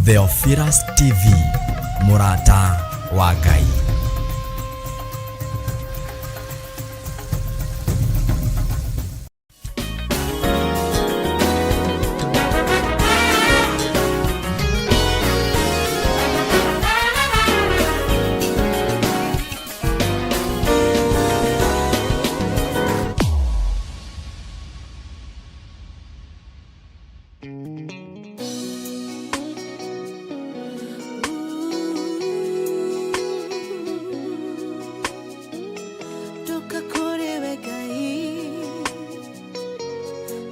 Theophilus TV, mũrata wa Ngai. Ndoka kũrĩ we Ngai.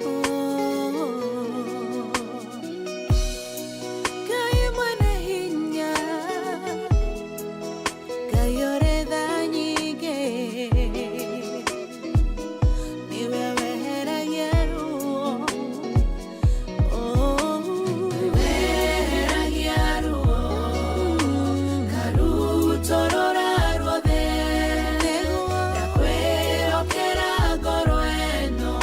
Oh. Ngai mwene hinya, Ngai ũrĩ tha nyingĩ, nĩwe weheragia ruo. Oh. Weheragia ruo, karutũrũra ruothe. Ndakwĩhokera ngoro ĩno,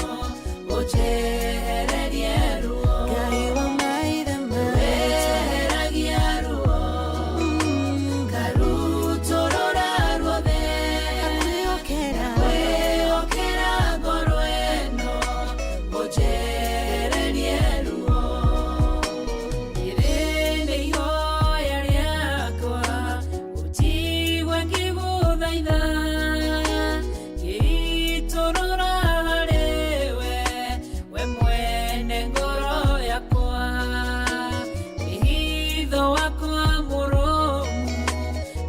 ũnjehererie ruo. Ngai wa maithe maitũ. Weheragia ruo, karutũrũra ruothe. Ndakwĩhokera ngoro ĩno, ũnjehererie ruo. Rĩrĩ nĩ ihoya rĩakwa, ũnjigue ngĩgũthaitha, ngĩitũrũra harĩwe, we mwene ngoro yakwa. Wĩhitho wakwa mũrũmu,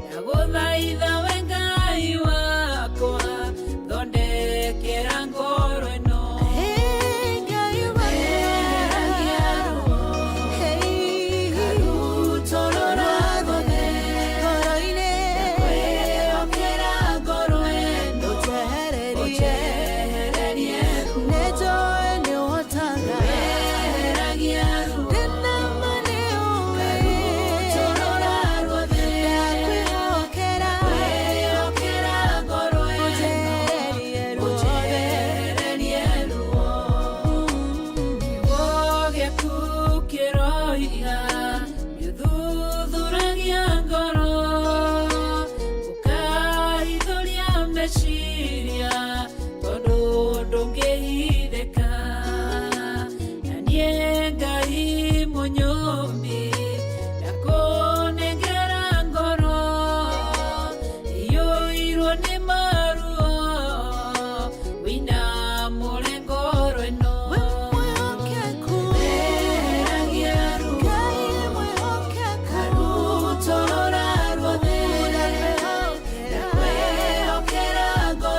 ndagũthaitha we Ngai wakwa, thondekera ngoro ĩno. Weheragia ruo, karutũrũra ruothe. Ndakwĩhokera ngoro ĩno, ũnjehererie ruo. Weheragia ruo, karutũrũra ruothe. Ndakwĩhokera ngoro ĩno, ũnjehererie ruo. Kiugo gĩaku kĩroiga nĩũthuthuragia ngoro, ũkahithũria meciria, tondũ ndũngĩhithĩka. Na niĩ Ngai mũnyũmbi, ndakũnengera ngoro iyũirwo nĩ maruo, wĩinamũre ngoro ĩno. Weheragia ruo, karutũrũra ruothe. Ndakwĩhokera ngoro.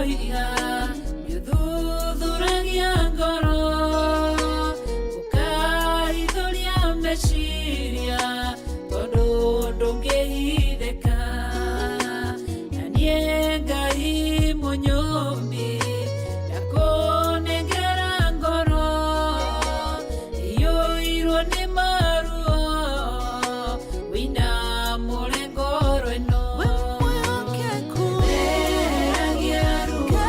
Ndĩroiga nĩũthuthuragia ngoro, ũkaithũria meciria, tondũ ndũngĩhithĩka. Na niĩ Ngai mũnyũmbi ndakũnengera ngoro iyũirwo nĩ maruo, wĩinamũre ngoro ĩno. Weheragia ruo,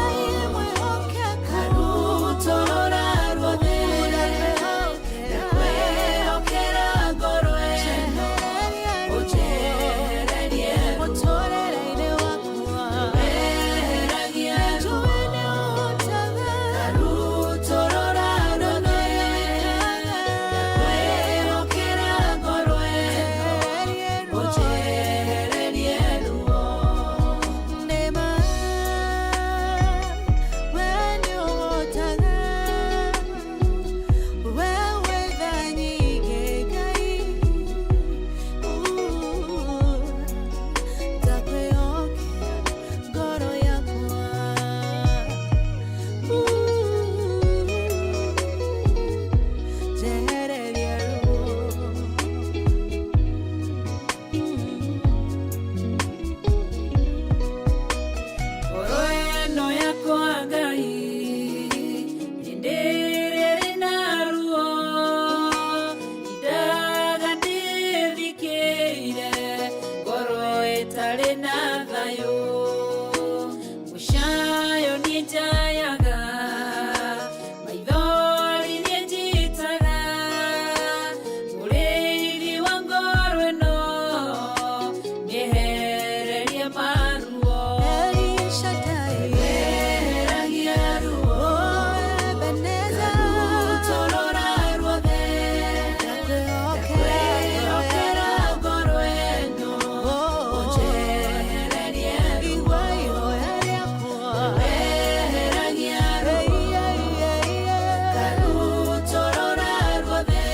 karutũrũra ruothe, ndakwĩhokera ngoro ĩno, ũnjehererie ruo. Weheragia ruo, karutũrũra ruothe, ndakwĩhokera ngoro ĩno, ũnjehererie ruo. Ngoro ĩno yakwa Ngai nĩndĩrĩ na ruo, indaga ndĩthikĩire ngoro ĩtarĩ na thayũ. Mũcayo niĩ njayaga, maithori niĩ njitaga, mũrĩithi wa ngoro ĩno nĩehererie maruo. Weheragia ruo, karutũrũra ruothe, ndakwĩhokera ngoro ĩno, ũnjehererie ruo. Weheragia ruo, karutũrũra ruothe,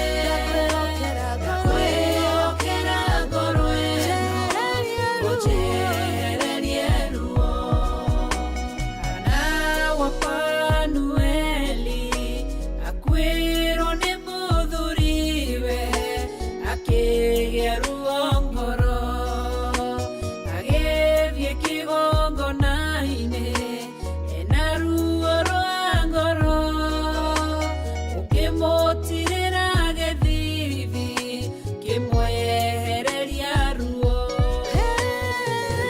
ndakwĩhokera ngoro ĩno, ũnjehererie ruo. Hana wa Fanueli akuĩrwo nĩ mũthuriwe, akĩgĩa ruo ngoro, agĩthiĩ kĩgongona-inĩ ena ruo rwa ngoro, ũkĩmũtirĩra gĩthithi kĩmwehereria ruo.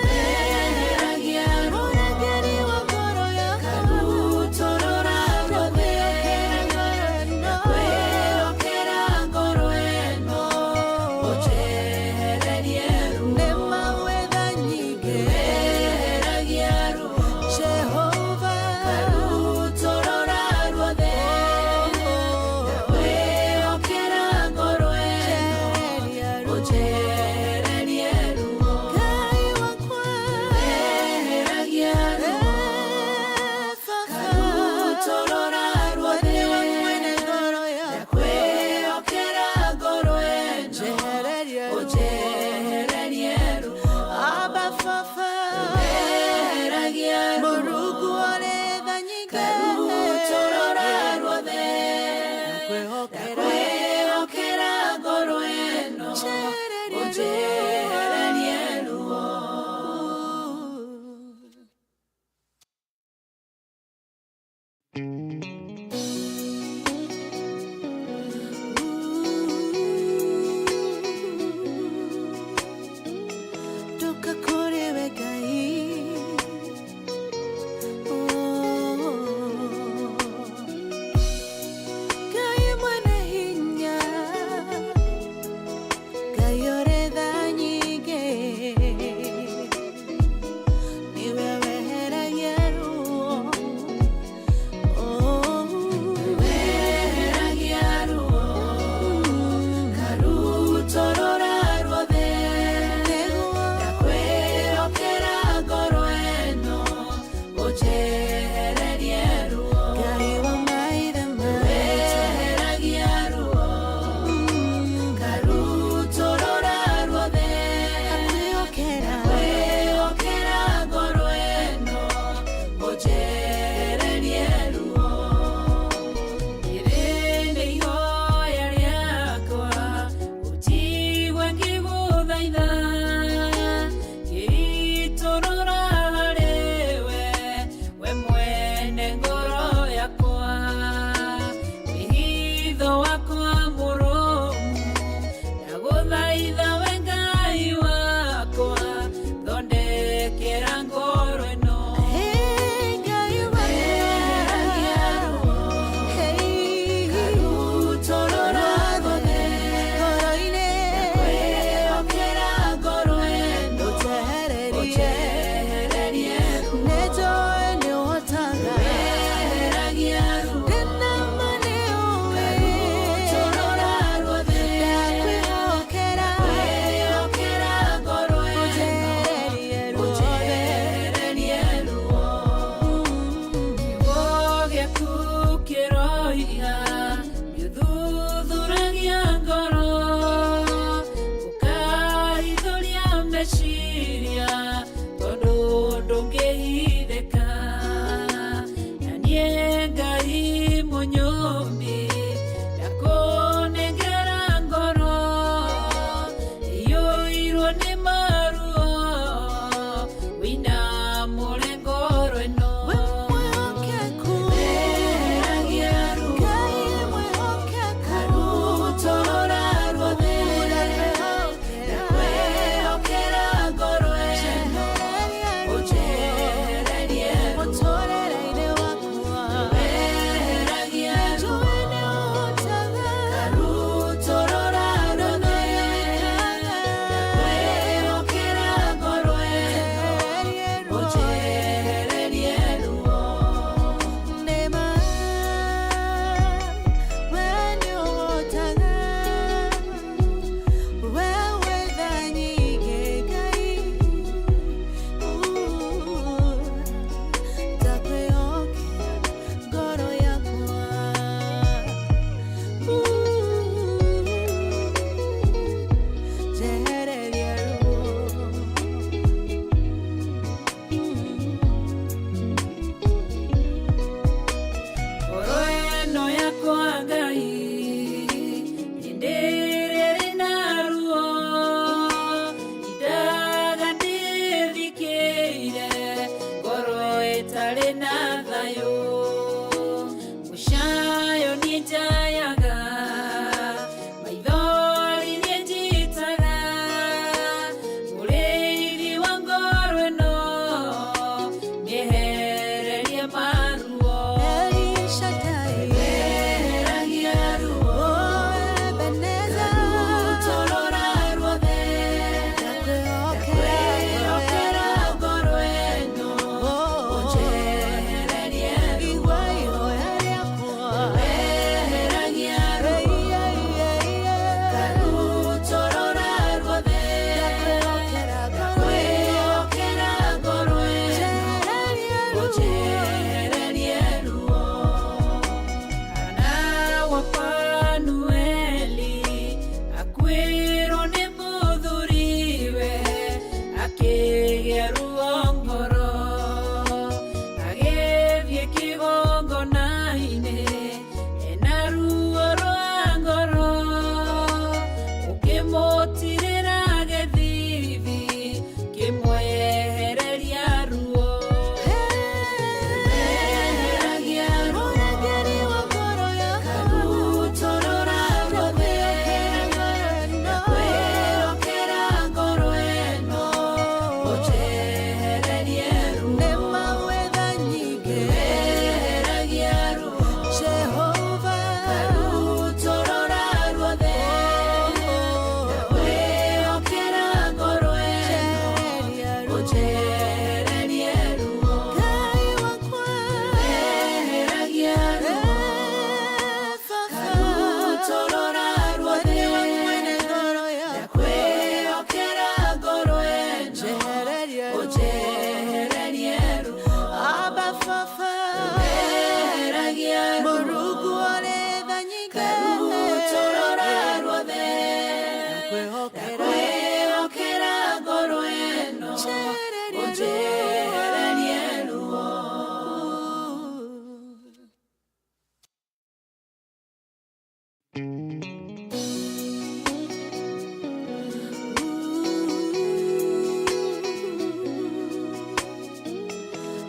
Weheragia ruo, karutũrũra ruothe, ndakwĩhokera ngoro ĩno, ũnjehererie ruo. Weheragia ruo, karutũrũra ruothe, ndakwĩhokera ngoro ĩno, ũnjehererie ruo. Weheragia ruo, karutũrũra ruothe, ndakwĩhokera ngoro ĩno, ũnjehererie ruo. Weheragia ruo, karutũrũra ruothe, ndakwĩhokera ngoro ĩno, ũnjehererie ruo. Ndoka kũrĩ we Ngai, Ngai mwene hinya, Ngai ũrĩ tha nyingĩ, nĩwe weheragia ruo. Weheragia ruo, karutũrũra ruothe, ndakwĩhokera ngoro ĩno, ũnjehererie ruo. Ngai wa maithe maitũ, Weheragia ruo, karutũrũra ruothe, ndakwĩhokera ndakwĩhokera ngoro ĩno, ũnjehererie Ndarĩ na thayũ. Mũcayo nĩ njayaga, maithori nĩ njitaga. Mũrĩithi wa ngoro ĩno, mĩehererie maruo. El Shaddai. Weheragia ruo. Oh, Ebenezer. Rutorora ruothe. Ndakwĩhokera. Ndakwĩhokera ngoro ĩno. Oh, ũnjehererie ruo. Igua ihoya rĩakwa. Weheragia ruo. Hey, hey, hey, hey. Karutorora ruothe. Ndakwĩhokera ngoro ĩno. Ndakwĩhokera ngoro ĩno. Njehererie ruo. Ũnjehererie ruo. Hana wa Fanueli akuĩrwo nĩ mũthuriwe, akĩgĩa ruo ngoro, agĩthiĩ kĩgongona-inĩ ena ruo rwa ngoro, ũkĩmũtirĩra gĩthithi, kĩmwehereria ruo. Weheragia ruo. Mũrangĩri wa ngoro yakwa. Karutorora ruothe. Ndakwĩhokera ngoro ĩno. Ũnjehererie ruo. Nĩ mawetha nyingĩ. Weheragia ruo. Jehova. Karutorora ruothe. Ndakwĩhokera ngoro ĩno. Njehereria ruo. Ũnjehererie ruo. Ngai wakwa. Weheragia ruo. Eh, Baba. Karutorora ruothe. Nĩwe mwene ngoro yakwa. Ndakwĩhokera ngoro ĩno. Njehereria ruo. Ũnjehererie ruo. Abba Baba. Weheragia ruo. Mũrungu ũrĩ tha nyingĩ. Karutorora ruothe. Ndakwĩhokera. Ndakwĩhokera ngoro ĩno. Njehereria ruo. Ũnjehererie ruo.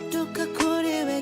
Ndoka kũrĩ we.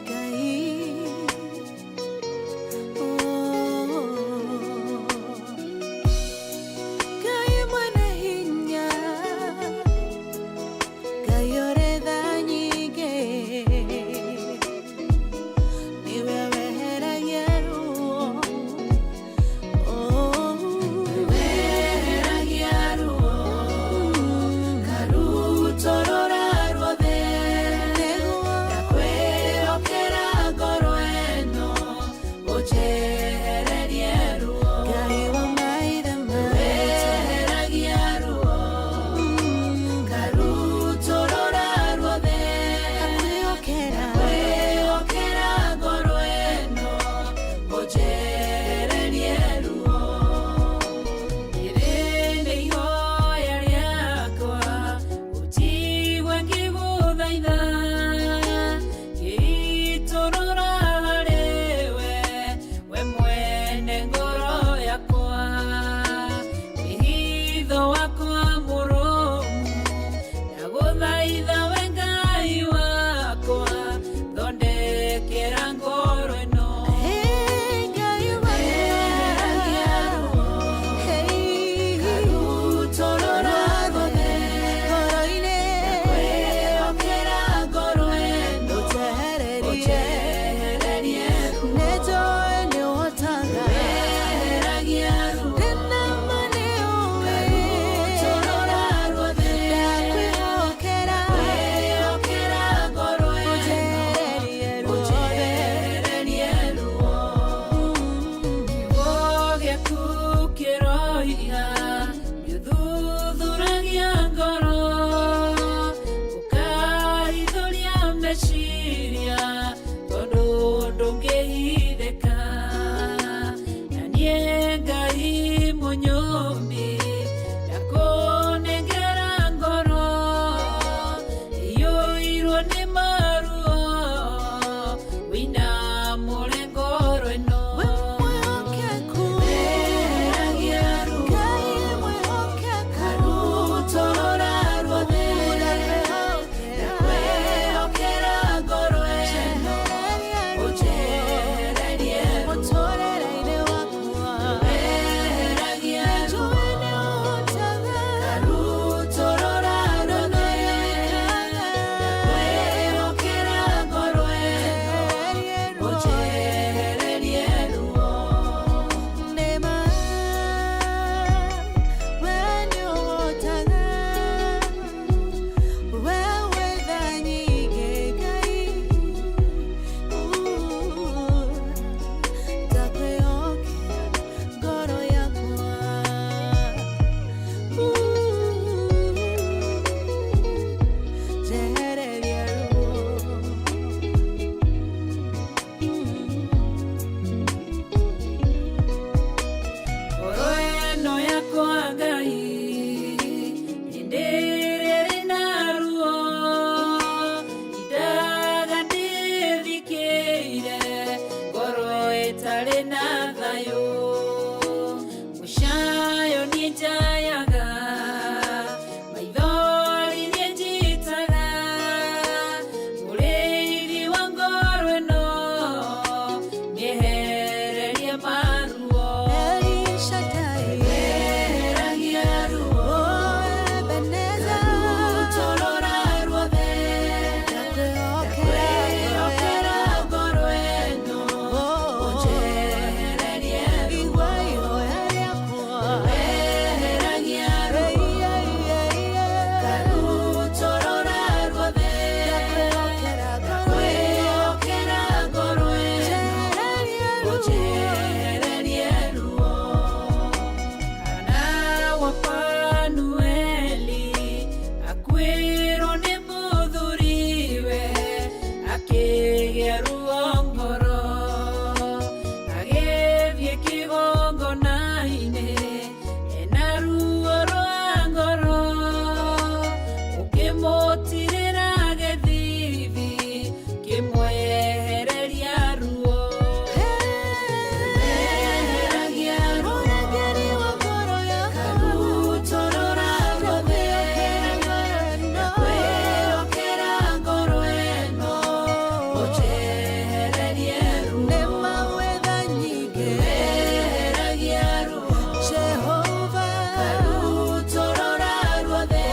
Ũnjehererie ruo. Nĩma wĩ tha nyingĩ. Weheragia ruo. Jehova. Ngarutũrũra ruothe.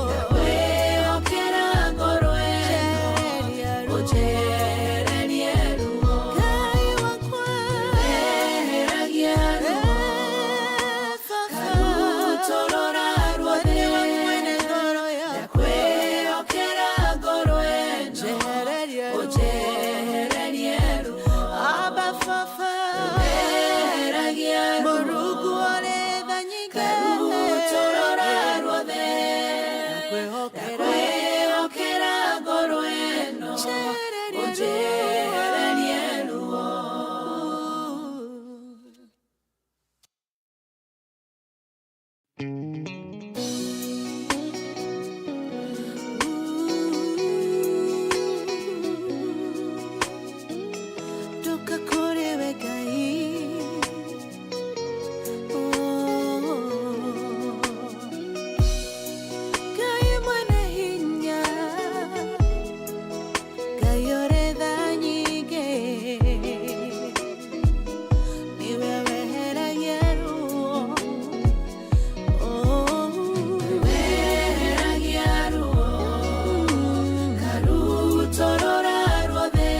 Ndakwĩhokera ngoro ĩno. Njehereria ruo. Ũnjehererie ruo. Ngai wakwa. Weheragia ruo. Eh, Baba. Ngarutũrũra ruothe. Nĩwe mwene ngoro yakwa. Ndakwĩhokera ngoro ĩno. Njehereria ruo. Ũnjehererie ruo. Abba Baba. Weheragia ruo. Mũrungu ũrĩ tha nyingĩ. Ngarutũrũra ruothe. Ndakwĩhokera. Ndakwĩhokera ngoro ĩno. Njehereria Ũnjehererie ruo. Ndoka kũrĩ we Ngai. Oh. Ngai mwene hinya, Ngai ũrĩ tha nyingĩ, nĩwe weheragia ruo. Oh. Weheragia ruo. Ngarutũrũra ruothe.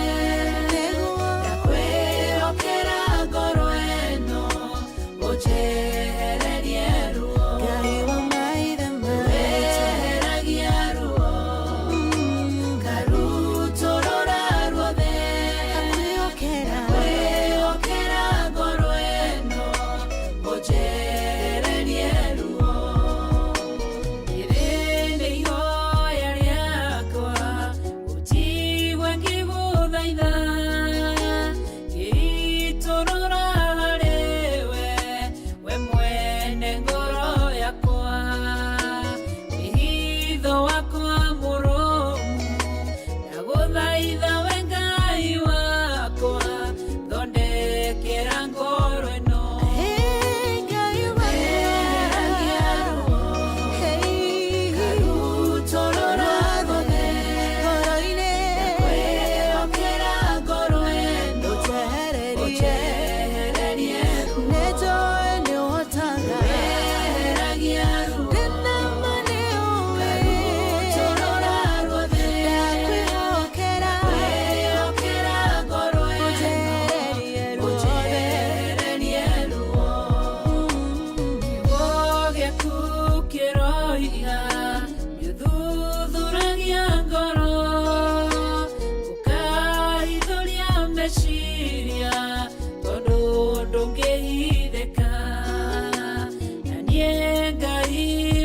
Nĩguo. Ndakwĩhokera ngoro ĩno. Ũnjehererie ruo. Ngai wa maithe maitũ. Weheragia ruo. Ngarutũrũra ruothe. Ndakwĩhokera. Ndakwĩhokera ngoro ĩno. Ũnjehererie ruo. Rĩrĩ nĩ ihoya rĩakwa, ũnjigue ngĩgũthaitha. Ngĩitũrũra harĩwe, we mwene ngoro yakwa. Wĩhitho wakwa mũrũmu, ndagũthaitha we Ngai wakwa, thondekera ngoro ĩno. Hey, Ngai wakwa. Weheragia ruo. Hey. Ngarutũrũra ruothe. Ngoro-inĩ. Ndakwĩhokera ngoro ĩno. Ũnjehererie. Ũnjehererie ruo. Nĩnjũĩ nĩũhotaga. Weheragia ruo. Ndĩna ma nĩũĩ. Ngarutũrũra ruothe. Ndakwĩhokera. Ndakwĩhokera ngoro ĩno. Ũnjehererie ruothe. Ũnjehererie ruo. Kiugo gĩaku kĩroiga nĩũthuthuragia ngoro, ũkahithũria meciria, tondũ ndũngĩhithĩka. Na niĩ Ngai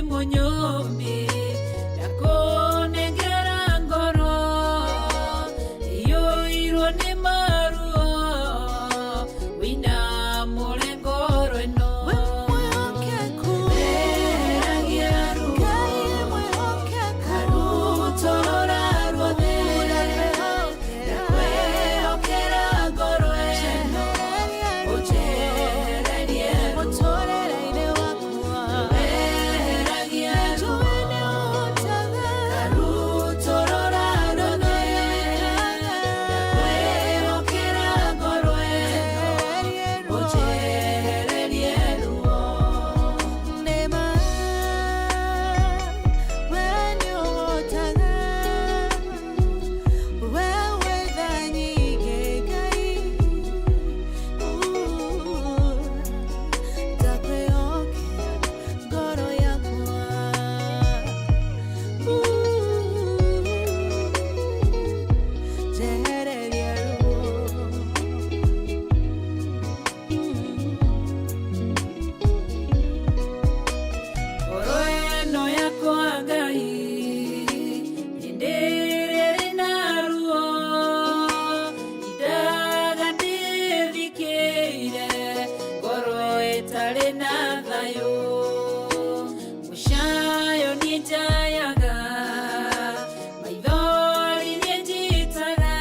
mũnyũmbi, ndakũnengera ngoro iyũirwo nĩ maruo, wĩinamũre ngoro ĩno. We mwĩhokeku. Weheragia ruo. Ngai mwĩhokeku. Ngarutũrũra ruothe. Ndakwĩhokera ngoro ĩno. Ũnjehererie ruo. Mũtũũrĩre-inĩ wakwa. Weheragia ruo. Njũĩ nĩũhotaga. Ngarutũrũra ruothe. Ndakwĩhokera ngoro ĩno. Njehererie ruo. Ũnjehererie ruo. Nĩma, we nĩũhotaga. We wĩ tha nyingĩ, Ngai. Ndakwĩhokera ngoro yakwa. Njehereria ruo. Ngoro ĩno yakwa Ngai, hĩndĩ ĩrĩa ĩrĩ na ruo, ndindaga ndĩthikĩire, ngoro ĩtarĩ na thayũ. Mũcayo niĩ njayaga, maithori niĩ njitaga.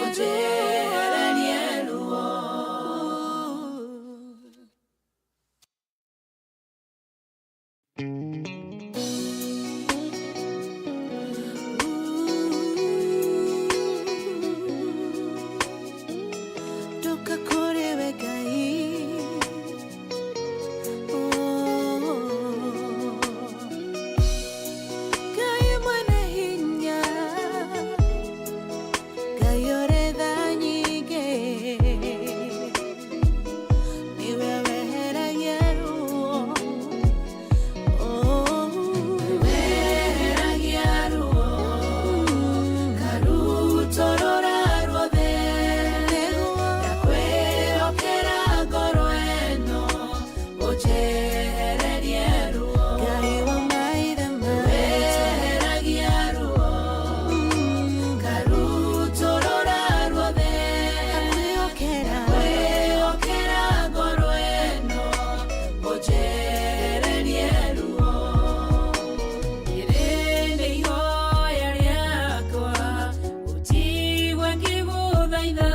Ũnjehererie ruo. Ndoka kũrĩ we Ngai. Oh. Ngai mwene hinya, Ngai ũrĩ tha nyingĩ, nĩwe weheragia ruo. Oh. Weheragia ruo, ngarutũrũra ruothe. Nĩguo. Ndakwĩhokera ngoro ĩno, ũnjehererie ruo. Ngai wa maithe maitũ. Weheragia ruo, ngarutũrũra ruothe. Ndakwĩhokera. Ndakwĩhokera ngoro ĩno, ũnjehererie ruo. Rĩrĩ nĩ ihoya rĩakwa, ũnjigue ngĩgũthaitha,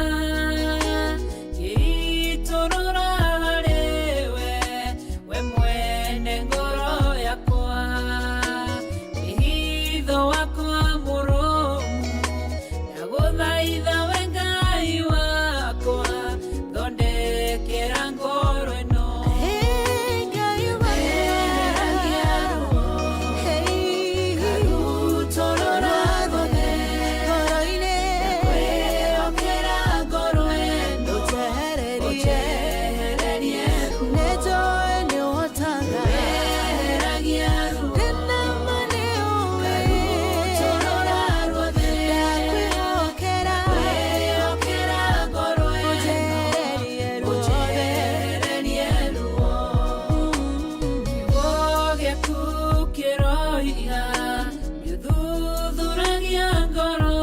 ngĩitũrũra harĩwe, we mwene ngoro yakwa. Wĩhitho wakwa mũrũmu, ndagũthaitha we Ngai wakwa, thondekera ngoro ĩno. Hey, Ngai wakwa. Weheragia ruo, Hey. ngarutũrũra ruothe. Ngoro-inĩ. Ndakwĩhokera ngoro ĩno, Ũnjehererie. ũnjehererie ruo. Nĩnjũĩ nĩũhotaga. Weheragia ruo, Ndĩna ma nĩũĩ. ngarutũrũra ruothe. Ndakwĩhokera. Ndakwĩhokera ngoro ĩno, Ũnjehererie ruothe. ũnjehererie ruo. Kiugo gĩaku kĩroiga nĩũthuthuragia ngoro,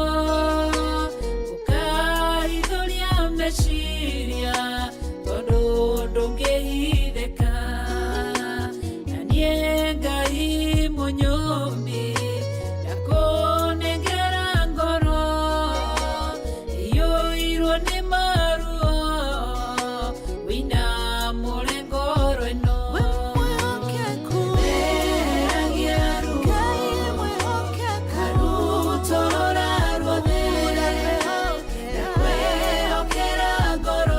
ũkahithũria meciria, tondũ ndũngĩhithĩka. Na niĩ Ngai mũnyũmbi, ndakũnengera ngoro iyũirwo nĩ maruo, wĩinamũre ngoro ĩno. We mwĩhokeku. Weheragia ruo, Ngai mwĩhokeku. ngarutũrũra ruothe. Ndakwĩhokera. Ndakwĩhokera ngoro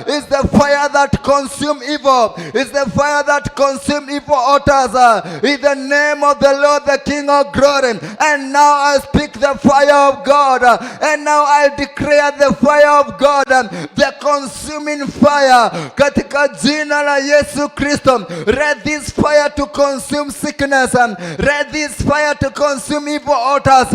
Is the fire that consume evil. Is the fire that consume evil altars. In the name of the Lord, the King of glory. And now I speak the fire of God. And now I declare the fire of God, the consuming fire. Katika jina la Yesu Kristo, let this fire to consume sickness. Let this fire to consume evil altars.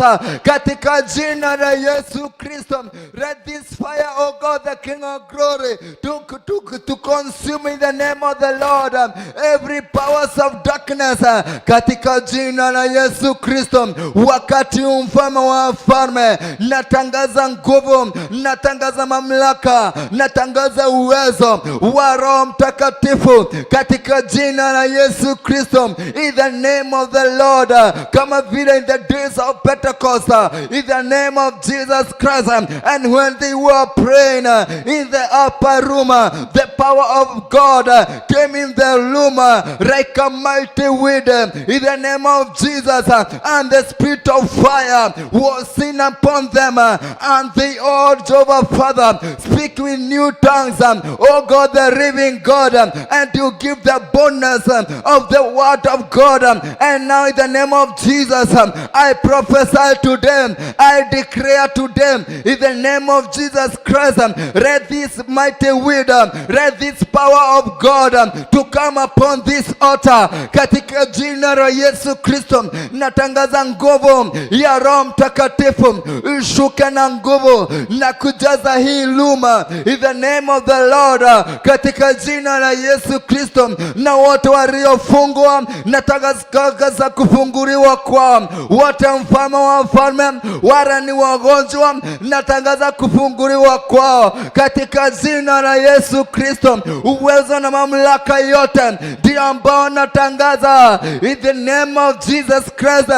Katika jina la Yesu Kristo, let this fire, oh God, the King of glory, to consume in the name of the Lord every powers of darkness. Katika jina la Yesu Kristo, wakati huu mfalme wa wafalme, natangaza nguvu, natangaza mamlaka, natangaza uwezo wa Roho Mtakatifu katika jina la Yesu Kristo, in the name of the Lord, kama vile in the days of Pentecost, in the name of Jesus Christ, and when they were praying in the upper room, the power of God came in the room like a mighty wind, in the name of Jesus, and the spirit of fire was seen upon them, and they all, Jehovah Father, speak with new tongues, oh God, the living God, and you give the bonus of the word of God. And now, in the name of Jesus, I prophesy to them, I declare to them, in the name of Jesus Christ, let this mighty wind, let this power of God to come upon this altar. Katika jina la Yesu Kristo, natangaza nguvu ya Roho Mtakatifu ishuke na nguvu na kujaza hii room, in the name of the Lord, katika jina la Yesu Kristo, na wote waliofungwa natangaza kufunguliwa kwao wote, mfalme wa wafalme, wale ni wagonjwa, natangaza kufunguliwa kwao katika jina la Yesu Kristo. Uwezo na mamlaka yote ndio ambao natangaza in the name of Jesus Christ.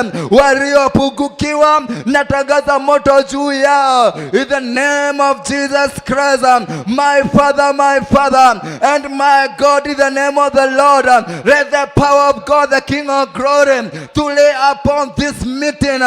Waliopungukiwa natangaza moto juu yao in the name of Jesus Christ. My Father, my Father, and my God, in the name of the Lord, let the power of God, the King of glory, to lay upon this meeting,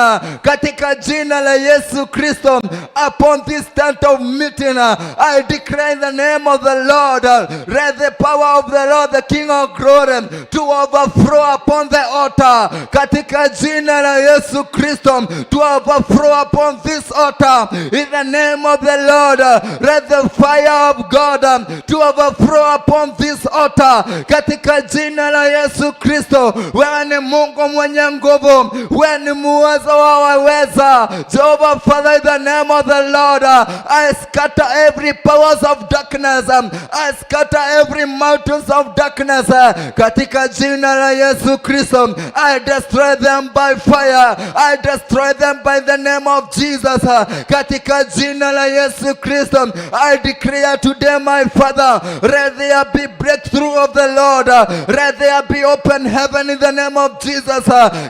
katika jina la Yesu Kristo, upon this tent of meeting, I declare in the name of the Lord, let the power of the Lord, the King of glory, to overflow upon the altar, katika jina la Yesu Kristo, to overflow upon this altar, in the name of the Lord, let the fire of God to overflow upon this altar, katika jina la Yesu Kristo. Wewe ni Mungu mwenye nguvu, wewe ni muweza wa waweza. Jehovah Father, in the name of the Lord, I scatter every powers of darkness, I scatter every mountains of darkness, katika jina la Yesu Kristo. I destroy them by fire, I destroy them by the name of Jesus, katika jina la Yesu Kristo. I declare today, my Father, let there be breakthrough of the Lord, let there be open heaven in the name of Jesus,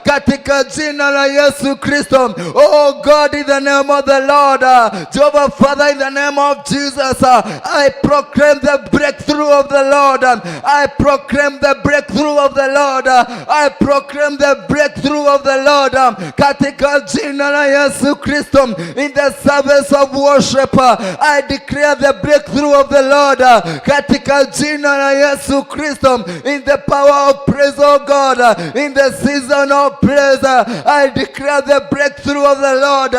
katika jina la Yesu Kristo. Oh God, in the name of the Lord, Jehovah Father, in the name of Jesus, I proclaim the breakthrough of the Lord. I proclaim the breakthrough of the Lord. I proclaim the breakthrough of the Lord. Katika jina la Yesu Kristo, in the service of worship, I declare the breakthrough of the Lord. Katika jina la Yesu Kristo, in the power of praise, oh God, in the season of praise, I declare the breakthrough of the Lord.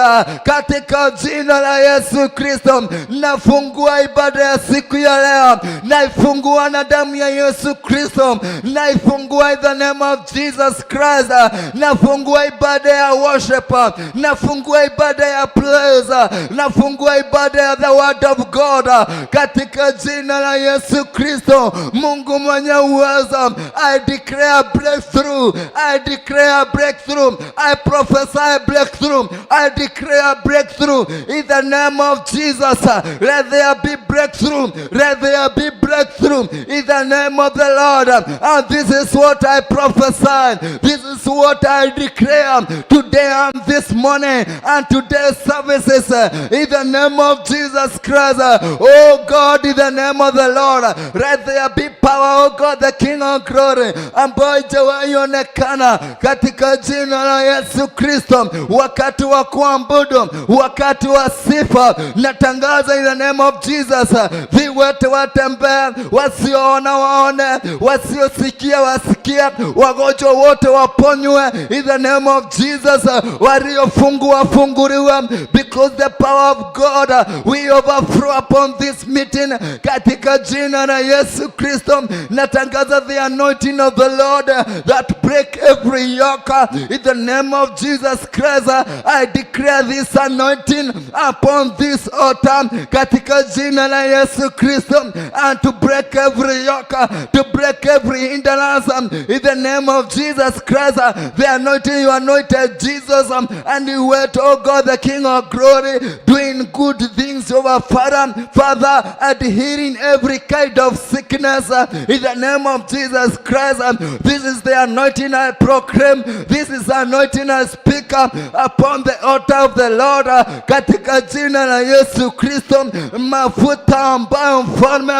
Katika jina la Yesu Kristo, nafungua ibada ya siku ya leo, naifungua na damu ya Yesu Kristo, naifungua in the name of Jesus Christ. Nafungua ibada ya worship, nafungua ibada ya praise, nafungua ibada ya the word of God, katika jina la Yesu Kristo. Mungu mwenye uwezo, I declare breakthrough, I declare breakthrough, I prophesy breakthrough, I declare breakthrough in the name of Jesus. Let there be breakthrough, let there be breakthrough in the name of the Lord. And this is what I prophesy. This is what I declare today and this morning and today's services in the name of Jesus Christ. Oh God, in the name of the Lord, let there be power, oh God, the King of glory, ambayo haijawahi onekana katika jina la Yesu Kristo. Wakati wa kuabudu, wakati wa sifa, natangaza in the name of Jesus, viwete watembee, wasioona waone, wasiosikia wasikie, wagonjwa wote waponywe in the name of Jesus, waliofungwa wafunguliwe, because the power of God will overflow upon this meeting katika jina la Yesu Kristo. Natangaza the anointing of the Lord that break every yoke in the name of Jesus Christ. I declare this anointing upon this altar katika jina la Yesu Kristo, and to break every yoke, to break every hindrance in the name of Jesus Christ. The anointing you anointed Jesus and you went, oh God, the King of glory, doing good things over Father, and healing every kind of sickness in the name of Jesus Christ. This is the anointing I proclaim. This is the anointing I speak upon the altar of the Lord katika jina la Yesu Kristo, mafuta ambayo mfalme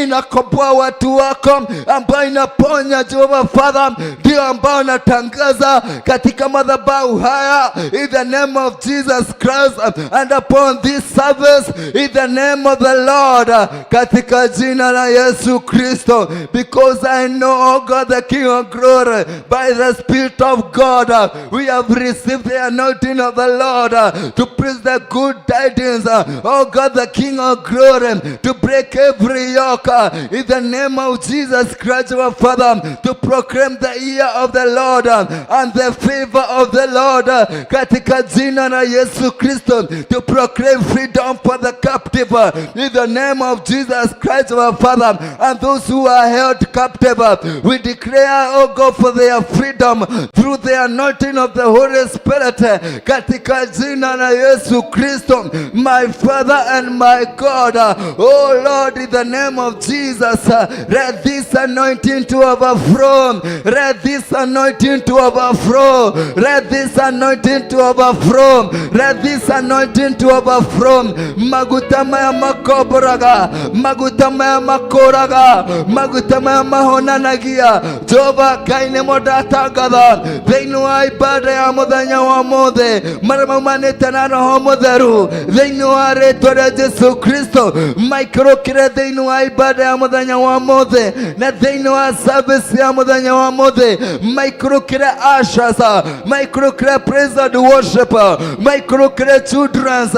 inakomboa watu wako, ambayo inaponya Jehova Father, ndio ambayo natangaza katika madhabahu haya in the name of Jesus Christ and upon this service in the name of the Lord, katika jina la Yesu Kristo, because I know, oh God, the King of glory, by the Spirit of God, we have received the anointing of the Lord to preach the good tidings, oh God, the King of glory, to break every yoke in the name of Jesus Christ, our Father, to proclaim the year of the Lord and the favor of the Lord katika jina la Yesu Kristo, to proclaim freedom for the captive in the name of Jesus Christ, our Father, and those who are held captive, we declare, oh God, for their freedom through the anointing of the Holy Spirit katika jina la Yesu Kristo, my Father and my God, oh Lord, in the name of Jesus, let this anointing to overflow, let this anointing to overflow, let this anointing to overflow, let this anointing to overflow. Maguta maya makoboraga, maguta maya makoraga, maguta maya mahonanagia. Jehova Ngai nĩmo ndatangatha thĩinĩ wa ibada ya mũthenya wa mũthĩ marĩa maumanĩte na Roho Mũtheru thĩinĩ wa rĩtwa rĩa Jesu Kristo, maikũrũkĩre thĩinĩ wa ibada ya mũthenya wa mũthĩ na thĩinĩ wa service ya mũthenya wa mũthĩ, maikũrũkĩre ushers, maikũrũkĩre praise and worship, maikũrũkĩre children,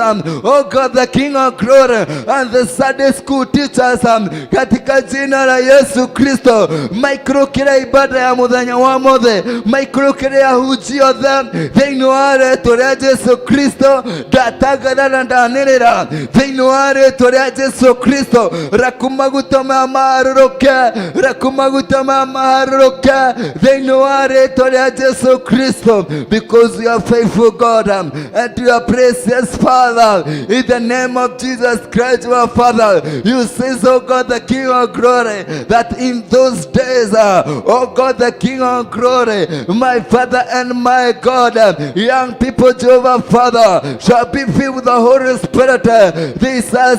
oh God, the King of glory, and the Sunday school teachers katika jina la Yesu Kristo, maikũrũkĩre ibada ya mũthenya wa mũthĩ, maikũrũkĩre ahunjia othe thĩinĩ wa rĩtwa rĩa Jesu Kristo. Ndatangatha na ndanĩrĩra thĩinĩ wa rĩtwa rĩa Jesu Kristo, reku maguta maya maharũrũke, reku maguta maya maharũrũke thĩinĩ wa rĩtwa rĩa Jesu Kristo, because you are faithful God and you are precious Father. In the name of Jesus Christ, our Father, you say, oh God, the King of glory, that in those days, oh God, the King of glory, my Father and my God, young people, Jehovah Father, shall be filled with the Holy Spirit. They shall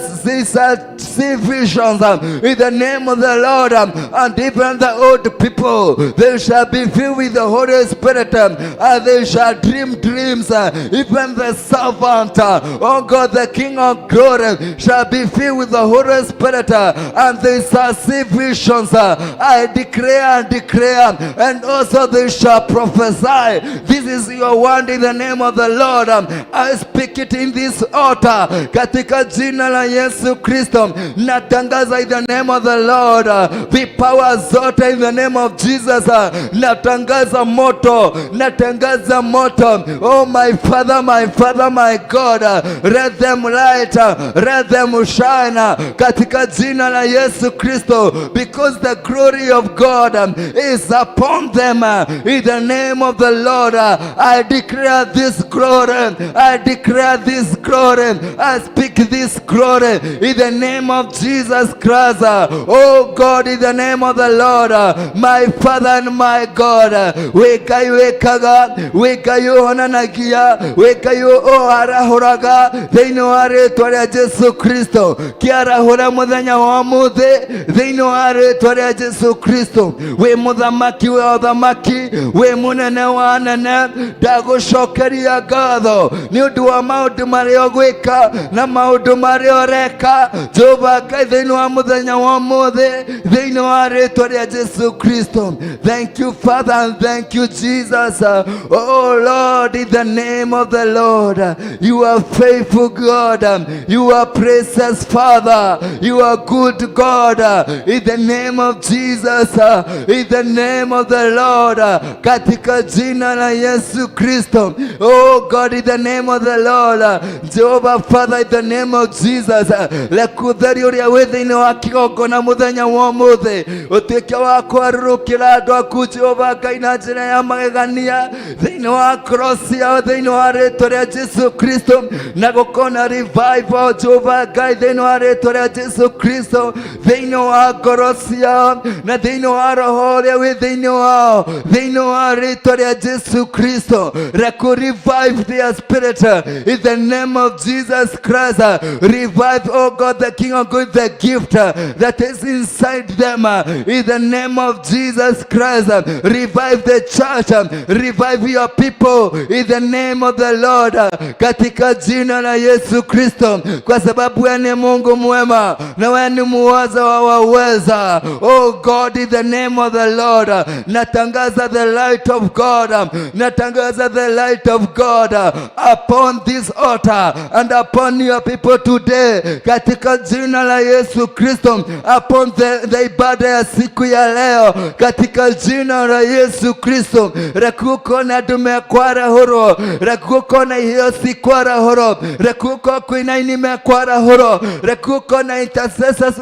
see visions in the name of the Lord, and even the old people, they shall be filled with the Holy Spirit, and they shall dream dreams. Even the servant, oh God, the King of glory, shall be filled with the Holy Spirit, and they shall see visions. I declare and declare, and also they shall prophesy. This is your word in the name of the Lord. I speak it in this altar. Katika jina la Yesu Kristo, natangaza in the name of the Lord, vipawa zote in the name of Jesus. Natangaza moto, natangaza moto. Oh my Father, my Father, my God, let them light, let them shine katika jina la Yesu Kristo, because the glory of God is upon them in the name of the Lord. I declare this glory, I declare this glory, I speak this glory in the name name of Jesus Christ. Oh God, in the name of the Lord, my Father and my God, wĩ Ngai wĩkaga, wĩ Ngai ũhonanagia, wĩ Ngai ũarahũraga thĩinĩ wa rĩtwa rĩa Jesu Kristo. Kĩarahũra mũthenya wa ũmũthĩ thĩinĩ wa rĩtwa rĩa Jesu Kristo. Wĩ mũthamaki wa ũthamaki, wĩ mũnene wa anene, ndagũcokeria ngatho nĩ ũndũ wa maũndũ marĩa ũgwĩka na maũndũ marĩa ũreka. Jehova Ngai, thĩinĩ wa mũthenya wa ũmũthĩ, thĩinĩ wa rĩtwa rĩa Jesu Kristo. Thank you, Father, and thank you, Jesus. Oh Lord, in the name of the Lord, you are faithful God, you are precious Father, you are good God. In the name of Jesus, in the name of the Lord, katika jina la Yesu Kristo. Oh God, in the name of the Lord, Jehovah Father, in the name of Jesus, reke ũtheri ũrĩa wĩ thĩinĩ wa kĩgongona mũthenya wa ũmũthĩ ũtuĩke wa kwarũrũkĩra andũ aku, Jehova Ngai, na njĩra ya magegania thĩinĩ wa cross yao, thĩinĩ wa rĩtwa rĩa Jesu Kristo, na gũkona revival, Jehova Ngai, thĩinĩ wa rĩtwa rĩa Jesu Kristo, thĩinĩ wa ngoro ciao na thĩinĩ wa roho ũrĩa wĩ thĩinĩ wao, thĩinĩ wa rĩtwa rĩa Jesu Kristo. Reke revive their spirit in the name of Jesus Christ. Revive, oh God, the King of God, the gift that is inside them in the name of Jesus Christ. Revive the church, revive your people in the name of the Lord, katika jina la Yesu Kristo, kwa sababu wewe ni Mungu mwema na wewe ni muweza wa waweza. Oh God, in the name of the Lord, natangaza the light of God, natangaza the light of God upon this altar and upon your people today, katika jina la Yesu Kristo, upon the ibada ya siku ya leo, katika jina la Yesu Kristo. Reke ũkona andũ mekwarahũrwo, reke ũkona iheo cikwarahũrwo, reke ũkorwo kwĩna aini mekwarahũrwo, reke ũkona intercessors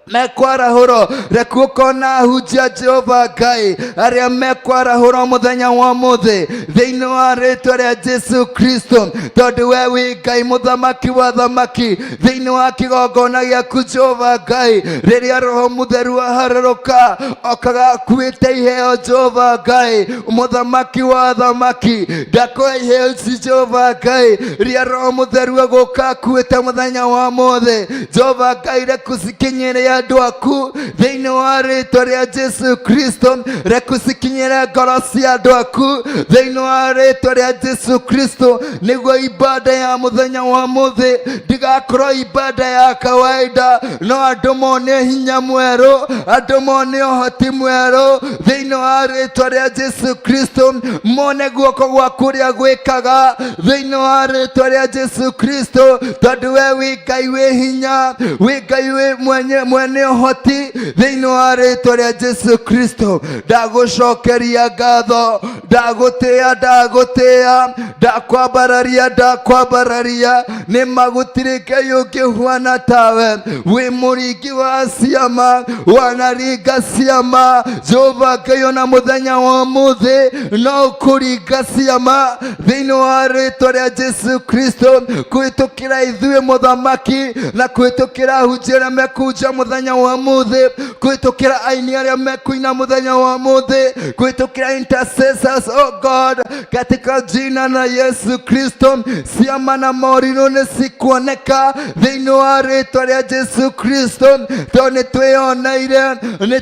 mekwarahũrwo, reke ũkona ahunjia, Jehova Ngai, arĩa mekwarahũrwo mũthenya wa ũmũthĩ thĩinĩ wa rĩtwa rĩa Jesu Kristo, tondũ we wĩ Ngai mũthamaki wa thamaki. Thĩinĩ wa kĩgongona gĩaku, Jehova Ngai, rĩrĩa Roho Mũtheru aharũrũka okaga akuĩte iheo, Jehova Ngai mũthamaki wa thamaki, ndakoya iheo ici, Jehova Ngai, rĩrĩa Roho Mũtheru egũka akuĩte mũthenya wa ũmũthĩ, Jehova Ngai, reke cikinyĩre andũ aku thĩinĩ wa rĩtwa rĩa Jesu Kristo. Reke cikinyĩre ngoro cia andũ aku thĩinĩ wa rĩtwa rĩa Jesu Kristo, nĩguo ibada ya mũthenya wa mũthĩ ndigakorwo ibada ya kawaida, no andũ mone hinya mwerũ, andũ mone ũhoti mwerũ thĩinĩ wa rĩtwa rĩa Jesu Kristo, mone guoko gwaku ũrĩa gwĩkaga thĩinĩ wa rĩtwa rĩa Jesu Kristo, tondũ we wĩ Ngai wĩ hinya, wĩ Ngai wĩ mwenye mwene ũhoti thĩinĩ wa rĩtwa rĩa Jesu Kristo. Ndagũcokeria ngatho, ndagũtĩa, ndagũtĩa, ndakwambararia, ndakwambararia. Nĩ magũtirĩ Ngai ũngĩhuana tawe. Wĩ mũringi wa ciama, wanaringa ciama, Jehova Ngai, ona mũthenya wa ũmũthĩ no ũkũringa ciama thĩinĩ wa rĩtwa rĩa Jesu Kristo, kũhĩtũkĩra ithuĩ mũthamaki, na kũhĩtũkĩra ahunjia arĩa mekũhunjia mũthenya wa ũmũthĩ, kũhĩtũkĩra aini arĩa mekũina mũthenya wa ũmũthĩ, kũhĩtũkĩra intercessors, oh God, katika jina la Yesu Kristo. Ciama na morirũ nĩ cikuoneka thĩinĩ wa rĩtwa rĩa Jesu Kristo, tondũ nĩ twĩyoneire, nĩ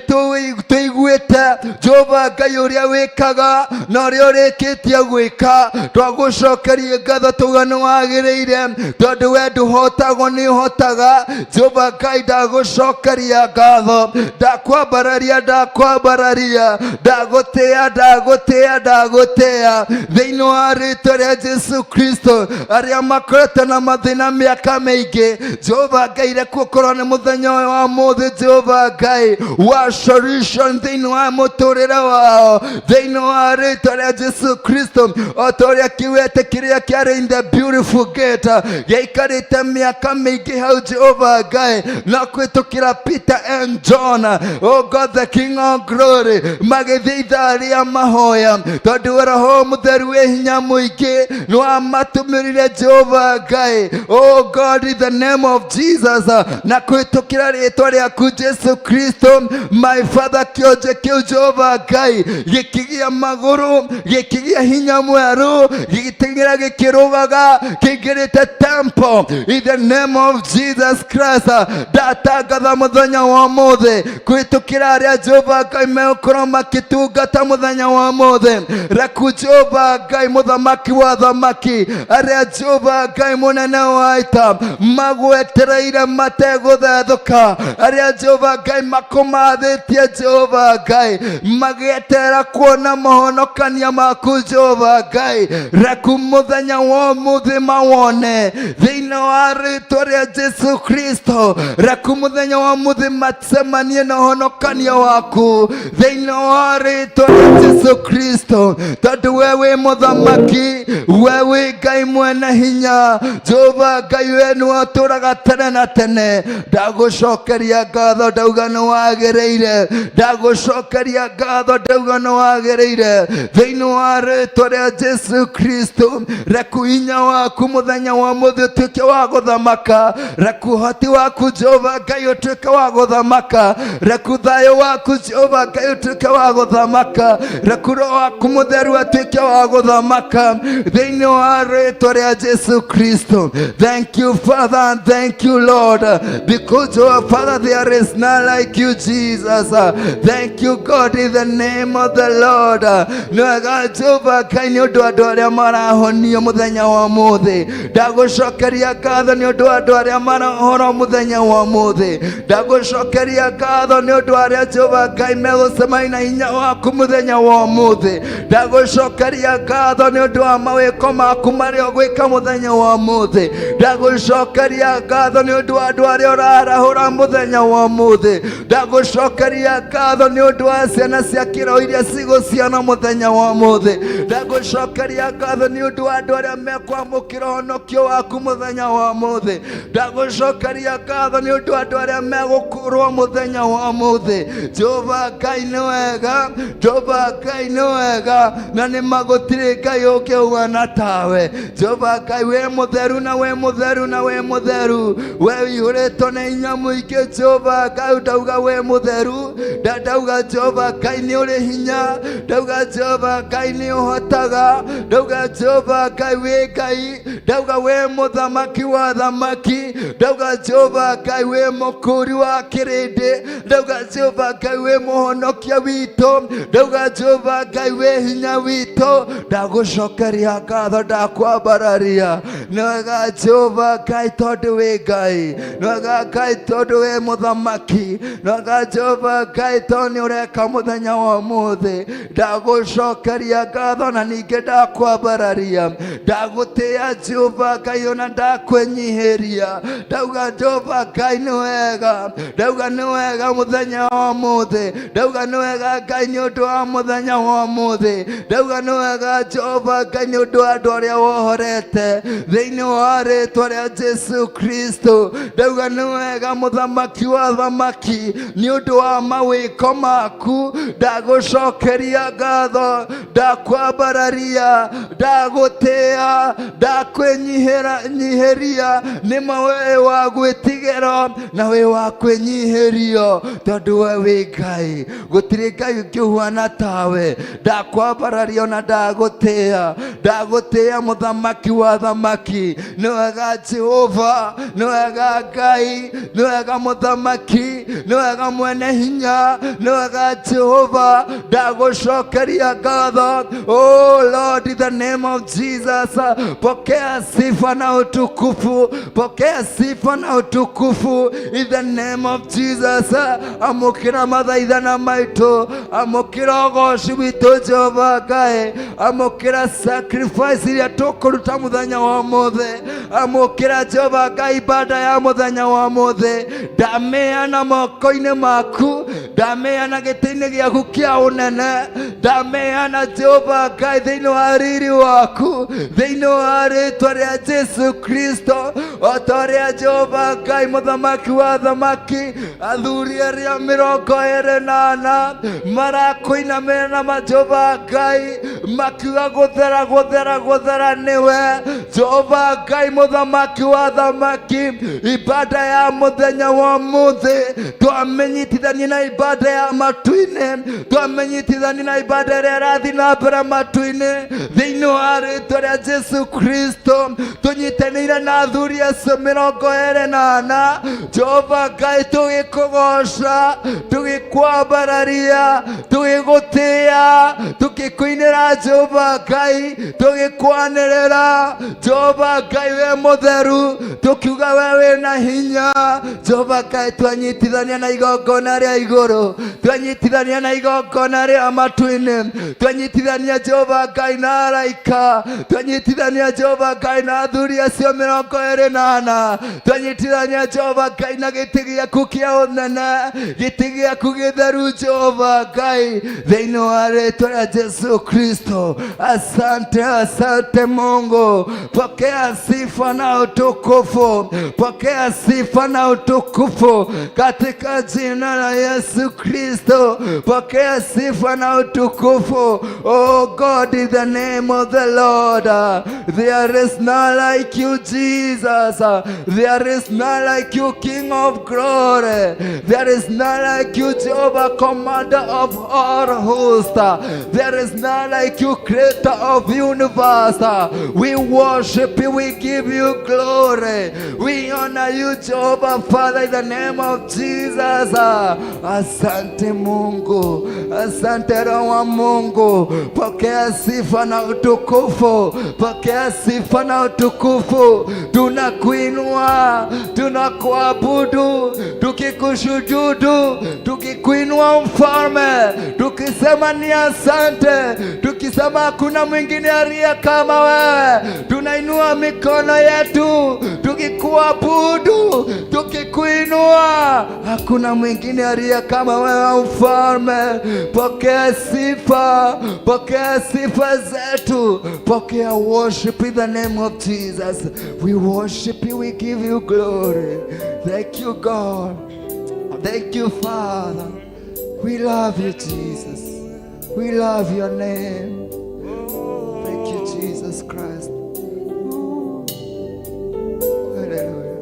tũiguĩte, Jehova Ngai, ũrĩa wĩkaga na ũrĩa ũrĩkĩtie gwĩka. Twagũcokeria ngatho, tuga nĩ wagĩrĩire, tondũ we ndũhotagwo nĩ ũhotaga. Jehova Ngai, ndagũcokeria ngatho, ndakwambararia, ndakwambararia, ndagũtĩa, ndagũtĩa, ndagũtĩa thĩinĩ wa rĩtwa rĩa Jesu Kristo. Arĩa makoretwo na mathĩna mĩaka mĩingĩ, Jehova Ngai, reke ũkorwo nĩ mũthenya ũyũ wa mũthĩ, Jehova Ngai, wa solution thĩinĩ wa mũtũrĩre wao thĩinĩ wa rĩtwa rĩa Jesu Kristo. O ta ũrĩa kiwete kĩrĩa kĩarĩ in the Beautiful Gate gĩaikarĩte mĩaka mĩingĩ hau, Jehova Ngai, na kũhĩtũkĩra Peter and John, oh God, the King of Glory, magĩthiĩ ithaa rĩa mahoya, tondũ Roho Mũtheru wĩ hinya mũingĩ. Mũingĩ nĩ wamatũmĩrire Jehova Ngai. Oh God, in the name of Jesus, na kũhĩtũkĩra rĩtwa rĩaku Jesu Kristo, my Father, kĩonje kĩu Jehova Ngai gĩkĩgĩa magũrũ, gĩkĩgĩa hinya mwerũ, gĩgĩteng'era, gĩkĩrũgaga, kĩingĩrĩte temple in the name of Jesus Christ. Ndatangatha mũthenya wa ũmũthĩ kũhĩtũkĩra arĩa Jehova Ngai megũkorwo makĩtungata mũthenya wa ũmũthĩ, reku Jehova Ngai mũthamaki wa thamaki, arĩa Jehova Ngai mũnene wa ita magwetereire mategũthethũka, arĩa Jehova Ngai makũmathĩtie Jehova Ngai magĩeterera kuona mahonokania maku Jehova Ngai, reku mũthenya wa ũmũthĩ mawone thĩinĩ wa rĩtwa rĩa Jesu Kristo, reku mũthenya wa ũmũthĩ macemanie na ũhonokania waku thĩinĩ wa rĩtwa rĩa Jesu Kristo, tondũ we wĩ mũthamaki, we wĩ Ngai mwene hinya, Jehova Ngai we nĩ ũtũraga tene na tene. Ndagũcokeria ngatho, ndauga nĩ wagĩrĩire, ndagũcokeria ngatho, ndauga nĩ wagĩrĩire thĩinĩ wa rĩtwa rĩa Jesu Kristo. Reku hinya waku mũthenya wa mũthĩ ũtuĩke wa gũthamaka, reku ũhoti waku Jehova Ngai ũtuĩke wa gũthamaka, reku thayũ waku Jehova Ngai ũtuĩke wa gũthamaka, reku roho waku mũtheru atuĩke wa gũthamaka thĩinĩ wa rĩtwa rĩa Jesu Kristo. Thank you, Father, and thank you, Lord, because, oh Father, there is none like you, Jesus. Thank you, God, in the name of the Lord. Nĩ wega Jehova Ngai nĩ ũndũ wa andũ arĩa marahonio mũthenya wa ũmũthĩ. Ndagũcokeria ngatho nĩ ũndũ wa andũ arĩa marahoro mũthenya wa ũmũthĩ. Ndagũcokeria ngatho nĩ ũndũ wa arĩa Jehova Ngai megũcemania na hinya waku mũthenya wa ũmũthĩ. Ndagũcokeria ngatho nĩ ũndũ wa mawĩko maku marĩa ũgwĩka mũthenya wa ũmũthĩ. Ndagũcokeria ngatho nĩ ũndũ wa andũ arĩa ũrarahũra mũthenya wa ũmũthĩ. Ndagũcokeria ngatho nĩ ũndũ wa ciana cia kĩroho iria cigũciana mũthenya wa ũmũthĩ. Ndagũcokeria ngatho nĩ ũndũ wa andũ arĩa mekwamũkĩra ũhonokio waku mũthenya wa ũmũthĩ. Ndagũcokeria ngatho nĩ ũndũ wa andũ arĩa megũkũrwo mũthenya wa ũmũthĩ. Jehova Ngai nĩ wega, Jehova Ngai nĩ wega, na nĩ magũtirĩ Ngai ũngĩhuana tawe. Jehova Ngai wĩ mũtheru na wĩ mũtheru na wĩ mũtheru, we ũihũrĩtwo nĩ hinya mũingĩ. Jehova Ngai ndauga wĩ mũtheru, ndauga Jehova Ngai nĩ ũrĩ hinya, ndauga Jehova Ngai nĩ ũhotaga, ndauga Jehova Ngai wĩ Ngai, ndauga wĩ mũthamaki wa thamaki, ndauga Jehova Ngai wĩ mũkũri wa kĩrĩndĩ, ndauga Jehova Ngai wĩ mũhonokia witũ, ndauga Jehova Ngai wĩ hinya witũ. Ndagũcokeria ngatho, ndakwambararia. Nĩ wega Jehova Ngai tondũ wĩ Ngai, nĩ wega Ngai tondũ wĩ mũthamaki, nĩ wega Jehova Ngai tondũ nĩ ũreka mũthenya wa ũmũthĩ. Ndagũcokeria ngatho na ningĩ ndakwambararia, ndagũtĩĩa Jehova Ngai ona ndakwĩnyihĩria. Ndauga Jehova Ngai nĩ wega, ndauga nĩ wega mũthenya wa ũmũthĩ, ndauga nĩ wega Ngai nĩ ũndũ wa mũthenya wa ũmũthĩ, ndauga nĩ wega Jehova Ngai nĩ ũndũ wa andũ arĩa wohorete thĩinĩ wa rĩtwa rĩa Jesu Kristo. Ndauga nĩ wega mũthamaki wa thamaki nĩ ũndũ wa mawĩko maku. Ndagũcokeria ngatho, ndakwambararia, ndagũtĩĩa, ndakwĩnyihĩria. Nĩ ma we wa gwĩtigĩrwo na wĩ wa kwĩnyihĩrio, tondũ we wĩ Ngai, gũtirĩ Ngai ũngĩhuana tawe. Ndakwambararia na ndagũtĩĩa, ndagũtĩĩa mũthamaki wa thamaki. Nĩ wega Jehova, nĩ wega Ngai, nĩ wega mũthamaki, nĩ wega mwene hinya, nĩ wega Jehova. Ndagũcokeria ngatho. Oh Lord, in the name of Jesus, pokea sifa na utukufu, pokea sifa na utukufu in the name of Jesus. Amũkĩra mathaithana maitũ, amũkĩra ũgoci witũ Jehova Ngai, amũkĩra sacrifice iria tũkũruta mũthenya wa ũmũthĩ, amũkĩra Jehova Ngai ibada ya mũthenya wa ũmũthĩ. Ndamĩana moko-inĩ maku, ndamĩana gĩtĩ-inĩ gĩaku kĩa ũnene, ndamĩana Jehova Ngai thĩinĩ wa riri waku, thĩinĩ wa rĩtwa rĩa Jesu Kristo, o ta ũrĩa Jehova Ngai mũthamaki wa thamaki, athuri arĩa 24 marakũinamĩrĩra na Jehova Ngai. Makiuga gũthera gũthera gũthera nĩwe Jehova Ngai mũthamaki wa thamaki. Ibada ya mũthenya wa mũthĩ twamenyitithanie na ibada ya matu-inĩ, twamenyitithanie na ibada ĩrĩa ĩrathiĩ na mbere matu-inĩ thĩinĩ wa rĩtwa rĩa Jesu Kristo. Tũnyitanĩire na athuri acio 24, Jehova Ngai, tũgĩkũgoca, tũgĩkwambararia, tũgĩgũtĩĩa, tũgĩkũinĩra Jehova Ngai, tũgĩkwanĩrĩra Jehova Ngai we mũtheru, tũkiuga we wĩna hinya. Jehova Ngai, twanyitithania na igongona rĩa igũrũ, twanyitithania na igongona rĩa matu-inĩ, twanyitithania Jehova Ngai na araika, twanyitithania Jehova Ngai na athuri acio 24, twanyitithania Jehova Ngai na gĩtĩ gĩaku kĩa ũnene, gĩtĩ gĩaku gĩtheru Jehova Ngai, thĩinĩ wa rĩtwa rĩa Jesu Kristo. Asante, asante Mungu, pokea sifa na utukufu, pokea sifa na utukufu katika jina la Yesu Kristo, pokea sifa na utukufu. Oh God, in the name of the Lord, there is none like you, Jesus. There is none like you, King of glory. There is none like you, Jehovah, Commander of all hosts. There is none like you, Creator of universe. We worship you, we give you glory. We honor you, Jehovah Father, in the name of Jesus. Asante Mungu, asante Roho wa Mungu, pokea sifa na utukufu, pokea sifa na utukufu. Tunakuinua, tunakuabudu, tukikushujudu, tukikuinua Mfalme, tukisema ni asante, tukisema hakuna mwingine aliye kama wewe. Tunainua mikono yetu tukikuabudu, tukikuinua, hakuna mwingine aliye kama wewe Mfalme. Pokea sifa, pokea sifa zetu, pokea worship in the name of Jesus. We worship you, we give you glory. Thank you, God. Thank you, Father. We love you, Jesus. We love your name. Thank you, Jesus Christ. Hallelujah.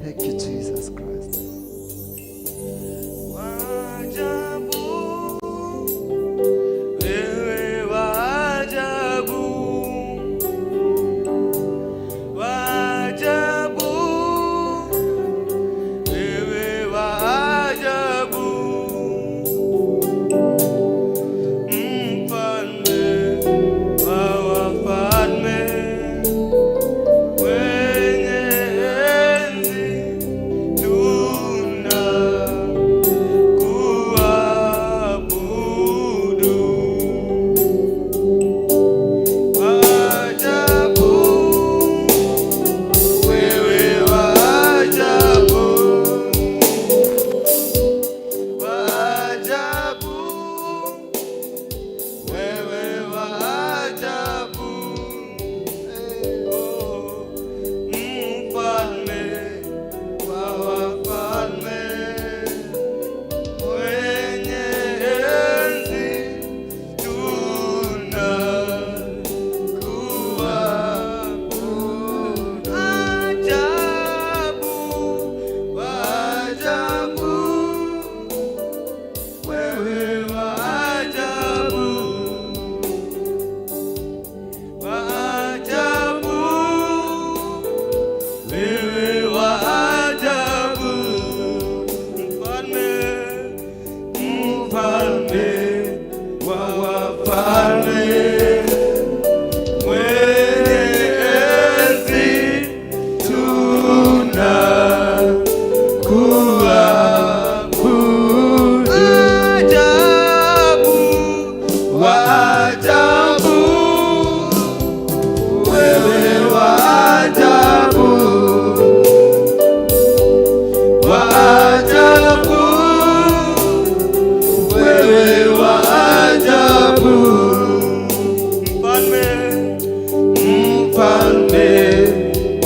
Thank you, Jesus Christ. Waajabu, wewe waajabu, waajabu, wewe waajabu, mfalme wa wafalme, mwenye enzi, tunakuabudu. Waajabu, wewe waajabu, waajabu, wewe waajabu, oh, mfalme wa wafalme, mwenye enzi, tunakuabudu. Ajabu, waajabu, wewe waajabu, waajabu, wewe waajabu, mfalme, mfalme wa wafalme, mwenye enzi, tunakuabudu. Ajabu, waajabu, wewe waajabu, waajabu, wewe waajabu, mfalme, mfalme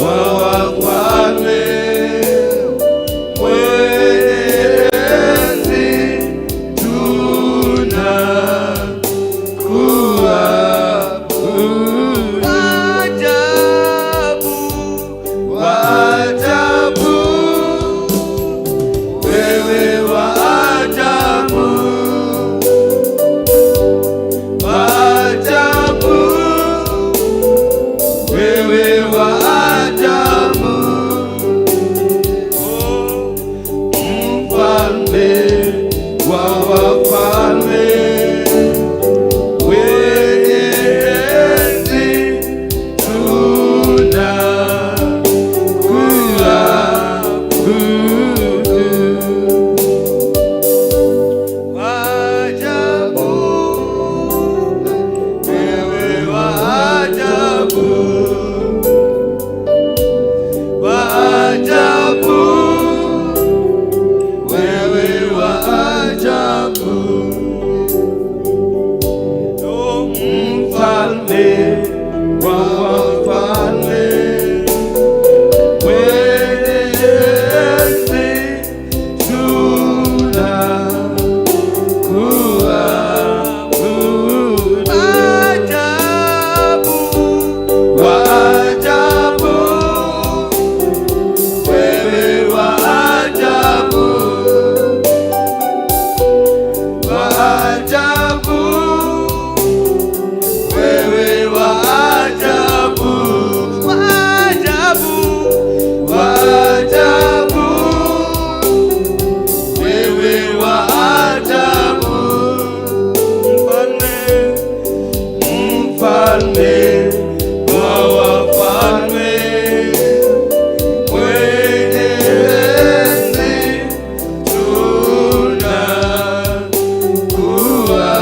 wa wafalme, mwenye enzi, ajabu, wewe wa ajabu, wa ajabu, wa ajabu, wewe wa ajabu, mfalme, mfalme wa wafalme, mwenye enzi, tunakuabudu.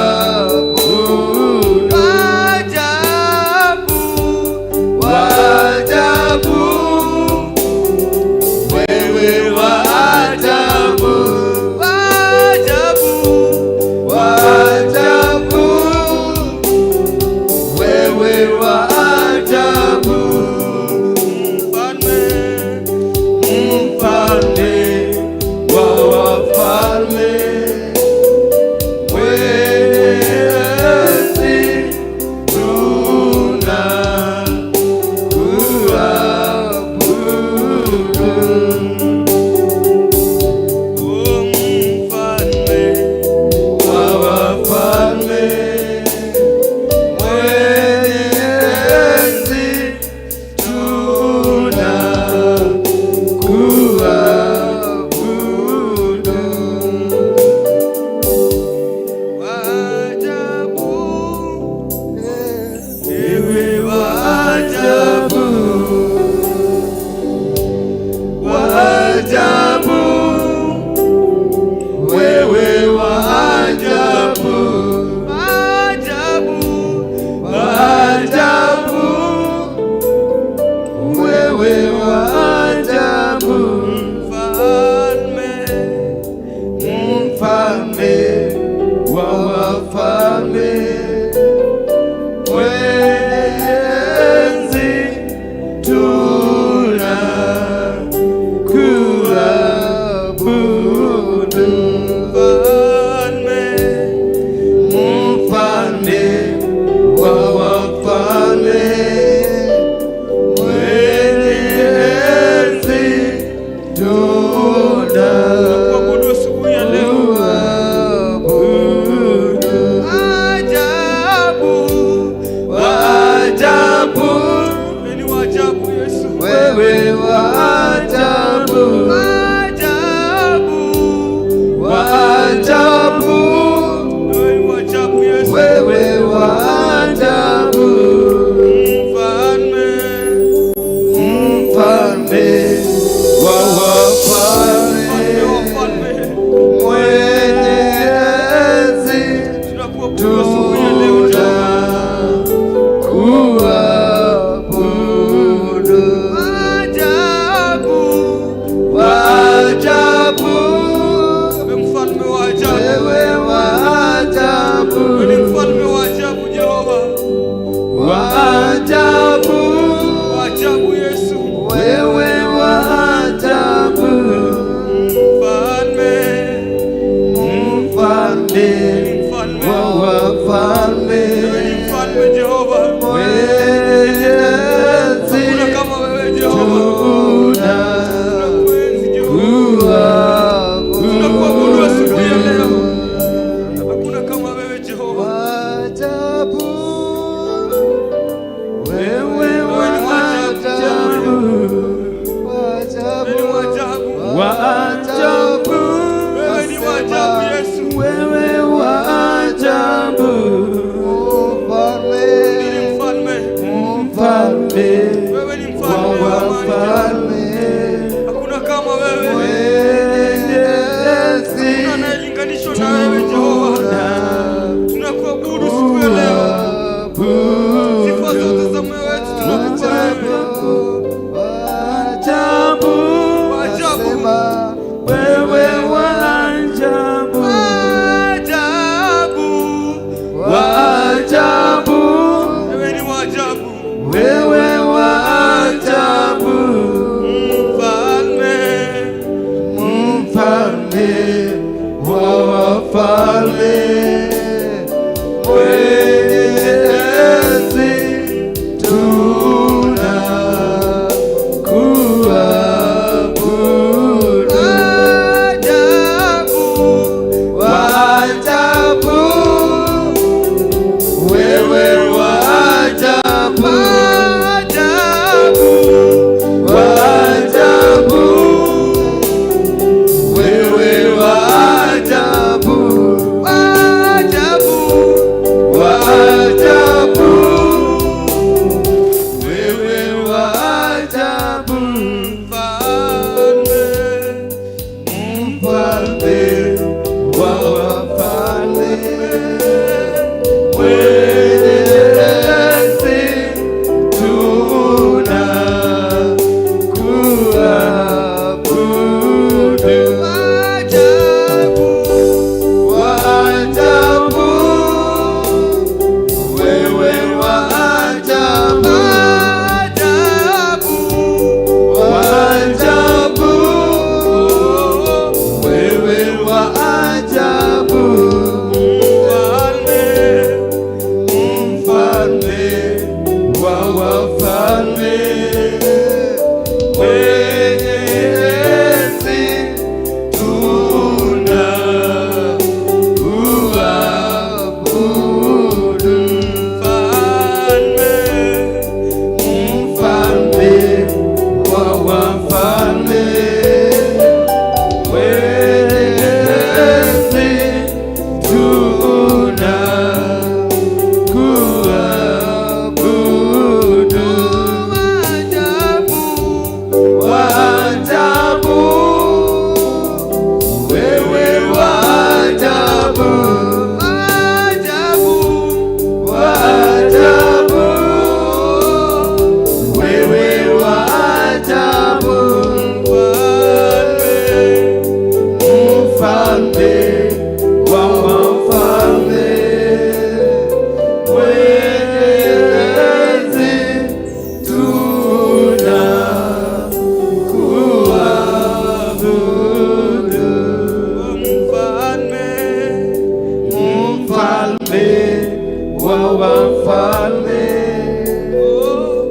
Mfalme wa wafalme,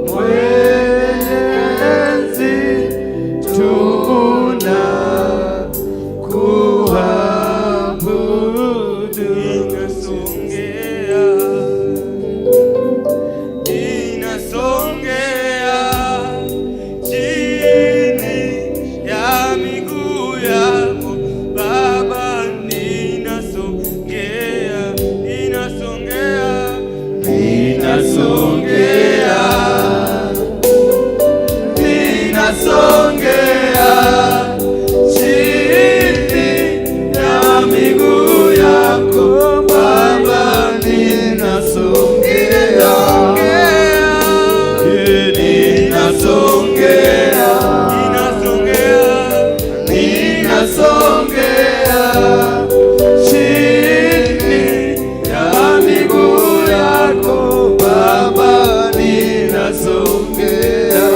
mwenye enzi, tunakuabudu. Inasongea, inasongea chini ya miguu yako Baba, ninasongea, inasongea, ninasongea, ninasongea chini ya miguu yako Baba, ninasongea, ninasongea, ninasongea, ninasongea chini ya miguu yako Baba, ninasongea,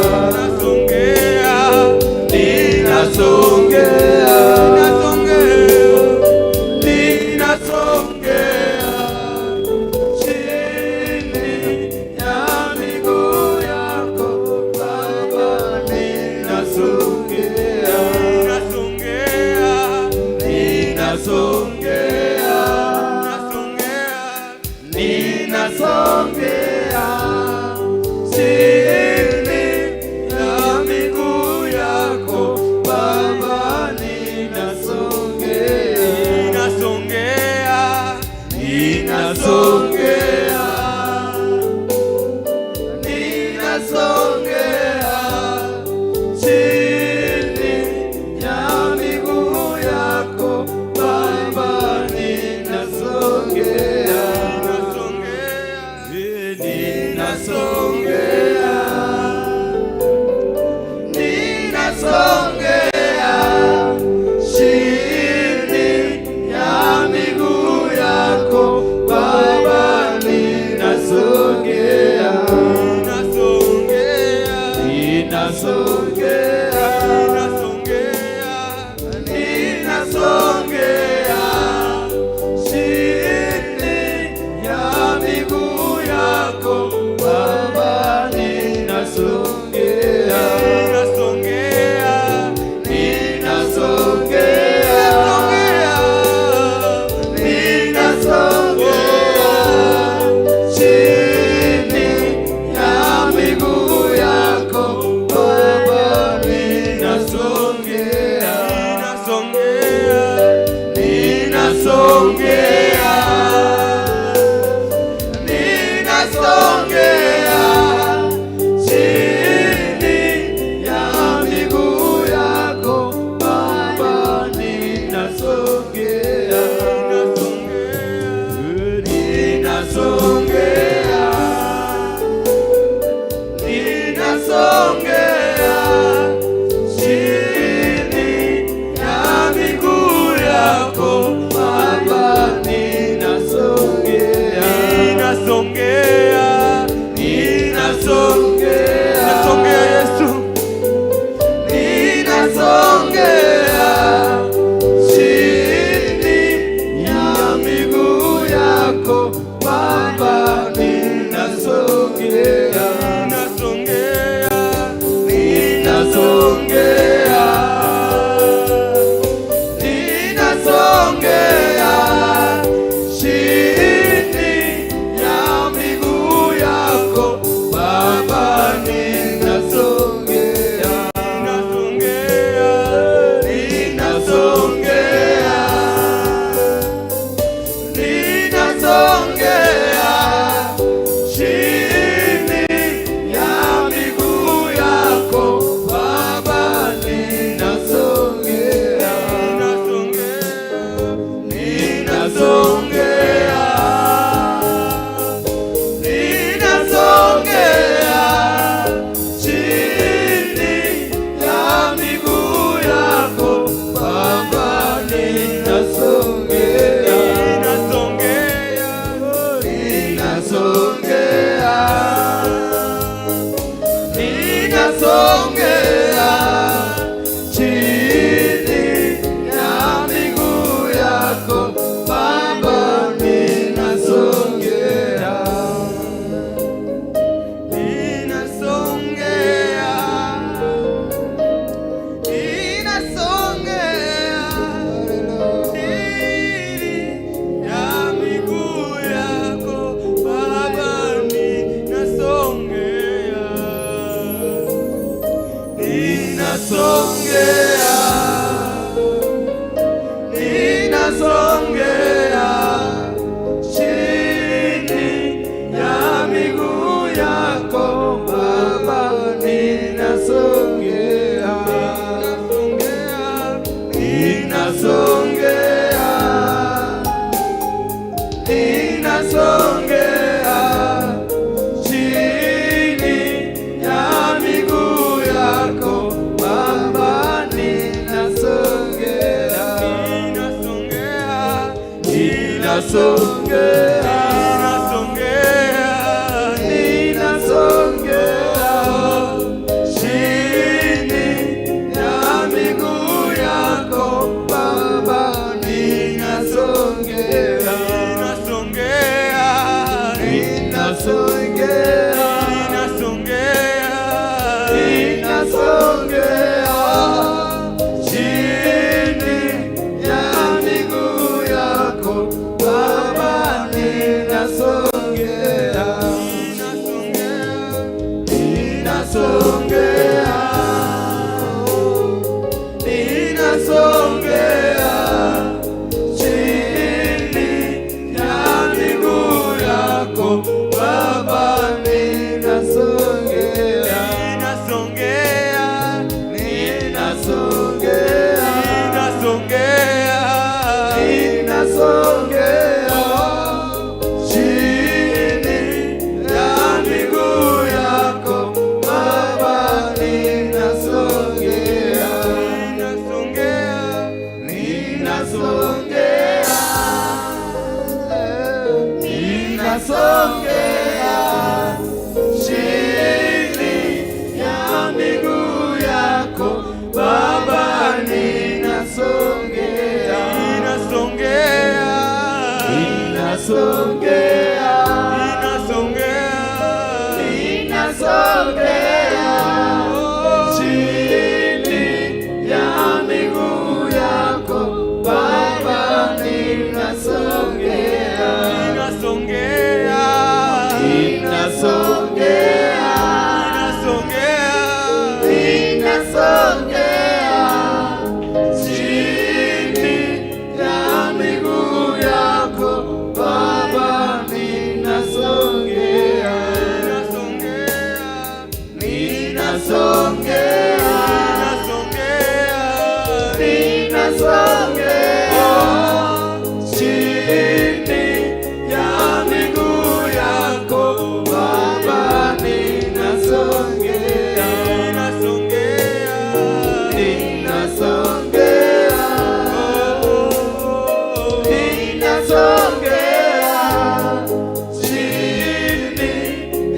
ninasongea, ninasongea, ninasongea chini ya miguu yako Baba, ninasongea, ninasongea, ninasongea, ninasongea chini ya miguu yako Baba, ninasongea, ninasongea, ninasongea, ninasongea chini ya miguu yako Baba, ninasongea, ninasongea, ninasongea chini ya miguu yako Baba. Ninasongea chini ya miguu yako Baba, ninasongea, ninasongea, ninasongea, ninasongea chini ya miguu yako Baba, ninasongea, ninasongea, ninasongea chini ya miguu yako Baba, ninasongea, ninasongea, ninasongea chini ya miguu yako Baba, ninasongea, ninasongea, ninasongea chini ya miguu yako Baba, ninasongea, ninasongea, ninasongea chini ya miguu yako Baba, ninasongea, ninasongea, ninasongea chini ya miguu yako Baba, ninasongea, ninasongea, ninasongea chini ya miguu yako Baba, ninasongea, ninasongea, ninasongea chini ya miguu yako Baba, ninasongea, ninasongea, ninasongea chini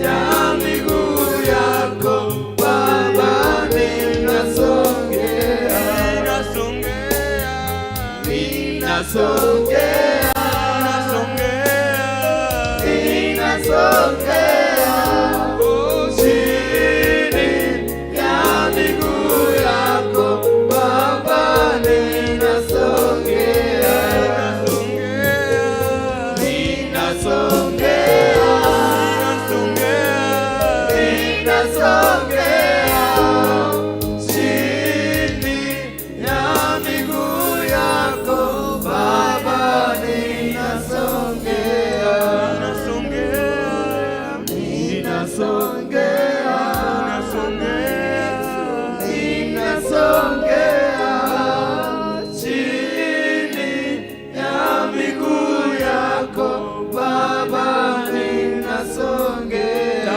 ya miguu yako Baba, ninasongea, ninasongea, ninasongea chini ya miguu yako Baba, ninasongea, ninasongea, ninasongea chini ya miguu yako Baba, ninasongea, ninasongea, ninasongea chini ya miguu yako Baba, ninasongea,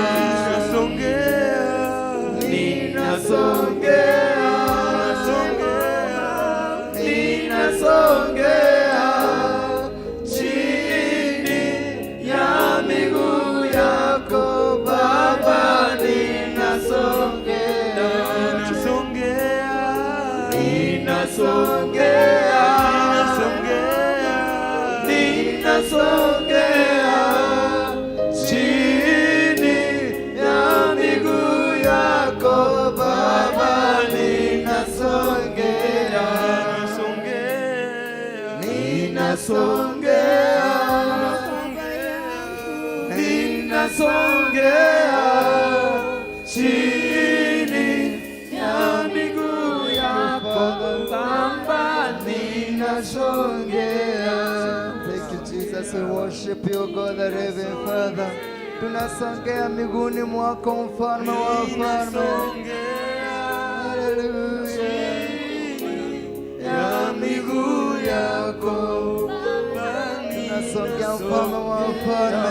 ninasongea, ninasongea chini ya miguu yako Baba, ninasongea, ninasongea, ninasongea chini ya miguu yako Baba, ninasongea, ninasongea, ninasongea chini ya miguu yako Baba, ninasongea. Thank you, Jesus. We worship you, God, the living Father. Tunasongea miguuni mwako, mfalme wa wafalme. Hallelujah. Ya miguu yako. Tunasongea, mfalme wa wafalme,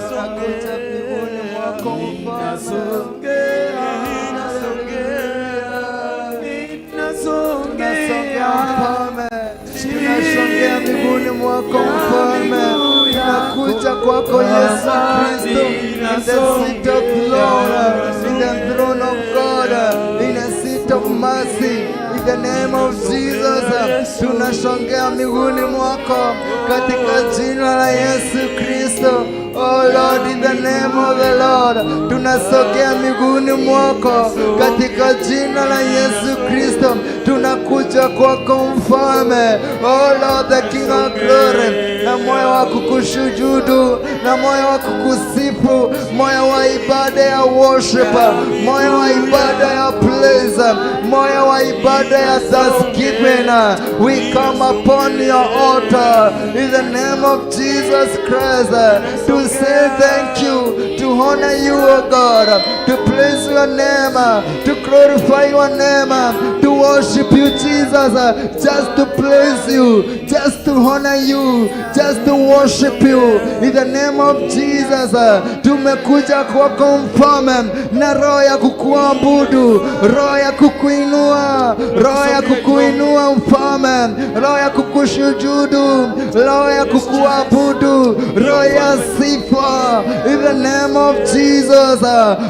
tunakuja miguuni mwako, mfalme. Tunasongea, mfalme, tunasongea miguuni mwako, mfalme, tunakuja kwako, Yesu Kristo, in the seat of Lord, in the throne of God, in the seat of mercy, in the name of Jesus. Tunasongea miguuni mwako katika jina la Yesu Kristo. Oh Lord, in the name of the Lord, tunasogea miguuni mwako katika jina la Yesu Kristo. Tunakuja kwako, mfalme, oh Lord, the King of glory, na moyo wa kukushujudu, na moyo wa kukusifu, moyo wa ibada ya worship, moyo wa ibada ya praise, moyo wa ibada ya thanksgiving. We come upon your altar in the name of Jesus Christ to say thank you, to honor you, O God, to praise your name, to glorify your name, to worship you, Jesus, just to praise you, just to honor you, just to worship you in the name of Jesus. Tumekuja kwako, mfalme, na roho ya kukuabudu, roho ya kukuinua, roho ya kukuinua, mfalme, roho ya kukushujudu, roho ya kukuabudu, roho ya sifa in the name of Jesus.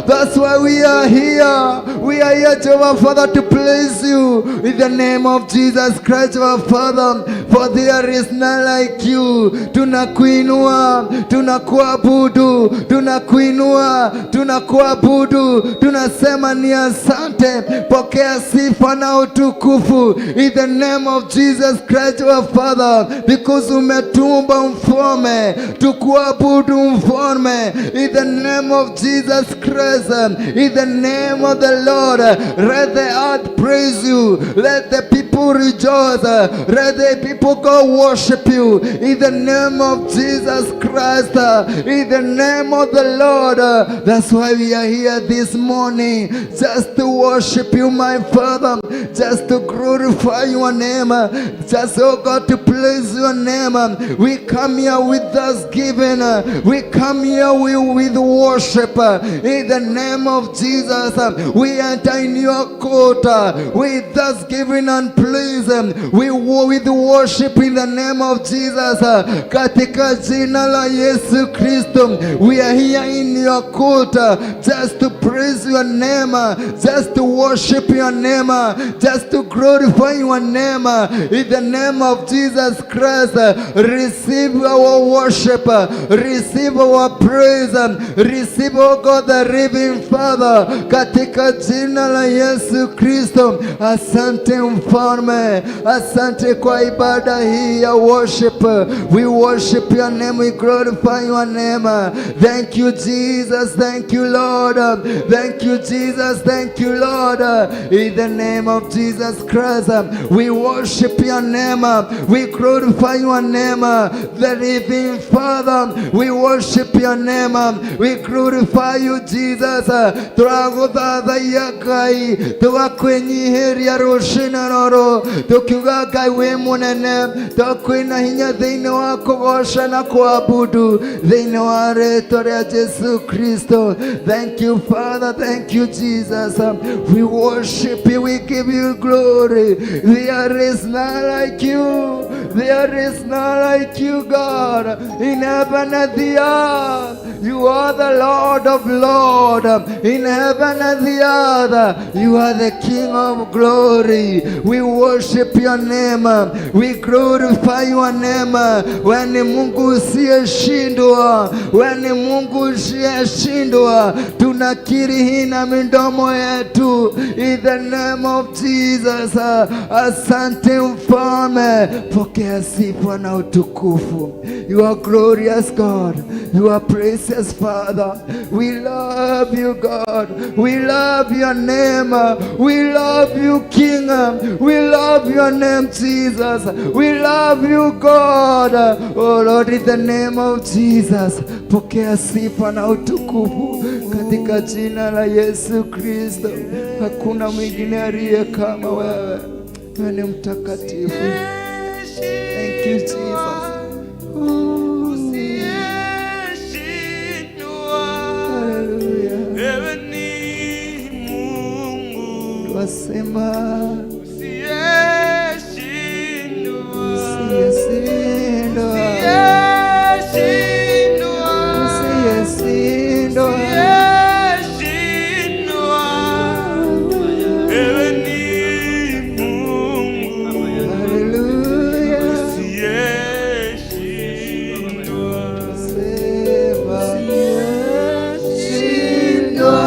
That's why we are here. We are here, Jehovah Father, to praise you in the name of Jesus Christ, our Father, for there is none like you. Tunakuinua, tunakuabudu, tunakuinua, tunakuabudu, tunasema ni asante. Pokea sifa na utukufu in the name of Jesus Christ, our Father, because umetuumba, mfalme, tukuabudu, mfalme, in the name of Jesus Christ, in the name of the Lord. Let the earth praise you, let the people rejoice, let the people go worship you in the name of Jesus Christ, in the name of the Lord. That's why we are here this morning, just to worship you, my Father, just to glorify your name, just, oh God, to praise your name. We come here with thanksgiving, we come here with worship in the name of Jesus. We enter in your court with thanksgiving and praise. We with worship in the name of Jesus. Katika jina la Yesu Kristo, we are here in your court just to praise your name, just to worship your name, just to glorify your name. In the name of Jesus Christ, receive our worship, receive our praise, receive, oh God, the living Father, katika jina la Yesu Kristo. Asante, mfalme, asante kwa ibada hii ya worship. We worship your name, we glorify your name. Thank you, Jesus, thank you, Lord, thank you, Jesus, thank you, Lord. In the name of Jesus Christ, we worship your name, we glorify your name, the living Father. We worship your name, we glorify you, Jesus. Turaguthathaiya, Ngai, tugakwinyihĩria rũcinĩ rũrũ tukiuga Ngai wĩ mũnene, twakwĩna hinya thĩinĩ wa kũgoca na kuabudu thĩinĩ wa rĩtwa rĩa Jesu Kristo. Thank you, Father, thank you, Jesus. We worship you, we give you glory. There is none like you. There is none like you, God, in heaven and the earth. You are the Lord of Lords in heaven and the earth. You are the King of glory. We worship your name. We glorify your name. Wewe ni Mungu usiyeshindwa. Wewe ni Mungu usiyeshindwa. Tunakiri hii na midomo yetu in the name of Jesus. Asante, mfalme, pokea sifa na utukufu. You are glorious God. You are precious Father. We love you, God. We love your name. We love you, King. We love your name, Jesus. We love you, God. Oh Lord, in the name of Jesus, pokea sifa na utukufu katika jina la Yesu Kristo. Hakuna mwingine aliye kama wewe. Wewe ni mtakatifu. Thank you, Jesus. Sema Usiyeshindwa. Usiyeshindwa. Usiyeshindwa. Usiyeshindwa. Usiyeshindwa. Wewe ni Mungu. Haleluya. Usiyeshindwa. Sema shindwa.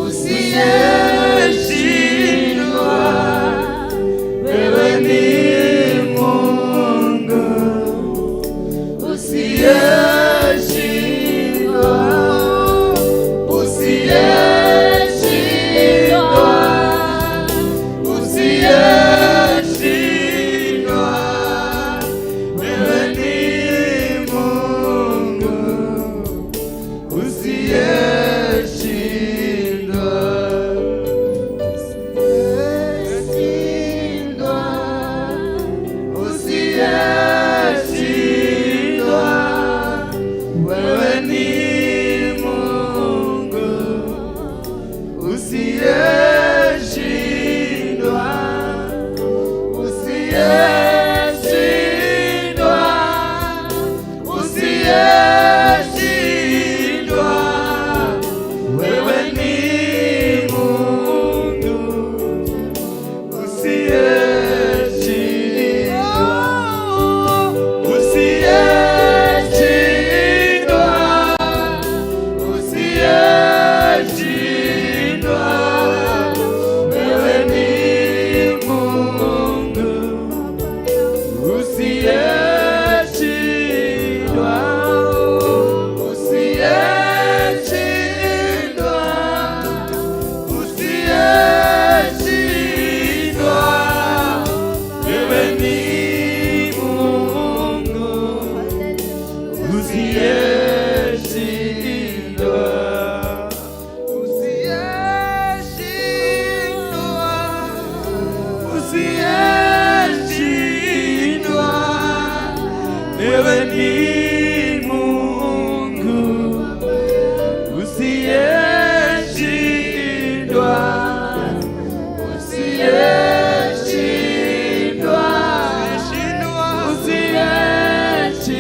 Usiyeshindwa. Wewe ni Mungu. Usiyeshindwa. Usiyeshindwa. Usiyeshindwa. Wewe ni Mungu. Usiyeshindwa. Usiyeshindwa. Usiyeshindwa. Wewe ni Mungu. Usiyeshindwa. Usiyeshindwa. Usiyeshindwa. Wewe ni Mungu. Usiyeshindwa. Usiyeshindwa. Usiyeshindwa. Wewe ni Mungu. Usiyeshindwa. Usiyeshindwa. Usiyeshindwa. Wewe ni Mungu. Usiyeshindwa. Usiyeshindwa. Usiyeshindwa. Wewe ni Mungu. Usiyeshindwa. Usiyeshindwa.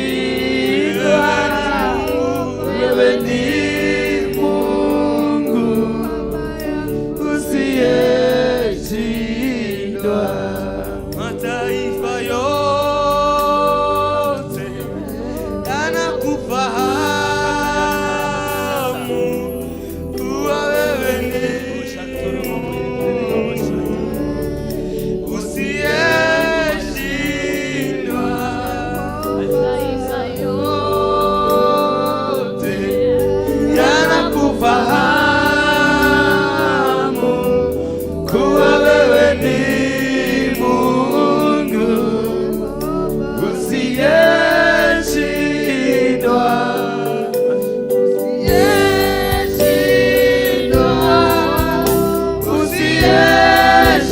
Usiyeshindwa. Wewe ni Mungu. Usiyeshindwa. Mataifa yote yanakufahamu kuwa wewe ni usiyeshindwa. Yote yanakufahamu kuwa wewe ni Mungu usiyeshindwa. Usiyeshindwa.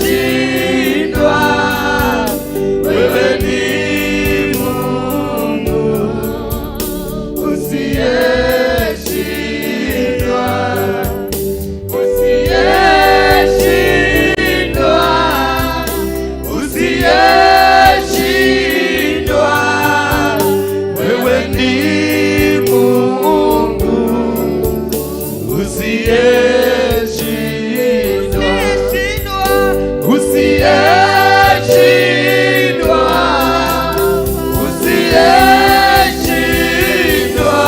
Usiyeshindwa. Wewe ni Mungu usiyeshindwa. Usiyeshindwa. Usiyeshindwa. Wewe ni Mungu usiyeshindwa. Usiyeshindwa. Usiyeshindwa.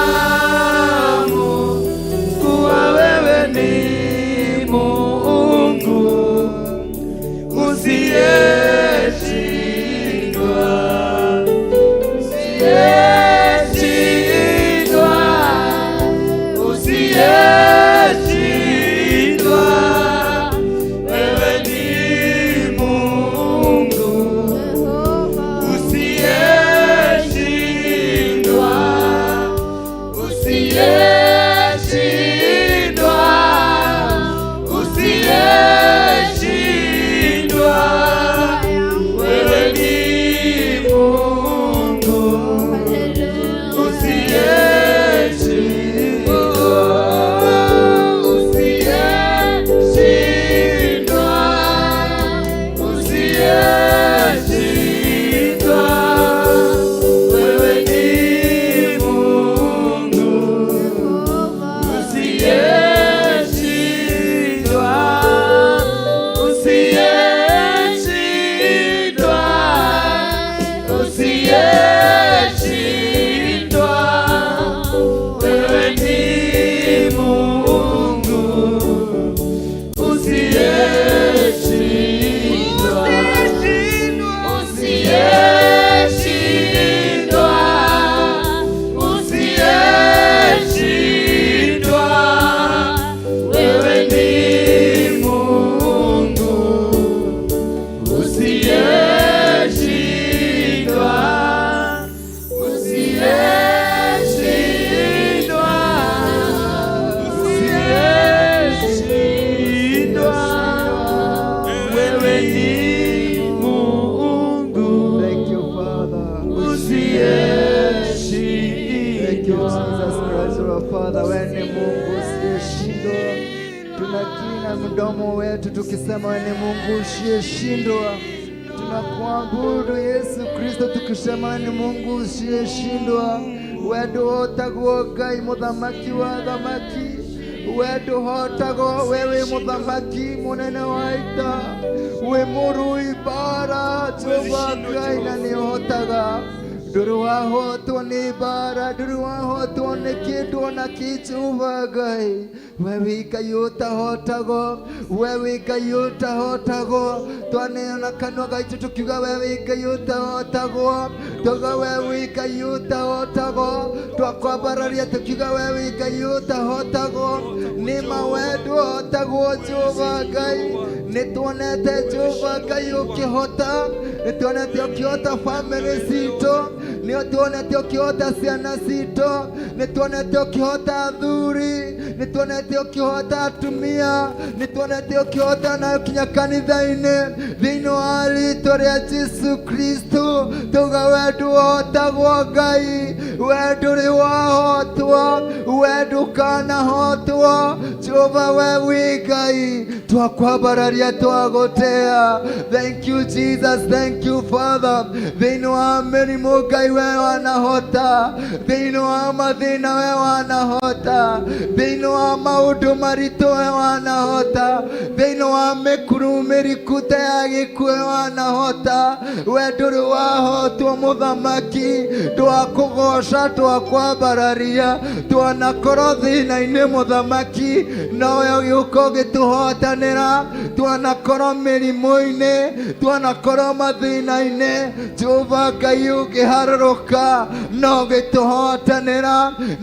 Kufahamu kuwa wewe ni Mungu usiyeshindwa, usiyeshindwa, usiyeshindwa. Wewe ni Mungu usiyeshindwa, usiyeshindwa, usiyeshindwa. Wewe ni Mungu usiyeshindwa, usiyeshindwa, usiyeshindwa. Wewe ni Mungu usiyeshindwa, usiyeshindwa, usiyeshindwa. Wewe ni Mungu usiyeshindwa, usiyeshindwa, usiyeshindwa. Wewe ni Mungu usiyeshindwa, usiyeshindwa, usiyeshindwa. Wewe ni Mungu Thank you, Father. Thank you, usiyeshindwa. Jesus Christ, our Father. Wewe ni Mungu usiyeshindwa. Tunakiri mdomo wetu tukisema wewe ni Mungu usiyeshindwa. Tunakuabudu Yesu Kristo tukisema wewe ni Mungu usiyeshindwa. We ndũhotagwo Ngai mũthamaki wa thamaki. We ndũhotagwo wewe mũthamaki mũnene wa ita. Wĩ mũrui mbara Jehova Ngai na nĩũhotaga ndũrĩ wahotwo nĩ mbara ndũrĩ wahotwo nĩ kĩndũ ona kĩ Jehova Ngai we wĩ Ngai ũtahotagwo we wĩ Ngai ũtahotagwo twaneana kanua gaitũ tũkiuga we wĩ Ngai ũtahotagwo tuga we wĩ Ngai ũtahotagwo twakwambararia tũkiuga we wĩ Ngai ũtahotagwo nĩma we ndũhotagwo Jehova Ngai nĩ tuonete Jehova Ngai ũkĩhota nĩ tuonete ũkĩhota bamĩrĩ citũ nĩ tuonete ũkĩhota ciana citũ nĩ tuonete ũkĩhota athuri nĩ tuonete ũkĩhota atumia nĩ tuonete ũkĩhota na kinya kanitha-inĩ thĩinĩ wa rĩtwa rĩa Jesu Kristo tuga we ndũhotagwo Ngai we ndũrĩ wahotwo we ndũkanahotwo Jehova we wĩ Ngai twakwambararia twagũtĩa thank you Jesus thank you Father thĩinĩ wa mĩrimũ Ngai we wanahota thĩinĩ wa mathĩna we wanahota thĩinĩ wa maũndũ maritũ we wanahota thĩinĩ wa mĩkuru mĩriku ta ya gĩkuũ we wanahota we ndũrĩ wahotwo mũthamaki twakũgoca twakwambararia twanakorwo thĩna-inĩ mũthamaki nowe ũgĩũka ũgĩtũhotanĩra twanakorwo mĩrimũ-inĩ twanakorwo mathĩna-inĩ Jehova Ngai ũngĩharũrũka no ũgĩtũhotanĩra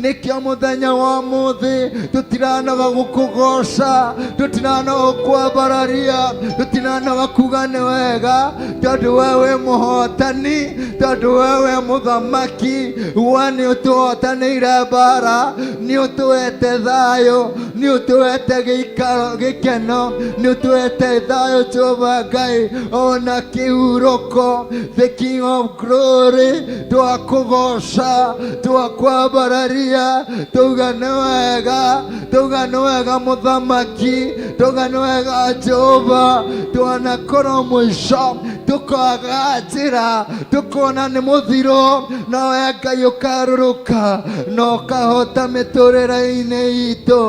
nĩkĩo mũthenya wa mũthĩ tũtiranoga gũkũgoca tũtiranoga gũkwambararia tũtiranoga kuga nĩ wega tondũ we wĩ mũhotani tondũ we wĩ mũthamaki we nĩ ũtũhotanĩire mbara nĩ ũtũhete thayũ nĩ ũtũhete gĩikaro gĩkeno nĩ ũtũhete thayũ Jehova Ngai ona kĩhurũko the King of Glory twakũgoca twakwambararia tuga nĩ wega tuga nĩ wega mũthamaki tuga nĩ wega Jehova twanakorwo mũico Tũkaga njĩra, tũkona nĩ mũthiro, nawe Ngai ũkarũrũka na ũkahota mĩtũrĩre-inĩ itũ,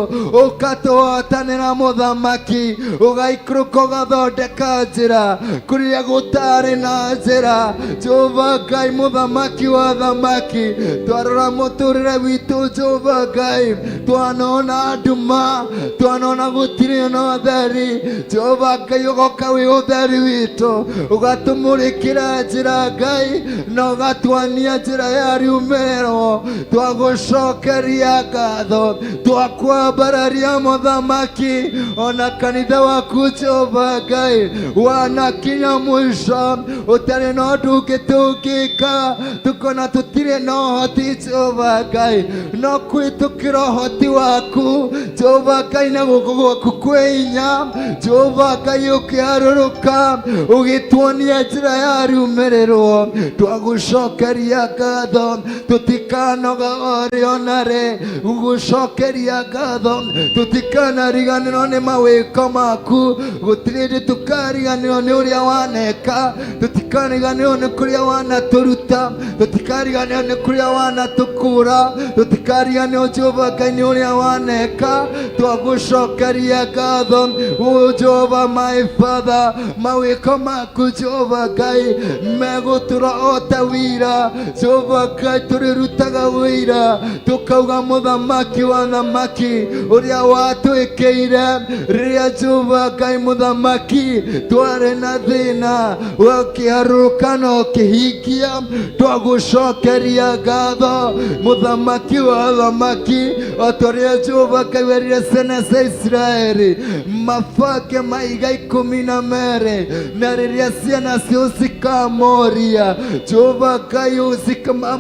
ũkatũhotanĩra mũthamaki, ũgaikũrũka ũgathondeka njĩra kũrĩa gũtarĩ na njĩra. Jehova Ngai mũthamaki wa thamaki, twarora mũtũrĩre witũ Jehova Ngai, twanona nduma, twanona gũtirĩ na ũtheri. Jehova Ngai ũgoka wĩ ũtheri witũ, ũgatũmũrĩkĩra njĩra Ngai, na ũgatuonia njĩra ya riumĩrĩro. Twagũcokeria ngatho, twakwambararia mũthamaki, ona kanitha waku Jehova Ngai wanakinya mũico, ũtarĩ na ũndũ ũngĩ tũngĩka, tũkona tũtirĩ na ũhoti Jehova Ngai, no kwĩtũkĩra ũhoti waku Jehova Ngai na guoko gwaku kwĩ hinya. Jehova Ngai ũkĩharũrũka ũgĩtuonia njĩra ya riumĩrĩrwo, twagũcokeria ngatho, tũtikanoga orĩ ona rĩ gũgũcokeria ngatho, tũtikanariganĩrwo nĩ mawĩko maku, gũtirĩ hĩndĩ tũkariganĩrwo nĩ ũrĩa waneka, tũtikariganĩrwo nĩ kũrĩa wanatũruta, tũtikariganĩrwo nĩ kũrĩa wanatũkũra, tũtikariganĩrwo Jehova Ngai nĩ ũrĩa waneka. Twagũcokeria ngatho, O Jehova my Father, mawĩko maku Jehova Ngai megũtũra o ta wira. Jehova Ngai tũrĩrutaga wĩira, tũkauga mũthamaki wa thamaki ũrĩa watwĩkĩire rĩrĩa Jehova Ngai mũthamaki twarĩ na thĩna, ũkĩharũrũka na ũkĩhingia. Twagũcokeria ngatho mũthamaki wa thamaki, o ta ũrĩa Jehova Ngai werire ciana cia Isiraeli mabange mahiga 12, na rĩrĩa ciana cio cikamoria Jehova Ngai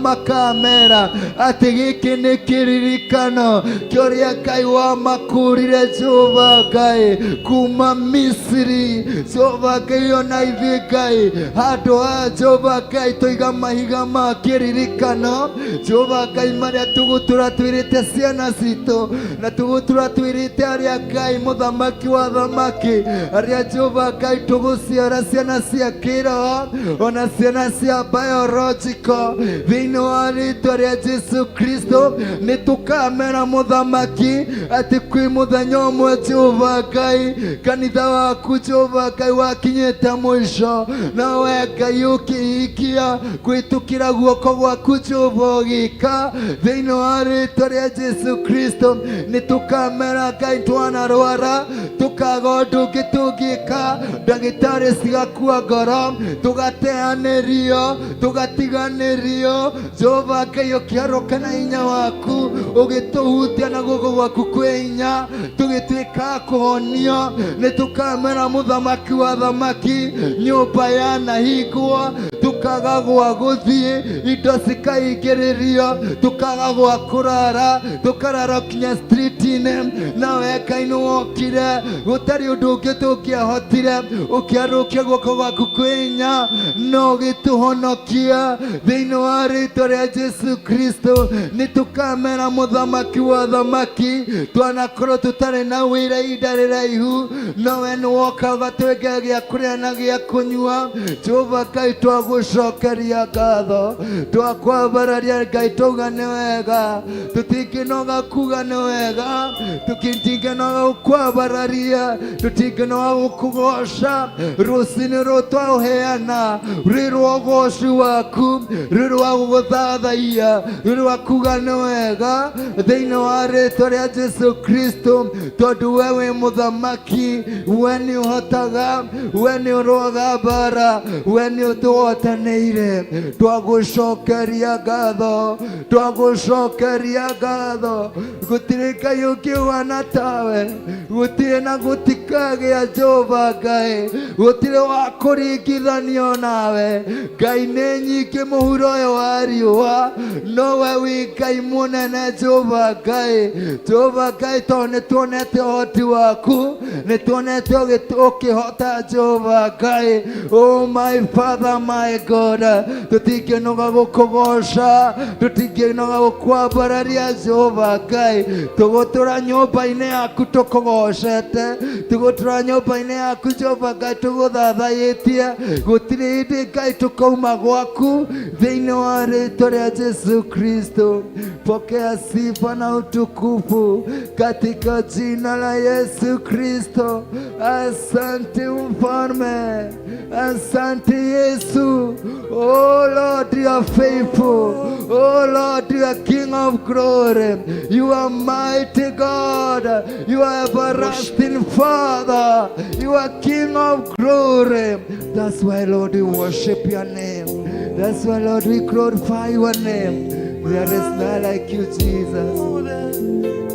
makamera atĩ gĩkĩ nĩ kĩririkano kĩa ũrĩa Ngai wamakũrire Jehova Ngai kuma Misiri. Jehova Ngai ona ithuĩ Ngai handũ ha Jehova Ngai tũiga mahiga ma kĩririkano Jehova Ngai marĩa tũgũtũra twĩrĩte ciana citũ, na tũgũtũra twĩrĩte arĩa Ngai mũthamaki wa thamaki, arĩa Jehova Ngai tũgũciara ciana cia kĩroho ona ciana cia biological, thĩinĩ wa rĩtwa rĩa Jesu Kristo nĩ tũkamera mũthamaki atĩ kwĩ mũthenya ũmwe Jehova Ngai kanitha waku Jehova Ngai wakinyĩte mũico, nawe Ngai ũkĩhingia kwĩtũkĩra guoko gwaku Jehova ũgĩka thĩinĩ wa rĩtwa rĩa Jesu Kristo. Nĩ tũkamera Ngai twanarwara, tũkaga ũndũ ũngĩ tũngĩka, ndagĩtarĩ cigakua ngoro, tũgateanĩrio, tũgatiganĩrio. Jehova Ngai ũkĩarũka na hinya waku, ũgĩtũhutia na guoko gwaku kwĩ hinya, tũgĩtuĩka a kũhonio. Nĩ tũkamera mũthamaki wa thamaki nyũmba yanahingwo, tũkaga gwa gũthiĩ, indo cikaingĩrĩrio, tũkaga gwa kũrara, tũkarara kinya street-inĩ, nawe Ngai nĩ wokire, gũtarĩ ũndũ ũngĩ tũngĩahotire, ũkĩarũkia guoko gwaku kwĩ hinya na ũgĩtũhonokia thĩinĩ wa rĩtwa rĩa Jesu Kristo. Nĩ tũkamera mũthamaki wa thamaki, twanakorwo tũtarĩ na wĩra ihinda rĩraihu, nowe nĩ woka ũgatwĩka gĩa kũrĩa na gĩa kũnyua. Jehova Ngai twagũcokeria ngatho, twakwambararia Ngai twauga nĩ wega, tũtingĩnoga kuga nĩ wega, tũtingĩnoga gũkwambararia, tũtingĩnoga gũkũgoca. Rũcinĩ rũrũ twaũheana rwĩ rwa ũgoci waku, rwĩ rwa gũgũthathaiya, rwĩ rwa kuga nĩ wega thĩinĩ wa rĩtwa rĩa Jesu Kristo, tondũ we wĩ mũthamaki, we nĩ ũhotaga, we nĩ ũrũaga mbara, we nĩ ũtũhotanĩire. Twagũcokeria ngatho, twagũcokeria ngatho, gũtirĩ Ngai ũngĩ ũhana tawe, gũtirĩ na gũtikagĩa Jehova Ngai, gũtirĩ wa kũringithanio nawe. Ngai nĩ nyingĩ mũhuro ũyũ wa riũa, nowe wĩ Ngai mũnene Jehova Ngai. Jehova Ngai, tondũ nĩ tuonete ũhoti waku, nĩ tuonete ũkĩhota Jehova Ngai. Oh my Father, my God. Tũtingĩnoga gũkũgoca, tũtingĩnoga gũkwambararia Jehova Ngai. Tũgũtũra nyũmba-inĩ yaku tũkũgocete, tũgũtũra nyũmba-inĩ yaku Jehova Ngai tũgũthathayĩtie. Gũtirĩ hĩndĩ Ngai tũkauma gwaku thĩinĩ wa rĩtwa rĩa Jesu Kristo. Pokea sifa na utukufu katika jina la Yesu Kristo. Asante Mfalme, asante Yesu. Oh Lord, you are faithful. Oh Lord, you are King of glory. You are mighty God. You are everlasting Father. You are King of glory. That's why, Lord, we worship your name. That's why, Lord, we glorify your name. There is none like you, Jesus.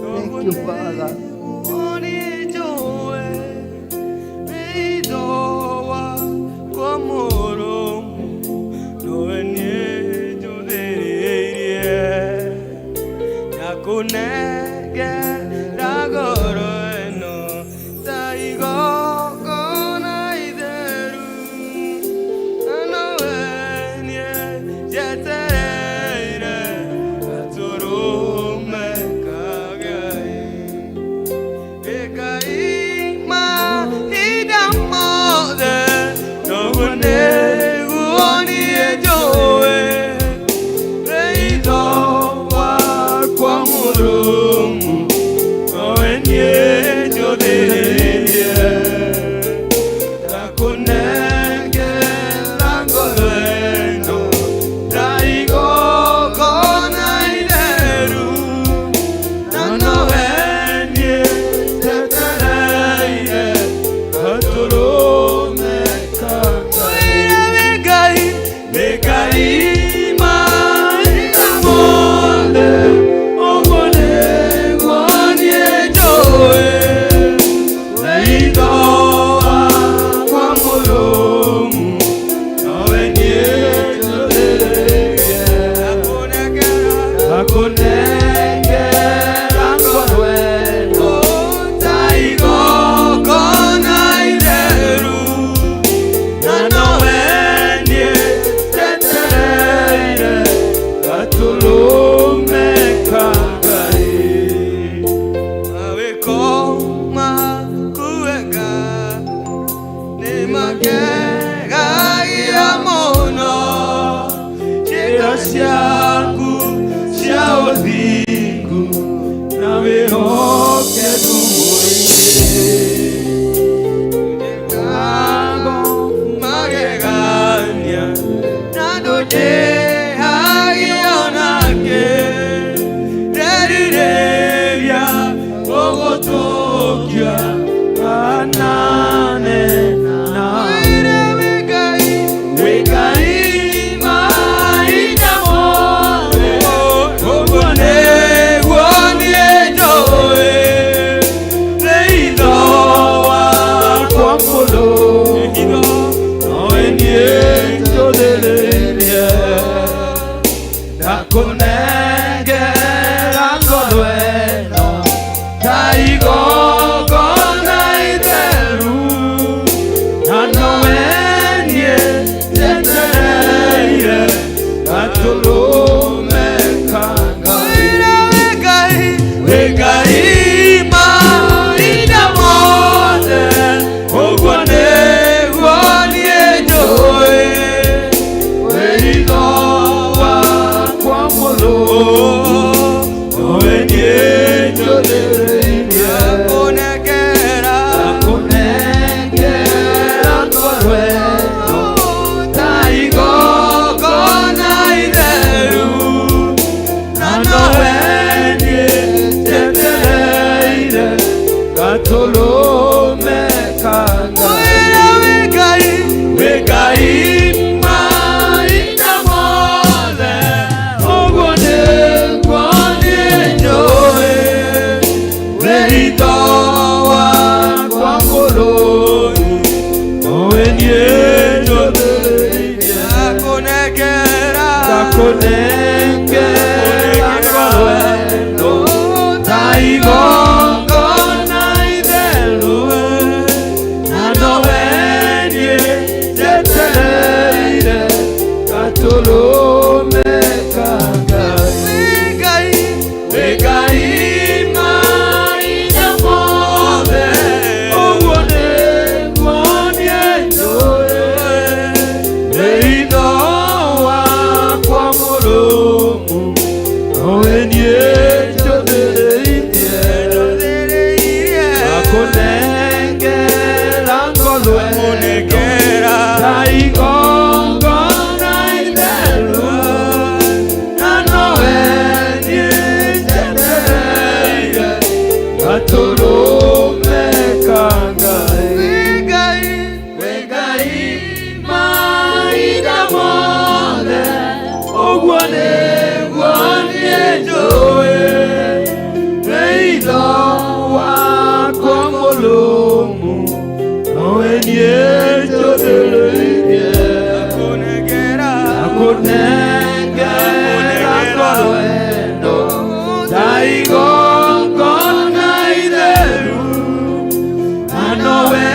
Thank you, Father. niĩ njũthĩrĩirie akũnengera ngoro ĩno ta igongona itheru na nowe niĩ njetereire gatũrũme ka Ngai. We Ngai mahinda mothe ũguo nĩguo niĩ njũĩ wĩitho wakwa mũrũmu nowe niĩ njũthĩrĩirie akũnengera ngoro ĩno ta igongona itheru na nowe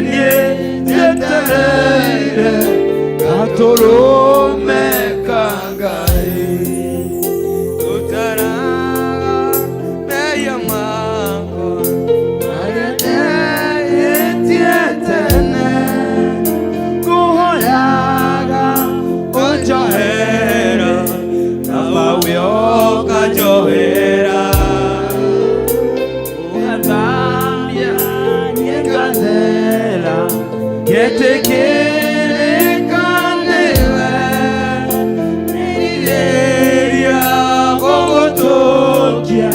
niĩ njetereire gatũrũme ka Ngai. Arĩa tene ngũhoyaga ũnjohere kaba wĩoka njohera ũgathambia ngathera ngetĩkĩrĩka nĩwe nĩrirĩria gũgũtũkia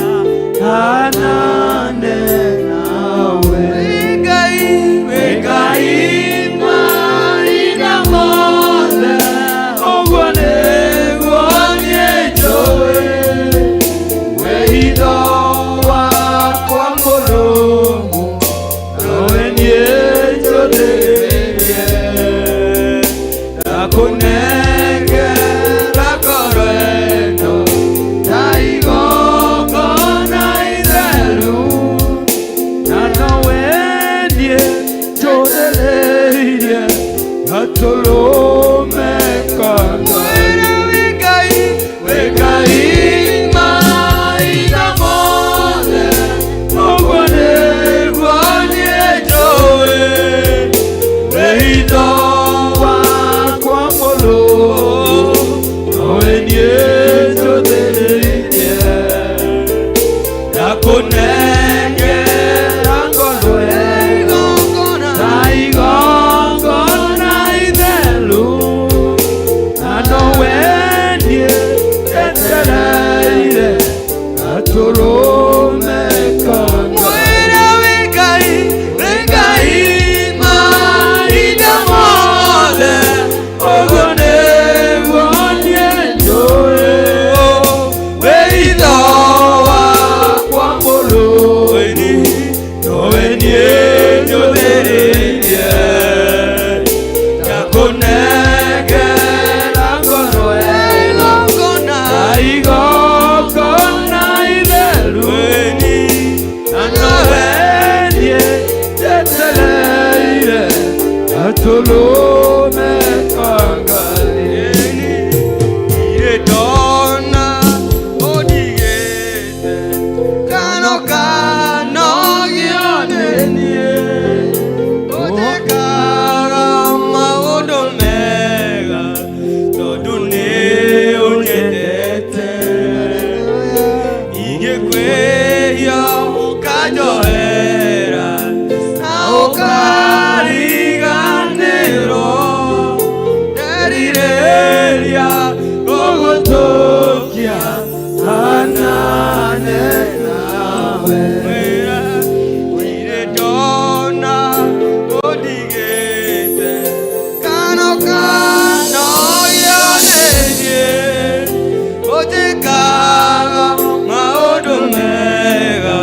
hanane nawe. We Ngai mahinda mothe ũguo nĩguo niĩ njũĩ wĩitho wakwa mũrũmu nowe niĩ njũthĩrĩirie ndakũnengera ngoro ĩno ta igongona itheru na nowe niĩ njũthĩrĩirie gatũrũme ka Ngai. We Ngai mahinda mothe ũguo nĩguo niĩ njũĩ wĩitho wakwa mũrũmu nowe niĩ njũthĩrĩirie ndakũnengera ngoro ĩno ta igongona itheru na nowe niĩ njetereire gatũrũme ka Ngai. We Ngai mahinda mothe ũguo nĩguo niĩ njũĩ wĩitho wakwa mũrũmu nowe niĩ njũthĩrĩirie ndakũnengera ngoro ĩno ta igongona itheru na nowe niĩ njetereire gatũrũme ka Ngai. Ndĩrirĩria gũgũtũkia hanane nawe. Ndirĩ ndona ũndigĩte kano kano gĩonenie ũnjĩkaga maũndũ mega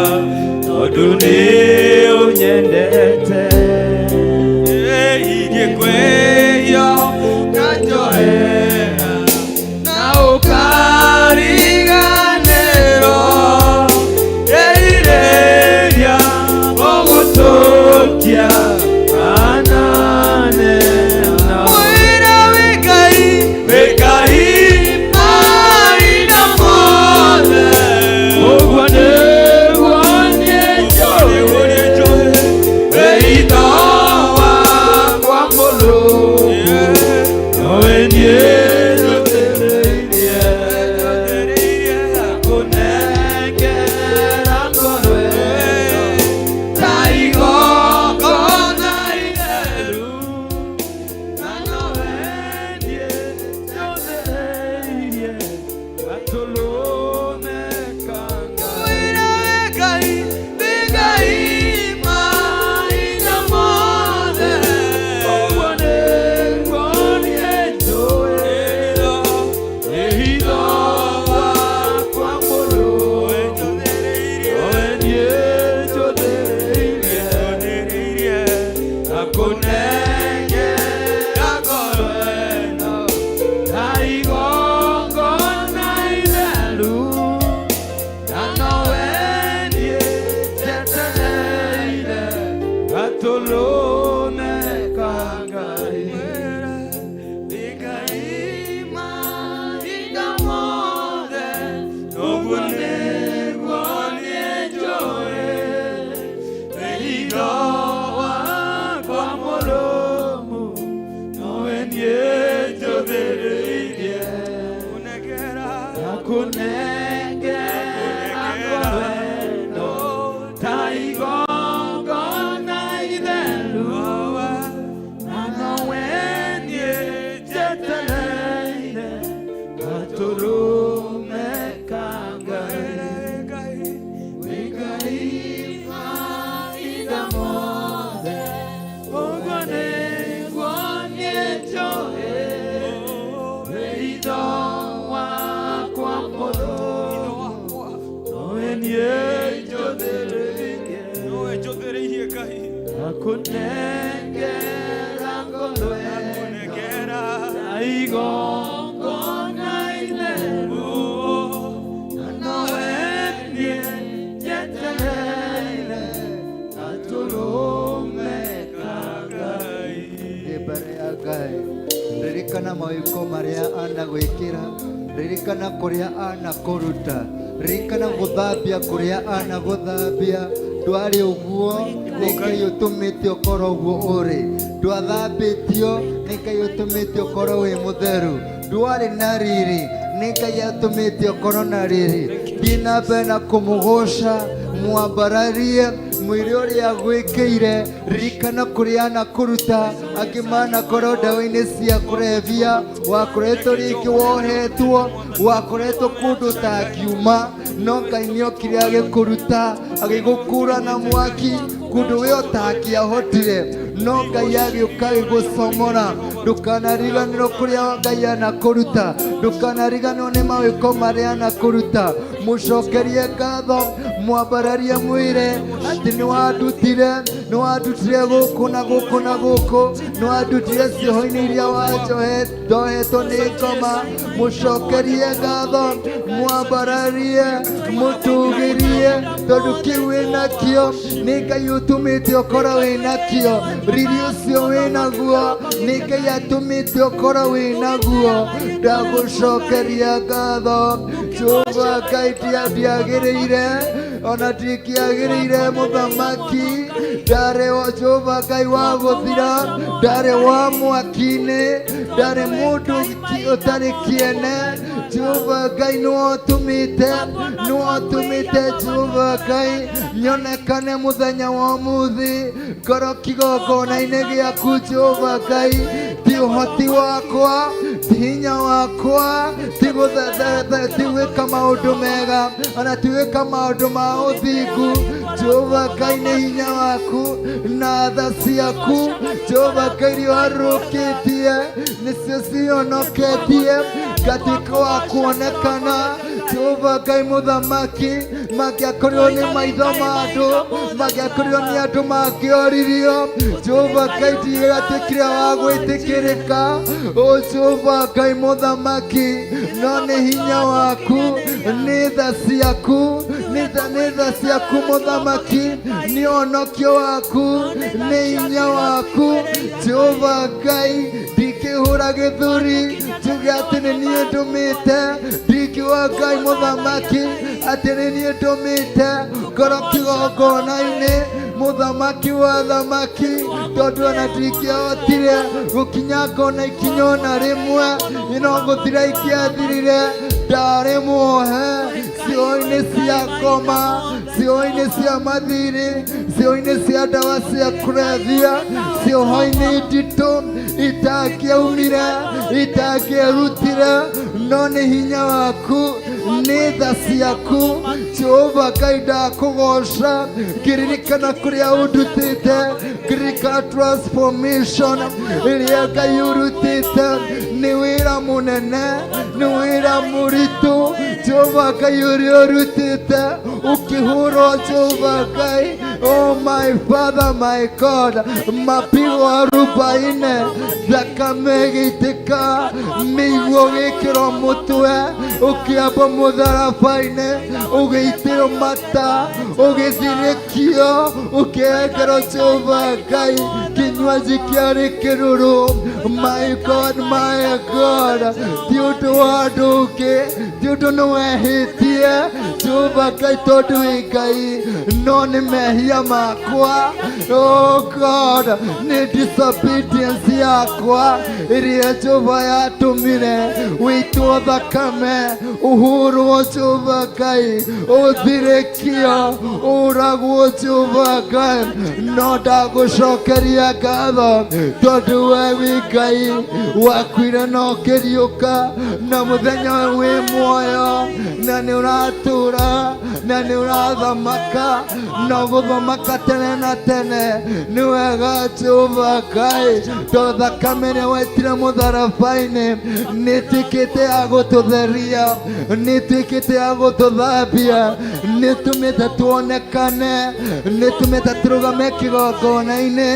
tondũ nĩ ũnyendete. Ingĩkwĩhia ũkanjohera na ũkariganĩrwo ndĩrirĩria gũgũtũkia hanane nawe. Mwĩra wĩ Ngai, wĩ Ngai mahinda mothe. Ũguo nĩguo niĩ njũĩ. niĩ njũthĩrĩirie Nowe njũthĩrĩirie Ngai. Nakũnengera ngoro ĩno Nengera. na igongona itheru na nowe niĩ njetereire gatũrũme ka Ngai. Ndĩ mbere ya Ngai ririkana mawĩko marĩa anagwĩkĩra, ririkana kũrĩa anakũruta, ririkana gũthambia kũrĩa anagũthambia. Ndwarĩ ũguo, nĩ Ngai ũtũmĩte ũkorwo ũguo ũrĩ. Ndwathambĩtio, nĩ Ngai ũtũmĩte ũkorwo wĩ mũtheru. Ndwarĩ na riri, nĩ Ngai atũmĩte ũkorwo na riri. Thiĩ na mbere na kũmũgoca, mwambararie mwĩrĩ ũrĩa agwĩkĩire. Ririkana kũrĩa anakũruta. Angĩ manakorwo ndawa-inĩ cia kũrebia, wakoretwo rĩngĩ wohetwo, wakoretwo kũndũ ũtangiuma, no Ngai nĩokire agĩkũruta, agĩgũkura na mwaki kũndũ we ũtangĩahotire, no Ngai agĩũka agĩgũcomora. Ndũkanariganĩrwo kũrĩa Ngai anakũruta, ndũkanariganĩrwo nĩ mawĩko marĩa anakũruta. Mũcokerie ngatho, mwambararie, mwĩre atĩ nĩwandutire, nĩwandutire gũkũ na gũkũ na gũkũ, nĩwandutire cioho-inĩ iria ndohetwo nĩ ngoma. Mũcokerie ngatho, mwambararie, mũtũgĩrie, tondũ kĩu wĩnakĩo nĩ Ngai ũtũmĩte ũkorwo wĩnakĩo. Riri ũcio wĩnaguo nĩ Ngai atũmĩte ũkorwo wĩnaguo. Ndagũcokeria ngatho, Jehova Ngai. Ndiagĩrĩire, ona ndingĩagĩrĩire, mũthamaki. Ndarĩ wa Jehova Ngai wa gũthira, ndarĩ wa mwaki-inĩ, ndarĩ mũndũ ũtarĩ kĩene. Jehova Ngai, nĩwe ũtũmĩte, nĩwe ũtũmĩte, Jehova Ngai, nyonekane mũthenya wa ũmũthĩ, ngorwo kĩgongona-inĩ gĩaku, Jehova Ngai. Ti ũhoti wakwa, ti hinya wakwa, ti ti gwĩka maũndũ mega, ona ti gwĩka maũndũ ma ũthingu. Jehova Ngai, nĩ hinya waku na tha ciaku, Jehova Ngai, iria ũharũrũkĩtie nĩcio cihonoketie ngatuĩka wa kuonekana. Jehova Ngai mũthamaki, mangĩakorirwo nĩ maitho ma andũ, mangĩakorirwo nĩ andũ mangĩoririo, Jehova Ngai, ndigatuĩkire wa gwĩtĩkĩrĩka, o Jehova Ngai mũthamaki. No nĩ hinya waku, nĩ tha ciaku, nĩ tha ciaku mũthamaki, nĩ ũhonokio waku, nĩ hinya waku, Jehova Ngai. Ndingĩhũra gĩthũri njuge atĩ nĩ niĩ ndũmĩte, ndingiuga, Ngai mũthamaki, atĩ nĩ niĩ ndũmĩte ngoro kĩgongona-inĩ, mũthamaki wa thamaki, tondũ ona ndingĩahotire gũkinya ngona ikinya ona rĩmwe, no gũthira ingĩathirire. Ndarĩ muohe cioho-inĩ cia ngoma, cioho-inĩ cia mathirĩ, cioho-inĩ cia ndawa cia kũrebia, cioho-inĩ nditũ itangĩaumire, itangĩerutire, no nĩ hinya waku, nĩ tha ciaku, Jehova Ngai. Ndakũgoca ngĩririkana kũrĩa ũndutĩte, ngĩririkana transformation ĩrĩa Ngai ũrutĩte. Nĩ wĩra mũnene, nĩ wĩra mũritũ, Jehova Ngai, ũrĩa ũrutĩte ũkĩhũrwo, Jehova Ngai. Oh my Father, my God, mapigo 40, thakame ĩgĩitĩka, mĩiguo gĩkĩrwo mũtwe, ũkĩambwo mũtharaba-inĩ, ũgĩitĩrwo mata, ũgĩthirĩkio, ũkĩhengerwo, Jehova Ngai, kinywaji kĩarĩ kĩrũrũ. My God, my God, ti ũndũ wa andũ ũngĩ, ti ũndũ nĩ wehĩtie, Jehova Ngai, tondũ wĩ Ngai, no nĩ mehia makwa. Oh God, nĩ disobedience yakwa ĩrĩa, Jehova, yatũmire wĩitwo thakame, ũhũrwo, Jehova Ngai, ũthirĩkio, ũragwo, Jehova Ngai. No ndagũcokeria ngatho tondũ we wĩ Ngai wakuire na ũkĩriũka, na mũthenya ũyũ wĩ muoyo, na nĩ ũratũra, na nĩ ũrathamaka, na ũgũthamaka tene na tene. Nĩ wega, Jehova Ngai, tondũ thakame ĩrĩa wetire mũtharaba-inĩ nĩ ĩtuĩkĩte ya gũtũtheria, nĩ ĩtuĩkĩte ya gũtũthambia. Nĩ tũmĩte tuonekane, nĩ tũmĩte tũrũgame kĩgongona-inĩ,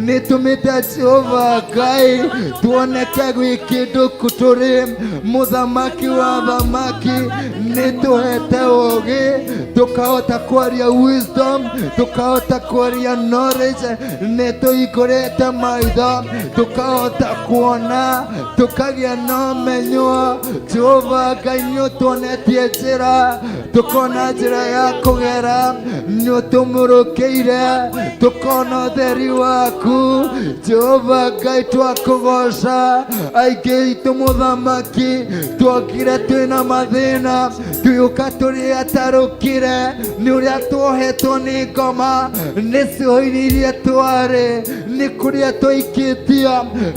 nĩ tũmĩte Jehova Ngai tuoneke gwĩ kĩndũ tũrĩ. Mũthamaki wa thamaki, nĩ tũhete ũũgĩ, tũkahota kwaria wisdom, tũkahota kwaria knowledge, nĩ tũhingũrĩte maitho, tũkahota kuona, tũkagĩa na ũmenyo. Jehova Ngai, nĩ ũtuonetie njĩra, tũkona njĩra ya kũgera, nĩ ũtũmũrũkĩire, tũkona ũtheri waku. Jehova Ngai, twakũgoca. Aingĩ itũ mũthamaki tuokire twĩna mathĩna, tũgĩũka tũrĩ atarũkire nĩ ũrĩa tuohetwo nĩ ngoma, nĩ cioho-inĩ iria twarĩ, nĩ kũrĩa twaikĩtio,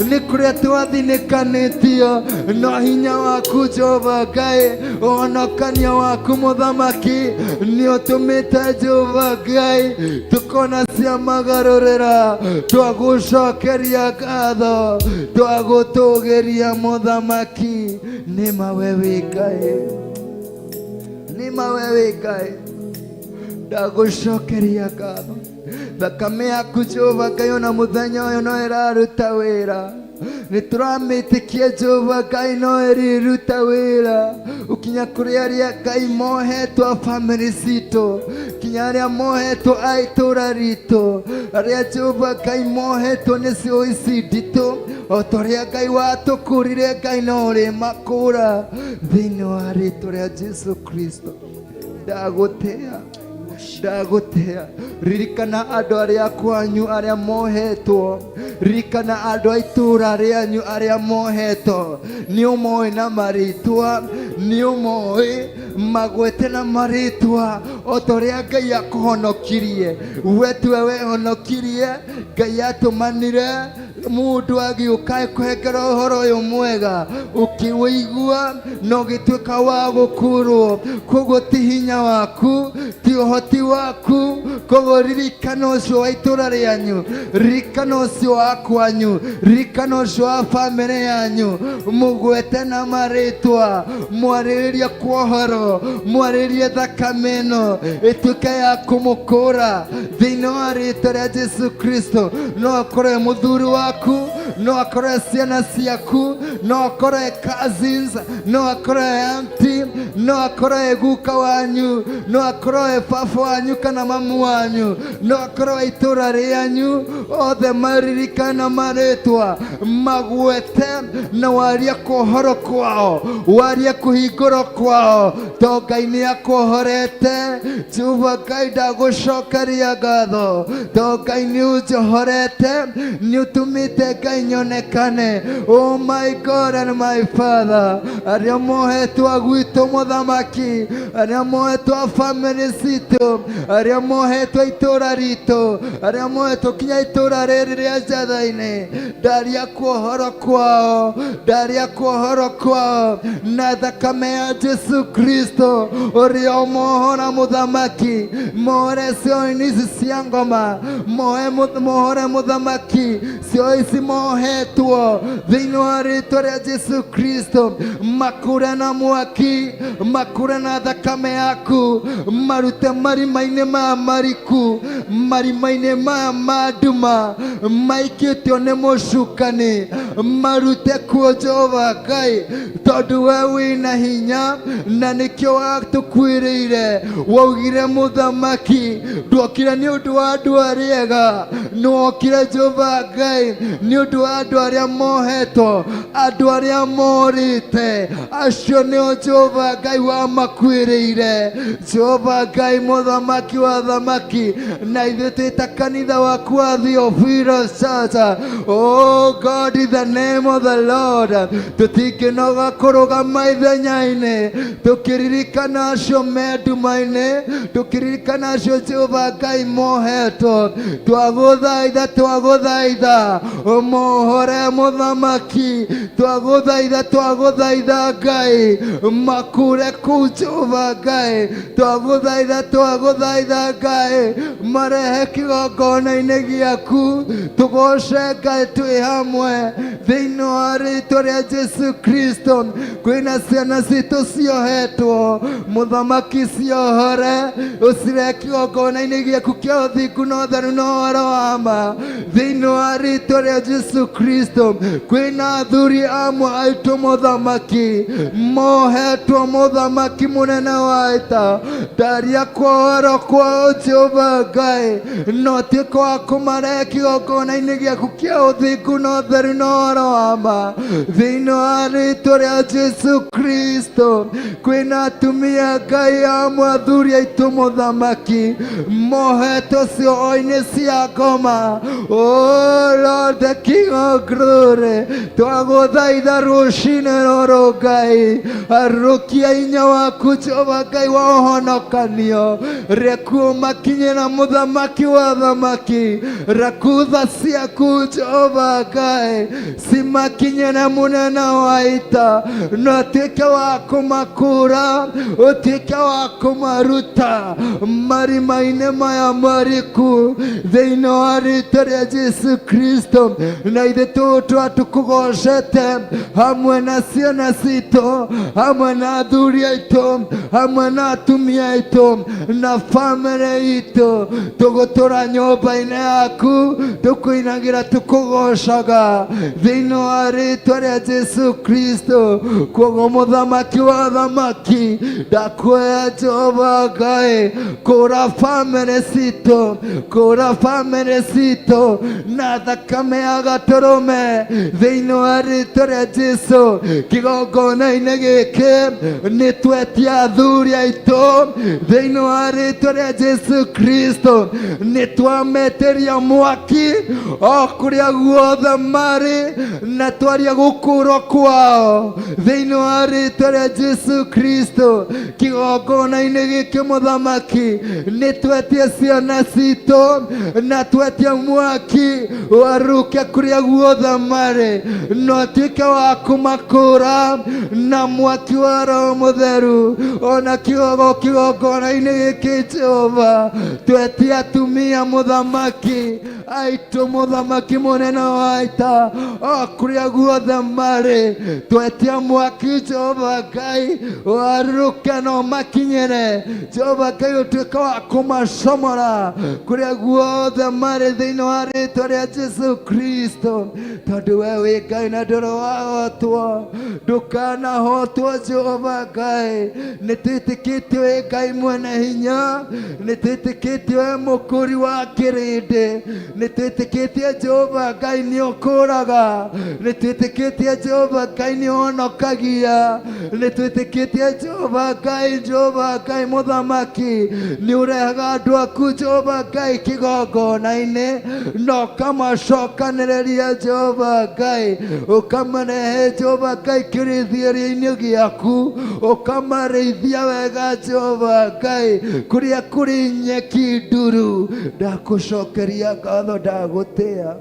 nĩ kũrĩa twathinĩkanĩtio. No hinya waku Jehova Ngai, ũhonokanio waku mũthamaki, nĩ ũtũmĩte Jehova Ngai tũkona cia magarũrĩra. Twagũcokeria ngatho, twagũtũgĩria mũthamaki. Nĩ ma we wĩ Ngai, nĩ ma we wĩ Ngai, ndagũcokeria ngatho. Thakame yaku Jehova Ngai ona mũthenya ũyũ no ĩraruta wĩra. Nĩ tũramĩtĩkia Jehova Ngai no ĩrĩruta wĩra ũkinya kũrĩ arĩa Ngai mohetwo a bamĩrĩ citũ, kinya arĩa mohetwo a itũra ritũ, arĩa Jehova Ngai mohetwo nĩ cio ici nditũ. O ta ũrĩa Ngai watũkũrire, Ngai no ũrĩmakũra thĩinĩ wa rĩtwa rĩa Jesu Kristo. Ndagũtĩa, ndagũtĩa. Ririkana andũ arĩa kwanyu arĩa mohetwo, ririkana andũ a itũra rĩanyu arĩa mohetwo. Nĩ ũmoĩ na marĩtwa, nĩ ũmoĩ, magwete na marĩtwa. O ta ũrĩa Ngai akũhonokirie, we tiwe wehonokirie, Ngai atũmanire mũndũ agĩũka kũhengera ũhoro ũyũ mwega, ũkĩũigua na ũgĩtuĩka wa gũkũrwo. Koguo ti hinya waku, ti ũhoti waku. Koguo ririkana ũcio wa itũra rĩanyu, ririkana ũcio wa kwanyu, ririkana ũcio wa bamĩrĩ yanyu, mũgwete na marĩtwa, mwarĩrĩrie kwohoro, mwarĩrĩrie thakame ĩno ĩtuĩke ya kũmũkũra thĩinĩ wa rĩtwa rĩa Jesu Kristo. No akorwo e mũthuri waku, no akorwo e ciana ciaku, no akorwo e cousins, no akorwo e auntie, no akorwo e guka wanyu, no akorwo e baba wanyu kana mamu wanyu, no akorwo e itũra rĩanyu. Othe maririkana marĩtwa, magwete na warie kũhoro kwao, warie kũhingũrwo kwao, to Ngai nĩ akũhorete. Jehova Ngai, ndagũcokeria ngatho, to Ngai nĩ ũnjohorete, nĩ ũtũmĩte Ngai nyonekane. Oh my God and my Father, arĩa mohetwo a gwitũ mũthamaki, arĩa mohetwo a bamĩrĩ citũ, arĩa mohetwo itũra ritũ, arĩa mohetwo kinya itũra rĩrĩ rĩa Njatha-inĩ, ndaria kuohoro kwao, ndaria kuohoro kwao na thakame ya Jesu Kristo ũrĩa ũmohora mũthamaki. Mohore cio-inĩ ici cia ngoma, mohore mũthamaki cio ici mohetwo thĩinĩ wa rĩtwa rĩa Jesu Kristo. Makũre na mwaki, makũre na thakame yaku, marute marima-inĩ maya mariku, marima-inĩ maya ma nduma maikĩtio nĩ mũcukani, marute kuo Jehova Ngai, tondũ we wĩna hinya na nĩkĩo watũkuĩrĩire. Waugire mũthamaki ndwokire nĩ ũndũ wa andũ arĩa ega, nĩwokire Jehova Ngai nĩ ũndũ wa andũ arĩa mohetwo, andũ arĩa morĩte, acio nĩo Jehova Ngai wamakuĩrĩire. Jehova Ngai mũthamaki wa thamaki, na ithuĩ twĩ ta kanitha waku wa Theophilus Church, oh God, in the name of the Lord, tũtingĩnoga kũrũgama ithenya-inĩ tũkĩririkana acio me nduma-inĩ, tũkĩririkana acio Jehova Ngai mohetwo. Twagũthaitha, twagũthaitha ũmohore mũthamaki, twagũthaitha, twagũthaitha Ngai makure kũu Jehova Ngai, twagũthaitha, twagũthaitha Ngai marehe kĩgongona-inĩ gĩaku, tũgoce Ngai twĩ hamwe. Thĩinĩ wa rĩtwa rĩa Jesu Kristo, kwĩna ciana citũ ciohetwo, mũthamaki, ciohore, ũcirehe kĩgongona-inĩ gĩaku kĩa ũthingu na ũtheru na ũhoro wa ma. Thĩinĩ wa rĩtwa rĩa Jesu Kristo, kwĩna athuri amwe aitũ, mũthamaki, mohetwo, mũthamaki mũnene wa ita, ndaria kuohorwo kwao, Jehova Ngai, no tuĩke wa kũmarehe kĩgongona-inĩ gĩaku kĩa ũthingu na ũtheru na ũhoro wa ma. Thĩinĩ wa rĩtwa rĩa Jesu Kristo, kwĩna atumia Ngai amwe, athuri aitũ, mũthamaki, mohetwo cioho-inĩ cia ngoma. Oh Lord, the King of Glory, twagũthaitha rũcinĩ rũrũ, Ngai, arũkia hinya waku, Jehova Ngai wa ũhonokanio, rekuo makinyĩra, mũthamaki wa thamaki, rekutha ciaku, Jehova Ngai, cimakinyĩre, mũnene wa ita, na ũtuĩke wa kũmakũra, ũtuĩke wa kũmaruta marima-inĩ maya mariku, thĩinĩ wa rĩtwa rĩa Jesu Kristo. Na ithuĩ tũgũtũra tũkũgocete hamwe na ciana citũ, hamwe na athuri aitũ, hamwe na atumia aitũ na bamĩrĩ itũ. Tũgũtũra nyũmba-inĩ yaku tũkũinagĩra, tũkũgocaga, thĩinĩ wa rĩtwa rĩa Jesu Kristo. Koguo mũthamaki wa thamaki, ndakuoya, Jehova Ngai, kũra bamĩrĩ citũ, kũra bamĩrĩ citũ na thakame ya gatũrũme, thĩinĩ wa rĩtwa rĩa Jesu. Kĩgongona-inĩ gĩkĩ nĩ twetia athuri aitũ, thĩinĩ wa rĩtwa rĩa Jesu Kristo, nĩ twametĩria mwaki o kũrĩa guothe marĩ, na twaria gũkũrwo kwao, thĩinĩ wa rĩtwa rĩa Jesu Kristo. Kĩgongona-inĩ gĩkĩ, mũthamaki, nĩ twetie ciana citũ na twetie mwaki waruke kũrĩa guothe marĩ, na ũtuĩke wa kũmakũra na mwaki wa Roho Mũtheru. Ona kĩgogo kĩgongona-inĩ gĩkĩ, Jehova, twetie atumia, mũthamaki, aitũ, mũthamaki mũnene wa ita, o kũrĩa guothe marĩ, twetia mwaki, Jehova Ngai, warũke no makinyĩre, Jehova Ngai, ũtuĩke wa kũmacomora kũrĩa guothe marĩ, thĩinĩ wa rĩtwa rĩa Jesu Kristo, tondũ we wĩ Ngai na ndũrĩ wahotwo, ndũkanahotwo, Jehova Ngai. Nĩ twĩtĩkĩtie wĩ Ngai mwene hinya, nĩ twĩtĩkĩtie we mũkũri wa kĩrĩndĩ, nĩ twĩtĩkĩtie, Jehova Ngai, nĩ ũkũraga, nĩ twĩtĩkĩtie, Jehova Ngai, nĩ ũhonokagia, nĩ twĩtĩkĩtie, Jehova Ngai, Jehova Ngai mũthamaki, nĩ ũrehaga andũ aku, Jehova Ngai, kĩgongona-inĩ na ũkamacokanĩrĩria, Jehova Ngai, ũkamarehe, Jehova Ngai, kĩrĩithĩrio-inĩ gĩaku, ũkamarĩithia wega, Jehova Ngai, kũrĩa kũrĩ nyeki nduru. Ndakũcokeria ngatho, ndagũtĩa.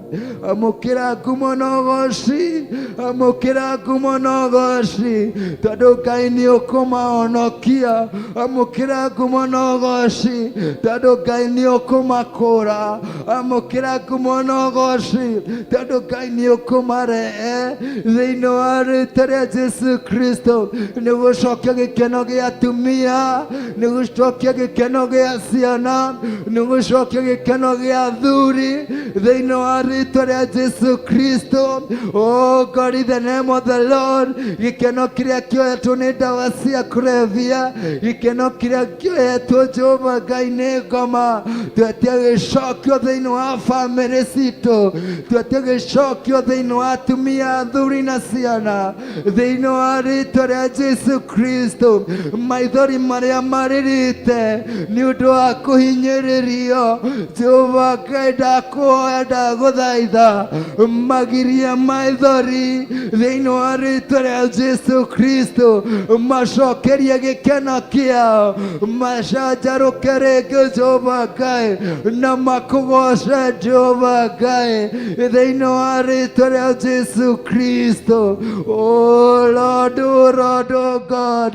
Amũkĩra ngumo na ũgoci, amũkĩra ngumo na ũgoci, tondũ Ngai nĩ ũkũmahonokia. Amũkĩra ngumo na ũgoci, tondũ Ngai nĩ ũkũmakũra. Amũkĩra ngumo na ũgoci, tondũ Ngai nĩ ũkũmarehe, thĩinĩ wa rĩtwa rĩa Jesu Kristo. Nĩ gũcokia gĩkeno gĩa atumia, nĩ gũcokia gĩkeno gĩa ciana, nĩ gũcokia gĩkeno gĩa athuri, thĩinĩ wa rĩtwa rĩa Jesu Kristo. Oh God, in the name of the Lord, gĩkeno kĩrĩa kĩoetwo nĩ ndawa cia kũrebia, gĩkeno kĩrĩa kĩoetwo, Jehova Ngai, nĩ ngoma, twetie gĩcokio thĩinĩ wa bamĩrĩ citũ, twetie gĩcokio thĩinĩ wa atumia, athuri na ciana, thĩinĩ wa rĩtwa rĩa Jesu Kristo. Maithori marĩa marĩrĩte nĩ ũndũ wa kũhinyĩrĩrio, Jehova Ngai, ndakũhoya, ndagũthaitha, magirie maithori, thĩinĩ wa rĩtwa rĩa Jesu Kristo. Macokerie gĩkeno kĩao, macanjarũke rĩngĩ, Jehova Ngai, na makũgoce, Jehova Ngai, thĩinĩ wa rĩtwa rĩa Jesu Kristo. Oh Lord, oh Lord, oh God,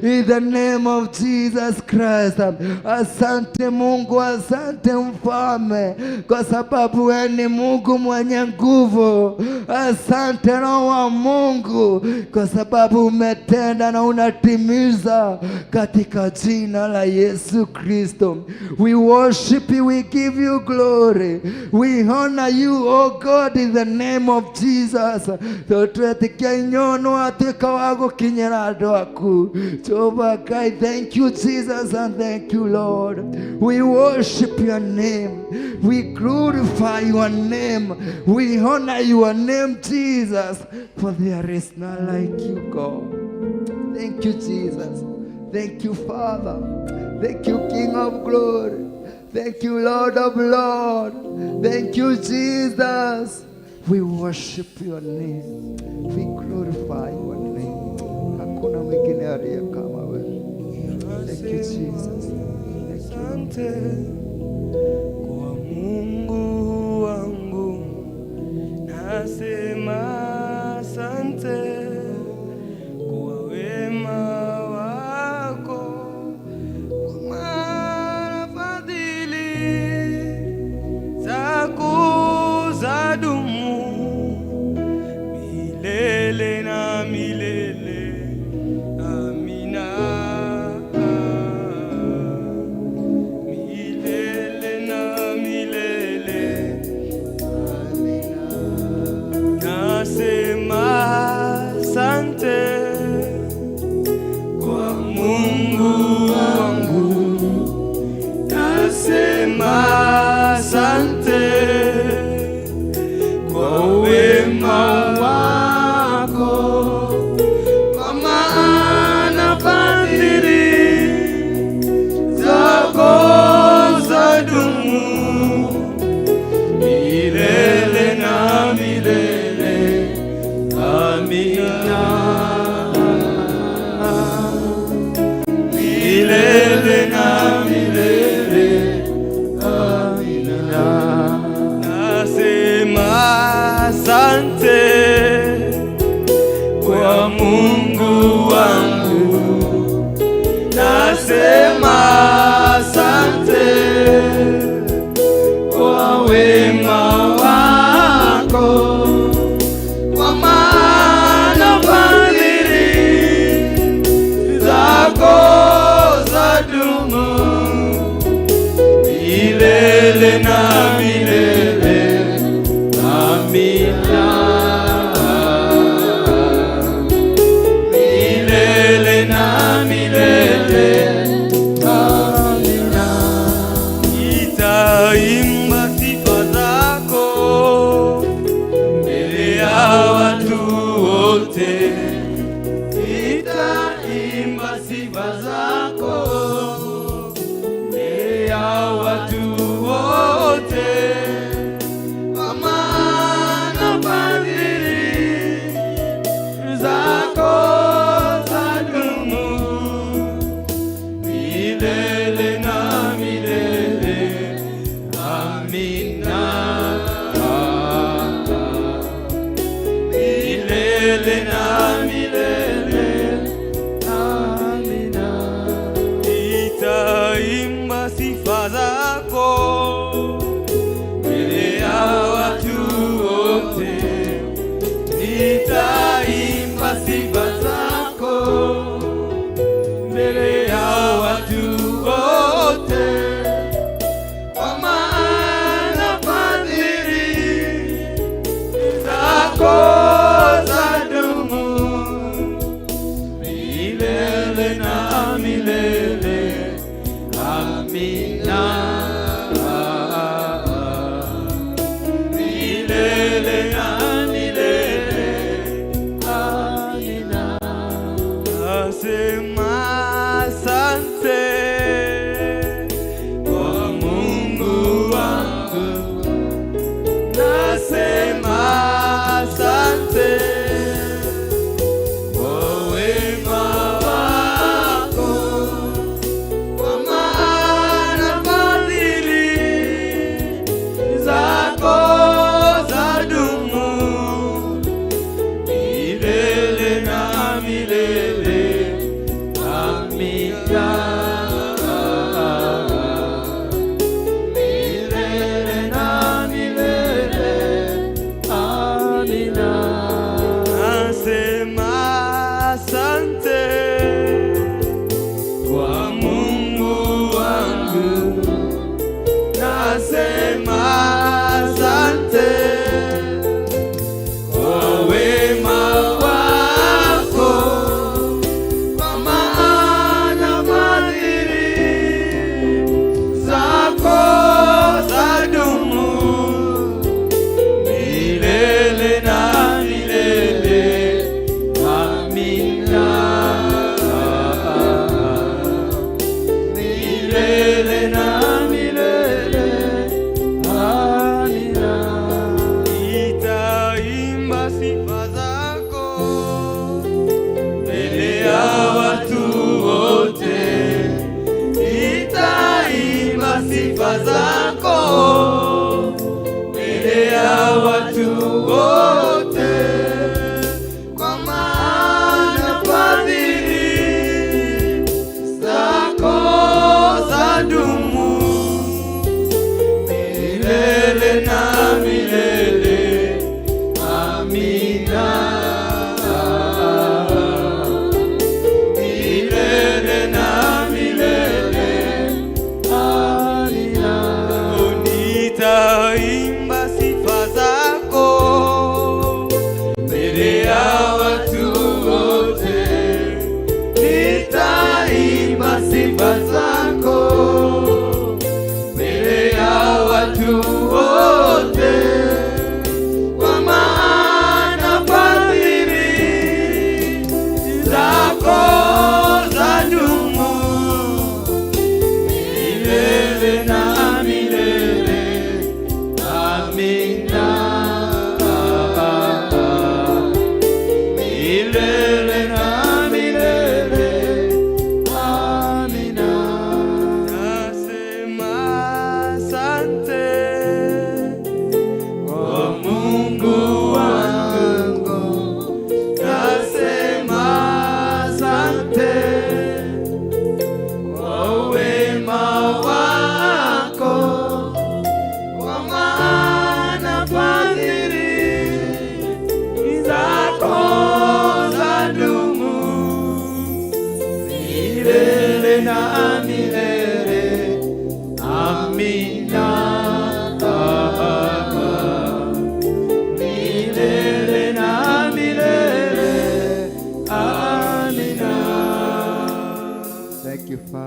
in the name of Jesus Christ. Asante Mungu, asante Mfalme, kwa sababu wewe ni Mungu mwenye nguvu. Asante Roho wa Mungu kwa sababu umetenda na unatimiza katika jina la Yesu Kristo. We worship you, we give you glory. We honor you, oh God, in the name of Jesus. Twetikia inyono atuĩka wa gũkinyĩra andũ aku. Jehova Ngai, thank you Jesus and thank you Lord. We worship your name. We glorify your name. We honor your name, Jesus, for there is none like you, God. Thank you, Jesus. Thank you, Father. Thank you, King of glory. Thank you, Lord of Lord. Thank you, Jesus. We worship your name. We glorify your name. Hakuna mwingine aliye kama wewe. Thank you, Jesus. Thank you, Lord. Asante kwa Mungu wangu, nasema asante kwa wema wako, kwa maana fadhili zako zadumu milele na milele. Amina. Milele na milele. Nasema asante kwa Mungu wangu, nasema asante kwa wema wako, kwa maana fadhili zako zadumu milele na milele. Amina. Milele na milele. Amina. Nasema asante kwa Mungu wangu, nasema asante kwa wema wako, kwa maana fadhili zako zadumu milele na milele. Amina. Milele na milele. Amina. Nitaimba sifa zako mbele ya watu wote. Nitaimba sifa zako mbele ya watu wote, kwa maana fadhili zako zadumu milele na milele. Amina. Milele na milele. Amina. Nitaimba sifa zako mbele ya watu wote. Nitaimba sifa zako mbele ya watu.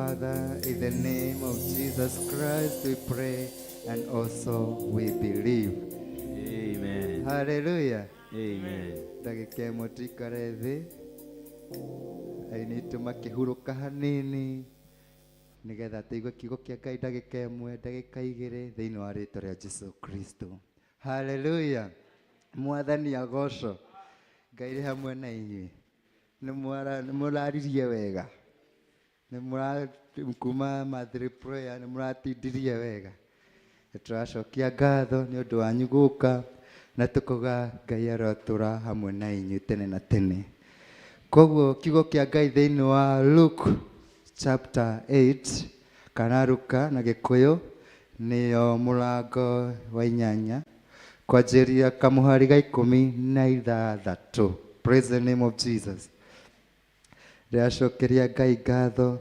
Father, in the name of Jesus Christ we pray and also we believe. Amen. Hallelujah. Amen. Ndagĩka ĩmwe tuikare thĩ, aini makĩhurũka hanini nĩgetha tũigue kiugo kĩa Ngai ndagĩka ĩmwe, ndagĩka igĩrĩ, thĩinĩ wa rĩtwa rĩa Jesu Kristo. Haleluya. Mwathani agocwo. Ngai rĩ hamwe na inyuĩ. Nĩ mũraririe wega, nĩ mũra kuma monthly prayer nĩ mũratindirie wega. Nĩ tũracokia ngatho nĩ ũndũ wanyu gũka, na tũkauga Ngai arotũra hamwe na inyuĩ tene na tene. Koguo kiugo kĩa Ngai thĩinĩ wa Luke chapter 8, kana Luka na Gĩkũyũ, nĩyo mũrango wa 8 kwanjĩrĩria kamũhari ga 16. Praise the name of Jesus. Ndĩracokeria Ngai ngatho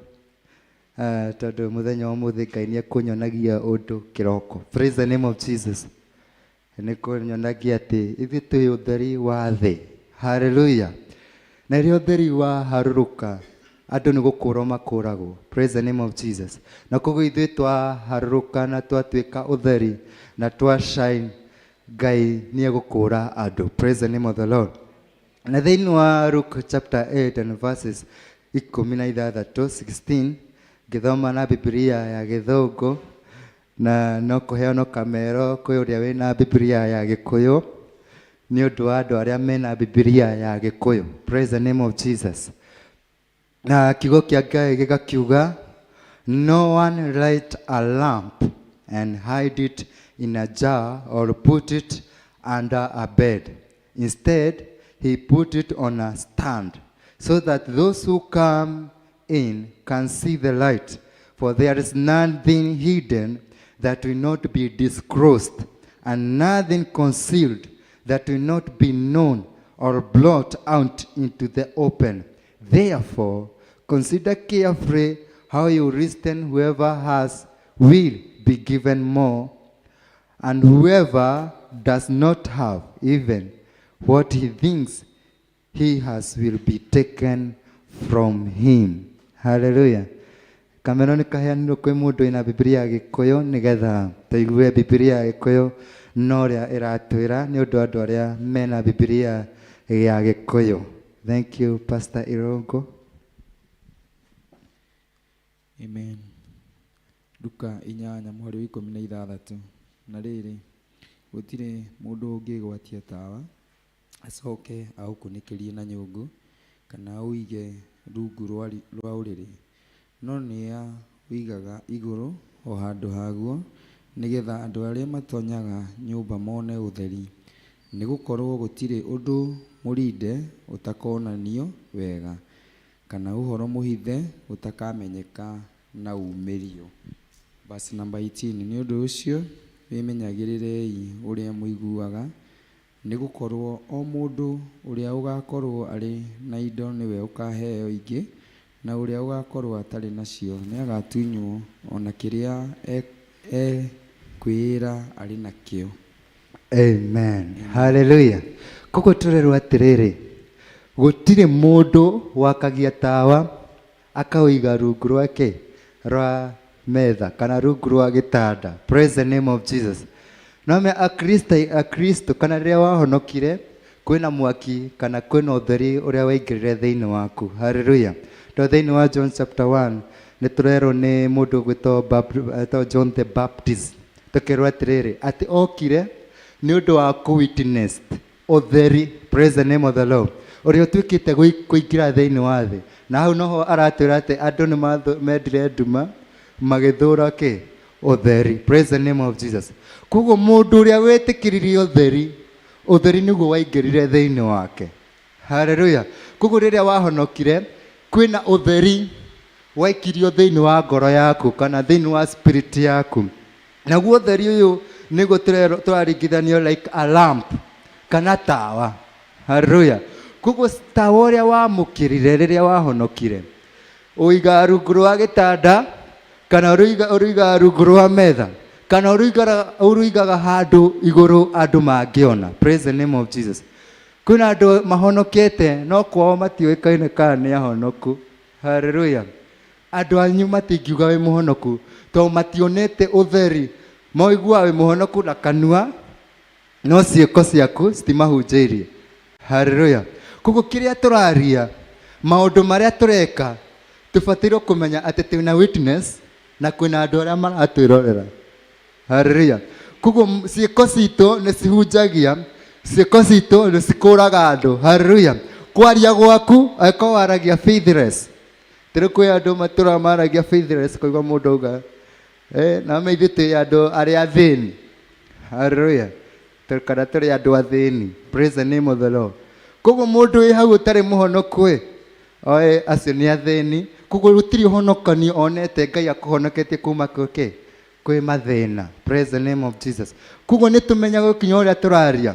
tondũ mũthenya wa ũmũthĩ Ngai nĩ ekũnyonagia ũndũ kĩroko. Praise the name of Jesus. Nĩ kũnyonagia atĩ ithuĩ twĩ ũtheri wa thĩ. Hallelujah. Na rĩrĩa ũtheri wa harũrũka, andũ nĩ gũkũrwo makũragwo. Praise the name of Jesus. Na koguo ithuĩ twaharũrũka na twatuĩka ũtheri na twa shine, Ngai nĩ egũkũra andũ. Praise the name of the Lord. Na thĩinĩ wa Luke chapter 8 and verses 16, 16, ngĩthoma na Bibilia ya Gĩthũngũ, na no kũheanwo kamero kwĩ ũrĩa wĩna Bibilia ya Gĩkũyũ, nĩ ũndũ wa andũ arĩa mena Bibilia ya Gĩkũyũ. Praise the name of Jesus. Na kiugo kĩa Ngai gĩgakiuga, "No one light a lamp and hide it in a jar or put it under a bed. Instead, he put it on a stand so that those who come in can see the light. For there is nothing hidden that will not be disclosed, and nothing concealed that will not be known or brought out into the open. Therefore, consider carefully how you listen. Whoever has will be given more, and whoever does not have, even what he thinks he has will be taken from him." Hallelujah. Kamero nĩ kaheanirwo kwĩ mũndũ wĩna Bibilia ya Gĩkũyũ nĩgetha tũigue Bibilia ya Gĩkũyũ no ũrĩa ĩratwĩra, nĩ ũndũ wa andũ arĩa mena Bibilia ya Gĩkũyũ. Thank you, Pastor Irongo. Amen. Luka 8 mũhari wa 16. Na rĩrĩ, gũtirĩ mũndũ ũngĩgwatia tawa acoke aũkunĩkĩrie na nyũngũ kana aũige rungu rwa ũrĩrĩ, no nĩ aũigaga igũrũ o handũ haguo, nĩgetha andũ arĩa matonyaga nyũmba mone ũtheri. Nĩ gũkorwo gũtirĩ ũndũ mũrinde ũtakonanio wega, kana ũhoro mũhithe ũtakamenyeka na umĩrio. Verse number 18. Nĩ ũndũ ũcio wĩmenyagĩrĩrei ũrĩa mũiguaga, nĩ gũkorwo o mũndũ ũrĩa ũgakorwo arĩ na indo nĩwe ũkaheo ingĩ, na ũrĩa ũgakorwo atarĩ nacio nĩagatunywo ona kĩrĩa ekwĩĩra arĩ nakĩo. Amen. Hallelujah. Koguo tũrerwo atĩrĩrĩ, gũtirĩ mũndũ wakagia tawa akawĩiga rungu rwake rwa metha kana rungu rwa gĩtanda. Praise the name of Jesus. No me akristo akristo kana rĩrĩa wahonokire, kwĩna mwaki kana kwĩna ũtheri ũrĩa waingĩrire thĩinĩ waku. Hallelujah. To thĩinĩ wa John chapter 1 nĩ tũrerwo nĩ mũndũ ũgwĩtwo etwo John the Baptist, tũkerwo atĩrĩrĩ, atĩ okire nĩ ũndũ wa kũ-witness ũtheri. Praise the name of the Lord. Ũrĩa ũtuĩkĩte kũingĩra thĩinĩ wa thĩ, na hau noho aratwĩra atĩ andũ nĩ mendire nduma magĩthũra kĩ? Ũtheri. Praise the name of Jesus. Koguo mũndũ ũrĩa wĩtĩkĩririe ũtheri, ũtheri nĩguo waingĩrire thĩinĩ wake. Haleluya. Koguo rĩrĩa wahonokire, kwĩna ũtheri waikirio thĩinĩ wa ngoro yaku kana thĩinĩ wa spirit yaku. Naguo ũtheri ũyũ nĩguo tũraringithanio like a lamp kana tawa. Haleluya. Koguo tawa ũrĩa wamũkĩrire rĩrĩa wahonokire, ũigaga rungu rwa gĩtanda kana ũrũigaga rungu rwa metha kana ũrũigaga handũ igũrũ andũ mangĩona. Praise the name of Jesus. Kwĩna andũ mahonokete no kwao matiũĩkaine kana nĩ ahonoku. Haleluya. Andũ anyu matingiuga wĩ mũhonoku tondũ mationete ũtheri. Moiguaga wĩ mũhonoku na kanua, no ciĩko ciaku citimahunjĩirie. Haleluya. Koguo kĩrĩa tũraria, maũndũ marĩa tũreka, tũbatairwo kũmenya atĩ twĩna witness na kwĩna andũ arĩa maratwĩrorera. Haleluya. Koguo ciĩko citũ nĩ cihunjagia, ciĩko citũ nĩ cikũraga andũ. Haleluya. Kwaria gwaku, angĩkorwo waragia faithless, tĩrĩ kwĩ andũ matũraga maragia faithless, kũigua mũndũ auga, na ithuĩ twĩ andũ arĩa athĩni. Haleluya. Kana tũrĩ andũ athĩni. Praise the name of the Lord. Koguo mũndũ wĩ hau ũtarĩ mũhonoku ĩ, oe acio nĩ athĩni. Koguo gũtirĩ ũhonokanio onete Ngai akũhonoketie kuma kwĩ kwĩ mathĩna. Praise the name of Jesus. Koguo nĩ tũmenyaga gũkinya ũrĩa tũraria.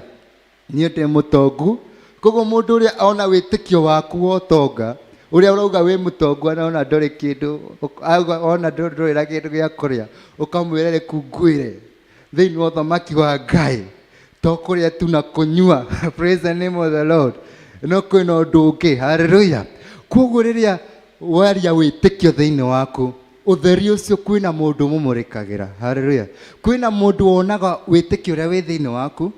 Niĩ ndĩ mũtongu. Koguo mũndũ ũrĩa ona wĩtĩkio waku wa ũtonga, ũrĩa ũrauga wĩ mũtongu ona ndũrĩ kĩndũ, auga ona ndũrĩ na kĩndũ gĩa kũrĩa, ũkamwĩra rĩku ngwĩre thĩinĩ wa ũthamaki wa Ngai to kũrĩa tu na kũnyua. Praise the name of the Lord. No kwĩna ũndũ ũngĩ. Hallelujah. Koguo rĩrĩa waria wĩtĩkio thĩinĩ waku, ũtheri ũcio kwĩna mũndũ ũmũmũrĩkagĩra. Hallelujah. Kwĩna mũndũ wonaga wĩtĩkio ũrĩa wĩ thĩinĩ waku,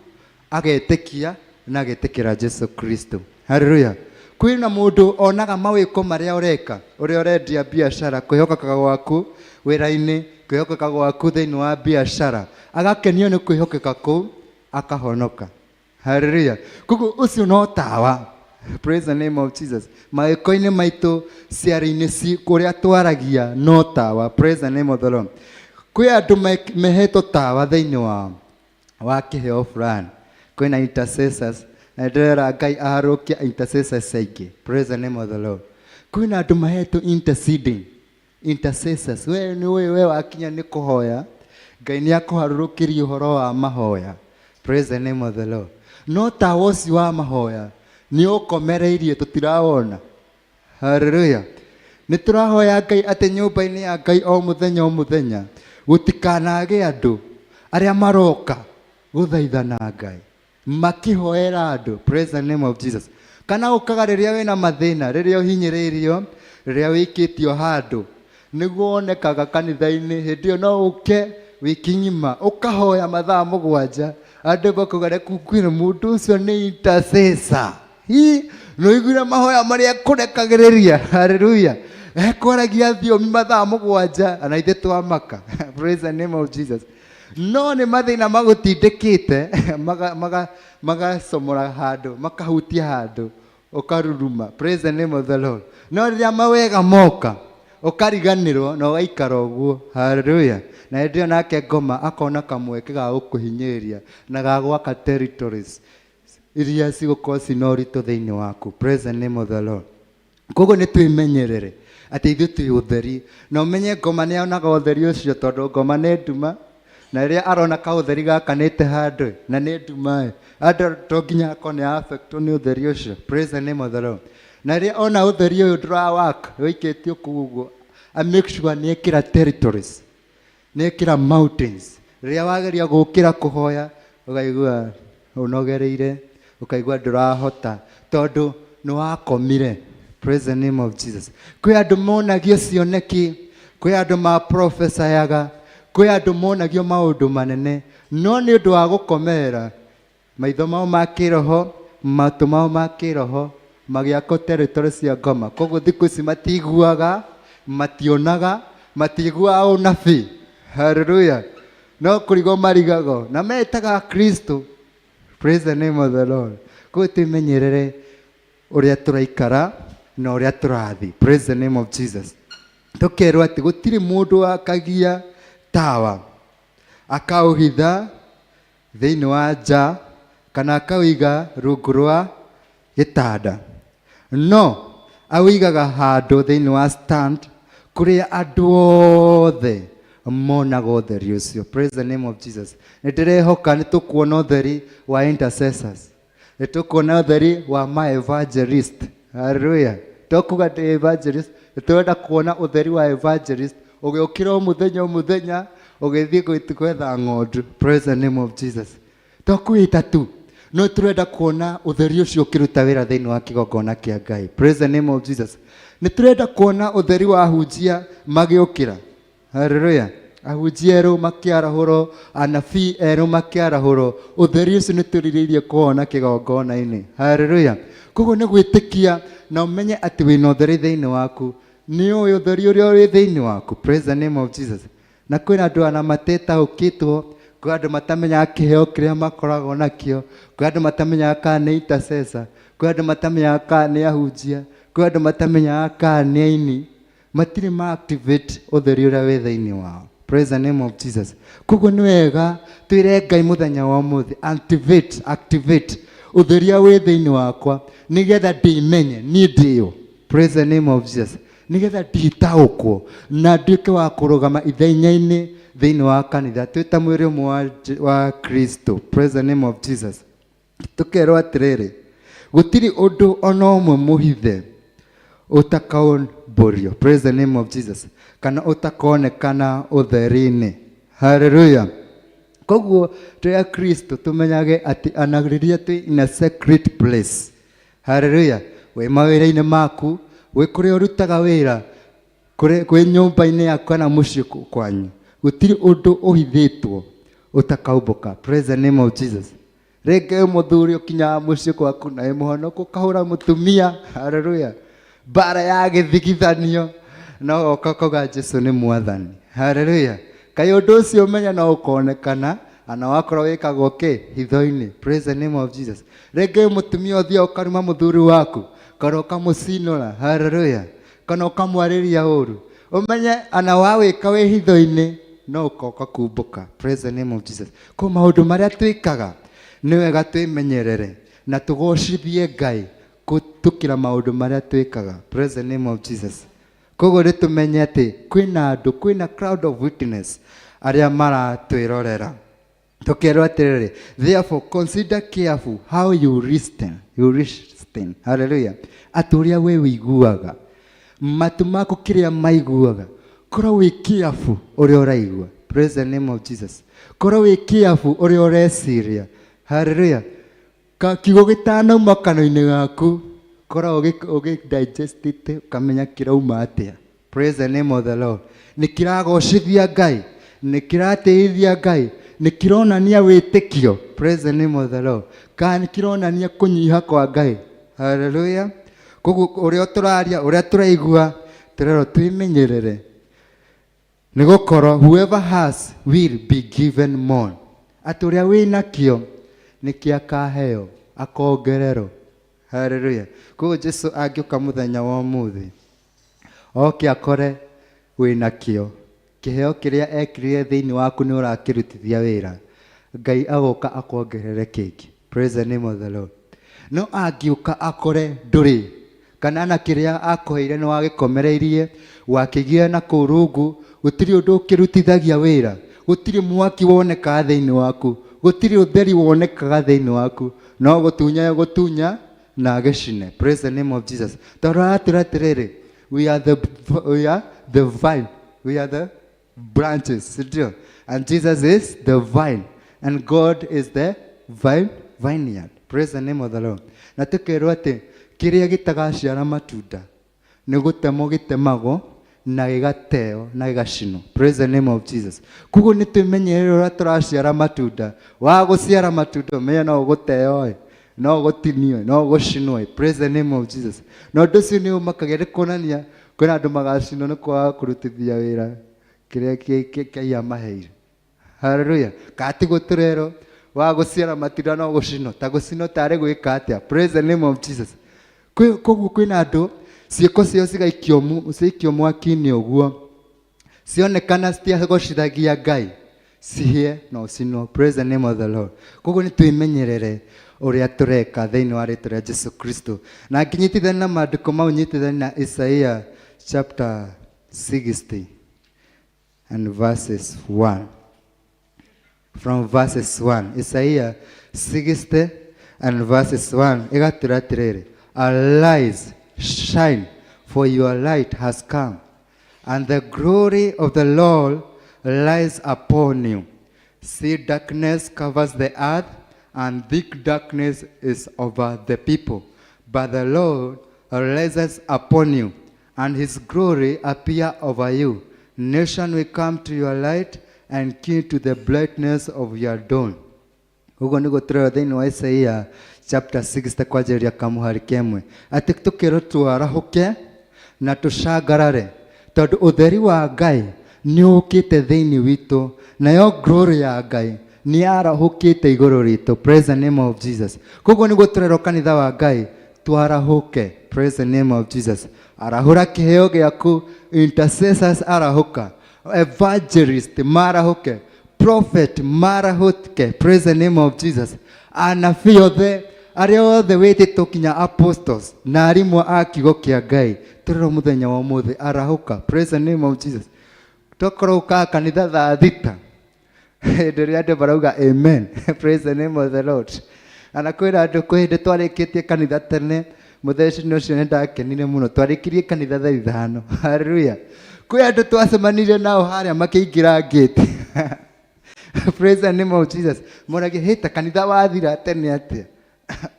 agetĩkia na agetĩkĩra Jesu Kristo. Hallelujah. Kwĩna mũndũ onaga mawĩko marĩa ũreka, ũrĩa ũrendia biacara, kwĩhokeka gwaku wĩra-inĩ, kwĩhokeka gwaku thĩinĩ wa biacara, agakenio nĩ kwĩhokeka kũu, akahonoka. Hallelujah. Koguo ũcio no tawa. Praise the name of Jesus. Mawĩko-inĩ maitũ, ciarĩ-inĩ kũrĩa twaragia no tawa. Praise the name of the Lord. Kwĩ andũ mehetwo tawa thĩinĩ wao wa kĩheo fulani. Kwĩna intercessors, na ndĩrera Ngai aharũkie intercessors aingĩ. Praise the name of the Lord. Kwĩna andũ mahetwo interceding intercessors. We nĩ ũĩ we wakinya nĩ kũhoya, Ngai nĩ akũharũrũkĩria ũhoro wa mahoya. Praise the name of the Lord. No tawa ũcio wa mahoya nĩ ũkomereirie, tũtirawona. Hallelujah. Nĩ tũrahoya Ngai atĩ nyũmba-inĩ ya Ngai o mũthenya o mũthenya gũtikanage andũ arĩa maroka gũthaithana Ngai makĩhoera andũ. Praise the name of Jesus. Kana ũkaga rĩrĩa wĩna mathĩna, rĩrĩa ũhinyĩrĩirio, rĩrĩa wĩkĩtio handũ, nĩguo wonekaga kanitha-inĩ. Hĩndĩ ĩyo no ũke wiki ng'ima ũkahoya mathaa 7, andũ makauga reku ngwĩre mũndũ ũcio nĩ intercessor. Hi, nĩũiguire mahoya marĩa ekũrekagĩrĩria. Hallelujah. Ekwaragia thiomi mathaa 7, na ithuĩ twamaka. Praise the name of Jesus. No nĩ mathĩna magũtindĩkĩte, magacomora handũ, makahutia handũ, ũkaruruma. Praise the name of the Lord. No rĩrĩa mawega moka, ũkariganĩrwo na ũgaikara ũguo. Hallelujah. Na hĩndĩ ĩyo nake ngoma akona kamweke ga gũkũhinyĩrĩria na ga gwaka territories iria cigũkorwo cina ũritũ thĩinĩ waku. Praise the name of the Lord. Koguo nĩ twĩmenyerere atĩ ithuĩ twĩ ũtheri, na ũmenye ngoma nĩ onaga ũtheri ũcio, tondũ ngoma nĩ nduma, na rĩrĩa arona kaũtheri gakanĩte handũ na nĩ nduma, andũ to nginya akorwo nĩ affectwo nĩ ũtheri ũcio. Praise the name of the Lord. Na rĩrĩa ona ũtheri ũyũ ndũrawaka wĩikĩtio kũu ũguo, a make sure nĩ ekĩra territories, nĩ ekĩra mountains. Rĩrĩa wageria gũkĩra kũhoya, ũkaigua ũnogereire, ũkaigua ndũrahota, tondũ nĩ wakomire. Praise the name of Jesus. Kwĩ andũ monagio cioneki, kwĩ andũ ma prophesyaga, kwĩ andũ monagio maũndũ manene, no nĩ ũndũ wa gũkomera maitho mao ma kĩroho, matũ mao ma kĩroho magĩakwo territory cia ngoma. Koguo thikũ ici matiguaga, mationaga, matiguaga ũnabii. Hallelujah. No kũrigwo marigagwo na metaga Kristo. Praise the name of the Lord. Koguo twĩmenyerere ũrĩa tũraikara na ũrĩa tũrathiĩ. Praise the name of Jesus. Tũkerwo atĩ gũtirĩ mũndũ wakagia tawa akaũhitha thĩinĩ wa nja kana akawĩiga rungu rwa gĩtanda, no awĩigaga handũ thĩinĩ wa stand kũrĩa andũ othe monaga ũtheri ũcio. Praise the name of Jesus. Nĩ ndĩrehoka nĩ tũkuona ũtheri wa intercessors, nĩ tũkuona ũtheri wa ma evangelist. Hallelujah. To kuga ndĩ evangelist, nĩ tũrenda kuona ũtheri wa evangelist ũgĩũkĩra o mũthenya o mũthenya ũgĩthiĩ gwetha ng'ondu. Praise the name of Jesus. To kwĩta tu, No tũrenda kuona ũtheri ũcio ũkĩruta wĩra thĩinĩ wa kĩgongona kĩa Ngai. Praise the name of Jesus. Nĩ tũrenda kuona ũtheri wa ahunjia magĩũkĩra. Haleluya. Ahunjia erũ makĩarahũrwo, anabii erũ makĩarahũrwo. Ũtheri ũcio nĩ tũrirĩirie kũwona kĩgongona-inĩ. Haleluya. Koguo nĩ gwĩtĩkia na ũmenye atĩ wĩna ũtheri thĩinĩ waku. Nĩ ũĩ ũtheri ũrĩa wĩ thĩinĩ waku. Praise the name of Jesus. Na kwĩna andũ ana matetaũkĩtwo, kwĩ andũ matamenyaga kĩheo kĩrĩa makoragwo nakĩo, kwĩ andũ matamenyaga kana nĩ intercessor, kwĩ andũ matamenyaga kana nĩ ahunjia, kwĩ andũ matamenyaga kana nĩ aini. Matirĩ ma activate ũtheri ũrĩa wĩ thĩinĩ wao. Praise the name of Jesus. Koguo nĩ wega twĩre Ngai mũthenya wa ũmũthĩ, activate, activate ũtheri ũrĩa wĩ thĩinĩ wakwa nĩgetha ndĩmenye niĩ ndĩũ. Praise the name of Jesus. Nĩgetha nditaũkwo na nduĩke wa kũrũgama ithenya-inĩ thĩinĩ wa kanitha twĩ ta mwĩrĩ ũmwe wa Kristo. Praise the name of Jesus. Tũkerwo atĩrĩrĩ, gũtirĩ ũndũ ona ũmwe mũhithe ũtakaũmbũrio. Praise the name of Jesus. Kana ũtakonekana ũtheri-inĩ. Hallelujah. Koguo twĩ a Kristo tũmenyage atĩ ana rĩrĩa twĩ in a secret place. Hallelujah. Wĩ mawĩra-inĩ maku, wĩ kũrĩa ũrutaga wĩra, kwĩ nyũmba-inĩ yaku kana mũciĩ kwanyu, gũtirĩ ũndũ ũhithĩtwo ũtakaumbũka. Praise the name of Jesus. Rĩngĩ wĩ mũthuri ũkinyaga mũciĩ gwaku na wĩ mũhonoku ũkahũra mũtumia. Hallelujah. Mbara ya gĩthigithanio no ũgoka ũkauga Jesu nĩ mwathani. Hallelujah. Kaĩ ũndũ ũcio ũmenye no ũkonekana ana wakorwo wĩkagwo kĩ hitho-inĩ. Praise the name of Jesus. Rĩngĩ wĩ mũtumia ũthiaga ũkaruma mũthuri waku kana ũkamũcinũra. Hallelujah. Kana ũkamwarĩria ũru, ũmenye ana wawĩka wĩ hitho-inĩ no ũkoka kumbũka. Praise the name of Jesus. Ko maũndũ marĩa twĩkaga nĩ wega twĩmenyerere na tũgocithie Ngai kũtukĩra maũndũ marĩa twĩkaga. Praise the name of Jesus. Koguo nĩ tũmenye atĩ kwĩna andũ, kwĩna crowd of witness arĩa maratwĩrorera. Tũkerwo atĩrĩrĩ, therefore consider careful how you listen, you listen. Hallelujah. Atĩ ũrĩa we wĩiguaga, matũ maku kĩrĩa maiguaga, korwo wĩ careful ũrĩa ũraigua. Praise the name of Jesus. Korwo wĩ careful ũrĩa ũreciria. Hallelujah. Ka kiugo gĩtanauma kanua-inĩ gaku, korwo ũgĩ digestĩte ũkamenya kĩrauma atĩa. Praise the name of the Lord. Nĩ kĩragocithia Ngai, nĩ kĩratĩithia Ngai, nĩ kĩronania wĩtĩkio. Praise the name of the Lord. Kana nĩ kĩronania kũnyiha kwa Ngai. Hallelujah. Koguo ũrĩa tũraria, ũrĩa tũraigua, tũrerwo twĩmenyerere. Nĩ gũkorwo whoever has will be given more. Atĩ ũrĩa wĩnakĩo nĩkĩo akaheo, akongererwo. Hallelujah. Koguo Jesu angĩũka mũthenya wa ũmũthĩ, oke akore wĩnakĩo, kĩheo kĩrĩa ekĩrire thĩinĩ waku nĩ ũrakĩrutithia wĩra, Ngai agoka akuongerere kĩngĩ. Praise the name of the Lord. No angĩũka akore ndũrĩ, kana na kĩrĩa akũheire nĩ wagĩkomereirie, wakĩigire na kũu rungu, gũtirĩ ũndũ ũkĩrutithagia wĩra, gũtirĩ mwaki wonekaga thĩinĩ waku, gũtirĩ ũtheri wonekaga thĩinĩ waku, no gũtunya gũtunya na agĩcine. Praise the name of Jesus. Tondũ aratwĩra atĩrĩrĩ, we are the vine, we are the branches, sindio? And Jesus is the vine and God is the vine vineyard. Praise the name of the Lord. Na tũkerwo atĩ kĩrĩa gĩtagaciara matunda nĩ gũtemwo gĩtemagwo na gĩgateo na gĩgacinwo. Praise the name of Jesus. Koguo nĩ twĩmenyerere ũrĩa tũraciara matunda. Wa gũciara matunda ũmenye no ũgũteo ĩ, no ũgũtinio, no ũgũcinwo ĩ. Praise the name of Jesus. Na ũndũ ũcio nĩ ũmakagia, nĩ kuonania kwĩna andũ magacinwo nĩ kwaga kũrutithia wĩra kĩrĩa Ngai amaheire. Hallelujah. Ka tiguo tũrerwo wa gũciara matunda no gũcinwo, ta gũcinwo tarĩ gwĩka atĩa? Praise the name of Jesus. Koguo kwĩna andũ ciĩko ciao cigaikio mwaki-inĩ ũguo, cionekana citiagocithagia Ngai, cihĩe na ũcinwo. Praise the name of the Lord. Koguo nĩ twĩmenyerere ũrĩa tũreka thĩinĩ wa rĩtwa rĩa Jesu Kristo. Na ngĩnyitithania na maandĩko mau, nyitithania na Isaiah chapter 60 and verses 1. From verses 1. Isaiah 60 and verses 1. Ĩgatwĩra atĩrĩrĩ, arise, shine, for your light has come, and the glory of the Lord lies upon you. See, darkness covers the earth, and thick darkness is over the people. But the Lord rises upon you, and his glory appear over you. Nation will come to your light, and king to the brightness of your dawn. Ũguo nĩguo tũrerwo thĩinĩ wa Isaia chapter 60 kwanjĩrĩria kamũhari kemwe atĩ tũkĩrwo twarahũke na tũcangarare tondũ ũtheri wa Ngai nĩ ũkĩte thĩinĩ witũ, nayo glory ya Ngai nĩ yarahũkĩte igũrũ ritũ. Praise the name of Jesus. Koguo nĩguo tũrerwo kanitha wa Ngai twarahũke. Praise the name of Jesus. Arahũra kĩheo gĩaku, intercessors arahũka, evangelist marahũke, prophet marahũke. Praise the name of Jesus. Anabii othe arĩa othe wĩtĩtwo kinya apostles na arimũ a kiugo kĩa Ngai, tũrerwo mũthenya wa ũmũthĩ arahũka. Praise the name of Jesus. Tokorwo ũkaga kanitha thaa 6 hĩndĩ ĩrĩa andũ marauga amen. Praise the name of the Lord. Ana kwĩra andũ kwĩ hĩndĩ twarĩkĩtie kanitha tene, mũthenya ũcio nĩ ndakenire mũno, twarĩkirie kanitha thaa 5. Haleluya. Kwĩ andũ twacemanirie nao harĩa makĩingĩra ngĩti. Praise the name of Jesus. Moragia hĩta kanitha wathira tene atĩa?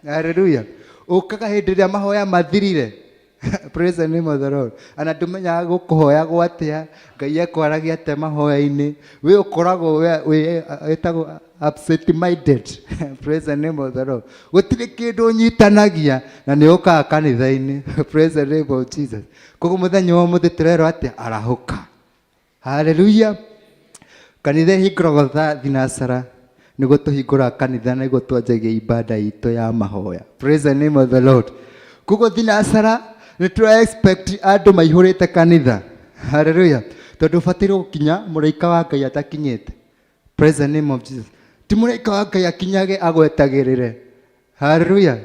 Haleluya. Ũkaga hĩndĩ ĩrĩa mahoya mathirire. Praise the name of the Lord. Ana ndũmenyaga gũkũhoyagwo atĩa, Ngai ekwaragia atĩa mahoya-inĩ, we ũkoragwo wĩ wĩtagwo absent minded. Praise the name of the Lord. Gũtirĩ kĩndũ ũnyitanagia na nĩ ũkaga kanitha-inĩ. Praise the name of Jesus. Koguo mũthenya wa ũmũthĩ tũrerwo atĩa? Arahũka. Haleluya. Kanitha ĩhingũragwo thaa thinacara, nĩguo tũhingũraga kanitha nĩguo twanjagia ibada itũ ya mahoya. Praise the name of the Lord. Koguo thinacara nĩ tũra expect andũ maihũrĩte kanitha. Haleluya. Tondũ ũbataire gũkinya mũraika wa Ngai atakinyĩte. Praise the name of Jesus. Ti mũraika wa Ngai akinyage agwetagĩrĩre. Haleluya.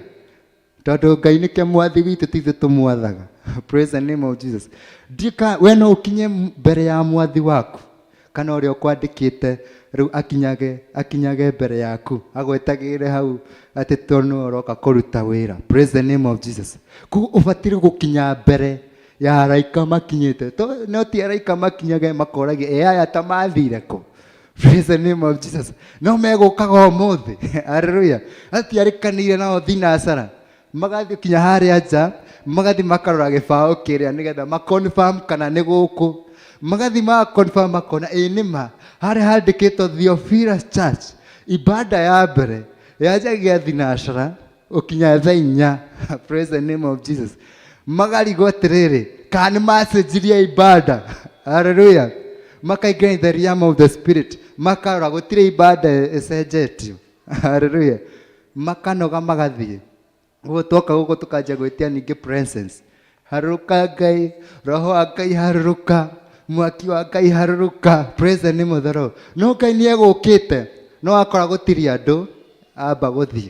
Tondũ Ngai nĩke mwathi witũ, ti ithuĩ tũmwathaga. Praise the name of Jesus. Ndika we no ũkinye mbere ya mwathi waku kana ũrĩa ũkwandĩkĩte rĩu akinyage mbere yaku agwetagĩrĩre hau atĩ tondũ nĩwe ũroka kũruta wĩra. Praise the name of Jesus. Koguo ũbataire gũkinya mbere ya araika makinyĩte. No ti araika makinyage makoragia ĩ aya ta mathire kũ? Praise the name of Jesus. No megũkaga ũmũthĩ. Haleluya. Atiarĩkanĩire nao thinacara, magathiĩ kinya harĩa nja, magathiĩ makarora gĩbaũ kĩrĩa nĩgetha maconfirm kana nĩ gũkũ. Magathiĩ magaconfirm, makona ĩ nĩma harĩa handĩkĩtwo Theophilus Church, ibada ya mbere yanjagia thinacara ũkinya thaa 4. Praise the name of Jesus. Magarigwo atĩrĩrĩ, kana nĩ macenjirie ibada. Haleluya. Makaingĩra in the realm of the spirit, makarora gũtirĩ ibada ĩcenjetio. Haleluya. Makanoga magathiĩ. Ũguo twoka gũkũ tũkanjia gwĩtia ningĩ presence. Harũrũka Ngai, roho wa Ngai harũrũka, mwaki wa Ngai harũrũka. Praise the name of the Lord. No Ngai nĩ egũkĩte, no akora gũtirĩ andũ, amba gũthiĩ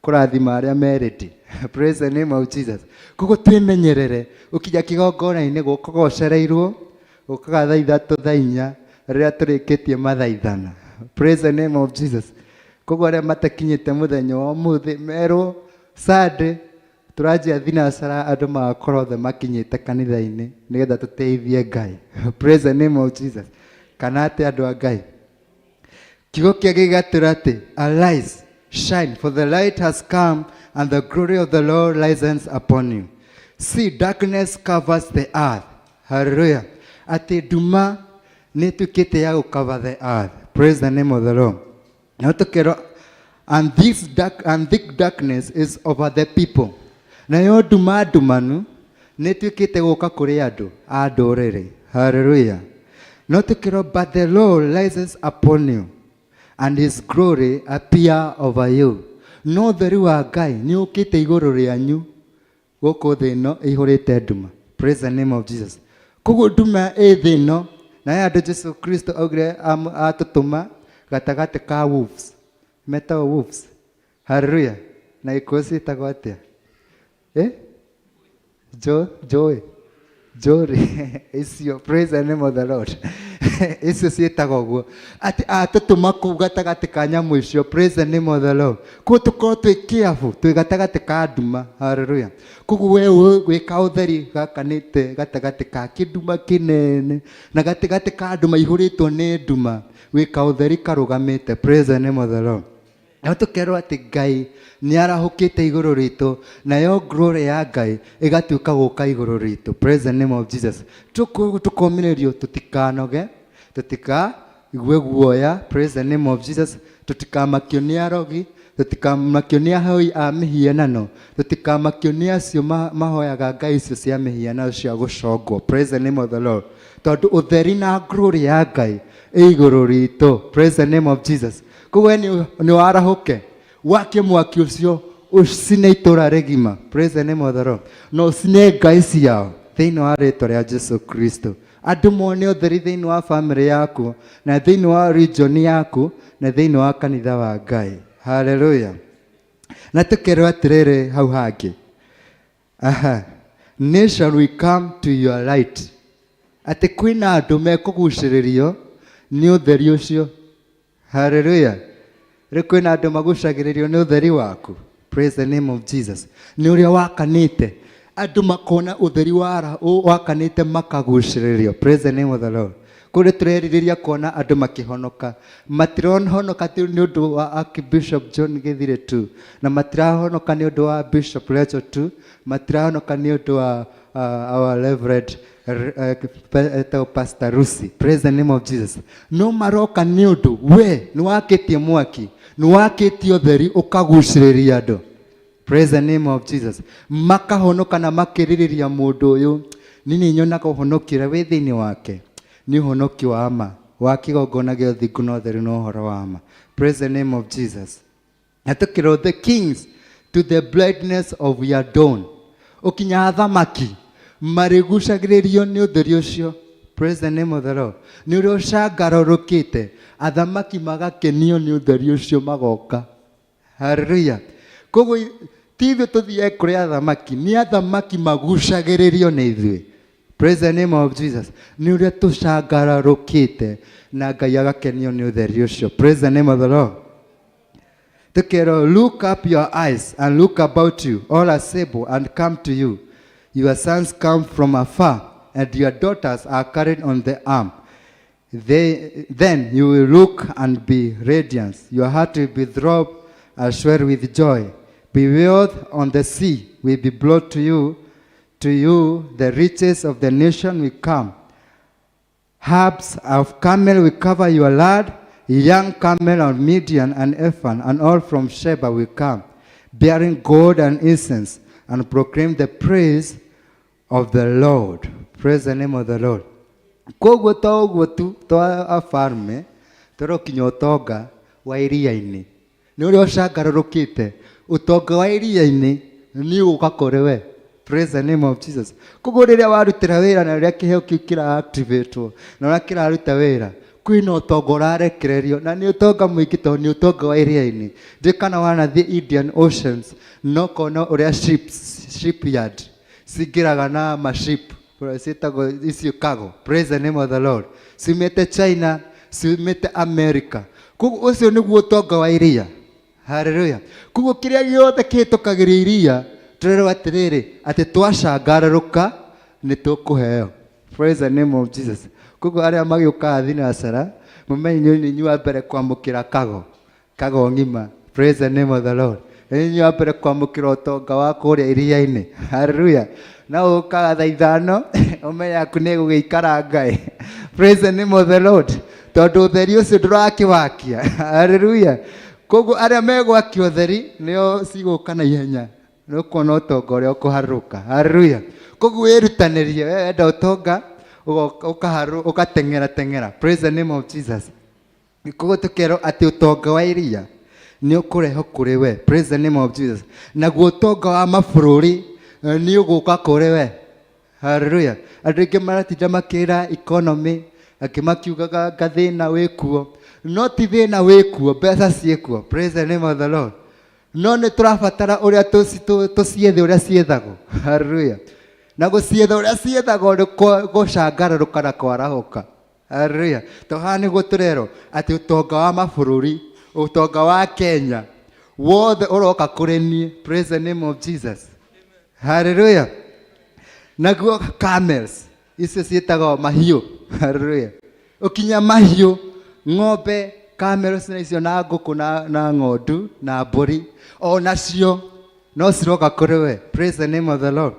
kũrathima arĩa me ready. Praise the name of Jesus. Koguo twĩmenyerere ũkinya kĩgongona-inĩ gũkaga ũcereirwo, gũkaga thaa 3 thaa 4 rĩrĩa tũrĩkĩtie mathaithana. Praise the name of Jesus. Koguo arĩa matakinyĩte mũthenya wa ũmũthĩ merwo Sunday tũranjia thinacara, andũ magakorwo othe makinyĩte kanitha-inĩ nĩgetha tũteithie Ngai. Praise the name of Jesus. Kana atĩ andũ a Ngai, kiugo kĩa gĩgatũra atĩ arise, shine, for the light has come and the glory of the Lord rises upon you. See, darkness covers the earth. Hallelujah. Atĩ nduma nĩ ĩtuĩkĩte ya gũcover the earth. Praise the name of the Lord. Na tũkerwo and this dark and thick darkness is over the people. Nayo nduma ndumanu nĩ ĩtuĩkĩte gũka kũrĩ andũ a ndũrĩrĩ. Hallelujah. No tũkerwo but the Lord rises upon you and his glory appear over you. No ũtheri wa Ngai nĩ ũkĩte igũrũ rĩanyu gũkũ thĩ ĩno ĩihũrĩte nduma. Praise the name of Jesus. Koguo nduma ĩ thĩ ĩno, na andũ Jesu Kristo augire atũtũma gatagatĩ ka wolves, metagwo wolves. Hallelujah. Na Gĩkũyũ ciĩtagwo atĩa? Eh? Jo, joy, njũrĩ icio. Praise the name of the Lord. Icio ciĩtagwo ũguo atĩ atũtũma kũu gatagatĩ ka nyamũ icio. Praise the name of the Lord. Koguo tũkorwo twĩ careful twĩ gatagatĩ ka nduma. Hallelujah. Koguo we wĩ kaũtheri gakanĩte gatagatĩ ka kĩnduma kĩnene na gatagatĩ ka andũ maihũrĩtwo nĩ nduma, wĩ kaũtheri karũgamĩte. Praise the name of the Lord. Na tũkerwo atĩ Ngai nĩ arahũkĩte igũrũ ritũ, nayo glory ya Ngai ĩgatuĩka gũka igũrũ ritũ. Praise the name of Jesus. Tũkomĩrĩrio tũtikanoge, tũtikaigue guoya. Praise the name of Jesus. Tũtikamakio nĩ arogi, tũtikamakio nĩ ahoi a mĩhianano, tũtikamakio nĩ acio mahoyaga ngai icio cia mĩhianano cia gũcongwo. Praise the name of the Lord. Tondũ ũtheri na glory ya Ngai ĩ igũrũ ritũ. Praise the name of Jesus. Koguo we nĩ warahũke, wakie mwaki ũcio ũcine itũra rĩgima. Praise the name of the Lord. Na ũcine ngai ciao thĩinĩ wa rĩtwa rĩa Jesu Kristo. Andũ mone ũtheri thĩinĩ wa famĩlĩ yaku na thĩinĩ wa region yaku na thĩinĩ wa kanitha wa Ngai. Hallelujah. Na tũkerwo atĩrĩrĩ hau hangĩ, aha, nation will come to your light, atĩ kwĩna andũ mekũgucĩrĩrio nĩ ũtheri ũcio. Hallelujah. Rĩu kwĩna andũ magucagĩrĩrio nĩ ũtheri waku. Praise the name of Jesus. Nĩ ũrĩa wakanĩte, andũ makona ũtheri wakanĩte makagucĩrĩrio. Praise the name of the Lord. Kũrĩ tũrerirĩria kuona andũ makĩhonoka, matirahonoka tu nĩ ũndũ wa Archbishop John Githire tu, na matirahonoka nĩ ũndũ wa Bishop Rachel tu, matirahonoka nĩ ũndũ wa our Reverend Pastor Lucy. Praise the name of Jesus. No maroka nĩ ũndũ we nĩ wakĩtie mwaki, nĩ wakĩtie ũtheri ũkagucĩrĩria andũ. Praise the name of Jesus. Makahonoka na makĩrĩrĩria mũndũ ũyũ. Niĩ nyonaga ũhonokio ũrĩa wĩ thĩinĩ wake nĩ ũhonokio wa ma wa kĩgongona gĩa ũthingu na ũtheru na ũhoro wa ma. Praise the name of Jesus. Na tũkĩrwo the kings to the brightness of your dawn. Ũkinya athamaki marĩgucagĩrĩrio nĩ ũtheri ũcio. Praise the name of the Lord. Nĩ ũrĩa ũcangarũrũkĩte, athamaki magakenio nĩ ũtheri ũcio magoka. Hallelujah. Koguo ti ithuĩ tũthiage kũrĩ athamaki, nĩ athamaki magucagĩrĩrio nĩ ithuĩ. Praise the name of Jesus. Nĩ ũrĩa tũcangarũrũkĩte na Ngai agakenio nĩ ũtheri ũcio. Praise the name of the Lord. Tũkerwo, look up your eyes and look about you, all assemble and come to you. Your sons come from afar, and your daughters are carried on the arm. Then you will look and be radiant. Your heart will be throb as well with joy. Be wealth on the sea will be brought to you. To you the riches of the nation will come. Herds of camel will cover your land. Young camel of Midian and Ephah and all from Sheba will come, bearing gold and incense, and proclaim the praise of the Lord. Praise the name of the Lord. Koguo to ũguo tu to abarme tũrokinya ũtonga wa iria-inĩ nĩ ũrĩa ũcangarũrũkĩte, ũtonga wa iria-inĩ nĩ ũgũka kũrĩ we. Praise the name of Jesus. Koguo rĩrĩa warutĩra wĩra na rĩrĩa kĩheo kĩu kĩra activatwo na ũrĩa kĩraruta wĩra, kwĩna ũtonga ũrarekererio, na nĩ ũtonga mũingĩ tondũ nĩ ũtonga wa iria-inĩ. Ndiũĩ kana wanathiĩ Indian Oceans no kona ũrĩa ships, shipyard cingĩraga na maship ciĩtagwo icio cargo. Praise the name of the Lord. Ciumĩte China, ciumĩte America. Koguo ũcio nĩguo ũtonga wa iria. Hallelujah. Koguo kĩrĩa gĩothe kĩhĩtũkagĩria iria, tũrerwo atĩrĩrĩ, atĩ twacangarũrũka nĩ tũkũheo. Praise the name of Jesus. Koguo arĩa magĩũkaga thinacara, mũmenye inyuĩ nĩ inyuĩ a mbere kwamũkĩra kago, kago ng'ima. Praise the name of the Lord. Nĩ inyuĩ a mbere kwamũkĩra ũtonga wa kũrĩa iria-inĩ. Hallelujah. Na ũkaga thaa 5, ũmenye yaku nĩ ĩgũgĩikara Ngai. Praise the name of the Lord. Tondũ ũtheri ũcio ndũrakĩwakia. Hallelujah. Koguo arĩa megwakia ũtheri nĩo cigũka na ihenya. Nĩ ũkuona ũtonga ũrĩa ũkũharũrũka. Hallelujah. Koguo wĩrutanĩrie, we wenda ũtonga, ũgateng'era teng'era. Praise the name of Jesus. Koguo tũkerwo atĩ ũtonga wa iria nĩ ũkũrehwo kũrĩ we. Praise the name of Jesus. Naguo ũtonga wa mabũrũri nĩ ũgũka kũrĩ we. Hallelujah. Andũ aingĩ maratinda makĩra economy, angĩ makiugaga nga thĩna wĩkuo. No ti thĩna wĩkuo, mbeca ciĩkuo. Praise the name of the Lord. No nĩ tũrabatara ũrĩa tũciethe ũrĩa ciethagwo. Hallelujah. Na gũcietha ũrĩa ciethagwo nĩ gũcangarũrũka na kwarahũka. Hallelujah. To haha nĩguo tũrerwo atĩ ũtonga wa mabũrũri, ũtonga wa Kenya wothe ũroka kũrĩ niĩ. Praise the name of Jesus. Hallelujah. Naguo camels icio ciĩtagwo mahiũ. Hallelujah. Ũkinya mahiũ, ng'ombe, Camels na icio na ngũkũ na ng'ondu na mbũri onacio no ciroka kũrĩ we. Praise the name of the Lord.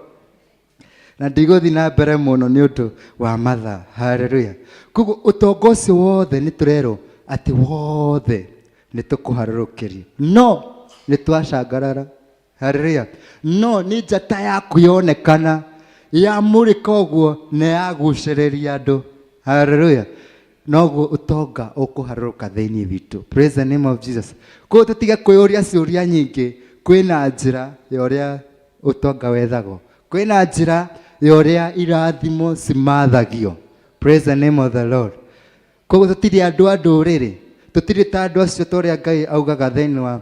Na ndigũthiĩ na mbere mũno nĩ ũndũ wa mathaa. Haleluya. Koguo ũtonga ũcio wothe nĩ tũrerwo atĩ wothe nĩ tũkũharũrũkĩrio, no nĩ twacangarara. Haleluya. No nĩ njata yaku yonekana yamũrĩka ũguo na yagucĩrĩria andũ. Haleluya. Noguo ũtonga ũkũharũrũka thĩinĩ witũ. Praise the name of Jesus. Koguo tũtige kwĩyũria ciũria nyingĩ. Kwĩna njĩra ya ũrĩa ũtonga wethagwo, kwĩna njĩra ya ũrĩa irathimo cimathagio. Praise the name of the Lord. Koguo tũtirĩ andũ a ndũrĩrĩ, tũtirĩ ta andũ acio, ta ũrĩa Ngai augaga thĩinĩ wa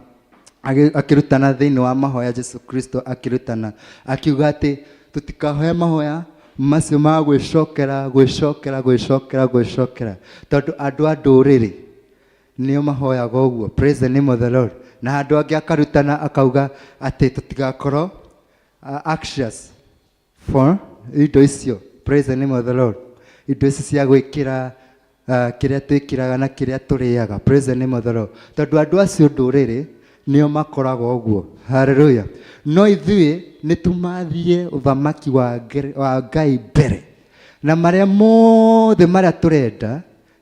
akĩrutana thĩinĩ wa mahoya. Jesu Kristo akĩrutana akiuga atĩ tũtikahoe mahoya macio ma gwĩcokera gwĩcokera gwĩcokera gwĩcokera, tondũ andũ a ndũrĩrĩ nĩo mahoyaga ũguo. Praise the name of the Lord. Na handũ angĩ akarutana akauga atĩ tũtigakorwo anxious for indo icio. Praise the name of the Lord. Indo ici cia gwĩkĩra, kĩrĩa twĩkĩraga na kĩrĩa tũrĩaga. Praise the name of the Lord. Tondũ andũ acio ndũrĩrĩ nĩo makoragwo ũguo. Haleluya. No ithuĩ nĩ tũmathie ũthamaki wa Ngai mbere, na marĩa mothe marĩa tũrenda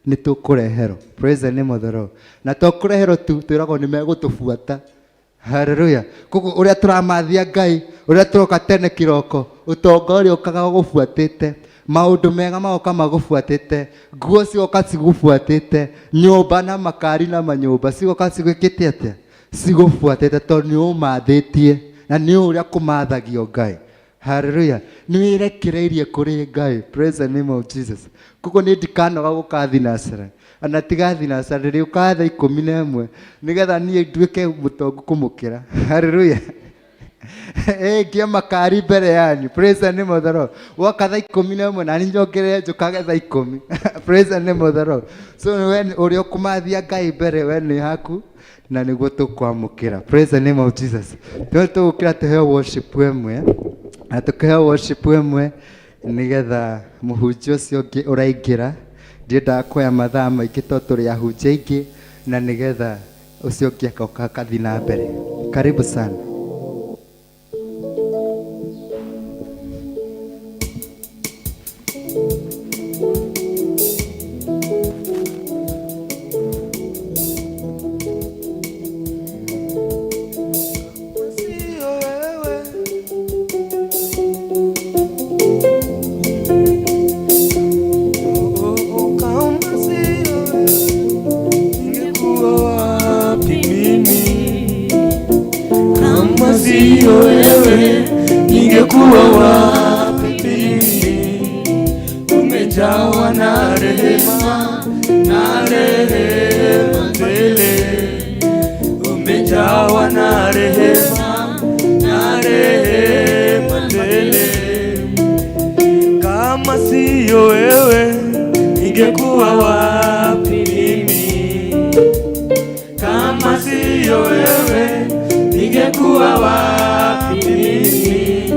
nĩ tũkũreherwo. Praise the name of the Lord. Na to kũreherwo tu, twĩragwo nĩ megũtũbuata. Haleluya. Koguo ũrĩa tũramathia Ngai, ũrĩa tũroka tene kĩroko, ũtonga ũrĩa ũkaga ũgũbuatĩte, maũndũ mega magoka magũbuatĩte, nguo cigoka cigũbuatĩte, nyũmba na makari na manyũmba cigoka cigwĩkĩte atĩa? Cigũbuatĩte, tondũ nĩ ũmathĩtie na nĩ ũrĩa kũmathagio Ngai. Haleluya. Nĩ wĩrekereirie kũrĩ Ngai. Praise the name of Jesus. Koguo nĩ ndikanoga gũka thinacara, ona tiga thinacara, ndĩrĩũkaga thaa 11 nĩgetha niĩ nduĩke mũtongu kũmũkĩra. Haleluya. Ngie makari mbere yanyu. Praise the name of the Lord. Woka thaa 11 na niĩ njongerere njũkage thaa 10. Praise the name of the Lord. So we ũrĩa ũkũmathia Ngai mbere, we nĩ haku na nĩguo tũkwamũkĩra. Praise the name of Jesus. Tũĩ tũgũkĩra tũheo worship ĩmwe, na tũkĩheo worship ĩmwe nĩgetha mũhunjia ũcio ũngĩ ũraingĩra, ndiendaga kuoya mathaa maingĩ tondũ tũrĩ ahunjia aingĩ, na nĩgetha ũcio ũngĩ agoka akathiĩ na mbere. Karibu sana. Sio wewe. Oh, kama sio wewe, ningekuwa wapi mimi? Kama sio wewe, ningekuwa wapi mimi? Umejawa na rehema, na rehema tele. Umejawa na rehema, na rehema tele. Kama siyo wewe, ningekuwa wapi mimi? Kama siyo wewe, ningekuwa wapi mimi?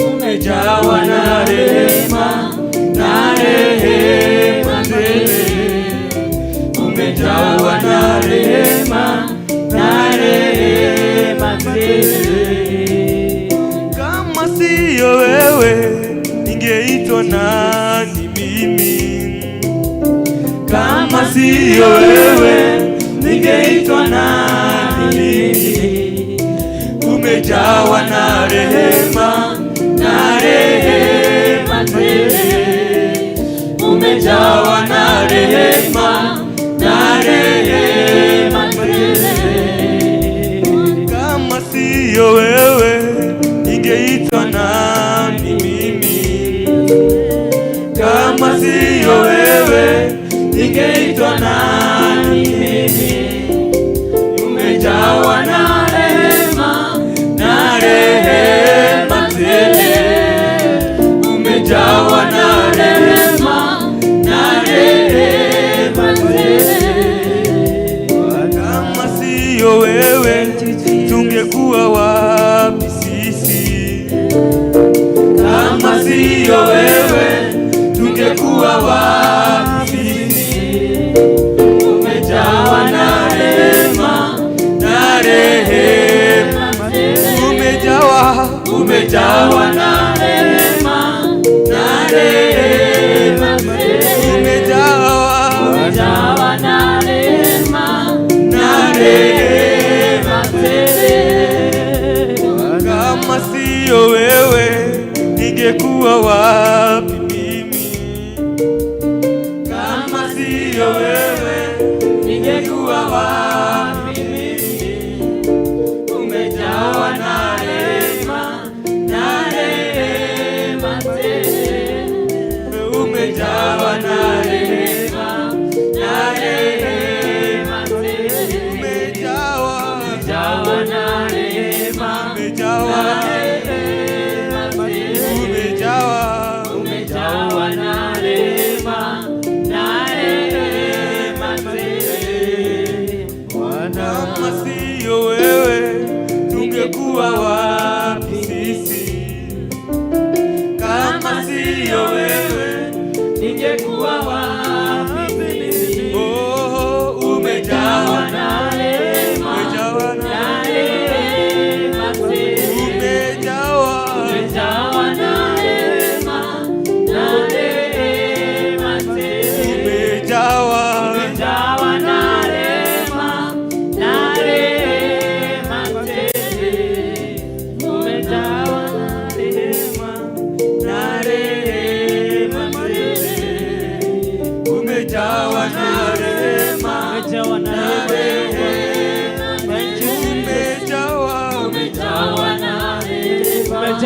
Umejawa na rehema, na rehema tele. Umejawa na rehema, na rehema tele. Kama siyo wewe, ningeitwa nani mimi? Kama siyo wewe, ningeitwa nani mimi? Umejawa na rehema, na rehema tele. Umejawa na rehema, na rehema tele. Kama siyo wewe, ningeitwa nani mimi? Kama siyo wewe, ningeitwa nani mimi? Umejawa na rehema, na rehema tele. Umejawa na rehema, na rehema tele. Kama siyo wewe, tungekuwa wapi sisi? Kama siyo wewe, tungekuwa wapi sisi? Umejawa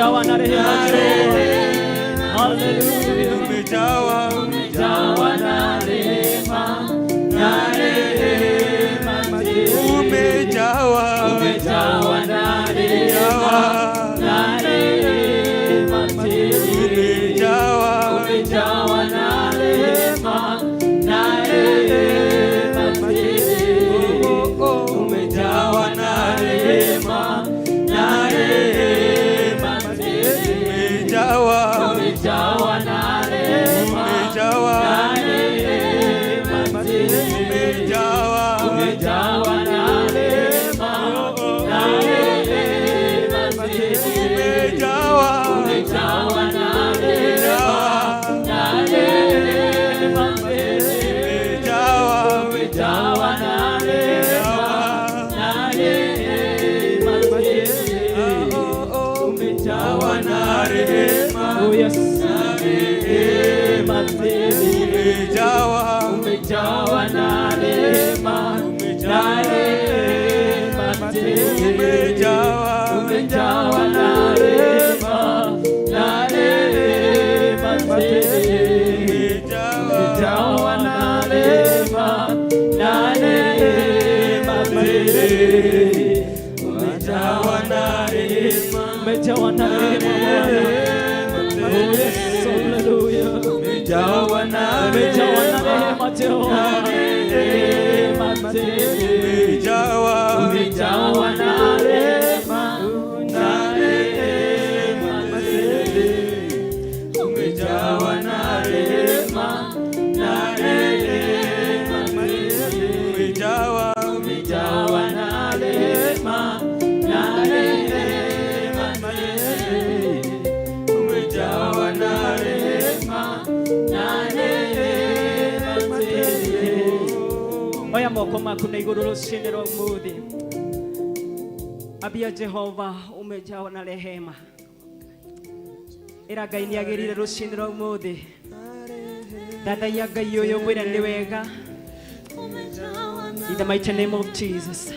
Umejawa na rehema Jehova. Haleluya. Umejawa, Umejawa na rehema, na rehema tele. umejawa, Umejawa na rehema, na rehema tele. umejawa, Umejawa na rehema, na rehema tele. Umejawa na rehema, na rehema tele. umejawa, Umejawa na rehema, umejawa, na rehema tele. umejawa, Umejawa na rehema, na rehema tele. umejawa, Umejawa na rehema, na rehema tele. umejawa, Umejawa na rehema, na rehema tele. Umejawa na rehema, oh yes, na rehema tele. umejawa, Umejawa na rehema, na rehema tele. umejawa, Umejawa na rehema, na rehema tele. Umejawa na rehema, na rehema tele. Umejawa na rehema, umejawa na rehema Bwana. Oh yes, hallelujah. umejawa na Umejawa na rehema Jehova. Rehema tele. umejawa, Umejawa na rehema, na rehema tele. umejawa na Rehema, na rehema tele. umejawa, Umejawa na rehema, na rehema tele. umejawa na Rehema, na rehema tele. Oya moko maku na igũrũ rũcinĩ rwa ũmũthĩ. Ambia Jehova umejawa na rehema. Ĩra Ngai nĩ agĩrire rũcinĩ rwa ũmũthĩ. Thathaiya Ngai ũyũ mwĩre nĩ wega. In the mighty name of Jesus.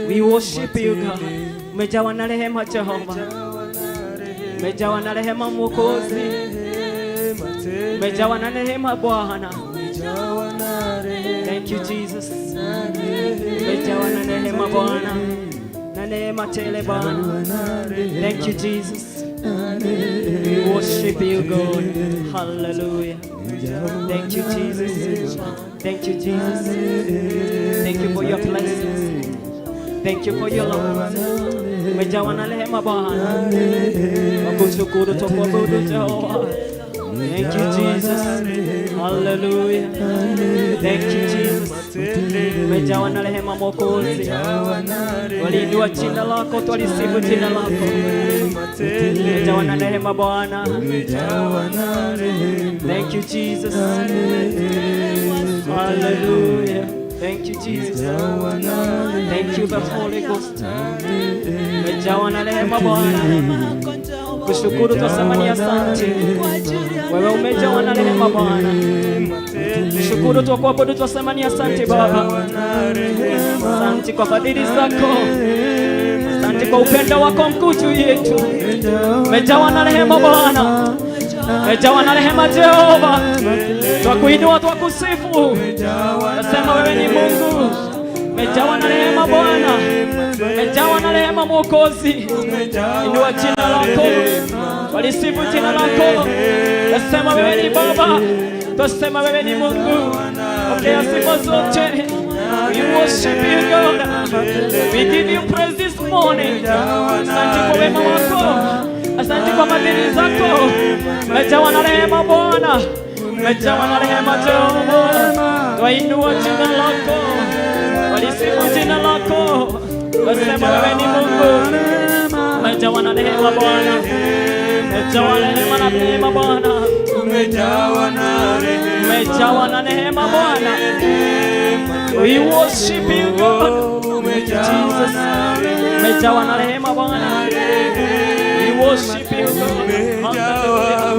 We worship you God. Umejawa na rehema Jehova. Umejawa na rehema Mwokozi. Umejawa na rehema Bwana. Thank you Jesus. Umejawa na rehema Bwana. Na neema tele Bwana. Thank you Jesus. We worship you God. Hallelujah. Thank you Jesus. Thank you Jesus. Thank you for your blessings. Thank you for your love. Umejawa na rehema Bwana. Wakushukuru tukuabudu Jehova. Thank you Jesus. Hallelujah. Thank you Jesus. Umejawa na rehema Mwokozi. Waliinua jina lako, twalisifu jina lako. Umejawa na rehema Bwana. Thank you Jesus. Hallelujah. Thank you Jesus. Thank you the Holy Ghost. Umejawa na rehema Bwana. Kushukuru twasema ni asante. Wewe umejawa na rehema Bwana. Kushukuru twakuabudu twasema ni asante Baba. Asante kwa fadhili zako. Asante kwa upendo wako mkuu juu yetu. Umejawa na rehema Bwana. Umejawa na rehema Jehova. Twakuinua, twakusifu. Nasema wewe ni Mungu. Umejawa na rehema Bwana. Umejawa na rehema Mwokozi. Inua jina lako. Walisifu jina lako. Nasema wewe ni Baba. Twasema wewe ni Mungu. Pokea sifa zote. We worship you God. We give you praise this morning. Asante kwa wema wako. Asante kwa fadhili zako. Umejawa na rehema Bwana. Umejawa na rehema Jehova. Twainua jina lako. Walisifu jina lako. Wasema wewe ni Mungu. Umejawa na rehema Bwana. Umejawa na rehema na neema Bwana. Umejawa na rehema, Umejawa na neema Bwana. We worship you God. Jesus. Umejawa na rehema Bwana. We worship you God. Hallelujah.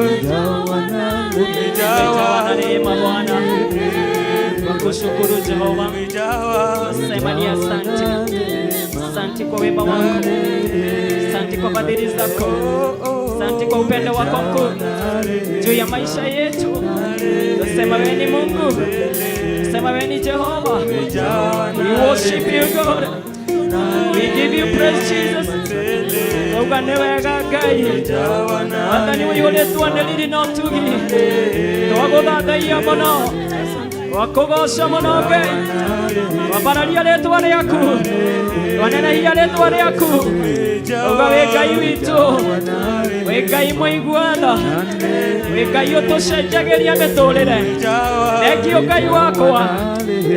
Umejawa na neema Bwana. Wakushukuru Jehova. umejawa, Sema ni asante. Asante kwa wema wako, asante kwa fadhili zako, asante kwa upendo wako mkuu juu ya maisha yetu. Tunasema wewe ni Mungu, tunasema wewe ni Jehova. We worship you God, we give you praise Jesus. Twauga nĩ wega Ngai, Mwathani ũiyũrĩtwo nĩ riri na ũtugi, twagũthathaiya mũno, twakũgoca mũno Ngai, twambararia rĩtwa rĩaku, twanenehia rĩtwa rĩaku. Twauga wĩ Ngai witũ, wĩ Ngai mũigua tha, wĩ Ngai ũtũcenjagĩria mĩtũrĩre. Thengio Ngai wakwa,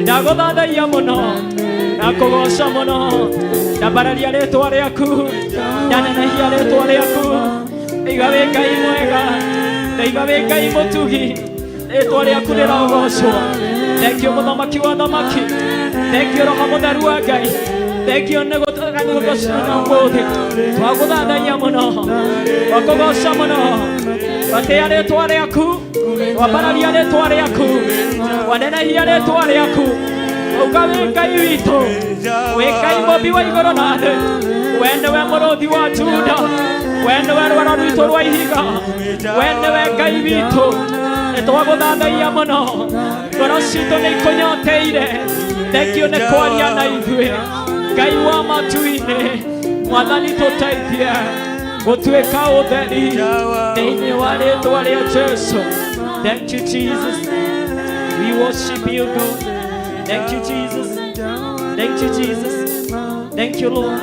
ndagũthathaiya mũno, ndakũgoca mũno, ndambararia rĩtwa rĩaku, ndanenehia rĩtwa rĩaku. Ndaiga wĩ Ngai mwega, ndaiga wĩ Ngai mũtugi, rĩtwa rĩaku rĩrogocwo. Thengio mũthamaki wa thamaki, thengio Roho mũtheru wa Ngai, thengio nĩ gũtũgocana ũmũthĩ. Twagũthathaiya mũno, twakũgoca mũno, twatĩa rĩtwa rĩaku, twambararia rĩtwa rĩaku, twanenehia rĩtwa rĩaku. Twauga wĩ Ngai witũ, wĩ Ngai mũmbi wa igũrũ na thĩ, we nĩwe mũrũthi wa Juda, we nĩwe rwaro rwitũ rwa ihiga, we nĩwe Ngai witũ. Nĩ twagũthathaiya mũno, ngoro citũ nĩ ikũnyoteire. Thengio nĩ kwaria na ithuĩ Ngai wa matu-inĩ. Mwathani tũteithie gũtuĩka ũtheri thĩinĩ wa rĩtwa rĩa Jesu. Thank you Jesus, we worship you God. Thank you Jesus, thank you Jesus, thank you Lord.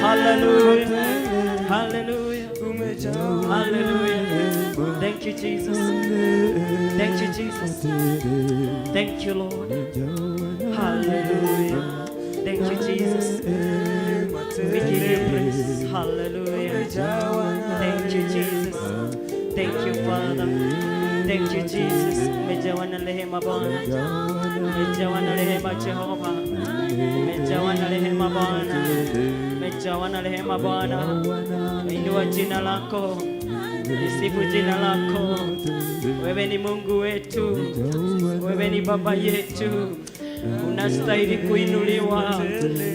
Hallelujah, hallelujah, hallelujah. Thank you Jesus, thank you Jesus, thank you Lord. Hallelujah. Thank you Jesus, we give you praise. Hallelujah. Thank you Jesus, thank you Father, thank you Jesus. Umejawa na rehema Bwana, umejawa na rehema Jehova, umejawa na rehema Bwana, umejawa na rehema Bwana. Inua jina lako, lisifu jina lako. Wewe ni Mungu wetu, wewe ni Baba yetu, unastahili kuinuliwa,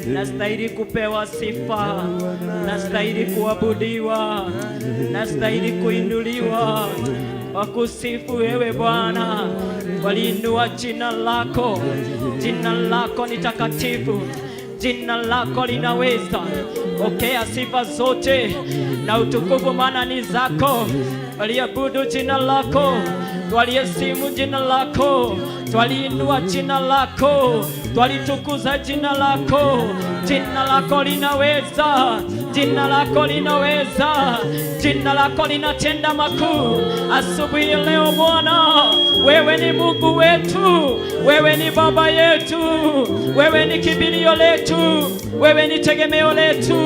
unastahili kupewa sifa, unastahili kuabudiwa, unastahili kuinuliwa. Wakusifu wewe Bwana, waliinua jina lako. Jina lako ni takatifu, jina lako linaweza. Pokea sifa zote na utukufu, maana ni zako. Waliabudu jina lako, twaliheshimu jina lako, twaliinua jina lako, twalitukuza jina lako. Jina lako linaweza, jina lako linaweza, jina lako linatenda makuu. Asubuhi ya leo Bwana, wewe ni Mungu wetu, wewe ni Baba yetu, wewe ni kimbilio letu, wewe ni tegemeo letu,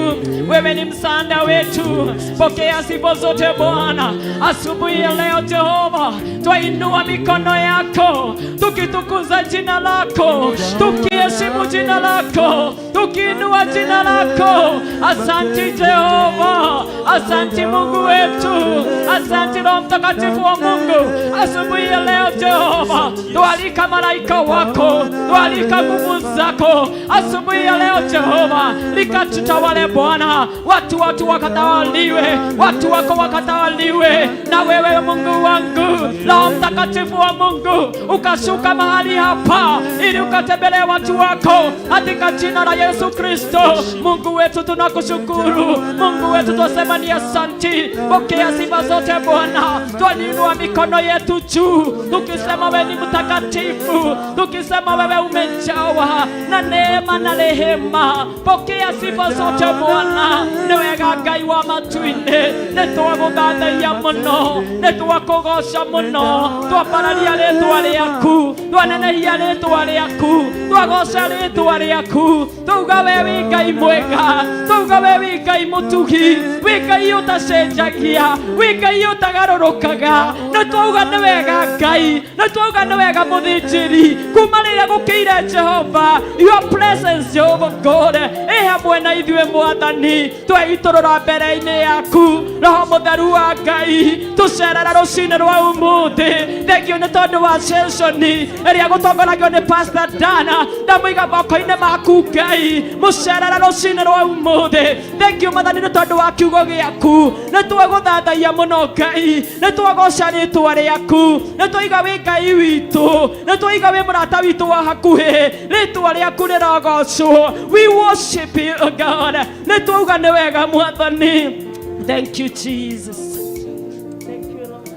wewe ni msaada wetu. Pokea sifa zote Bwana. Asubuhi ya leo Jehova, twainua mikono yako tukitukuza jina lako, tukiheshimu jina lako, tukiinua jina lako. Asanti Jehova, asanti Mungu wetu, asanti Roho Mtakatifu wa Mungu. Asubuhi ya leo Jehova, twalika malaika wako, twalika nguvu zako. Asubuhi ya leo Jehova, likatutawale Bwana, watu wakatawaliwe, watu wako wakatawaliwe na wewe Mungu wangu. Roho Mtakatifu wa Mungu, ukashuka mahali hapa ili ukatembelee watu wako katika jina la Yesu Kristo. Mungu wetu tunakushukuru, Mungu wetu twasema ni asanti. Pokea sifa zote Bwana. Twaliinua mikono yetu juu tukisema wewe ni mtakatifu, tukisema wewe umejawa na neema na rehema. Pokea sifa zote Bwana. Nĩ wega Ngai wa matu-inĩ, nĩ twagũthathaiya mũno, nĩ twakũgoca mũno, twambararia rĩtwa rĩaku, twanenehia rĩtwa rĩaku, twagoca rĩtwa rĩaku. Twauga we wĩ Ngai mwega, twauga we wĩ Ngai mũtugi, wĩ Ngai ũtacenjagia, wĩ Ngai ũtagarũrũkaga. Nĩ twauga nĩ wega Ngai, nĩ twauga nĩ wega mũthĩnjĩri, kuma rĩrĩa gũkĩire Jehova, your presence Jehova God ĩ hamwe na ithuĩ Mwathani. Tweitũrũra mbere-inĩ yaku, Roho Mũtheru wa Ngai, tũcerera rũcinĩ rwa ũmũthĩ. Thengio nĩ tondũ wa session ĩrĩa gũtongoragio nĩ Pastor Dana na Twamũiga moko-inĩ maku Ngai, mũcerere rũcinĩ rwa ũmũthĩ. Thank you Mwathani nĩ tondũ wa kiugo gĩaku. Nĩ twagũthathaiya mũno Ngai, nĩ twagoca rĩtwa rĩaku, nĩ twaiga wĩ Ngai witũ, nĩ twaiga wĩ mũrata witũ wa hakuhĩ. Rĩtwa rĩaku rĩrogocwo. We worship you, O God. Nĩ twauga nĩ wega Mwathani. Thank you Jesus. Thank you Lord.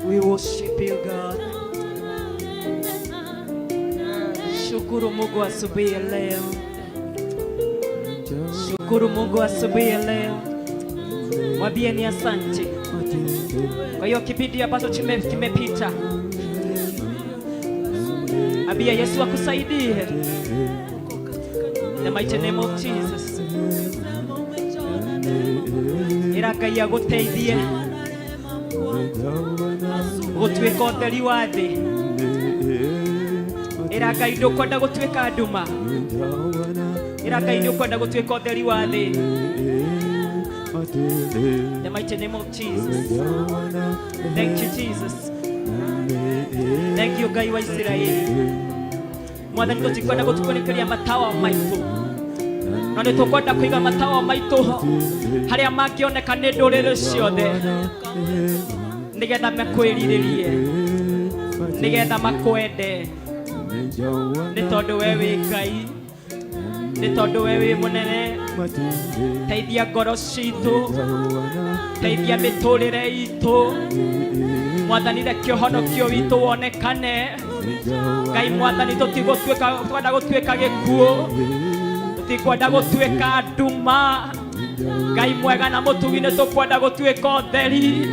We worship you God. Shukuru Mungu asubuhi ya leo. Shukuru Mungu asubuhi ya leo. Mwambie ni asante kwa hiyo kipindi ambacho kimepita. Ambia Yesu akusaidie. In the mighty name of Jesus. Ĩra Ngai agũteithie gũtuĩka ũtheri wa thĩ. Ĩra Ngai ndũkwenda gũtuĩka nduma. Ĩra Ngai nĩ ũkwenda gũtuĩka ũtheri wa thĩ. In the mighty name of Jesus. Thank you Jesus. Thank you Ngai wa Isiraeli. Mwathani tũtikwenda gũtukunĩkĩria matawa maitũ, no nĩ tũkwenda kũiga matawa maitũ ho harĩa mangĩoneka nĩ ndũrĩrĩ ciothe, nĩgetha mekwĩrirĩrie, nĩgetha makwende, nĩ tondũ we wĩ Ngai, nĩ tondũ we wĩ mũnene. Teithia ngoro citũ, teithia mĩtũrĩre itũ Mwathani, reke ũhonokio witũ wonekane. Ngai Mwathani, tũtigũtuĩka twenda gũtuĩka gĩkuũ, tũtikwenda gũtuĩka nduma. Ngai mwega na mũtugi, nĩ tũkwenda gũtuĩka ũtheri,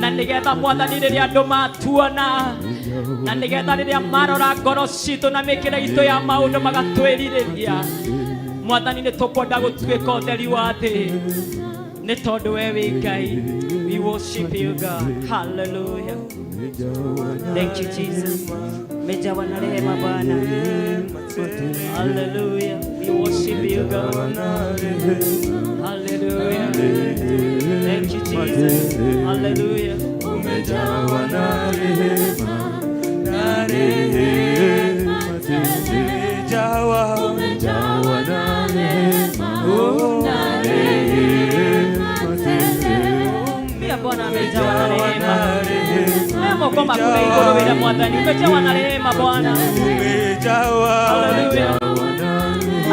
na nĩgetha Mwathani rĩrĩa andũ matuona, na nĩgetha rĩrĩa marora ngoro citũ na mĩkĩre itũ ya maũndũ magatwĩrirĩria. Mwathani, nĩ tũkwenda gũtuĩka ũtheri wa thĩ, nĩ tondũ we wĩ Ngai. We worship you God. Hallelujah. Thank you Jesus. Umejawa na rehema Bwana. Hallelujah. We worship you God. Hallelujah. Thank you Jesus. Hallelujah. Umejawa na rehema, na rehema tele. Umejawa na rehema, oh, na rehema tele. Pia Bwana amejawa na rehema. Moko maku na igũrũ wĩra Mwathani, umejawa na rehema Bwana. Umejawa. Hallelujah.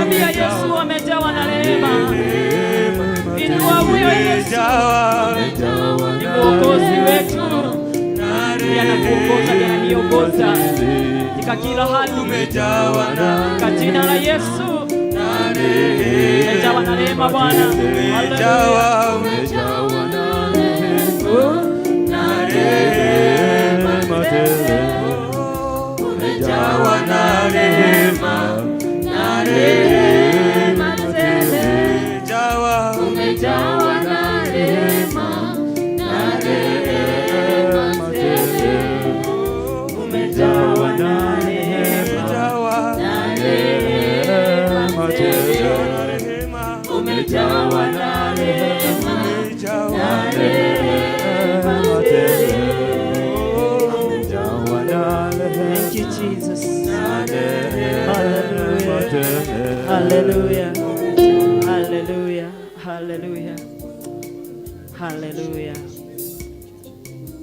Ambia Yesu amejawa na rehema. Inua huyo Yesu ni mwokozi wetu. Ndiye anatuongoza, ndiye ananiongoza katika kila hali. Umejawa na Katika jina la Yesu. Umejawa na rehema Bwana. Hallelujah. Umejawa na rehema tele. Umejawa na rehema, na rehema tele. Umejawa na rehema, na rehema tele. Umejawa na rehema. Na rehema tele. Umejawa na rehema, na rehema tele. Thank you Jesus. Hallelujah. Hallelujah. Hallelujah. Hallelujah. Hallelujah.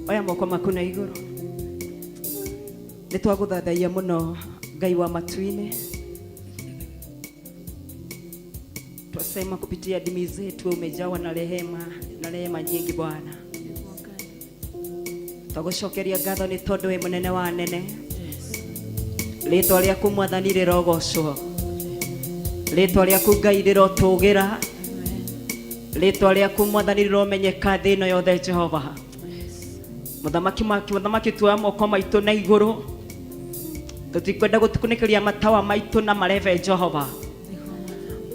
Oya moko maku na igũrũ. Nĩ twagũthathaiya mũno Ngai wa matu-inĩ. Twasema kupitia dimi zetu umejawa na rehema na rehema nyingi Bwana. Twagũcokeria ngatho nĩ tondũ wĩ mũnene wa anene. Rĩtwa rĩaku Mwathani rĩrogocwo. Rĩtwa rĩaku Ngai rĩrotũgĩra. Rĩtwa rĩaku Mwathani rĩromenyeka thĩ ĩno yothe Jehova. Mũthamaki mũthamaki, tuoya moko maitũ na igũrũ. Tũtikwenda gũtukunĩkĩria matawa maitũ na marebe Jehova.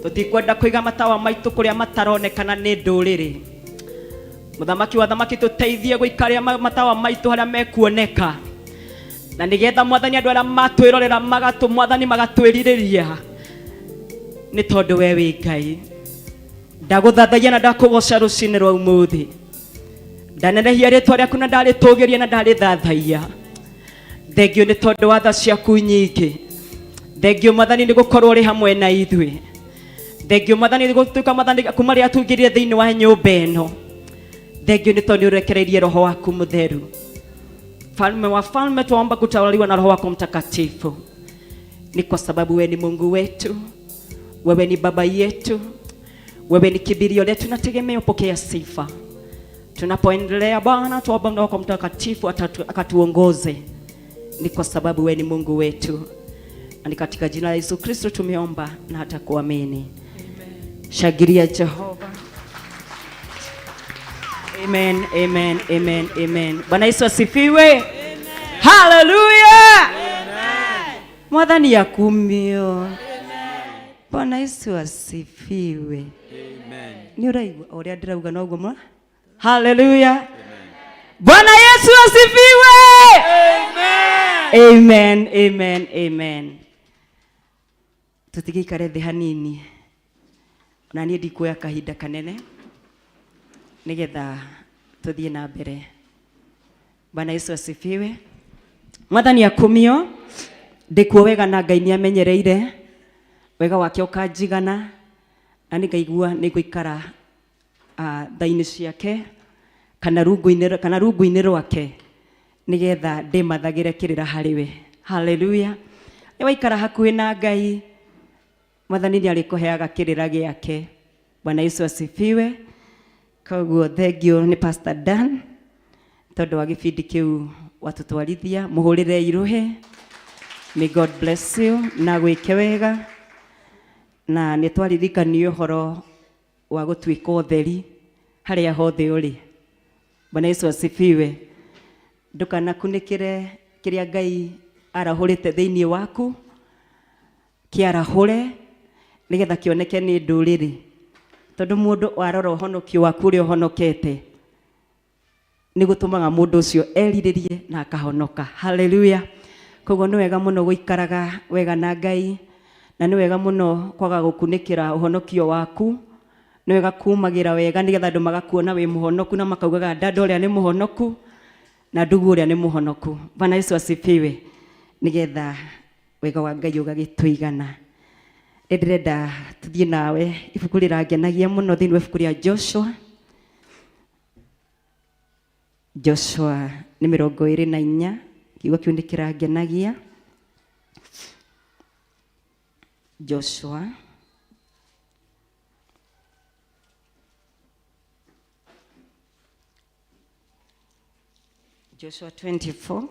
Tũtikwenda kũiga matawa maitũ kũrĩa mataronekana nĩ ndũrĩrĩ. Mũthamaki wa thamaki, tũteithie gũikaria matawa maitũ harĩa mekuoneka, na nĩgetha Mwathani andũ arĩa matwĩrorera magatũ Mwathani magatwĩrirĩria, nĩ tondũ we wĩ Ngai. Ndagũthathaia na ndakũgoca rũcinĩ rwa ũmũthĩ. Ndanenehia rĩtwa rĩaku na ndarĩtũgĩria na ndarĩthathaia. Thengio nĩ tondũ wa tha ciaku nyingĩ. Thengio Mwathani nĩ gũkorwo ũrĩ hamwe na ithuĩ. Thengio Mwathani nĩ gũtuĩka Mwathani kuma rĩrĩa tũingĩrire thĩinĩ wa nyũmba ĩno. Thengio nĩ tondũ nĩ ũrekereirie roho waku mũtheru. Falme wa falme, twaomba kutawaliwa na Roho wako Mtakatifu. Ni kwa sababu wewe ni Mungu wetu, wewe ni baba yetu, wewe ni kimbilio letu na tegemeo. Pokea sifa tunapoendelea Bwana, tuomba Roho wako Mtakatifu akatuongoze. Ni kwa sababu wewe ni Mungu wetu, na ni katika jina la Yesu Kristo tumeomba na hata kuamini. Shagiria Jehova. Amen, amen, amen, amen. Bwana Yesu asifiwe. Haleluya. Mwathani akumio. Bwana Yesu asifiwe. Nĩ ũraigua o ũrĩa ndĩrauga noguo mwa? Haleluya. Bwana Yesu asifiwe. Amen, amen, amen. Tũtigĩikare thĩ hanini. Na niĩ ndikuoya kahinda kanene nĩgetha tũthiĩ na mbere. Bwana Yesu asifiwe. Mwathani akumio. Ndĩkuo wega na Ngai nĩ amenyereire wega wake ũkanjigana na nĩngaigua nĩ ngũikara tha-inĩ ciake kana rungu-inĩ rwake nĩgetha ndĩmathagĩre kĩrĩra harĩ we. Haleluya. Nĩ waikara hakuhĩ na Ngai, Mwathani nĩ arĩkũheaga kĩrĩra gĩake. Bwana Yesu asifiwe. Koguo thengio nĩ Pastor Dan tondũ wa gĩbindi kĩu watũtwarithia. Mũhũrĩre iruhe. May God bless you na gwĩke wega. Na nĩ twaririkanio ũhoro wa gũtuĩka ũtheri harĩa hothe ũrĩ. Bwana Yesu asifiwe. Ndũkanakunĩkĩre kĩrĩa Ngai arahũrĩte thĩinĩ waku, kĩarahũre nĩgetha kĩoneke nĩ ndũrĩrĩ. Tondũ mũndũ arora ũhonokio waku ũrĩa ũhonokete, nĩ gũtũmaga mũndũ ũcio erirĩrie na akahonoka. Haleluya. Koguo nĩ wega mũno gũikaraga wega na Ngai, na nĩ wega mũno kwaga gũkunĩkĩra ũhonokio waku. Nĩ wega kumagĩra wega nĩgetha andũ magakuona wĩ mũhonoku na makaugaga dada ũrĩa nĩ mũhonoku na ndugu ũrĩa nĩ mũhonoku. Bwana Yesu asifiwe. Nĩgetha wega wa Ngai ũgagĩtũigana. Nĩ ndĩrenda tũthiĩ nawe ibuku rĩrangenagia mũno thĩinĩ wa ibuku rĩa Joshua. Joshua nĩ 24, kiugo kĩu nĩ kĩrangenagia. Joshua Joshua 24.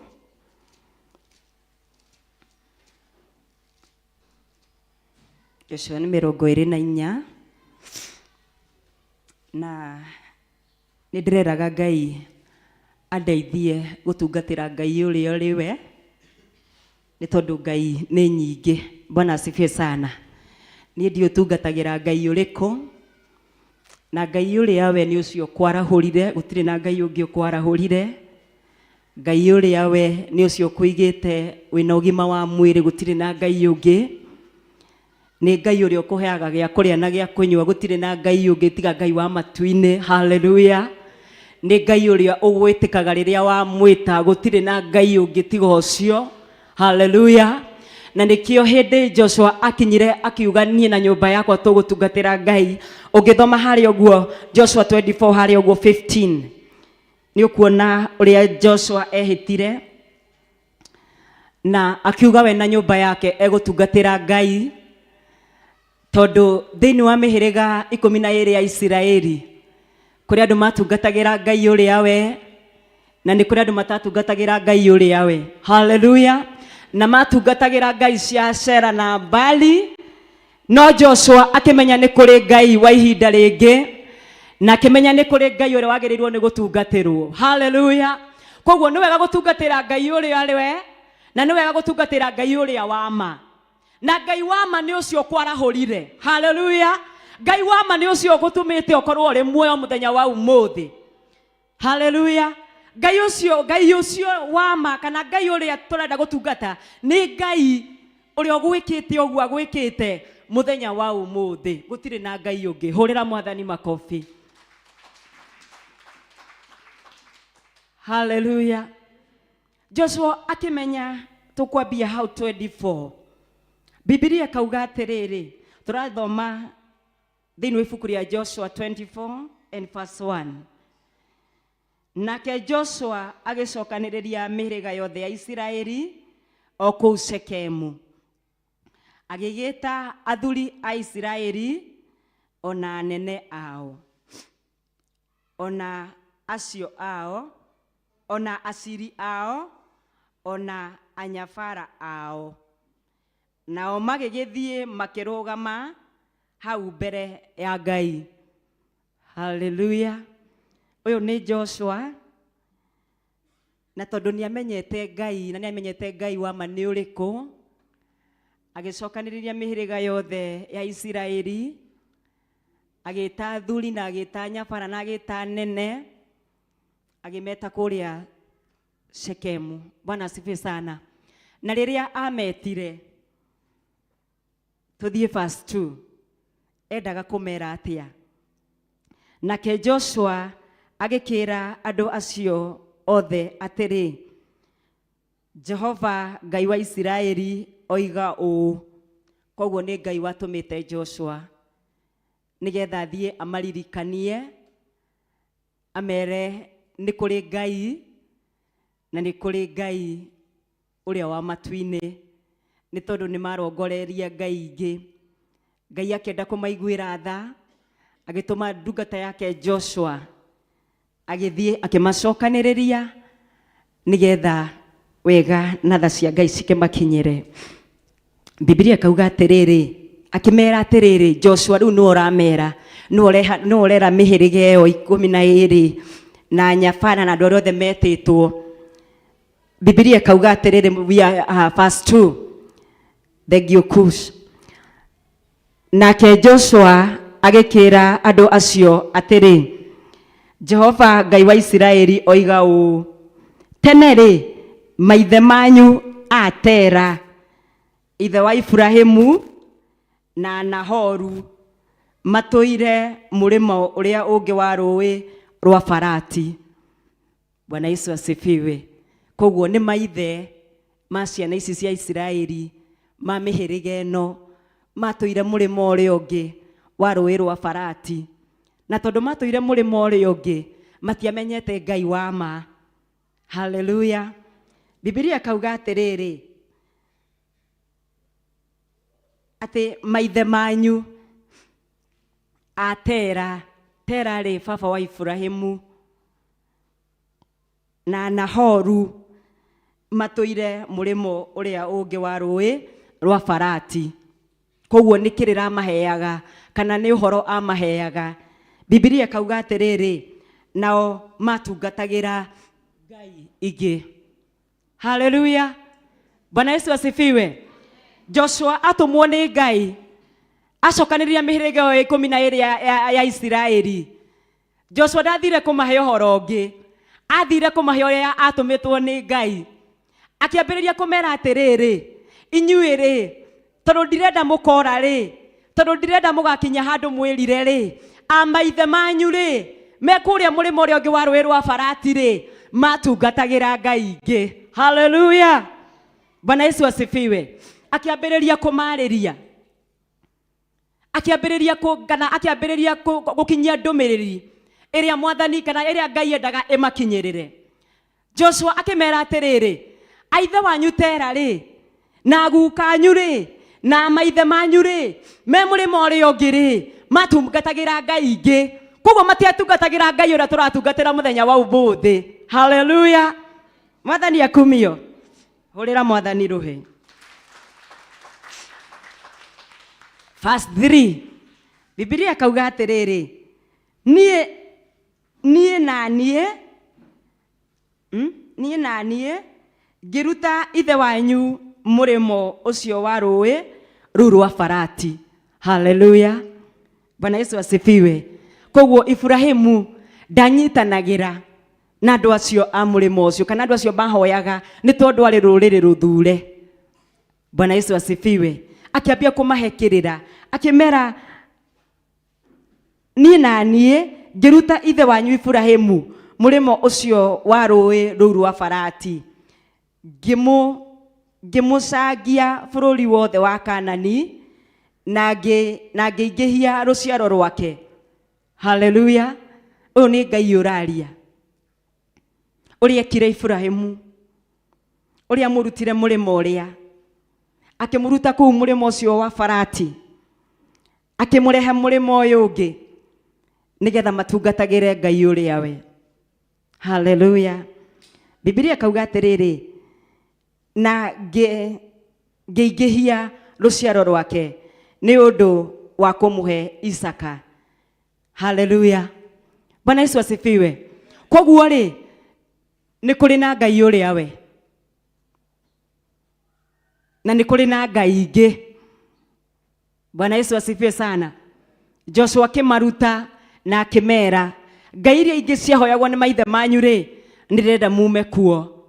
Joshua nĩ 24, na nĩ ndĩreraga Ngai andeithie gũtungatĩra Ngai ũrĩa ũrĩ we, nĩ tondũ Ngai nĩ nyingĩ. Bwana asifiwe sana. Niĩ ndiũtungatagĩra Ngai ũrĩkũ, na Ngai ũrĩa we nĩ ũcio ũkwarahũrire, gũtirĩ na Ngai ũngĩ ũkwarahũrire. Ngai ũrĩa we nĩ ũcio ũkũigĩte wĩna ũgima wa mwĩrĩ, gũtirĩ na Ngai ũngĩ. Nĩ Ngai ũrĩa ũkũheaga gĩa kũrĩa na gĩa kũnyua, gũtirĩ na Ngai ũngĩ tiga Ngai wa matu-inĩ. Haleluya. Nĩ Ngai ũrĩa ũgwĩtĩkaga rĩrĩa wamwĩta, gũtirĩ na Ngai ũngĩ tiga ũcio. Haleluya. Na nĩkĩo hĩndĩ Joshua akinyire akiuga niĩ na nyũmba yakwa tũgũtungatĩra Ngai. Ũngĩthoma harĩa ũguo Joshua 24 harĩa ũguo 15, nĩ ũkuona ũrĩa Joshua ehĩtire na akiuga we na nyũmba yake egũtungatĩra Ngai, tondũ thĩinĩ wa mĩhĩrĩga 12 ya Isiraeli kũrĩ andũ matungatagĩra Ngai ũrĩa we, na nĩ kũrĩ andũ matatungatagĩra Ngai ũrĩa we. Haleluya. Na matungatagĩra Ngai cia Ashera na Baali, no Joshua akĩmenya nĩ kũrĩ Ngai wa ihinda rĩngĩ, na akĩmenya nĩ kũrĩ Ngai ũrĩa wagĩrĩirwo nĩ gũtungatĩrwo. Haleluya. Koguo nĩ wega gũtungatĩra Ngai ũrĩa we, na nĩ wega gũtungatĩra Ngai ũrĩa wa ma. Na Ngai wa ma nĩ ũcio ũkwarahũrire. Haleluya. Ngai wa ma nĩ ũcio ũgũtũmĩte ũkorwo ũrĩ muoyo mũthenya wa ũmũthĩ. Haleluya. Ngai ũcio, Ngai ũcio wa ma, kana Ngai ũrĩa tũrenda gũtungata, nĩ Ngai ũrĩa ũgwĩkĩte ũguo agwĩkĩte. Mũthenya wa ũmũthĩ gũtirĩ na Ngai ũngĩ. Hũrĩra Mwathani makobi. Haleluya. Joshua akĩmenya tũkwambia hau 24. Bibilia kauga atĩrĩrĩ, tũrathoma thĩinĩ wa ibuku rĩa Joshua 24 and verse 1. Nake Joshua agĩcokanĩrĩria mĩhĩrĩga yothe ya Isiraeli o kũu Shekemu. Agĩgĩta athuri a Isiraeli o na anene ao, o na acio ao, o na aciri ao, o na anyabara ao. Nao magĩgĩthiĩ makĩrũgama hau mbere ya Ngai. Haleluya. Ũyũ nĩ Joshua, na tondũ nĩ amenyete Ngai na nĩ amenyete Ngai wa ma nĩ ũrĩkũ, agĩcokanĩrĩria mĩhĩrĩga yothe ya Isiraeli, agĩta athuri na agĩta nyabara na agĩta anene, agĩmeta kũrĩa Shekemu. Bwana asifiwe sana. Na rĩrĩa ametire, tũthiĩ verse 2, endaga kũmera atĩa? Nake Joshua agĩkĩra andũ acio othe atĩrĩ, Jehova Ngai wa Isiraeli oiga ũũ. Koguo nĩ Ngai watũmĩte Joshua nĩgetha athiĩ amaririkanie, amere nĩ kũrĩ Ngai na nĩ kũrĩ Ngai ũrĩa wa matu-inĩ, nĩ tondũ nĩ marongoreria Ngai ingĩ. Ngai akĩenda kũmaiguĩra tha, agĩtũma ndungata yake Joshua agĩthiĩ akĩmacokanĩrĩria nĩgetha wega na tha cia Ngai cikĩmakinyĩre. Bibilia kauga atĩrĩrĩ, akĩmera atĩrĩrĩ, Joshua rĩu nĩwe ũramera, nĩwe ũrera mĩhĩrĩga ĩyo 12 na nyabara na andũ arĩa othe metĩtwo. Bibilia kauga atĩrĩrĩ, we are, verse 2, thank you Kush. Nake Joshua agĩkĩra andũ acio atĩrĩ, Jehova Ngai wa Isiraeli oiga ũũ, tene rĩ maithe manyu a Tera, ithe wa Iburahĩmu na Nahoru, matũire mũrĩmo ũrĩa ũngĩ wa rũĩ rwa Farati. Bwana Yesu asifiwe. Koguo nĩ maithe ma ciana ici cia Isiraeli ma mĩhĩrĩga ĩno matũire mũrĩmo ũrĩa ũngĩ wa rũĩ rwa Farati, na tondũ matũire mũrĩmo ũrĩa ũngĩ matiamenyete Ngai wa ma. Haleluya. Bibilia kauga atĩrĩrĩ, atĩ maithe manyu a Tera, Tera rĩ baba wa Iburahĩmu na Nahoru, matũire mũrĩmo ũrĩa ũngĩ wa rũĩ rwa Farati. Koguo nĩ kĩrĩra amaheaga kana nĩ ũhoro amaheaga. Bibilia kauga atĩrĩrĩ, nao matungatagĩra ngai ingĩ. Haleluya. Bwana Yesu asifiwe. Joshua atũmwo nĩ Ngai acokanĩrĩria mĩhĩrĩga ĩyo 12 ya Isiraeli. Joshua ndathire kũmahe ũhoro ũngĩ, athire kũmahe ũrĩa atũmĩtwo nĩ Ngai. Akĩambĩrĩria kũmera atĩrĩrĩ, inyuĩ rĩ, tondũ ndirenda mũkora rĩ, tondũ ndirenda mũgakinya handũ mwĩrire rĩ, a maithe manyu rĩ, me kũrĩa mũrĩmo ũrĩa ũngĩ wa rũĩ rwa Farati rĩ, matungatagĩra ngai ingĩ. Haleluya. Bwana Yesu asifiwe. Akĩambĩrĩria kũmarĩria, akĩambĩrĩria kana akĩambĩrĩria gũkinyia ndũmĩrĩri ĩrĩa Mwathani kana ĩrĩa Ngai endaga ĩmakinyĩrĩre. Joshua akĩmera atĩrĩrĩ, aithe wanyu Tera rĩ, na gukanyu rĩ, na maithe manyu rĩ, me mũrĩmo ũrĩa ũngĩ rĩ, matungatagĩra ngai ingĩ. Koguo matiatungatagĩra Ngai ũrĩa tũratungatĩra mũthenya wa ũmũthĩ. Haleluya. Mwathani akumio. Hũrĩra Mwathani rũhĩ. Verse 3, Bibilia kauga atĩrĩrĩ, niĩ na niĩ, niĩ na niĩ ngĩruta ithe wanyu mũrĩmo ũcio wa rũĩ rũu rwa Farati. Haleluya. Bwana Yesu asifiwe. Koguo Iburahĩmu ndanyitanagĩra na andũ acio a mũrĩmo ũcio kana andũ acio mahoyaga nĩ tondũ arĩ rũrĩrĩ rũthure. Bwana Yesu asifiwe. Akĩambia kũmahe kĩrĩra, akĩmera niĩ na niĩ ngĩruta ithe wanyu Iburahĩmu mũrĩmo ũcio wa rũĩ rũu rwa Farati, ngĩmũcangia bũrũri wothe wa Kanani, na ngĩingĩhia rũciaro rwake. Haleluya. Ũyũ nĩ Ngai ũraria, ũrĩa ekire Iburahĩmu, ũrĩa amũrutire mũrĩmo ũrĩa, akĩmũruta kũu mũrĩmo ũcio wa Farati, akĩmũrehe mũrĩmo ũyũ ũngĩ, nĩgetha matungatagĩre Ngai ũrĩa we. Haleluya. Bibilia kauga atĩrĩrĩ, na ngĩingĩhia rũciaro rwake nĩ ũndũ wa kũmũhe Isaka. Haleluya. Bwana Yesu asifiwe. Koguo rĩ, nĩ kũrĩ na Ngai ũrĩa we, na nĩ kũrĩ na Ngai ingĩ. Bwana Yesu asifiwe sana. Joshua akĩmaruta na akĩmera, ngai iria ingĩ ciahoyagwo nĩ maithe manyu rĩ, nĩndĩrenda mume kuo.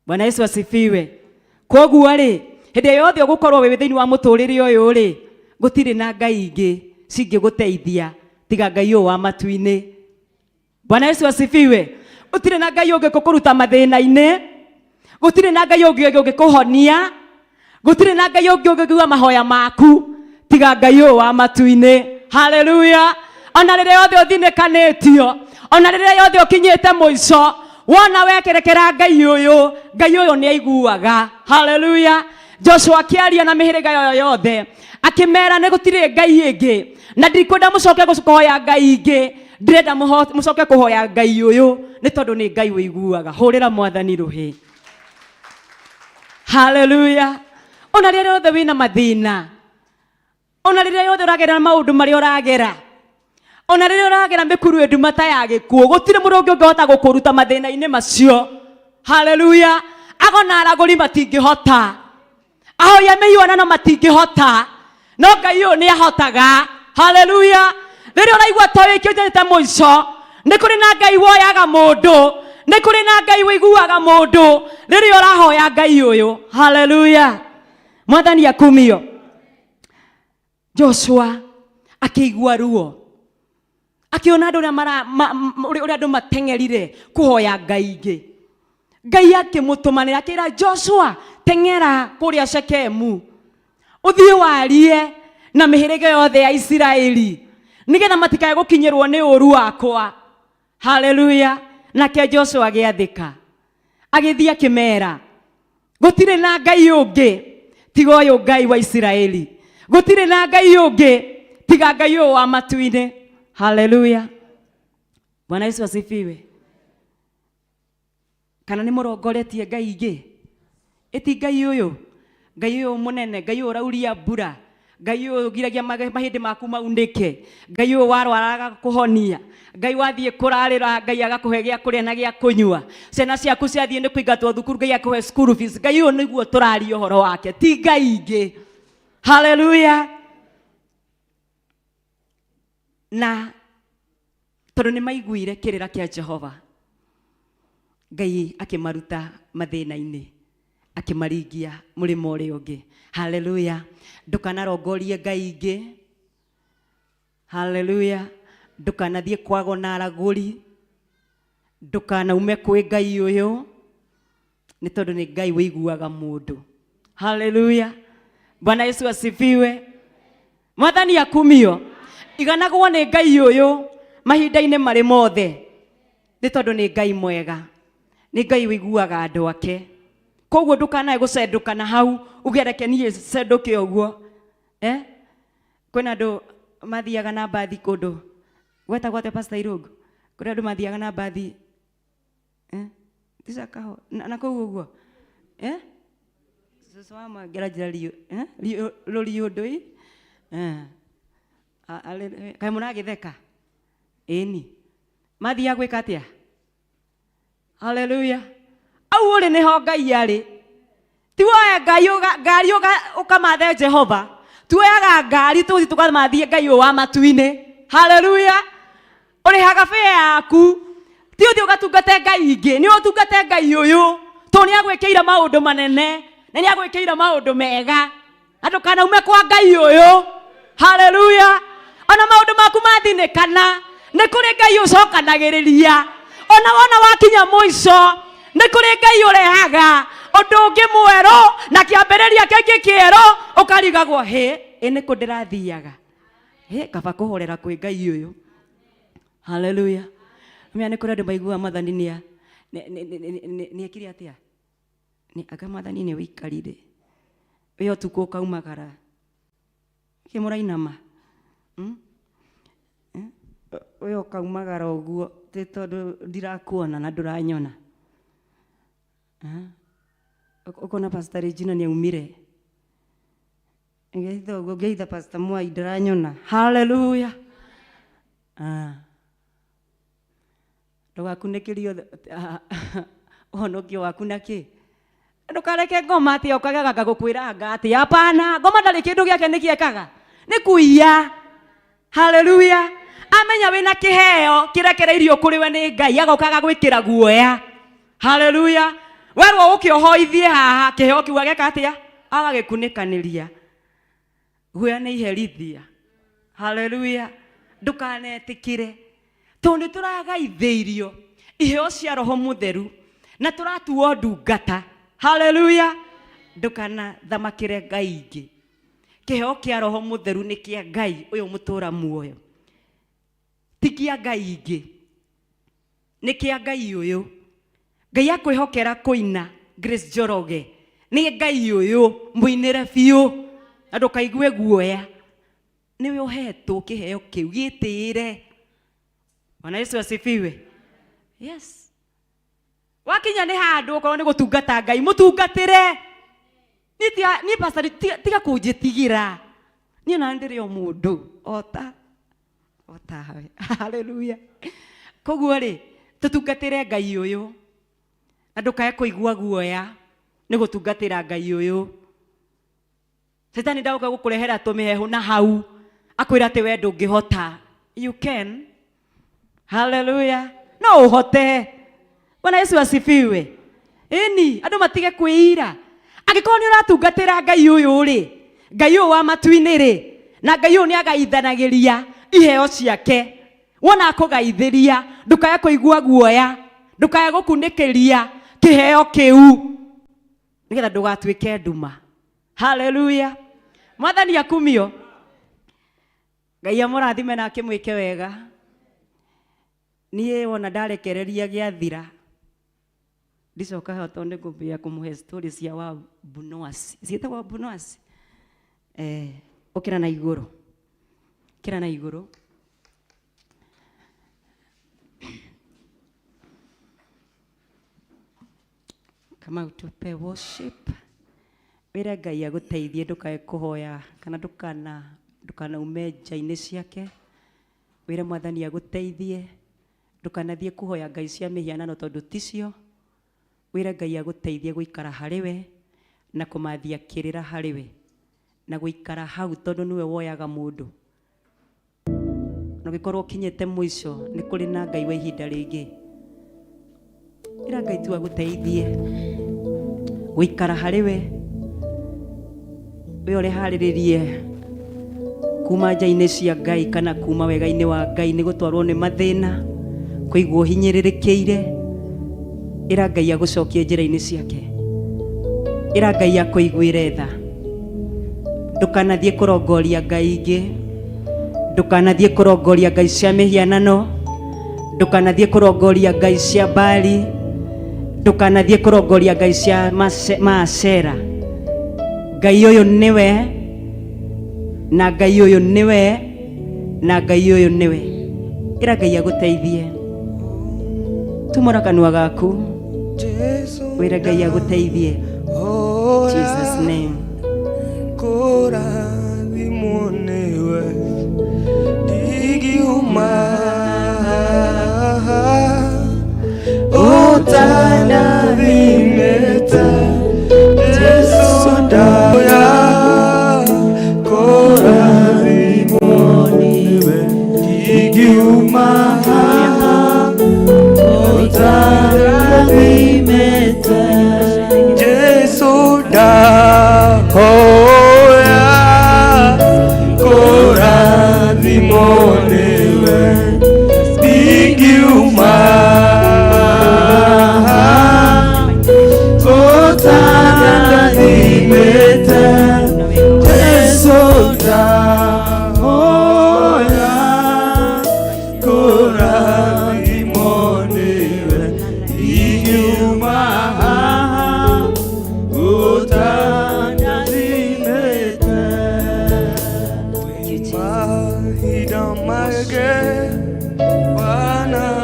Bwana Yesu asifiwe. Koguo rĩ, hĩndĩ yothe ũgũkorwo wĩ thĩinĩ wa mũtũrĩre ũyũ rĩ, gũtirĩ na ngai ingĩ cingĩgũteithia tiga Ngai ũyũ wa matu-inĩ. Bwana Yesu asifiwe. Gũtirĩ na Ngai ũngĩkũruta mathĩna-inĩ, gũtirĩ na Ngai ũngĩ ũngĩkũhonia, gũtirĩ na Ngai ũngĩ ũngĩigua mahoya maku tiga Ngai ũyũ wa matu-inĩ. Haleluya. Ona rĩrĩa yothe ũthinĩkanĩtio, ona rĩrĩa yothe ũkinyĩte mũico, wona wekerekera Ngai ũyũ, Ngai ũyũ nĩ aiguaga. Haleluya. Joshua akĩaria na mĩhĩrĩga yoyo yothe, akĩmera nĩ gũtirĩ Ngai ĩngĩ, na ndikwenda mũcoke kũhoya Ngai ingĩ, ndĩrenda mũcoke kũhoya Ngai ũyũ, nĩ tondũ nĩ Ngai ũiguaga. Hũrĩra Mwathani rũhĩ. Haleluya. Ona rĩrĩa yothe wĩna mathĩna, ona rĩrĩa yothe ũragera maũndũ marĩa ũragera, ona rĩrĩa ũragera mĩkuru ĩnduma ta ya gĩkuũ, gũtirĩ mũndũ ũngĩ ũngĩhota gũkũruta mathĩna-inĩ macio. Haleluya. Ago na aragũri matingĩhota, ahoi a mĩhianano matingĩhota, no Ngai ũyũ nĩ ahotaga. Haleluya. Rĩrĩa ũraigua ta wĩkĩte mũico, nĩ kũrĩ na Ngai woyaga mũndũ, nĩ kũrĩ na Ngai ũiguaga mũndũ rĩrĩa ũrahoya Ngai ũyũ. Haleluya. Mwathani akumio. Joshua akĩigua ruo, akĩona andũ ũrĩa andũ mateng'erire kũhoya Ngai ingĩ. Ngai akĩmũtũmanĩra akĩra Joshua, teng'era kũrĩa Shekemu, ũthiĩ warie na mĩhĩrĩga yothe ya Isiraeli, nĩgetha matikae gũkinyĩrwo nĩ ũru wakwa. Haleluya. Nake Joshua agĩathĩka, agĩthiĩ akĩmera, gũtirĩ na Ngai ũngĩ tiga ũyũ Ngai wa Isiraeli, gũtirĩ na Ngai ũngĩ tiga Ngai ũyũ wa matu-inĩ. Haleluya. Bwana Yesu asifiwe. Kana nĩ mũrongoretie Ngai ingĩ? Ĩti Ngai ũyũ, Ngai ũyũ mũnene, Ngai ũyũ ũrauria mbura, Ngai ũyũ ũgiragia mahĩndĩ maku maunĩke, Ngai ũyũ warwara agakũhonia, Ngai wathiĩ kũrarĩra Ngai agakũhe gĩa kũrĩa na gĩa kũnyua, ciana ciaku ciathiĩ nĩ kũingatwo thukuru Ngai akũhe school fees. Ngai ũyũ nĩguo tũraria ũhoro wake, ti Ngai ingĩ. Haleluya. Na tondũ nĩ maiguire kĩrĩra kĩa Jehova, Ngai akĩmaruta mathĩna-inĩ, akĩmaringia mũrĩmo ũrĩa ũngĩ. Haleluya. Ndũkanarongorie Ngai ingĩ. Haleluya. Ndũkanathiĩ kwago na aragũri, ndũkanaume kwĩ Ngai ũyũ, nĩ tondũ nĩ Ngai ũiguaga mũndũ. Haleluya. Bwana Yesu asifiwe. Mwathani akumio. Iganagwo nĩ Ngai ũyũ mahinda-inĩ marĩ mothe, nĩ tondũ nĩ Ngai mwega, nĩ Ngai ũiguaga andũ ake. Koguo ndũkanae gũcendũka na hau uge reke niĩ cendũke ũguo. Kwĩna andũ mathiaga na mbathi kũndũ gwetagwo atĩa, Pastor Irungu? Kũrĩ andũ mathiaga na mbathi ticakaho na kũu ũguo Cũcũ wa mangĩra njĩra rũriũndũi kaĩ mũragĩtheka? Ĩni mathiaga gwĩka atĩa? Haleluya. Au ũrĩ nĩho Ngai arĩ. Ti woe Ngai ngari ũkamathe Jehova, tuoyaga ngari tũthiĩ tũkamathie Ngai ũyũ wa matu-inĩ. Haleluya. Ũrĩhaga bĩa yaku, ti ũthiĩ ũgatungate Ngai ingĩ, nĩ ũtungate Ngai ũyũ, tondũ nĩ agwĩkĩire maũndũ manene. Na nĩ agwĩkĩire maũndũ mega. Na ndũkanaume kwa Ngai ũyũ. Haleluya. Ona maũndũ maku mathinĩkana, nĩ kũrĩ Ngai ũcokanagĩrĩria. Ona wona wakinya mũico, nĩ kũrĩ Ngai ũrehaga ũndũ ũngĩ mwerũ na kĩambĩrĩria kĩngĩ kĩerũ, ũkarigagwo hĩ, ĩ nĩ kũ ndĩrathiaga? Hĩ, kaba kũhorera kwĩ Ngai ũyũ. Haleluya. Menya nĩ kũrĩ andũ maiguaga mwathani nĩa nĩ ekire atĩa? Nĩ anga mwathani nĩ wĩikarire. Wĩ ũtukũ ũkaumagara. Kĩ mũrainama? Hmm? We ũkaumagara ũguo tĩ tondũ ndirakuona na ndũranyona. Ũkona Pastor Regina nĩ aumire. Ngeitha ũguo ngeitha Pastor Mwai ndĩranyona. Hallelujah. Ndũgakunĩkĩrio ũhonokio waku na kĩ? Ndũkareke ngoma atĩ okagaga gũkwĩra anga atĩ hapana, ngoma ndarĩ kĩndũ gĩake nĩ kĩekaga. Nĩ kuiya. Haleluya. Amenya wĩna kĩheo kĩrekereirio kũrĩ we nĩ Ngai agoka agagwĩkĩra guoya. Haleluya. Werwo ũke ũhoithie haha kĩheo kĩu ageka atĩa? Agagĩkunĩkanĩria. Guoya nĩ iherithia. Haleluya. Ndũkanetĩkĩre. Tondũ nĩ tũragaithĩirio iheo cia Roho Mũtheru na tũratuo ndungata. Haleluya. Ndũkanathamakĩre Ngai ingĩ. Kĩheo kĩa Roho Mũtheru nĩ kĩa Ngai ũyũ mũtũra muoyo. Ti kĩa Ngai ingĩ. Nĩ kĩa Ngai ũyũ. Ngai akwĩhokera kũina Grace Njoroge. Nĩ Ngai ũyũ mũinĩre biũ na ndũkaigue guoya. Nĩwe ũhetwo kĩheo kĩu, gĩtĩĩre. Bwana Yesu asifiwe. Yes. Wakinya nĩ handũ okorwo nĩ gũtungata Ngai, mũtungatĩre. Niĩ tiga, niĩ pastor tiga, tiga kũnjĩtigĩra. Niĩ ona ndĩrĩ o mũndũ ota otawe. Haleluya. Koguo rĩ, tũtungatĩre Ngai ũyũ. Na ndũkae kũigua guoya nĩ gũtungatĩra Ngai ũyũ. Shetani ndagoka gũkũrehera tũmĩhehu na hau akwĩra atĩ we ndũngĩhota. You can. Haleluya. No ũhote. Bwana Yesu asifiwe. Ĩni, andũ matige kwĩira. Angĩkorwo nĩ ũratungatĩra Ngai ũyũ rĩ, Ngai ũyũ wa matu-inĩ rĩ, na Ngai ũyũ nĩ agaithanagĩria iheo ciake. Wona akũgaithĩria, ndũkae kũigua guoya, ndũkae gũkunĩkĩria kĩheo kĩu, nĩgetha ndũgatuĩke nduma. Haleluya. Mwathani akumio. Ngai amũrathime na akĩmwĩke wega. Niĩ wona ndarekereria gĩathira, ndicoka haha tondũ nĩngũambia kũmũhe story cia wa Bunoasi. Ciĩtagwo Bunoasi? Ũkĩra na igũrũ. Ũkĩra na igũrũ. Kama utupe worship. Wĩre Ngai agũteithie ndũkae kũhoya kana ndũkanaume nja-inĩ ciake. Wĩre Mwathani agũteithie ndũkanathiĩ kũhoya ngai cia mĩhianano tondũ ticio. Wĩre Ngai agũteithie gũikara harĩ we na kũmathia kĩrĩra harĩ we na gũikara hau tondũ nĩwe woyaga mũndũ. Na ũngĩkorwo ũkinyĩte mũico nĩ kũrĩ na Ngai wa ihinda rĩngĩ. Ĩra Ngai tu agũteithie gũikara harĩ we. We ũreharĩrĩrie kuma nja-inĩ cia Ngai kana kuma wega-inĩ wa Ngai nĩ gũtwarwo nĩ mathĩna, kũigua ũhinyĩrĩrĩkĩire. Ĩra Ngai agũcokie njĩra-inĩ ciake. Ĩra Ngai akũiguĩre tha. Ndũkanathiĩ kũrongoria ngai ingĩ. Ndũkanathiĩ kũrongoria ngai cia mĩhianano. Ndũkanathiĩ kũrongoria ngai cia Baali. Ndũkanathiĩ kũrongoria ngai cia Maasera. Ngai ũyũ nĩwe, na Ngai ũyũ nĩwe, na Ngai ũyũ nĩwe. Ĩra Ngai agũteithie. Tumũra kanua gaku. Wĩre Ngai agũteithie. Jesus name. Kũrathimwo nĩwe ndingiuma ũtandathimĩte Jesũ ndahoya kũrathimwo nĩwe ndingiuma ũtandathimĩte Jesũ ndahoya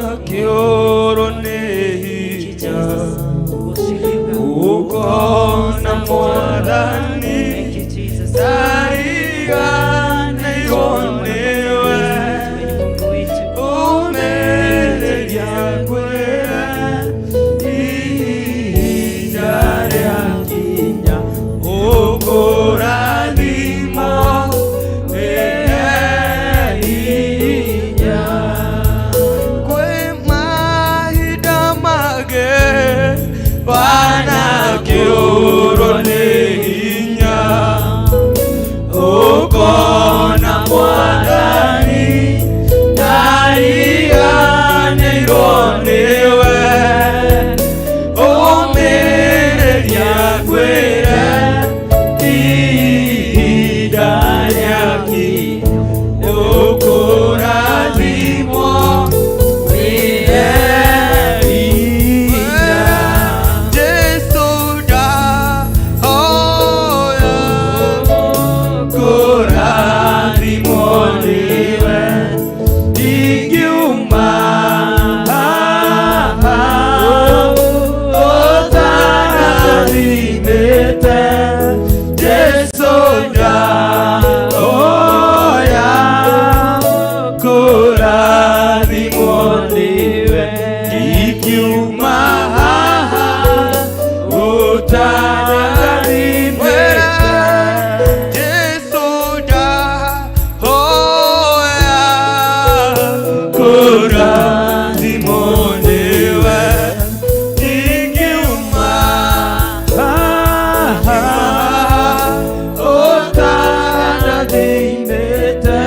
Wanakĩũrwo nĩ hinya Ũkona Mwathani ndariganĩirwo nĩwe. Ũmĩrĩria ngwĩre ihinda rĩakinya ũkũrathimwo wĩne hinya. Kwĩ mahinda mangĩ wanakĩũrwo nĩ hinya ũkona Mwathani ndariganĩirwo nĩwe. Ũmĩrĩria ngwĩre ihinda rĩakinya ũkũrathimwo wĩne hinya. Jesu ndahoya kũrathimwo nĩwe ingiuma haha ũtarathimĩte. Jesu ndahoya kũrathimwo nĩwe ingiuma haha ũtarathimĩte. Jesu ndahoya kũrathimwo nĩwe ingiuma haha ũtarathimĩte.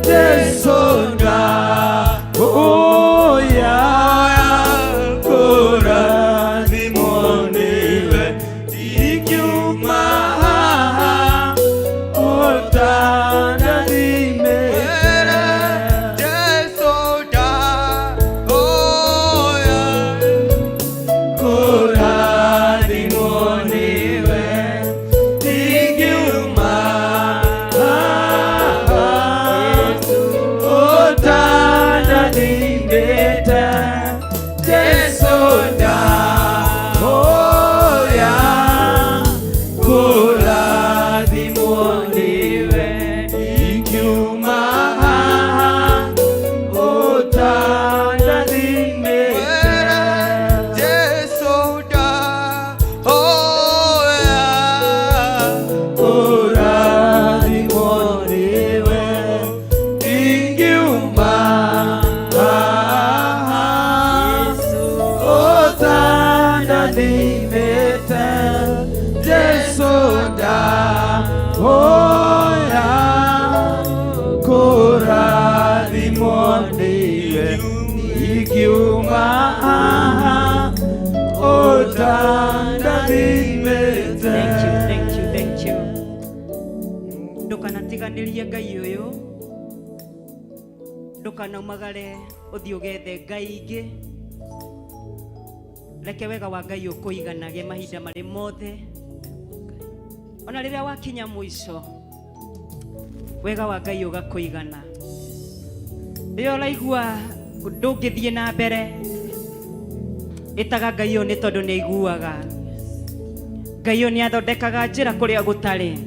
Jesu ndahoya kũrathimwo nĩwe ingiuma haha ũtarathimĩte. Jesu ndahoya kũrathimwo nĩwe ingiuma haha ũtarathimĩte. Jesu ndahoya kũrathimwo nĩwe ingiuma haha ũtarathimĩte. Jesu ndahoya kũrathimwo nĩwe ingiuma haha ũtarathimĩte. Jesu ndahoya kũrathimwo nĩwe ingiuma haha ũtarathimĩte. Thank you, thank you, thank you. Ndũkanatiganĩrie Ngai ũyũ, ndũkanaumagare ũthiĩ ũgethe ngai ingĩ. Reke wega wa Ngai ũkũiganage mahinda marĩ mothe, ona rĩrĩa wakinya mũico wega wa Ngai ũgakũigana. Rĩrĩa ũraigua ndũngĩthiĩ na mbere, ĩtaga Ngai ũyũ nĩ tondũ nĩ aiguaga. Ngai ũyũ nĩ athondekaga njĩra kũrĩa gũtarĩ.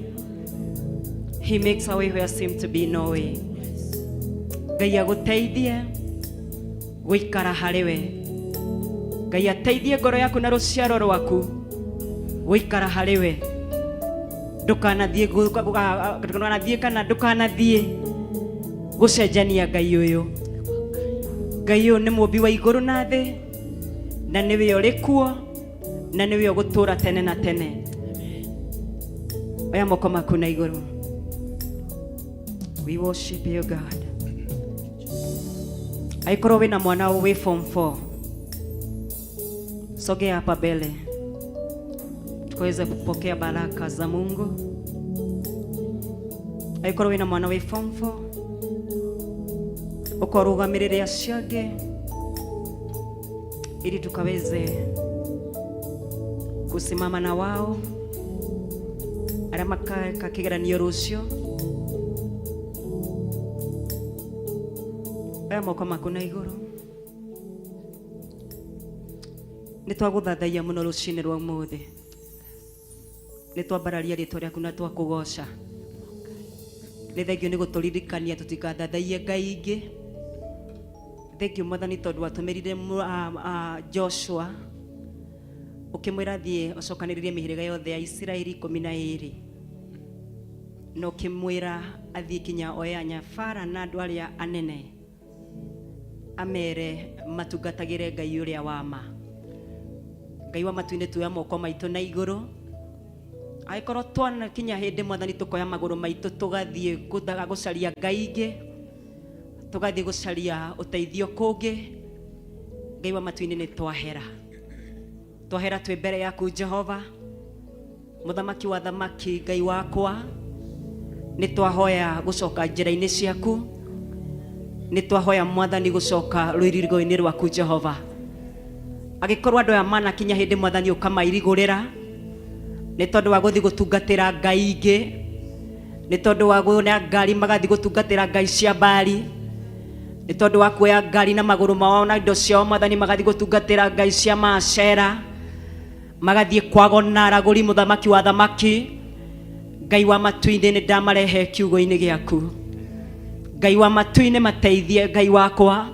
He makes a way where seem to be no way. Ngai agũteithie gũikara harĩ we. Ngai ateithie ngoro yaku na rũciaro rwaku gũikara harĩ we. Ndũkanathiĩ ndũkanathiĩ kana ndũkanathiĩ gũcenjania Ngai ũyũ. Ngai ũyũ nĩ mũmbi wa igũrũ na thĩ, na nĩwe ũrĩ kuo na nĩwe ũgũtũũra tene na tene. Oya moko maku na igũrũ. We worship you, God. Aikorwo wĩna mwana wĩ form 4, sogea hapa mbele tukaweze kupokea baraka za Mungu. Aikorwo wĩna mwana wĩ form 4, ũkorũgamĩrĩre acio angĩ ili tukaweze kusimama na wao arĩa makeka kĩgeranio rũciũ. Oya moko maku na igũrũ. Nĩ twagũthathaiya mũno rũcinĩ rwa ũmũthĩ. Nĩ twambararia rĩtwa rĩaku na twakũgoca. Nĩ thengio nĩ gũtũririkania tũtikathathaiye ngai ingĩ. Thengio Mwathani tondũ watũmĩrire Joshua ũkĩmwĩra athiĩ ũcokanĩrĩrie mĩhĩrĩga yothe ya Isiraeli 12 na ũkĩmwĩra athiĩ kinya oe anyabara na andũ arĩa anene amere matungatagĩre Ngai ũrĩa wa ma. Ngai wa matu-inĩ tuoya moko maitũ na igũrũ angĩkorwo twanakinya hĩndĩ Mwathani tũkoya magũrũ maitũ tũgathiĩ gũcaria ngai ingĩ tũgathiĩ gũcaria ũteithio kũngĩ Ngai wa matu-inĩ nĩ twahera twahera twĩ mbere yaku Jehova mũthamaki wa thamaki Ngai wakwa nĩ twahoya gũcoka njĩra-inĩ ciaku nĩ twahoya Mwathani gũcoka rũirigo-inĩ rwaku Jehova angĩkorwo andũ aya manakinya hĩndĩ Mwathani ũkamairigũrĩra nĩ tondũ wa gũthiĩ gũtungatĩra ngai ingĩ nĩ tondũ wa kuoya ngari magathiĩ gũtungatĩra ngai cia mbari nĩ tondũ wa kuoya ngari na magũrũ mao na indo ciao Mwathani magathiĩ gũtungatĩra ngai cia macera magathiĩ kwagona aragũri mũthamaki wa thamaki Ngai wa matu-inĩ nĩ ndamarehe kiugo-inĩ gĩaku Ngai wa matu-inĩ mateithie Ngai wakwa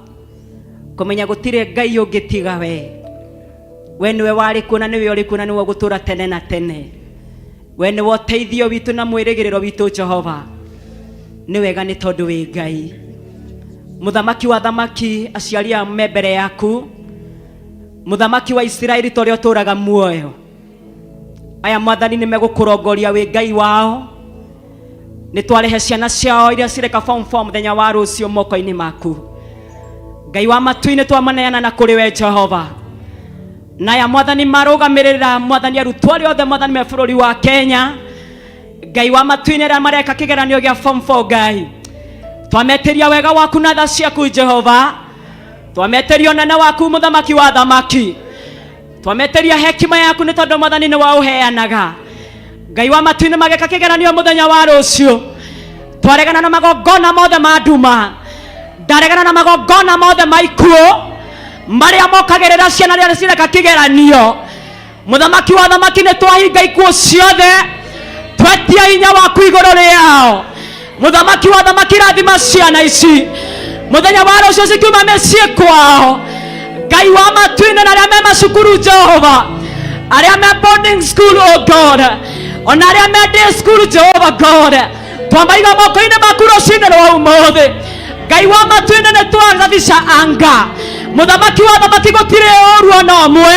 kũmenya gũtirĩ Ngai ũngĩ tiga we we nĩwe warĩ kuo na nĩwe ũrĩ kuo na nĩwe ũgũtũũra tene na tene we nĩwe ũteithio witũ na mwĩrĩgĩrĩro witũ Jehova nĩ wega nĩ tondũ wĩ Ngai mũthamaki wa thamaki aciari ao me mbere yaku mũthamaki wa Isiraeli ta ũrĩa ũtũũraga muoyo aya Mwathani nĩ megũkũrongoria wĩ Ngai wao nĩ twarehe ciana ciao iria cireka form 4 mũthenya wa rũciũ moko-inĩ maku Ngai wa matu-inĩ twamaneana na kũrĩ we Jehova na aya Mwathani marũgamĩrĩra Mwathani arutwo arĩa othe Mwathani me bũrũri wa Kenya Ngai wa matu-inĩ arĩa mareka kĩgeranio gĩa form 4 Ngai twametĩria wega waku na tha ciaku Jehova twametĩria ũnene waku mũthamaki wa thamaki twametĩria hekima yaku nĩ tondũ Mwathani nĩ waũheanaga Ngai wa matu-inĩ mageka kĩgeranio mũthenya wa rũciũ twaregana na magongona mothe ma nduma ndaregana na magongona mothe ma ikuũ marĩa mokagĩrĩra ciana rĩrĩa cireka kĩgeranio mũthamaki wa thamaki nĩ twahinga ikuũ ciothe twetia hinya waku igũrũ rĩao mũthamaki wa thamaki rathima ciana ici mũthenya wa rũciũ cikiuma mĩciĩ kwao Ngai wa matu-inĩ na arĩa me macukuru Jehova arĩa me boarding school oh God ona arĩa me day school Jehova God twamaiga moko-inĩ maku rũcinĩ rwa ũmũthĩ Ngai wa matu-inĩ nĩ twasafisha anga mũthamaki wa thamaki gũtirĩ ũru ona ũmwe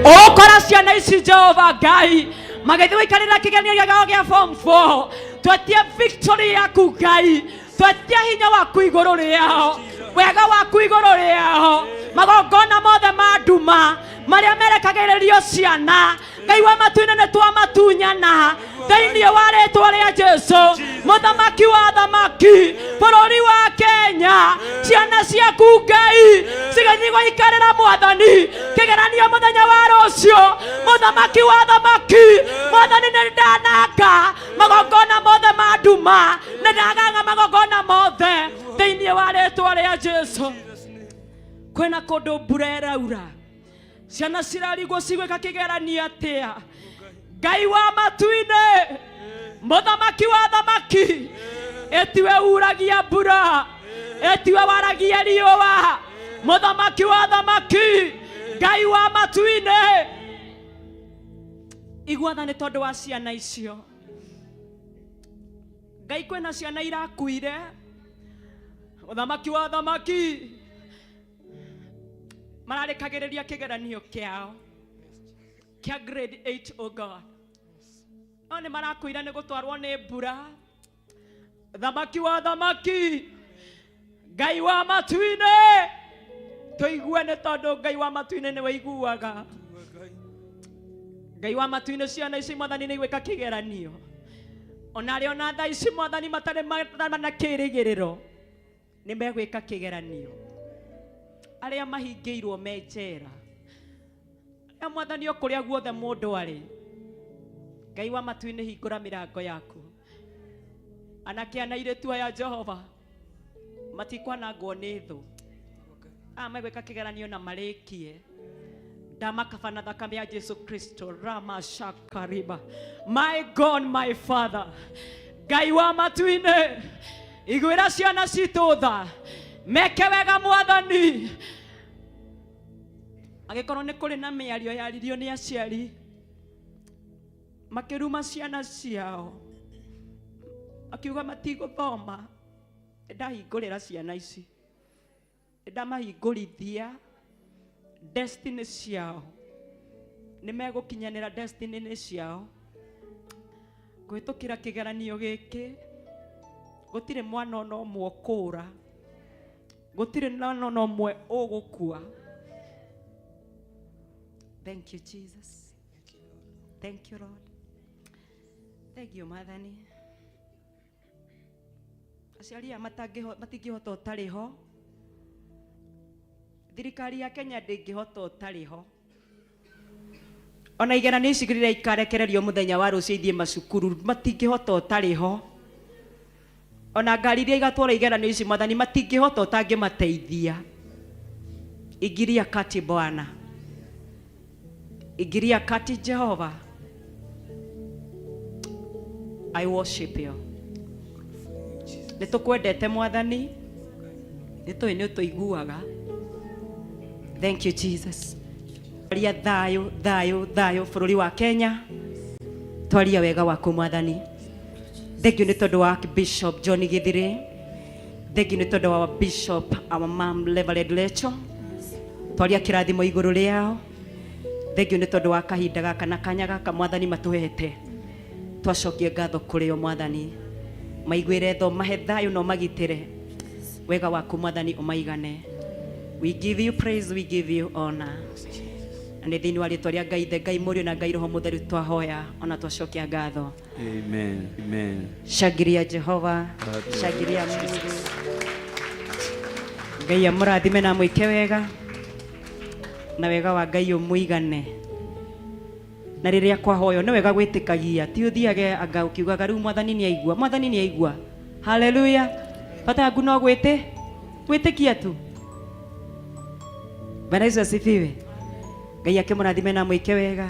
ũgũkora ciana ici Jehova Ngai magĩthiĩ gũikarĩra kĩgeranio gĩao gĩa form 4 twetie victory yaku Ngai twetie hinya waku igũrũ rĩao wega waku igũrũ rĩao magongona mothe ma nduma marĩa merekagĩrĩrio ciana Ngai wa matu-inĩ nĩ twamatunyana thĩinĩ wa rĩtwa rĩa Jesu mũthamaki wa thamaki bũrũri wa Kenya ciana ciaku Ngai cigathiĩ gũikarĩra Mwathani kĩgeranio mũthenya wa rũciũ mũthamaki wa thamaki Mwathani nĩ ndananga magongona mothe ma nduma nĩ ndaganga magongona mothe thĩinĩ wa rĩtwa rĩa Jesu kwĩna kũndũ mbura ĩraura ciana cirarigwo cigwĩka kĩgeranio atĩa Ngai wa matu-inĩ mũthamaki wa thamaki ĩtiwe uragia mbura ĩtiwe waragia riũa mũthamaki wa thamaki Ngai wa matu-inĩ igua tha nĩ tondũ wa ciana icio Ngai kwĩna ciana irakuire mũthamaki wa thamaki mararĩkagĩrĩria kĩgeranio kĩao kĩa grade 8 oh God no nĩ marakuire nĩ gũtwarwo nĩ mbura thamaki wa thamaki Ngai wa matu-inĩ tũigue nĩ tondũ Ngai wa matu-inĩ nĩ waiguaga Ngai wa matu-inĩ ciana ici Mwathani nĩ igwĩka kĩgeranio ona arĩa ona thaa ici Mwathani matarĩ na kĩĩrĩgĩrĩro nĩ megwĩka kĩgeranio arĩa mahingĩirwo me njera arĩa Mwathani o kũrĩa guothe mũndũ arĩ Ngai wa matu-inĩ hingũra mĩrango yaku anake ana airĩtu aya Jehova Matikwanangwo nĩ thũ. Aya megwĩka kĩgeranio na marĩkie. Ndamakaba na thakame ya Jesu Kristo. Rama shakariba. My God, my Father, Ngai wa matu-inĩ, iguĩra ciana citũ tha, meke wega Mwathani. Angĩkorwo nĩ kũrĩ na mĩario yaririo nĩ aciari makĩruma ciana ciao makiuga matigũthoma, ndahingũrĩra ciana ici, ndamahingũrithia destiny ciao, nĩ megũkinyanĩra destiny-inĩ ciao kũhĩtũkĩra kĩgeranio gĩkĩ. Gũtirĩ mwana ona ũmwe ũkũũra, gũtirĩ mwana ona ũmwe ũgũkua. Thank you Jesus, thank you Lord, thank you Mwathani. Aciari aya matingĩhota ũtarĩ ho, thirikari ya Kenya ndĩngĩhota ũtarĩ ho. Ona igeranio ici rĩrĩa ikarekererio mũthenya wa rũciũ ithiĩ macukuru, matingĩhota ũtarĩ ho. Ona ngari iria igatwara igeranio ici Mwathani, matingĩhota ũtangĩmateithia. Ingiria kati Bwana, ingiria kati Jehova. I worship you. Nĩ tũkwendete Mwathani, nĩ tũĩ nĩ ũtũiguaga. Thank you Jesus. Twaria thayũ, thayũ, thayũ bũrũri wa Kenya. Twaria wega waku Mwathani. Thank you nĩ tondũ wa Bishop John Githire. Thank you nĩ tondũ wa Bishop our mom Reverend Rachel. Twaria kĩrathimo igũrũ rĩao. Thank you nĩ tondũ wa kahinda gaka na kanya gaka Mwathani matũhete. Twacokie ngatho kũrĩ o Mwathani. Maiguĩre tho, mahe thayũ na ũmagitĩre. Wega waku Mwathani ũmaigane. We give you praise, we give you honor. Na nĩ thĩinĩ wa rĩtwa rĩa Ngai Ithe, Ngai Mũriũ na Ngai Roho Mũtheru twahoya ona twacokia ngatho. Amen. Amen. Shangilia Jehova, shangilia Mungu. Ngai amũrathime na amwĩke wega, na wega wa Ngai ũmũigane. Na rĩrĩa kwahoywo nĩ wega gwĩtĩkagia, ti ũthiage anga ũkiugaga rĩu Mwathani nĩ aigua, Mwathani nĩ aigua. Haleluya. Bata yaku no gwĩtĩkia tu. Bwana Yesu asifiwe. Ngai akĩmũrathime na amwĩke wega.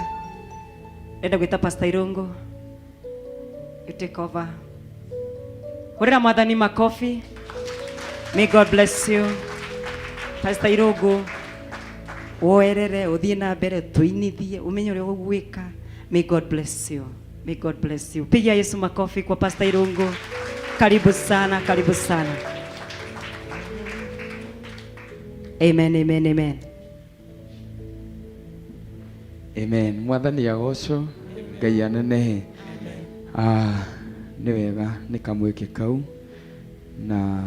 Ndenda gwĩta Pastor Irungu. You take over. Hũrĩra Mwathani makofi. May God bless you. Pastor Irungu, woerere ũthiĩ na mbere tũinithie ũmenye ũrĩa ũgwĩka. May God bless you. May God bless you. Pigia Yesu makofi kwa Pastor Irungu. Karibu sana, karibu sana. Amen, amen, amen. Amen. Mwathani agocwo, Ngai anenehe. Ah, nĩ wega nĩ kamweke kau na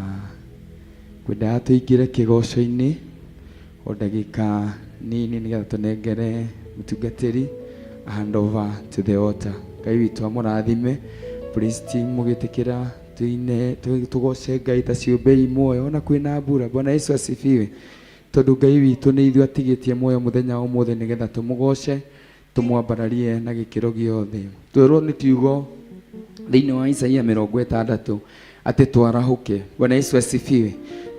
kwendaga tũingĩre kĩgoco-inĩ o ndagĩka nini nĩgetha tũnengere mũtungatĩri hand over to the altar. Ngai witũ amũrathime. Praise team mũgĩtĩkĩra tuine tũgoce Ngai ta ciũmbe i muoyo ona kwĩna mbura. Bwana Yesu asifiwe. Tondũ Ngai witũ nĩ ithuĩ atigĩtie muoyo mũthenya wa ũmũthĩ nĩgetha tũmũgoce tũmwambararie na gĩkĩro gĩothe. Twerwo nĩ kiugo thĩinĩ wa Isaia 60 atĩ twarahũke. Bwana Yesu asifiwe.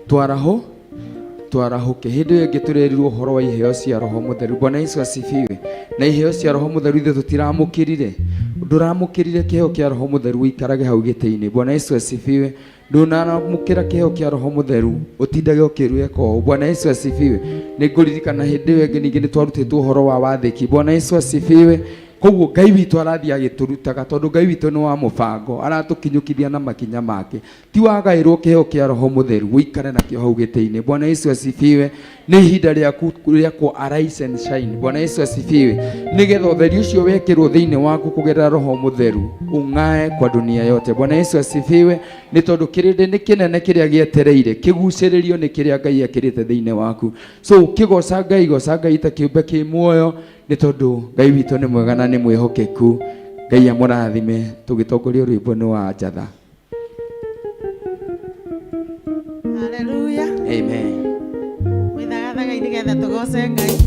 Twarahũke. Hĩndĩ ĩyo ĩngĩ tũrerirwo ũhoro wa iheo cia Roho Mũtheru. Bwana Yesu asifiwe. Na iheo cia Roho Mũtheru ithuĩ tũtiramũkĩrire. Ndũramũkĩrire kĩheo kĩa Roho Mũtheru ũikarage hau gĩtĩ-inĩ. Bwana Yesu asifiwe. Ndũnaramũkĩra kĩheo kĩa Roho Mũtheru ũtindage ũkĩrweka ũũ. Bwana Yesu asifiwe. Nĩ ngũririkana hĩndĩ ĩyo ĩngĩ ningĩ nĩ twarutĩtwo ũhoro wa wathĩki. Bwana Yesu asifiwe. Koguo Ngai witũ arathiĩ agĩtũrutaga tondũ Ngai witũ nĩ wa mũbango, aratũkinyũkithia na makinya make. Ti wagaĩrwo kĩheo kĩa Roho Mũtheru ũikare nakĩo hau gĩtĩ-inĩ. Bwana Yesu asifiwe. Nĩ ihinda rĩaku rĩakwo arise and shine. Bwana Yesu asifiwe. Nĩgetha ũtheri ũcio wekĩrwo thĩinĩ waku kũgerera Roho Mũtheru ũng'ae kwa dunia yote. Bwana Yesu asifiwe. Nĩ tondũ kĩrĩndĩ nĩ kĩnene kĩrĩa gĩetereire kĩgucĩrĩrio nĩ kĩrĩa Ngai ekĩrĩte thĩinĩ waku. So ũkĩgoca Ngai, goca Ngai ta kĩũmbe kĩ muoyo, nĩ tondũ Ngai witũ nĩ mwega na nĩ mwĩhokeku. Ngai amũrathime. Tũgĩtongoria rwĩmbo nĩ wa Njatha. Hallelujah. Amen. Mwĩthagathagai nĩgetha tũgoce Ngai.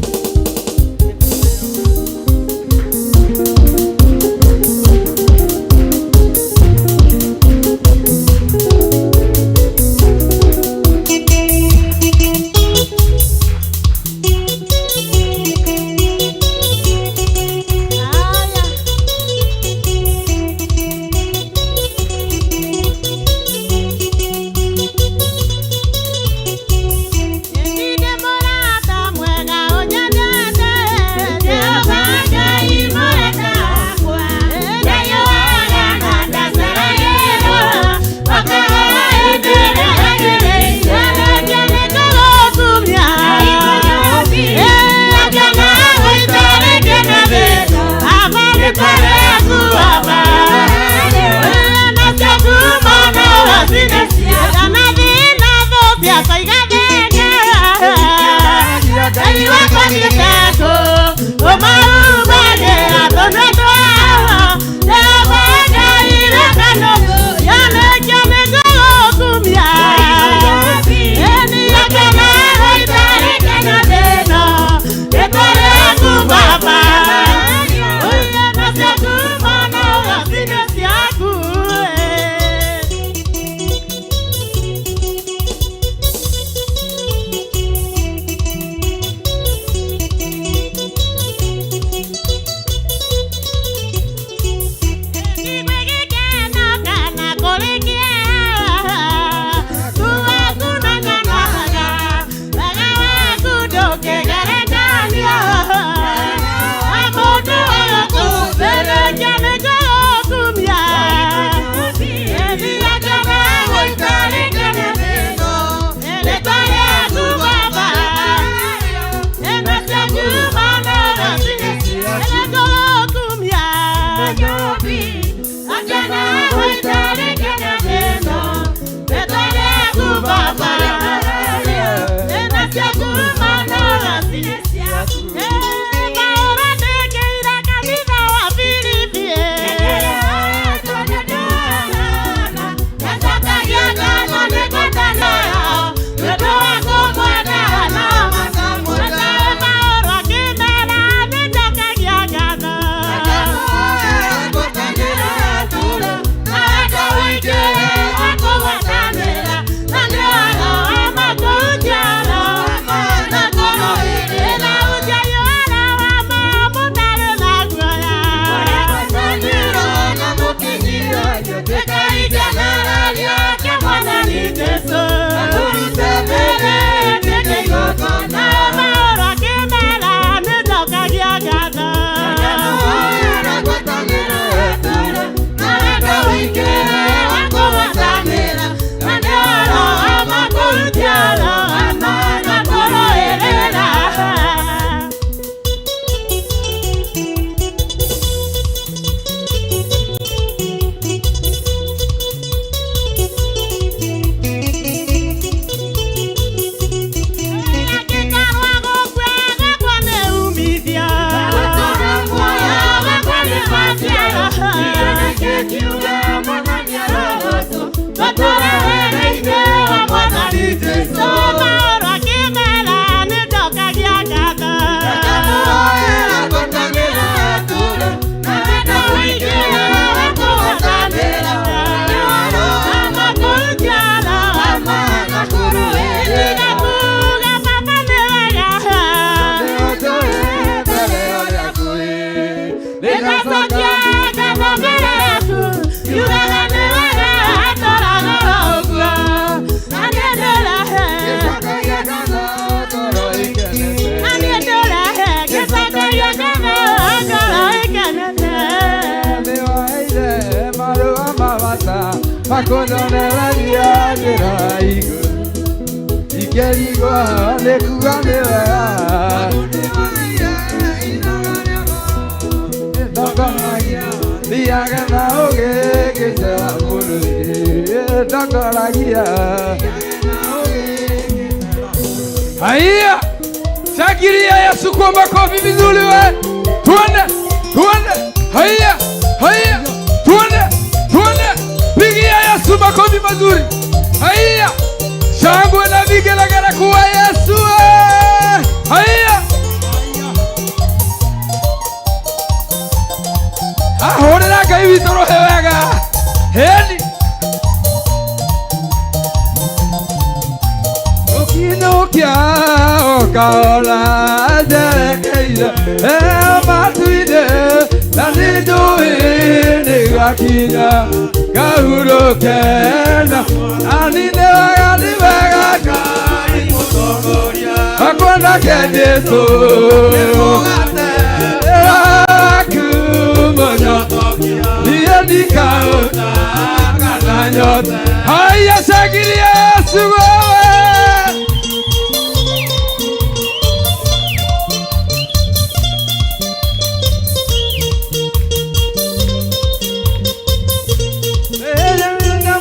Akũnyonereria njĩra igũrũ Ingĩrigwo nĩ kuga nĩ wega Ndongoragia thiaga na ũgĩ ngĩcera bũrũri Ndongoragia. Haya, shangilia Yesu kwa makofi vizuri we. Tuende, tuende. Haya, haya, tuende, tuende. Pigia Yesu makofi mazuri. Haya, shangwe na vigelegele kwa Yesu we. Haya. Ahũrĩra Ngai witũ rũhĩ wega. Heni. Ũkinũkia ũkaona njerekeire matu-inĩ na nĩnjũĩ nĩgakinya ngahurũke na nani nĩ wega nĩ wega Ngai akwendake Jesũ akumũnyotokia niĩ ndikaũta kana nyote. Haya, shangilia Yesu wewe.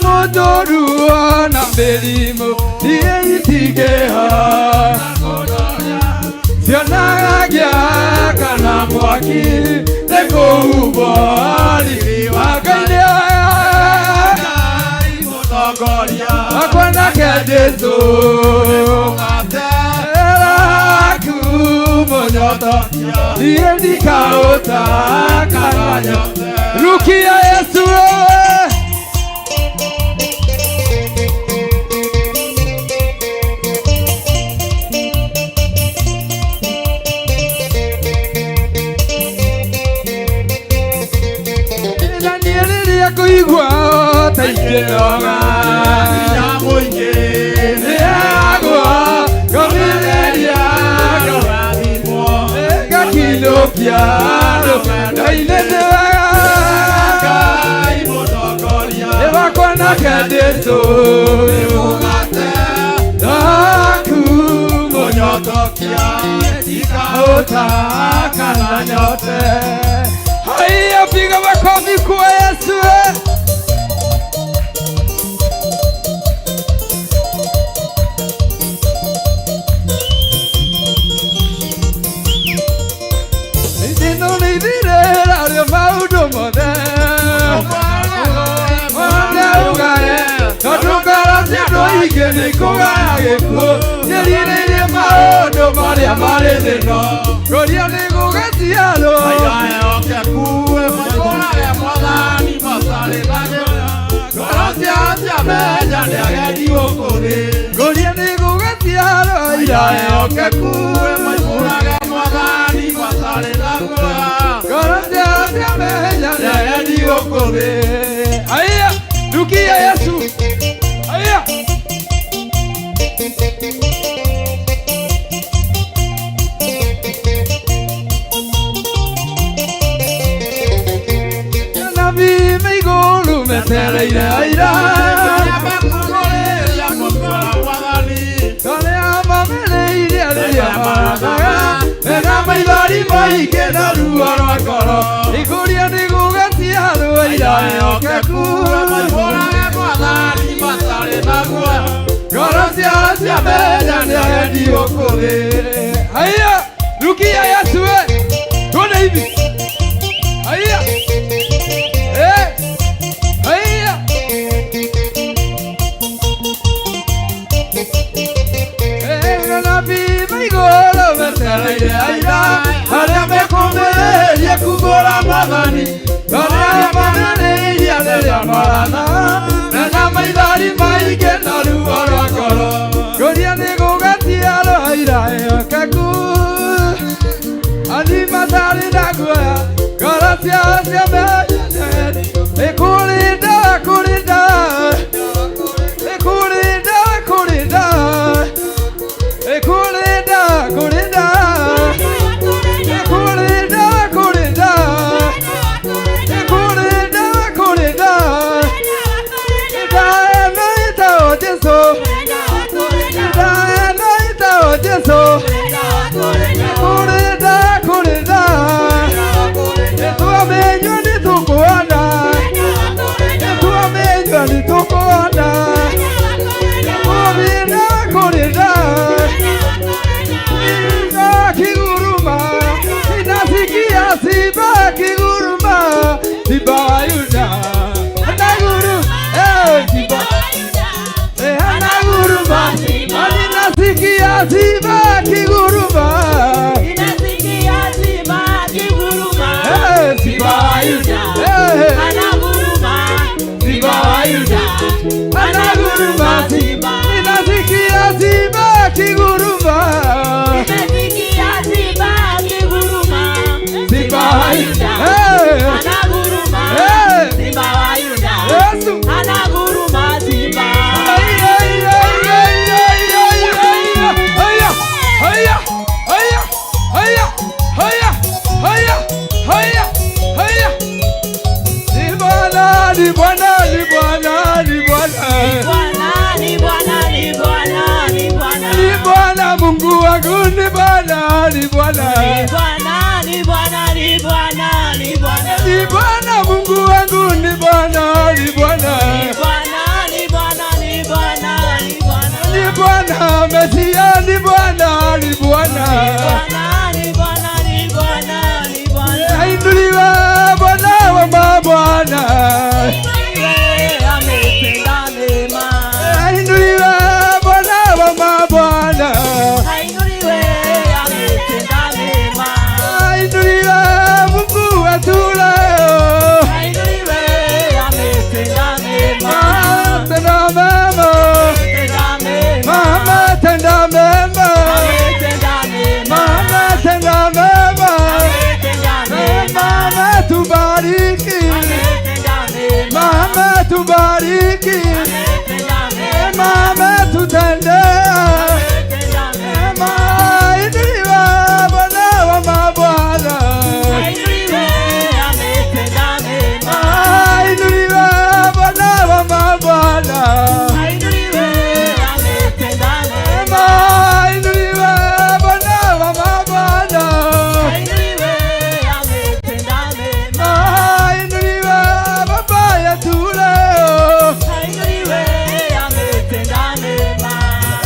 Mũndũruo na mĩrimũ niĩ itingĩha cionaga ngĩaka na mwaki nĩ kũhumbwo riri wa Ngai nĩ akwanake Jesũ akumũnyotokia niĩ ndikaũta kana nyote. Rukia Yesu wewe. Na niĩ rĩrĩa ngũigua ta ingĩnoga nĩagwa ngomĩrĩria ngakinũkia rũgendo-inĩ nĩ wega nĩ wakwa nake Jesũ akumũnyotokia ndikaũta kana nyote. Haya, piga makofi kwa Yesu. Ithino nĩ ithirĩra rĩa maũndũ mothe mothe ũgae tondũ ngoro cia andũ aingĩ nĩ ikũgaya gĩkuũ nĩrirĩirie maũndũ marĩa marĩ thĩno ngũria nĩ gũgaciarwo ngũria nĩ gũgaciarwo iraehokeku ngoro ciao ciamenya nĩ agendi gũkũ thĩ. Haya, rukia Yesu. Haya. Nabii me igũrũ metereire aira arĩa mamĩrĩirie rĩrĩa marathaga mena maithori maingĩ na ruo rwa ngoro ikũria nĩ gũgaciarwo aira ehokeku ngoro ciao ciamenya nĩ agendi gũkũ thĩ. Haya, rukia Yesu we. Tuone hivi. Haya. Eh. Haya. Nabii me igũrũ metereire aira arĩa mekũmĩrĩrie kumbũra mwathani arĩa mamĩrĩirie rĩrĩa marathaga mena maithori maingĩ na ruo rwa ngoro ngũria nĩ gũgaciarwo aira ehokeku ani matarĩ na guoya ngoro ciao ciamenya nĩ kũrĩ ndawa kũrĩ ndawa nĩ kũrĩ ndawa kũrĩ ndawa nĩ kũrĩ ndawa kũrĩ ndawa nĩ kũrĩ ndawa kũrĩ ndawa nĩ kũrĩ ndawa kũrĩ ndawa nĩ akiguruma. Nimesikia simba akiguruma. Simba wa Yuda. Anaguruma. Simba wa Yuda. Yesu. Anaguruma simba. Haya, haya, haya, haya, haya, haya, haya, haya. Ni Bwana, ni Bwana, ni Bwana, ni Bwana. Bwana, ni Bwana, ni Bwana, ni Bwana. Ni Bwana Mungu wangu, ni Bwana, ni Bwana. Ni Bwana, ni Bwana, ni Bwana, ni Bwana. Ni Bwana Mungu wangu, ni Bwana, ni Bwana. Ni Bwana, ni Bwana, ni Bwana, ni Bwana. Ni Bwana Mesia, ni Bwana, ni Bwana. Ni Bwana, ni Bwana, ni Bwana, ni Bwana. Ainuliwe Bwana wa mabwana. Yeye ametenda mema. Ainuliwe Bwana wa mabwana. Ainuliwe, ametenda mema. Ainuliwe Mungu wetu leo. Ainuliwe, ametenda mema. Tenda mema. Tenda mema. Mama tenda mema. Ametenda mema. Mama tenda mema. Ametenda mema. Mama tubariki. Ametenda mema. Mama tubariki. Ametenda mema. Mama tutendea. Ametenda mema. Ainuliwe Bwana wa mabwana. Ainuliwe, ametenda mema. Ainuliwe Bwana wa mabwana. Ainuliwe, ametenda mema. Ainuliwe Bwana wa mabwana. Ainuliwe, ametenda mema. Ainuliwe Baba yetu leo. Ainuliwe, ametenda mema.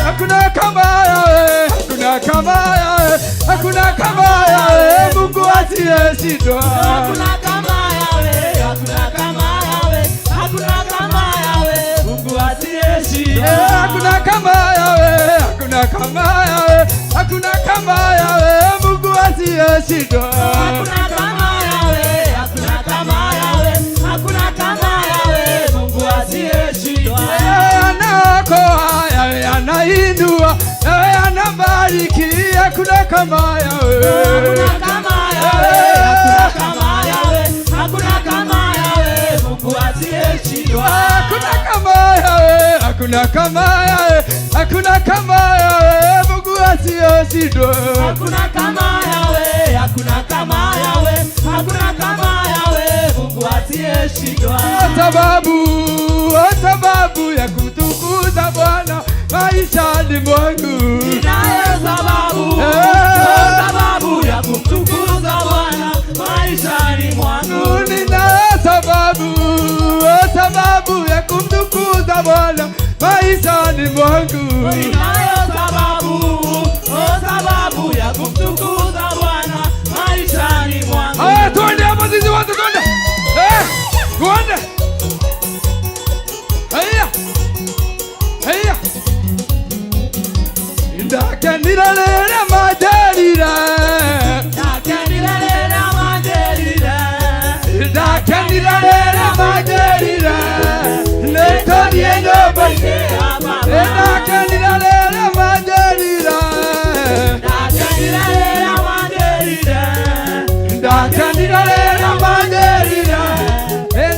Hakuna kama yawe, hakuna kama yawe, hakuna kama yawe, Mungu asiyeshindwa. Hakuna kama yawe, hakuna kama yawe, hakuna kama yawe, Mungu asiyeshindwa. Hakuna kama yawe, hakuna kama yawe, hakuna kama yawe, Mungu asiyeshindwa. Hakuna kama yawe, hakuna kama yawe, hakuna kama yawe, Mungu asiyeshindwa. Yawe anaokoa, yawe anainua, yawe anabariki, hakuna kama yawe. Hakuna kama yawe, hakuna kama yawe, hakuna kama yawe, Mungu asiyeshindwa. Hakuna kama yawe, hakuna kama yawe, hakuna kama yawe, Mungu asiyeshindwa. Hakuna kama yawe, hakuna kama yawe, hakuna kama yawe, Mungu asiyeshindwa. Sababu ya kutukuza Bwana maishani mwangu. Ninayo sababu, sababu ya kumtukuza Bwana maishani mwangu. Ninayo sababu, sababu ya kumtukuza Bwana maishani mwangu. Ninayo sababu, sababu ya kumtukuza Bwana maishani mwangu. Haya, twende hapo sisi wote, twende. Twende. Haya. Haya. Ndakenire rĩrĩa manjĩrire. Ndakenire rĩrĩa manjĩrire. Ndakenire rĩrĩa manjĩrire. Nĩtũthiĩ nyũmba-inĩ ya Baba. Ndakenire rĩrĩa manjĩrire. Ndakenire rĩrĩa manjĩrire. Ndakenire rĩrĩa manjĩrire.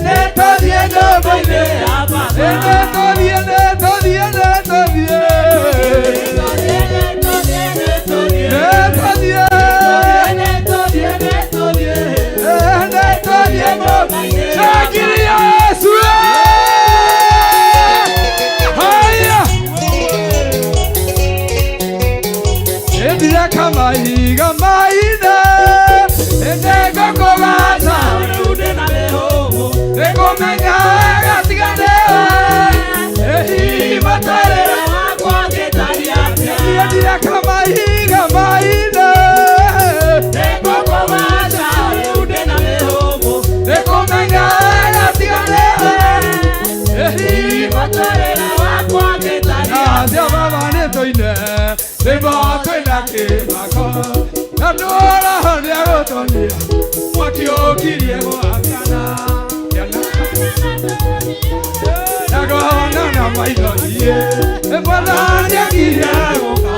Nĩtũthiĩ nyũmba-inĩ ya Baba. Nĩtũthiĩ, nĩtũthiĩ, nĩtũthiĩ. Shangilia Yesu! Haya! Endira kamahiga maina, endegokogata, nĩngũmenya wega tiga nĩwe, ĩhihi matarĩra Endira kamahiga maina, nĩngũmenya wega tiga nĩwe, ĩhihi Athia baba nĩtũine, rwĩmbo twĩna kĩmako, na ndũra nĩegũtonia, mwaki ũkirie gwakana. Na ngona na maitho niĩ, Mwathani akirie gũka.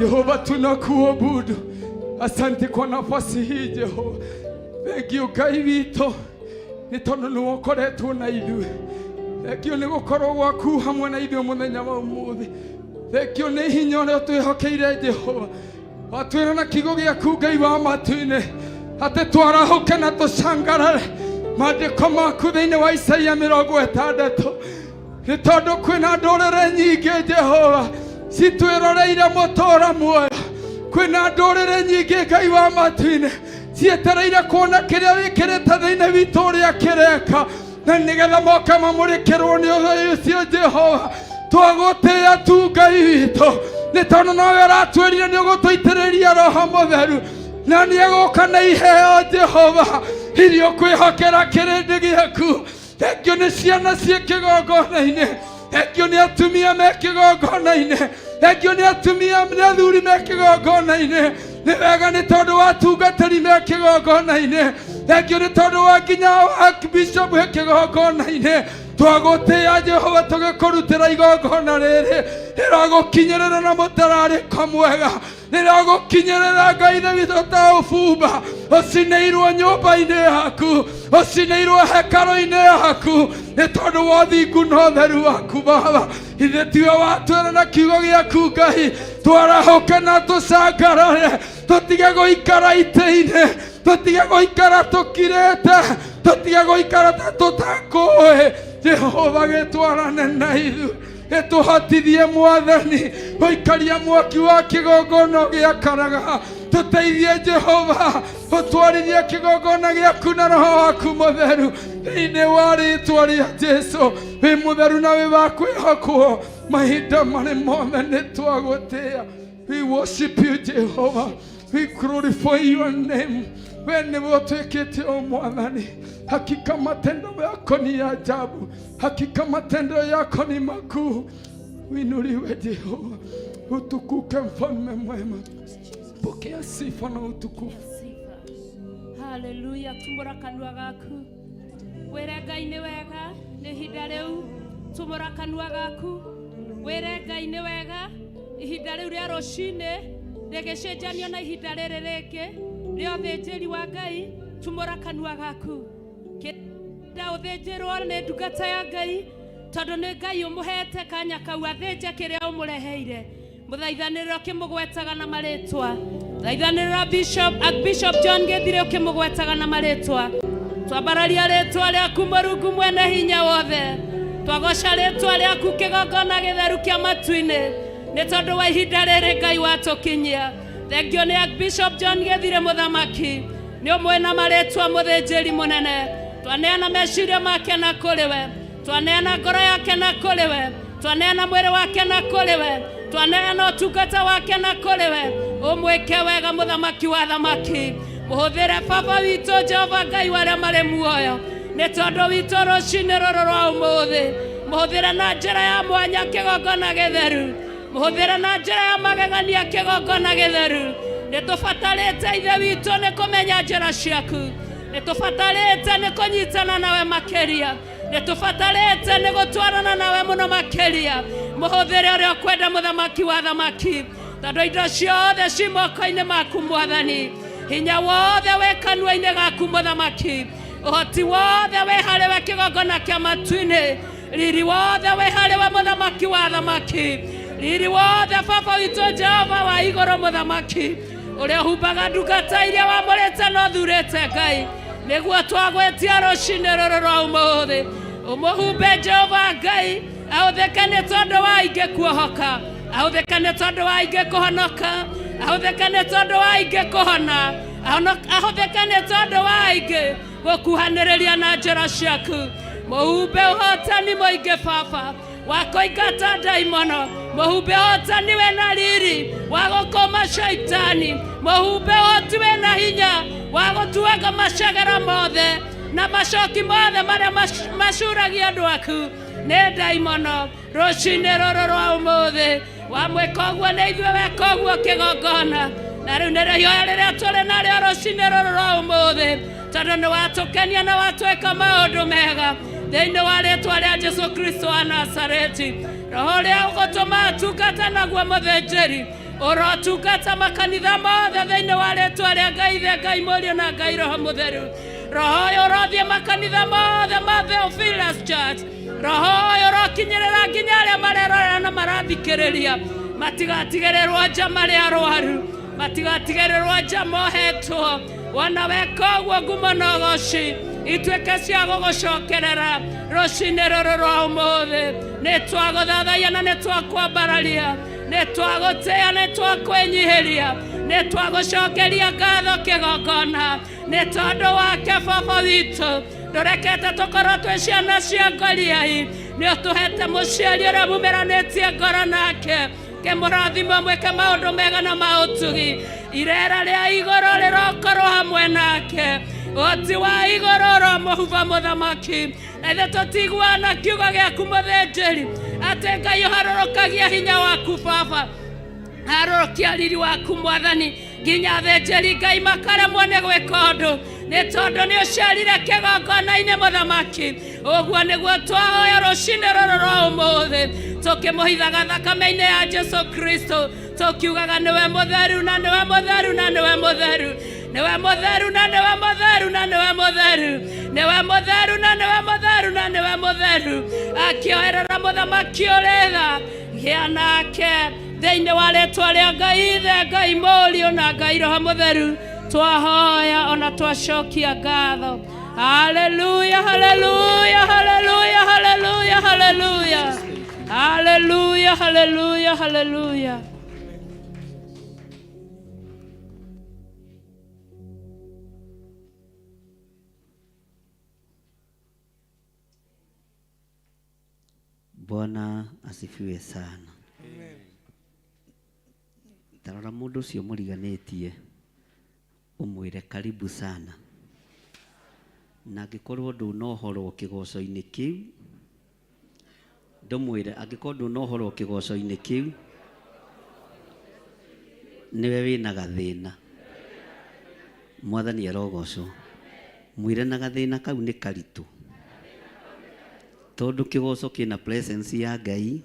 Jehova, tunakuabudu. Asante kwa nafasi hii Jehova. Thengio Ngai witũ nĩ tondũ nĩ ũkoretwo na ithuĩ. Thengio nĩ gũkorwo gwaku hamwe na ithuĩ mũthenya wa ũmũthĩ. Thengio nĩ hinya ũrĩa ũtwĩhokeire Jehova. Watwĩra na kiugo gĩaku Ngai wa matu-inĩ atĩ twarahũke na tũcangarare maandĩko maku thĩinĩ wa Isaia 60 nĩ tondũ kwĩna ndũrĩrĩ nyingĩ Jehova citwĩroreire mũtũra muoyo. Kwĩna ndũrĩrĩ nyingĩ Ngai wa matu-inĩ cietereire kuona kĩrĩa wĩkĩrĩte thĩinĩ witũ ũrĩa kĩreka na nĩgetha moke mamũrĩkĩrwo nĩ ũcio Jehova. Twagũtĩĩa tu Ngai witũ nĩ tondũ nowe ũratwĩrire nĩ ũgũtũitĩrĩria Roho Mũtheru na nĩ egũka na iheo Jehova iria ũkwĩhokera kĩrĩndĩ gĩaku. Thengio nĩ ciana ciĩ kĩgongona-inĩ, thengio nĩ atumia me kĩgongona-inĩ, thengio nĩ atumia nĩ athuri me kĩgongona-inĩ. Nĩ wega nĩ tondũ wa atungatĩri me kĩgongona-inĩ, thengio nĩ tondũ wa nginya Archbishop he kĩgongona-inĩ. Twagũtĩĩa Jehova tũgĩkũrutĩra igongona rĩrĩ rĩragũkinyĩrĩra na mũtararĩko mwega, rĩragũkinyĩrĩra Ngai ithe witũ ta ũbumba ũcinĩirwo nyũmba-inĩ yaku, ũcinĩirwo hekarũ-inĩ yaku nĩ tondũ wa ũthingu na ũtheru waku Baba. Ithe tiwe watwĩra na kiugo gĩaku Ngai twarahũke na tũcangarare, tũtige gũikara itĩ-inĩ, tũtige gũikara tũkirĩte, tũtige gũikara ta tũtakũĩ. Jehova gĩtwarane na ithuĩ, gĩtũhotithie Mwathani gũikaria mwaki wa kĩgongona gĩakanaga. Tũteithie Jehova ũtwarithie kĩgongona gĩaku na Roho waku Mũtheru thĩinĩ wa rĩtwa rĩa Jesu. Wĩ mũtheru na wĩ wa kwĩhokwo mahinda marĩ mothe, nĩ twagũtĩĩa. We worship you Jehovah, we glorify your name. We nĩwe ũtwĩkĩte o Mwathani. Hakika matendo yako ni ya ajabu, hakika matendo yako ni makuu. Uinuliwe Jehova, utukuke mfalme mwema. Pokea sifa na utukufu. Haleluya, tumũra kanua gaku wĩre Ngai nĩ wega nĩ ihinda rĩu. Tumũra kanua gaku wĩre Ngai nĩ wega ihinda rĩu rĩa rũcinĩ rĩgĩcenjanio na ihinda rĩrĩ rĩngĩ rĩa ũthĩnjĩri wa Ngai. Tumũra kanua gaku kĩnda ũthĩnjĩrwo nĩ ndungata ya Ngai tondũ nĩ Ngai ũmũhete kanya kau athĩnje kĩrĩa ũmũreheire. Mũthaithanĩrĩro ũkĩmũgwetaga na marĩtwa, thaithanĩrĩra Bishop Archbishop John Gĩthire ũkĩmũgwetaga na marĩtwa. Twambararia rĩtwa rĩaku Mũrungu mwene hinya wothe, twagoca rĩtwa rĩaku kĩgongona gĩtheru kĩa matu-inĩ nĩ tondũ wa ihinda rĩrĩ Ngai watũkinyia. Thengio nĩ Archbishop John Gĩthire mũthamaki, nĩ ũmwe na marĩtwa mũthĩnjĩri mũnene. Twaneana meciria make na kũrĩ we, twaneana ngoro yake na kũrĩ we, twaneana mwĩrĩ wake na kũrĩ we, twaneana ũtungata wake na kũrĩ we. Ũmwĩke wega mũthamaki wa thamaki, mũhũthĩre baba witũ Jehova Ngai wa arĩa marĩ muoyo nĩ tondũ witũ rũcinĩ rũrũ rwa ũmũthĩ. Mũhũthĩre na njĩra ya mwanya kĩgongona gĩtheru, mũhũthĩre na njĩra ya magegania kĩgongona gĩtheru. Nĩ tũbatarĩte ithe witũ nĩ kũmenya njĩra ciaku, nĩ tũbatarĩte nĩ kũnyitana nawe makĩria, nĩ tũbatarĩte nĩ gũtwarana nawe mũno makĩria. Mũhũthĩre ũrĩa ũkwenda mũthamaki wa thamaki, tondũ indo ciothe ci moko-inĩ maku Mwathani. Hinya wothe wĩ kanua-inĩ gaku mũthamaki, ũhoti wothe wĩ harĩwe kĩgongona kĩa matu-inĩ, riri wothe wĩ harĩwe mũthamaki wa thamaki, riri wothe baba witũ Jehova wa igũrũ mũthamaki ũrĩa ũhumbaga ndungata iria wamũrĩte na ũthurĩte Ngai, nĩguo twagwĩtia rũcinĩ rũrũ rwa ũmũthĩ. Ũmũhumbe Jehova Ngai ahũthĩke nĩ tondũ wa aingĩ kuohoka, ahũthĩke nĩ tondũ wa aingĩ kũhonoka, ahũthĩke nĩ tondũ wa aingĩ kũhona, ahũthĩke nĩ tondũ wa aingĩ gũkuhanĩrĩria na njĩra ciaku. Mũhumbe ũhotani mũingĩ baba wa kũingata ndaimono, mũhumbe ũhotani wĩna riri wa gũkũma shaitani, mũhumbe ũhoti wĩna hinya wa gũtuanga macegera mothe na macoki mothe marĩa macuragia andũ aku nĩ ndaimono. Rũcinĩ rũrũ rwa ũmũthĩ wamwĩka ũguo nĩ ithuĩ weka ũguo kĩgongona, na rĩu nĩrĩo ihoya rĩrĩa tũrĩ narĩo rũcinĩ rũrũ rwa ũmũthĩ, tondũ nĩ watũkenia na watwĩka maũndũ mega thĩinĩ wa rĩtwa rĩa Jesu Kristo wa Nazareti. Roho ũrĩa ũgũtũma atungata naguo mũthĩnjĩri Ũrotungata makanitha mothe thĩinĩ wa rĩtwa rĩa Ngai Ithe, Ngai Mũriũ na Ngai Roho Mũtheru. Roho ũyũ ũrothiĩ makanitha mothe ma Theophilus Church. Roho ũyũ ũrokinyĩrĩra nginya arĩa marerorera na marathikĩrĩria. Matigatigĩrĩrwo nja marĩ arwaru, matigatigĩrĩrwo nja mohetwo. Wona weka ũguo ngumo na ũgoci ituĩke cia gũgũcokerera rũcinĩ rũrũ rwa ũmũthĩ. Nĩ twagũthathaiya na nĩ twakwambararia, nĩ twagũtĩĩa, nĩ twakwĩnyihĩria, nĩ twagũcokeria ngatho kĩgongona nĩ tondũ wake baba witũ. Ndũrekete tũkorwo twĩ ciana cia ngoriai, nĩ ũtũhete mũciari ũrĩa mumĩranĩtie ngoro nake. Kĩmũrathimo mwĩke maũndũ mega na ma ũtugi. Irera rĩa igũrũ rĩrokorwo hamwe nake. Ũhoti wa igũrũ ũromũhuba mũthamaki. Na ithuĩ tũtiguaga na kiugo gĩaku mũthĩnjĩri atĩ Ngai ũharũrũkagia hinya waku baba, harũrũkia riri waku mwathani nginya athĩnjĩri Ngai makaremwo nĩ gwĩka ũndũ nĩ tondũ nĩ ũciarire kĩgongona-inĩ mũthamaki. Ũguo nĩguo twahoya rũcinĩ rũrũ rwa ũmũthĩ, tũkĩmũhithaga thakame-inĩ ya Jesu Kristo, tũkiugaga nĩwe mũtheru na nĩwe mũtheru na nĩwe mũtheru, nĩwe mũtheru na nĩwe mũtheru na nĩwe mũtheru, nĩwe mũtheru na nĩwe mũtheru na nĩwe mũtheru. Akĩoerera mũthamaki ũrĩ tha, gĩa nake thĩinĩ wa rĩtwa rĩa Ngai Ithe, Ngai Mũriũ na Ngai Roho Mũtheru. Twahoya ona twacokia ngatho. Haleluya, haleluya, haleluya, haleluya, haleluya, haleluya, haleluya, haleluya. Bwana asifiwe sana. Tarora mũndũ ũcio mũriganĩtie ũmwĩre karibu sana. Na angĩkorwo ndũnohorwo kĩgoco-inĩ kĩu, ndũmwĩre angĩkorwo ndũnohorwo kĩgoco-inĩ kĩu, nĩwe wĩna gathĩna. Mwathani arogocwo. Mwĩre na gathĩna kau nĩ karitũ. Tondũ kĩgoco kĩna presence ya Ngai,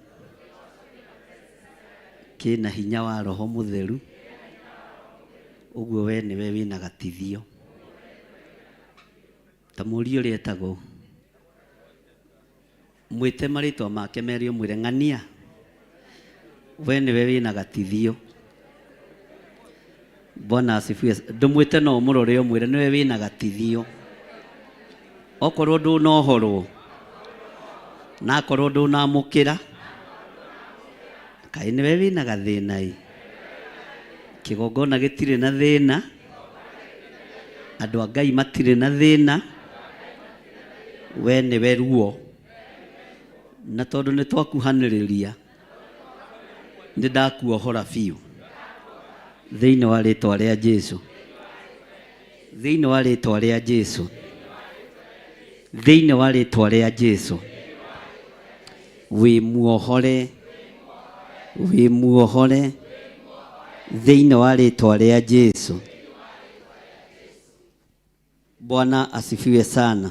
kĩna hinya wa Roho Mũtheru, ũguo we nĩwe wĩna gatithio. Ta mũrie ũrĩa etagwo, mwĩte marĩtwa make merĩ ũmwĩre ng'ania, we nĩwe wĩna gatithio. Bwana asifiwe. Ndũmwĩte no ũmũrore ũmwĩre nĩwe wĩna gatithio. Okorwo ndũnohorwo, na akorwo ndũnamũkĩra, kaĩ nĩwe wĩna gathĩna ĩ. Kĩgongona gĩtirĩ na thĩna, andũ a Ngai matirĩ na thĩna, we nĩwe ruo. Na tondũ nĩ twakuhanĩrĩria, nĩ ndakuohora biũ thĩinĩ wa rĩtwa rĩa Jesu, thĩinĩ wa rĩtwa rĩa Jesu, thĩinĩ wa rĩtwa rĩa Jesu. Wĩ muohore, wĩ muohore thĩinĩ wa rĩtwa rĩa Jesu. Bwana asifiwe sana.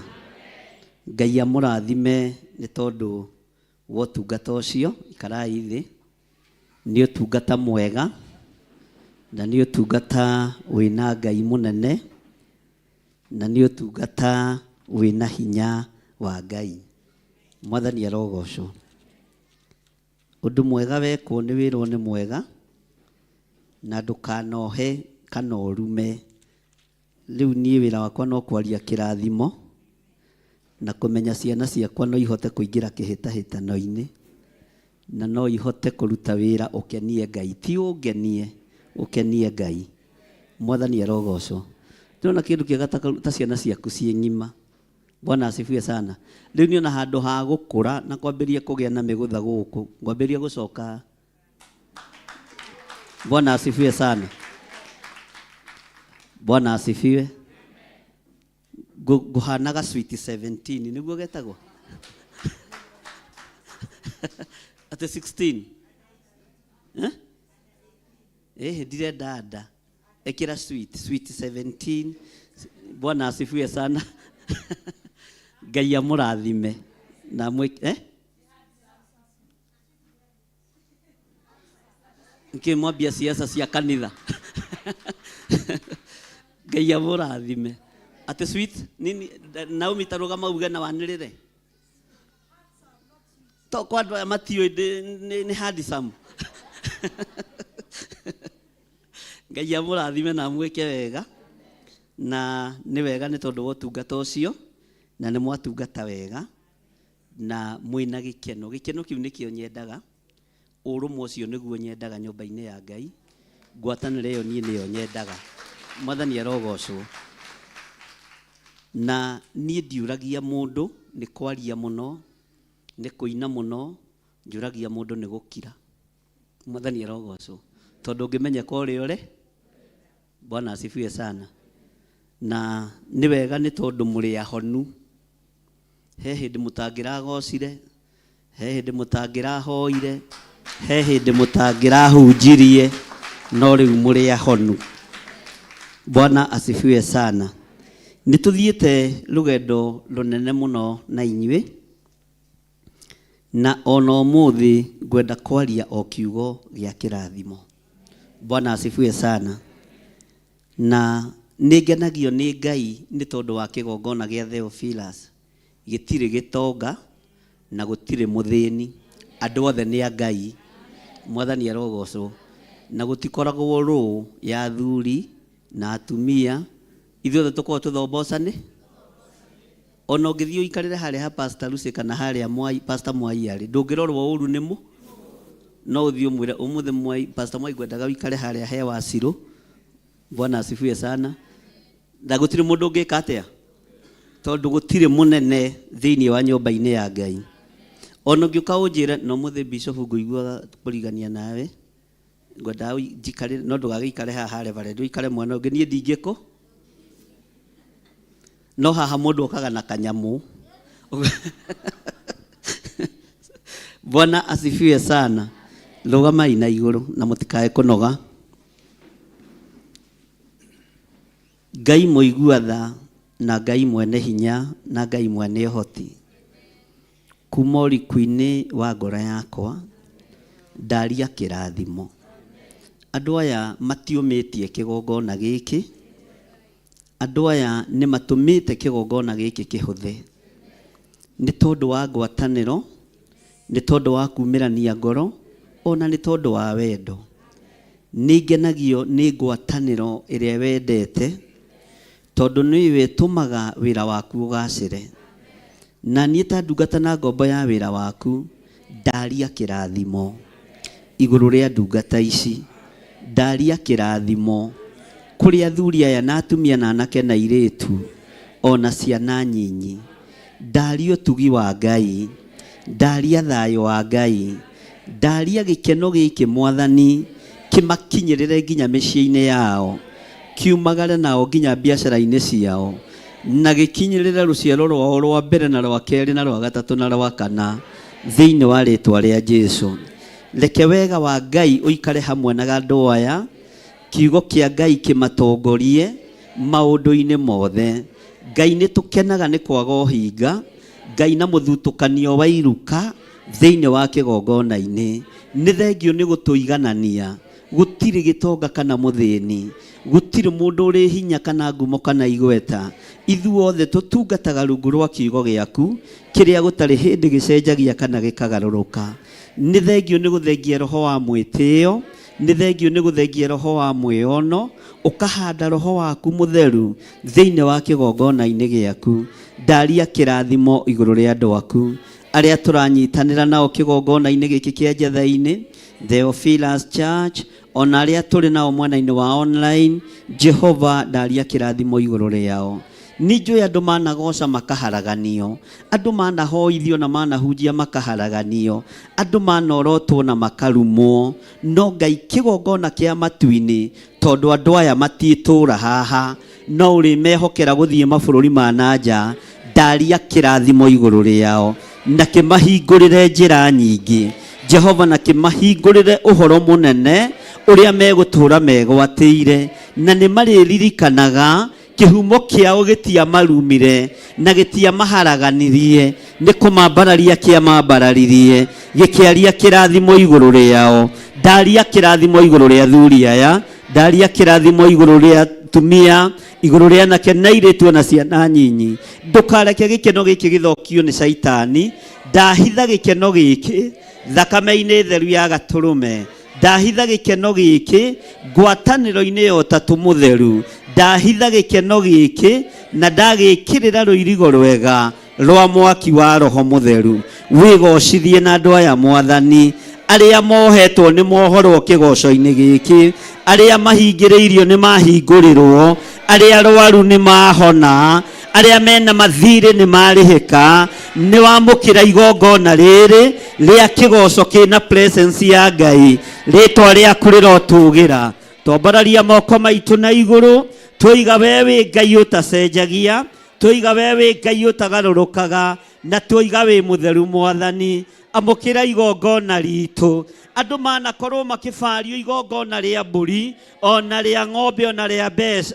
Ngai amũrathime nĩ tondũ wa ũtungata ũcio. Ikarai thĩ. Nĩ ũtungata mwega na nĩ ũtungata wĩna Ngai mũnene na nĩ ũtungata wĩna hinya wa Ngai. Mwathani arogocwo. Ũndũ mwega wekwo nĩ wĩrwo nĩ mwega, na ndũkanohe kana ũrume. Rĩu niĩ wĩra wakwa no kwaria kĩrathimo na kũmenya ciana ciakwa no ihote kũingĩra kĩhĩtahĩtano-inĩ na no ihote kũruta wĩra ũkenie Ngai, ti ũngenie, ũkenie Ngai. Mwathani arogocwo. Ndĩrona kĩndũ kĩega ta ciana ciaku ciĩ ng'ima. Bwana asifiwe sana. Rĩu niĩ ona handũ ha gũkũra na kwambĩrĩria kũgĩa na mĩgũtha gũkũ, ngwambĩrĩria gũcoka. Bwana asifiwe sana. Bwana asifiwe. Ngũhanaga sweet 17 nĩguo getagwo? Atĩ 16. Eh? Ĩhĩ ndirenda nda. Ĩkĩra sweet 17. Bwana asifiwe sana. Ngai amũrathime na eh? Nĩkĩ mwambia siasa cia kanitha? Ngai amũrathime. Atĩ sweet nini Naomi ta rũgama uge na wanĩrĩre. To kwa andũ aya matiũĩ nĩ handsome. Ngai amũrathime na amwĩke wega. Na nĩ wega nĩ tondũ wa ũtungata ũcio na nĩ mwatungata wega na mwĩna gĩkeno. Gĩkeno kĩu nĩkĩo nyendaga. Ũrũmwe ũcio nĩguo nyendaga nyũmba-inĩ ya Ngai, ngwatanĩro ĩyo niĩ nĩyo nyendaga. Mwathani arogocwo. Na niĩ ndiũragia mũndũ nĩ kwaria mũno, nĩ kũina mũno, njũragia mũndũ nĩ gũkira. Mwathani arogocwo. Tondũ ũngĩmenyeka ũrĩa ũrĩ, Bwana asifiwe sana. Na nĩ wega nĩ tondũ mũrĩ ahonu. He hĩndĩ mũtangĩragocire, he hĩndĩ mũtangĩrahoire, he hĩndĩ mũtangĩrahunjirie, no rĩu mũrĩ ahonu. Bwana asifiwe sana. Nĩ tũthiĩte rũgendo rũnene mũno na inyuĩ, na ona ũmũthĩ ngwenda kwaria o kiugo gĩa kĩrathimo. Bwana asifiwe sana. Na nĩ ngenagio nĩ Ngai nĩ tondũ wa kĩgongona gĩa Theophilus. Gĩtirĩ gĩtonga na gũtirĩ mũthĩni. Andũ othe nĩ a Ngai. Mwathani arogocwo. Na gũtikoragwo rũũ ya athuri na atumia. Ithuothe tũkoragwo tũthombocanĩ. Ona ũngĩthiĩ ũikarĩre harĩa ha Pastor Lucy kana harĩa Mwai, Pastor Mwai arĩ, ndũngĩrorwo ũru nĩ mũ. No ũthiĩ ũmwĩre ũmũthĩ Mwai, Pastor Mwai ngwendaga ũikare harĩa he Wacirũ. Bwana asifiwe sana. Na gũtirĩ mũndũ ũngĩka atĩa? Tondũ gũtirĩ mũnene thĩinĩ wa nyũmba-inĩ ya Ngai. Ona ũngĩũka ũnjĩre no mũthĩ bishop ngũiguaga kũrigania nawe, ngwendaga njikarĩre, no ndũgagĩikare haha ha reverend, ũikare mwena ũngĩ, niĩ ndingĩkũ. No haha mũndũ okaga na kanyamũ. Bwana asifiwe sana. Rũgamai na igũrũ na mũtikae kũnoga. Ngai mũigua tha na Ngai mwene hinya na Ngai mwene ũhoti, kuma ũriku-inĩ wa ngoro yakwa ndaria kĩrathimo. Andũ aya matiũmĩtie kĩgongona gĩkĩ, andũ aya nĩ matũmĩte kĩgongona gĩkĩ kĩhũthe nĩ tondũ wa ngwatanĩro, nĩ tondũ wa kumĩrania ngoro, ona nĩ tondũ wa wendo. Nĩ ngenagio nĩ ngwatanĩro ĩrĩa wendete, tondũ nĩyo ĩtũmaga wĩra waku ũgacĩre. Na niĩ ta ndungata na ngombo ya wĩra waku, ndaria kĩrathimo igũrũ rĩa ndungata ici. Ndaria kĩrathimo kũrĩ athuri aya na atumia na anake na airĩtu, o na ciana nyinyi. Ndaria ũtugi wa Ngai, ndaria thayũ wa Ngai, ndaria gĩkeno gĩkĩ Mwathani kĩmakinyĩrĩre nginya mĩciĩ-inĩ yao, kiumagare nao nginya biacara-inĩ ciao, na gĩkinyĩrĩre rũciaro rwao rwa mbere na rwa kerĩ na rwa gatatũ na rwa kana, thĩinĩ wa rĩtwa rĩa Jesu. Reke wega wa Ngai ũikare hamwe na andũ aya, kiugo kĩa Ngai kĩmatongorie maũndũ-inĩ mothe. Ngai nĩ tũkenaga nĩ kwaga ũhinga, Ngai na mũthutũkanio wa iruka thĩinĩ wa kĩgongona-inĩ. Nĩ thengio nĩ gũtũiganania, gũtirĩ gĩtonga kana mũthĩni, gũtirĩ mũndũ ũrĩ hinya kana ngumo kana igweta. Ithuothe tũtungataga rungu rwa kiugo gĩaku kĩrĩa gũtarĩ hĩndĩ gĩcenjagia kana gĩkagarũrũka. Nĩ thengio nĩ gũthengia roho wa mwĩtĩo, nĩ thengio nĩ gũthengia roho wa mwĩono, ũkahanda roho waku mũtheru thĩinĩ wa kĩgongona-inĩ gĩaku. Ndaria kĩrathimo igũrũ rĩa andũ aku arĩa tũranyitanĩra nao kĩgongona-inĩ gĩkĩ kĩa Njetha-inĩ, Theophilus Church, ona arĩa tũrĩ nao mwena-inĩ wa online. Jehova, ndaria kĩrathimo igũrũ rĩao. Nĩ njũĩ andũ managoca makaharaganio, andũ manahoithio na manahunjia makaharaganio, andũ manorotwo na makarumwo, no Ngai kĩgongona kĩa matu-inĩ, tondũ andũ aya matiĩtũra haha, no ũrĩmehokera gũthiĩ mabũrũri ma na nja, ndaria kĩrathimo igũrũ rĩao na kĩmahingũrĩre njĩra nyingĩ. Jehova, na kĩmahingũrĩre ũhoro mũnene ũrĩa megũtũra megwatĩire, na nĩ marĩririkanaga Kĩhumo kĩao gĩtiamarumire na gĩtiamaharaganirie, nĩ kũmambararia kĩamambararirie, gĩkĩaria kĩrathimo igũrũ rĩao. Ndaria kĩrathimo igũrũ rĩa athuri aya, ndaria kĩrathimo igũrũ rĩa atumia, igũrũ rĩa anake na airĩtu ona ciana nyinyi. Ndũkareke gĩkeno gĩkĩ gĩthũkio nĩ caitani. Ndahitha gĩkeno gĩkĩ thakame-inĩ theru ya gatũrũme. Ndahitha gĩkeno gĩkĩ ngwatanĩro-inĩ ya Ũtatũ Mũtheru. Ndahitha gĩkeno gĩkĩ na ndagĩkĩrĩra rũirigo rwega rwa mwaki wa Roho Mũtheru. Wĩgocithie na andũ aya Mwathani. Arĩa mohetwo nĩ mohorwo kĩgoco-inĩ gĩkĩ, arĩa mahingĩrĩirio nĩ mahingũrĩrwo, arĩa arwaru nĩ mahona, arĩa mena mathirĩ nĩ marĩhĩka. Nĩ wamũkĩra igongona rĩrĩ rĩa kĩgoco kĩna presence ya Ngai, rĩtwa rĩaku rĩrotũgĩra. Twambararia moko maitũ na igũrũ, twoiga we wĩ Ngai ũtacenjagia, twoiga we wĩ Ngai ũtagarũrũkaga, na twoiga wĩ mũtheru Mwathani. Amũkĩra igongona ritũ. Andũ manakorwo makĩbario igongona rĩa mbũri, ona rĩa ng'ombe, ona rĩa mbeca,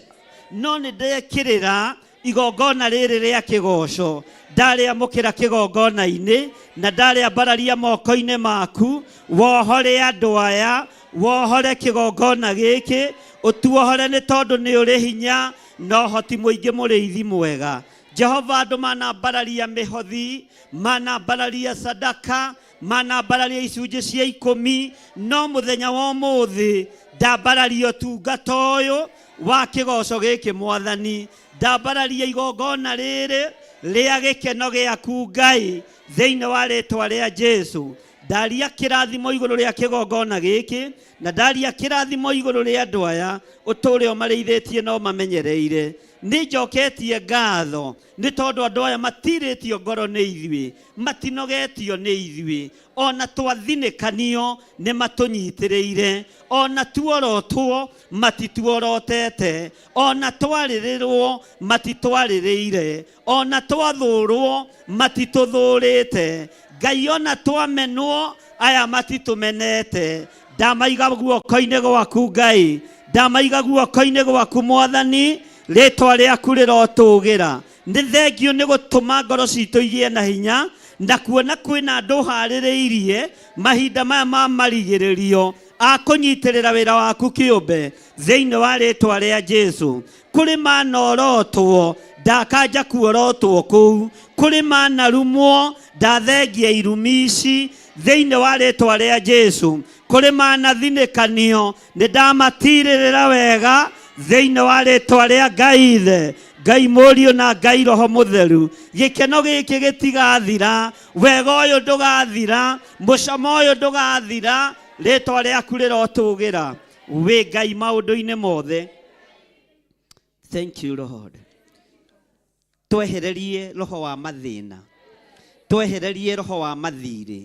no nĩ ndekĩrĩra igongona rĩrĩ rĩa kĩgoco. Ndarĩamũkĩra kĩgongona-inĩ na ndarĩambararia moko-inĩ maku. Wohore andũ aya, wohore kĩgongona gĩkĩ, ũtuohore nĩ tondũ nĩ ũrĩ hinya na ũhoti mũingĩ, mũrĩithi mwega. Jehova, andũ manambararia mĩhothi, manambararia sadaka, manambararia icunjĩ cia ikũmi, no mũthenya wa ũmũthĩ ndambararia ũtungata ũyũ wa kĩgoco gĩkĩ Mwathani. Ndambararia igongona rĩrĩ rĩa gĩkeno gĩaku Ngai, thĩinĩ wa rĩtwa rĩa Jesu. Ndaria kĩrathimo igũrũ rĩa kĩgongona gĩkĩ, na ndaria kĩrathimo igũrũ rĩa andũ aya, ũtũũre ũmarĩithĩtie na ũmamenyereire. Nĩ njoketie ngatho nĩ tondũ andũ aya matirĩtio ngoro nĩ ithuĩ, matinogetio nĩ ithuĩ, ona twathinĩkanio nĩ matũnyitĩrĩire, ona tuorotwo matituorotete, ona twarĩrĩrwo matitwarĩrĩire, ona twathũrwo matitũthũrĩte. Ngai, ona twamenwo aya matitũmenete. Ndamaiga guoko-inĩ gwaku Ngai, ndamaiga guoko-inĩ gwaku Mwathani, rĩtwa rĩaku rĩrotũgĩra. Nĩ thengio nĩ gũtũma ngoro citũ igĩe na hinya, na kuona kwĩna andũ ũharĩrĩirie mahinda maya ma marigĩrĩrio a kũnyitĩrĩra wĩra waku kĩũmbe, thĩinĩ wa rĩtwa rĩa Jesu. Kũrĩ manorotwo, ndakanja kuorotwo kũu. Kũrĩ manarumwo, ndathengia irumi ici thĩinĩ wa rĩtwa rĩa Jesu. Kũrĩ manathinĩkanio, nĩ ndamatirĩrĩra wega thĩinĩ wa rĩtwa rĩa Ngai Ithe, Ngai Mũriũ na Ngai Roho Mũtheru. Gĩkeno gĩkĩ gĩtigathira, wega ũyũ ndũgathira, mũcamo ũyũ ndũgathira, rĩtwa rĩaku rĩrotũgĩra. Wĩ Ngai maũndũ-inĩ mothe. Thank you Lord. Twehererie roho wa mathĩna, twehererie roho wa mathirĩ,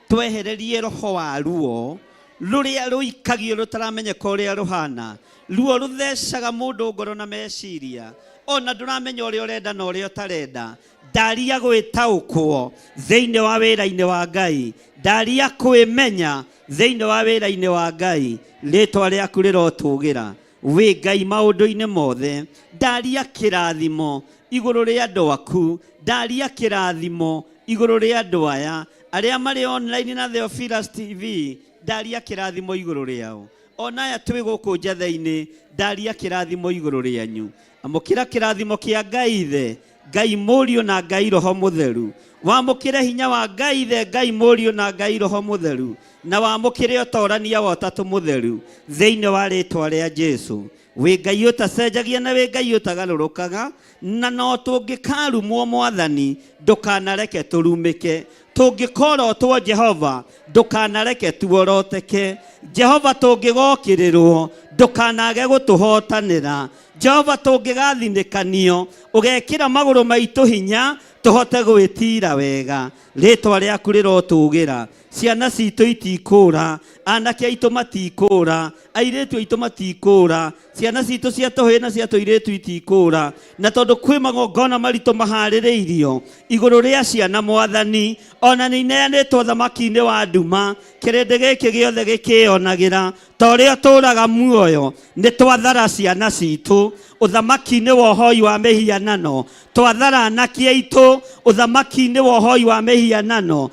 twehererie roho wa ruo rũrĩa rũikagio rũtaramenyeka ũrĩa rũhana. Ruo rũthecaga mũndũ ngoro na meciria, ona ndũramenya ũrĩa ũrenda na ũrĩa ũtarenda. Ndaria gwĩtaũkwo thĩinĩ wa wĩra-inĩ wa Ngai, ndaria kwĩmenya thĩinĩ wa wĩra-inĩ wa Ngai. Rĩtwa rĩaku rĩrotũgĩra. Wĩ Ngai maũndũ-inĩ mothe. Ndaria kĩrathimo igũrũ rĩa andũ aku, ndaria kĩrathimo igũrũ rĩa andũ aya arĩa marĩ online na Theophilus TV, ndaria kĩrathimo igũrũ rĩao. Ona aya twĩ gũkũ njatha-inĩ, ndaria kĩrathimo igũrũ rĩanyu. Amũkĩra kĩrathimo kĩa Ngai Ithe, Ngai Mũriũ na Ngai Roho Mũtheru. Wamũkĩre hinya wa Ngai Ithe, Ngai Mũriũ na Ngai Roho Mũtheru, na wamũkĩre ũtorania wa Ũtatũ Mũtheru thĩinĩ wa rĩtwa rĩa Jesu. Wĩ Ngai ũtacenjagia na wĩ Ngai ũtagarũrũkaga, na no tũngĩkarumwo Mwathani, ndũkanareke tũrumĩke. Tũngĩkorotwo Jehova, ndũkanareke tuoroteke. Jehova, tũngĩgokĩrĩrwo, ndũkanage gũtũhotanĩra. Jehova, tũngĩgathinĩkanio, ũgekĩra magũrũ maitũ hinya tũhote gwĩtira wega. Rĩtwa rĩaku rĩrotũgĩra. Ciana citũ itikũra, anake aitũ matikũra, airĩtu aitũ matikũra, ciana citũ cia tũhĩĩ na cia tũirĩtu itikũra. Na tondũ kwĩ magongona maritũ maharĩrĩirio igũrũ rĩa ciana mwathani, ona nĩ ineanĩtwo thamaki-inĩ wa nduma, kĩrĩndĩ gĩkĩ gĩothe gĩkĩyonagĩra ta ũrĩa tũraga muoyo. Nĩ twathara ciana citũ ũthamaki-inĩ wa ũhoi wa mĩhianano, twathara anake aitũ ũthamaki-inĩ wa ũhoi wa mĩhianano,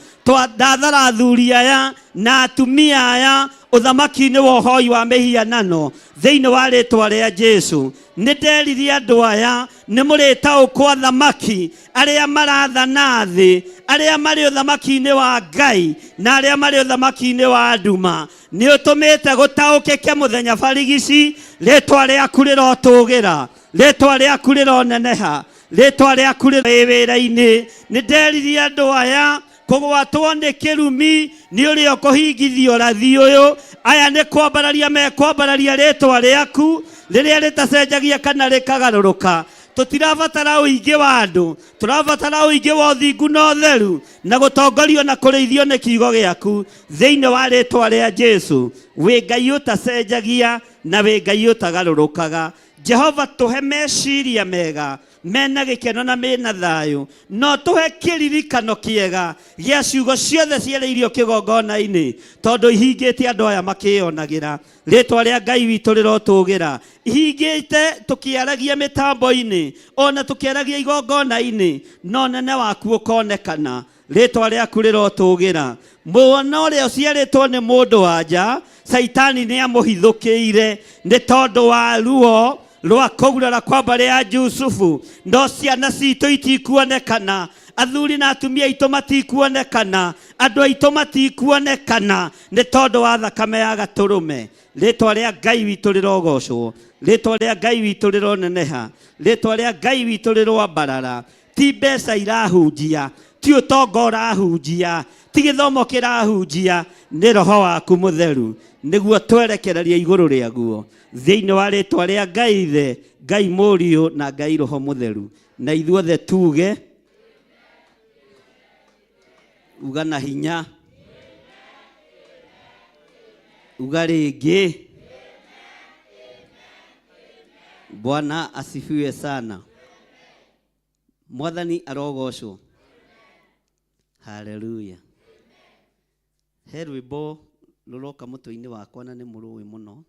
ndathara athuri aya na atumia aya ũthamaki-inĩ wa ũhoi wa mĩhianano thĩinĩ wa rĩtwa rĩa Jesu. Nĩ nderire andũ aya nĩ mũrĩtaũkwo athamaki arĩa marathana thĩ, arĩa marĩ ũthamaki-inĩ wa Ngai na arĩa marĩ ũthamaki-inĩ wa nduma. Nĩ ũtũmĩte gũtaũkĩke mũthenya barigici, rĩtwa rĩaku rĩrotũgĩra, rĩtwa rĩaku rĩroneneha, rĩtwa rĩaku rĩrĩ wĩra-inĩ. Nĩ nderire andũ aya kũgwatwo nĩ kĩrumi nĩ ũrĩa ũkũhingithia ũrathi ũyũ. Aya nĩ kwambararia mekwambararia rĩtwa rĩaku rĩrĩa rĩtacenjagia kana rĩkagarũrũka. Tũtirabatara ũingĩ wa andũ, tũrabatara ũingĩ wa ũthingu na ũtheru na gũtongorio na kũrĩithio nĩ kiugo gĩaku thĩinĩ wa rĩtwa rĩa Jesu. Wĩ Ngai ũtacenjagia na wĩ Ngai ũtagarũrũkaga. Jehova, tũhe meciria mega mena gĩkeno na mena thayũ, no tũhe kĩririkano kĩega gĩa ciugo ciothe ciarĩirio kĩgongona-inĩ, tondũ ihingĩte andũ aya makĩyonagĩra. Rĩtwa rĩa Ngai witũ rĩrotũgĩra. Ihingĩte tũkĩaragia mĩtambo-inĩ ona tũkĩaragia igongona-inĩ, no nene waku ũkonekana. Rĩtwa rĩaku rĩrotũgĩra. Mwana ũrĩa ũciarĩtwo nĩ mũndũ wa nja, Caitani nĩ amũhithũkĩire nĩ tondũ wa ruo rwa kũgurara kwa mbarĩ ya Jusufu. No ciana citũ itikuonekana, athuri na atumia aitũ matikuonekana, andũ aitũ matikuonekana nĩ tondũ wa thakame ya gatũrũme. Rĩtwa rĩa Ngai witũ rĩrogocwo, rĩtwa rĩa Ngai witũ rĩroneneha, rĩtwa rĩa Ngai witũ rĩroambarara. Ti mbeca irahunjia, ti ũtonga ũrahunjia, ti gĩthomo kĩrahunjia, nĩ roho waku mũtheru nĩguo twerekereria igũrũ rĩaguo thĩinĩ wa rĩtwa rĩa Ngai Ithe, Ngai Mũriũ na Ngai Roho Mũtheru. Na ithuothe tuge uga na hinya, uga rĩngĩ. Bwana asifiwe sana. Mwathani arogocwo. Haleluya. He rwĩmbo rũroka mũtwe-inĩ wakwa na nĩ mũrũĩ mũno,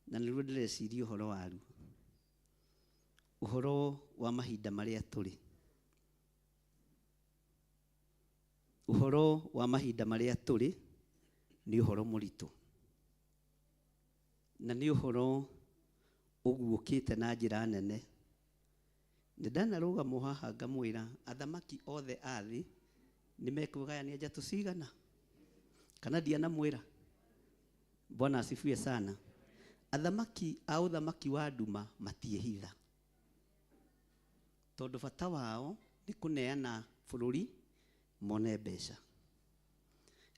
na nĩruo ndĩreciria ũhoro waruo, ũhoro wa mahinda marĩa tũrĩ, ũhoro wa mahinda marĩa tũrĩ nĩ ũhoro mũritũ, na nĩ ũhoro ũguũkĩte na njĩra nene. Nĩ ndanarũgama haha ngamwĩra athamaki othe a thĩ nĩ mekwĩgayania njatũ cigana, kana ndianamwĩra? Bwana asifiwe sana. Athamaki a ũthamaki wa nduma matiĩhitha, tondũ bata wao nĩ kũneana bũrũri mone mbeca.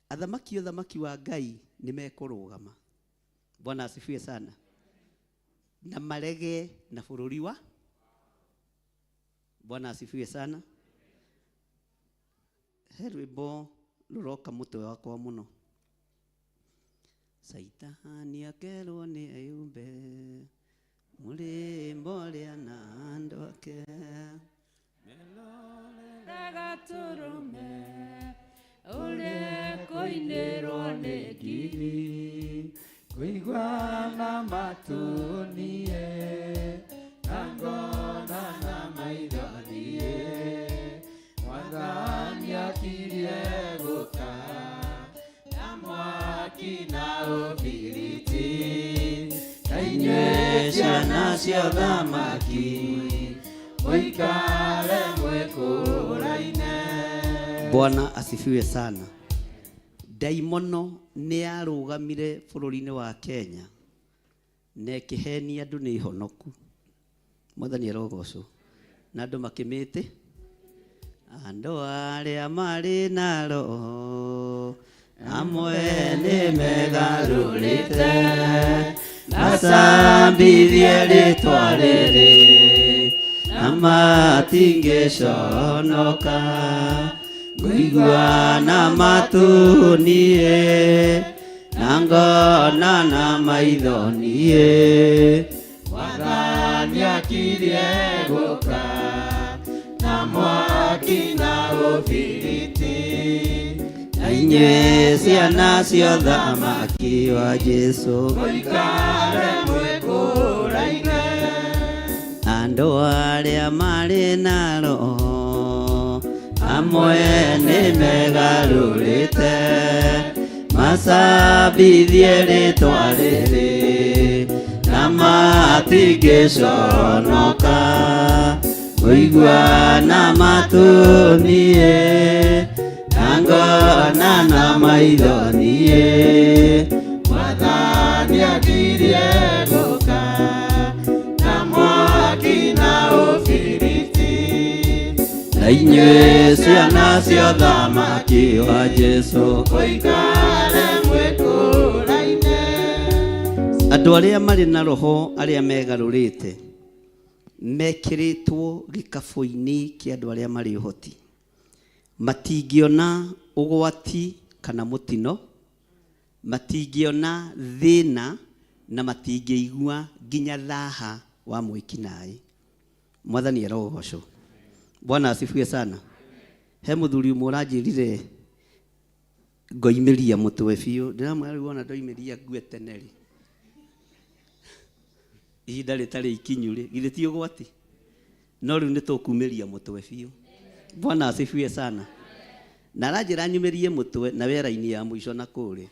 Athamaki ũthamaki wa Ngai nĩ mekũrũgama. Bwana asifiwe sana. Na marege na bũrũri wa Bwana asifiwe sana. He rwĩmbo rũroka mũtwe wakwa mũno. Saitani akerwo nĩ eyumbe mũrĩmbo ũrĩa na andũ ake. Gatũrũme ũrĩa kũinĩrwo nĩ ngiri, kũigua na matũnie na ngona na maitho niĩ. Mwathani akirie gũka na mwaki na ũbiriti, na inyuĩ ciana cia ũthamaki mũikare mwĩkũraine. Bwana asifiwe sana. Ndaimono nĩ yarũgamire bũrũri-inĩ wa Kenya na ĩkĩhenia andũ nĩ ihonoku. Mwathani arogocwo. Na andũ makĩmĩte andũ arĩa marĩ na roho amwe nĩ megarũrĩte macambithie rĩtwa rĩrĩ na matingĩconoka. Ngũigua na matũ niĩ na ngona na maitho niĩ Mwathani akirie gũka na mwaki na ũbiriti. Na inyuĩ ciana cia ũthamaki wa Jesũ Mũikare mwĩkũraine. Andũ arĩa marĩ na roho amwe nĩ megarũrĩte macabithie rĩtwa rĩrĩ na matingĩconoka. Ngũigua na matũ niĩ na ngona na maitho niĩ. Mwathani akirie gũka na mwaki na ũbiriti. Na inyuĩ ciana cia ũthamaki wa Jesũ Mũikare mwĩkũraine. Andũ arĩa marĩ na roho arĩa megarũrĩte mekĩrĩtwo gĩkabũ-inĩ kĩa andũ arĩa marĩ ũhoti, matingĩona ũgwati kana mũtino, matingĩona thĩna na matingĩigua nginya thaha wa mwĩkinaĩ. Mwathani arogocwo. Bwana asifiwe sana. He mũthuri ũmwe ũranjĩrire ngoimĩria mũtwe biũ, ndĩramwĩra rĩu ona ndoimĩria ngue tene rĩ, ihinda rĩtarĩ ikinyu rĩ, githĩ ti ũgwati? No rĩu nĩ tũkumĩria mũtwe biũ. Bwana asifiwe sana. Na aranjĩra nyumĩrie mũtwe na wera-inĩ ya mũico na kũrĩa.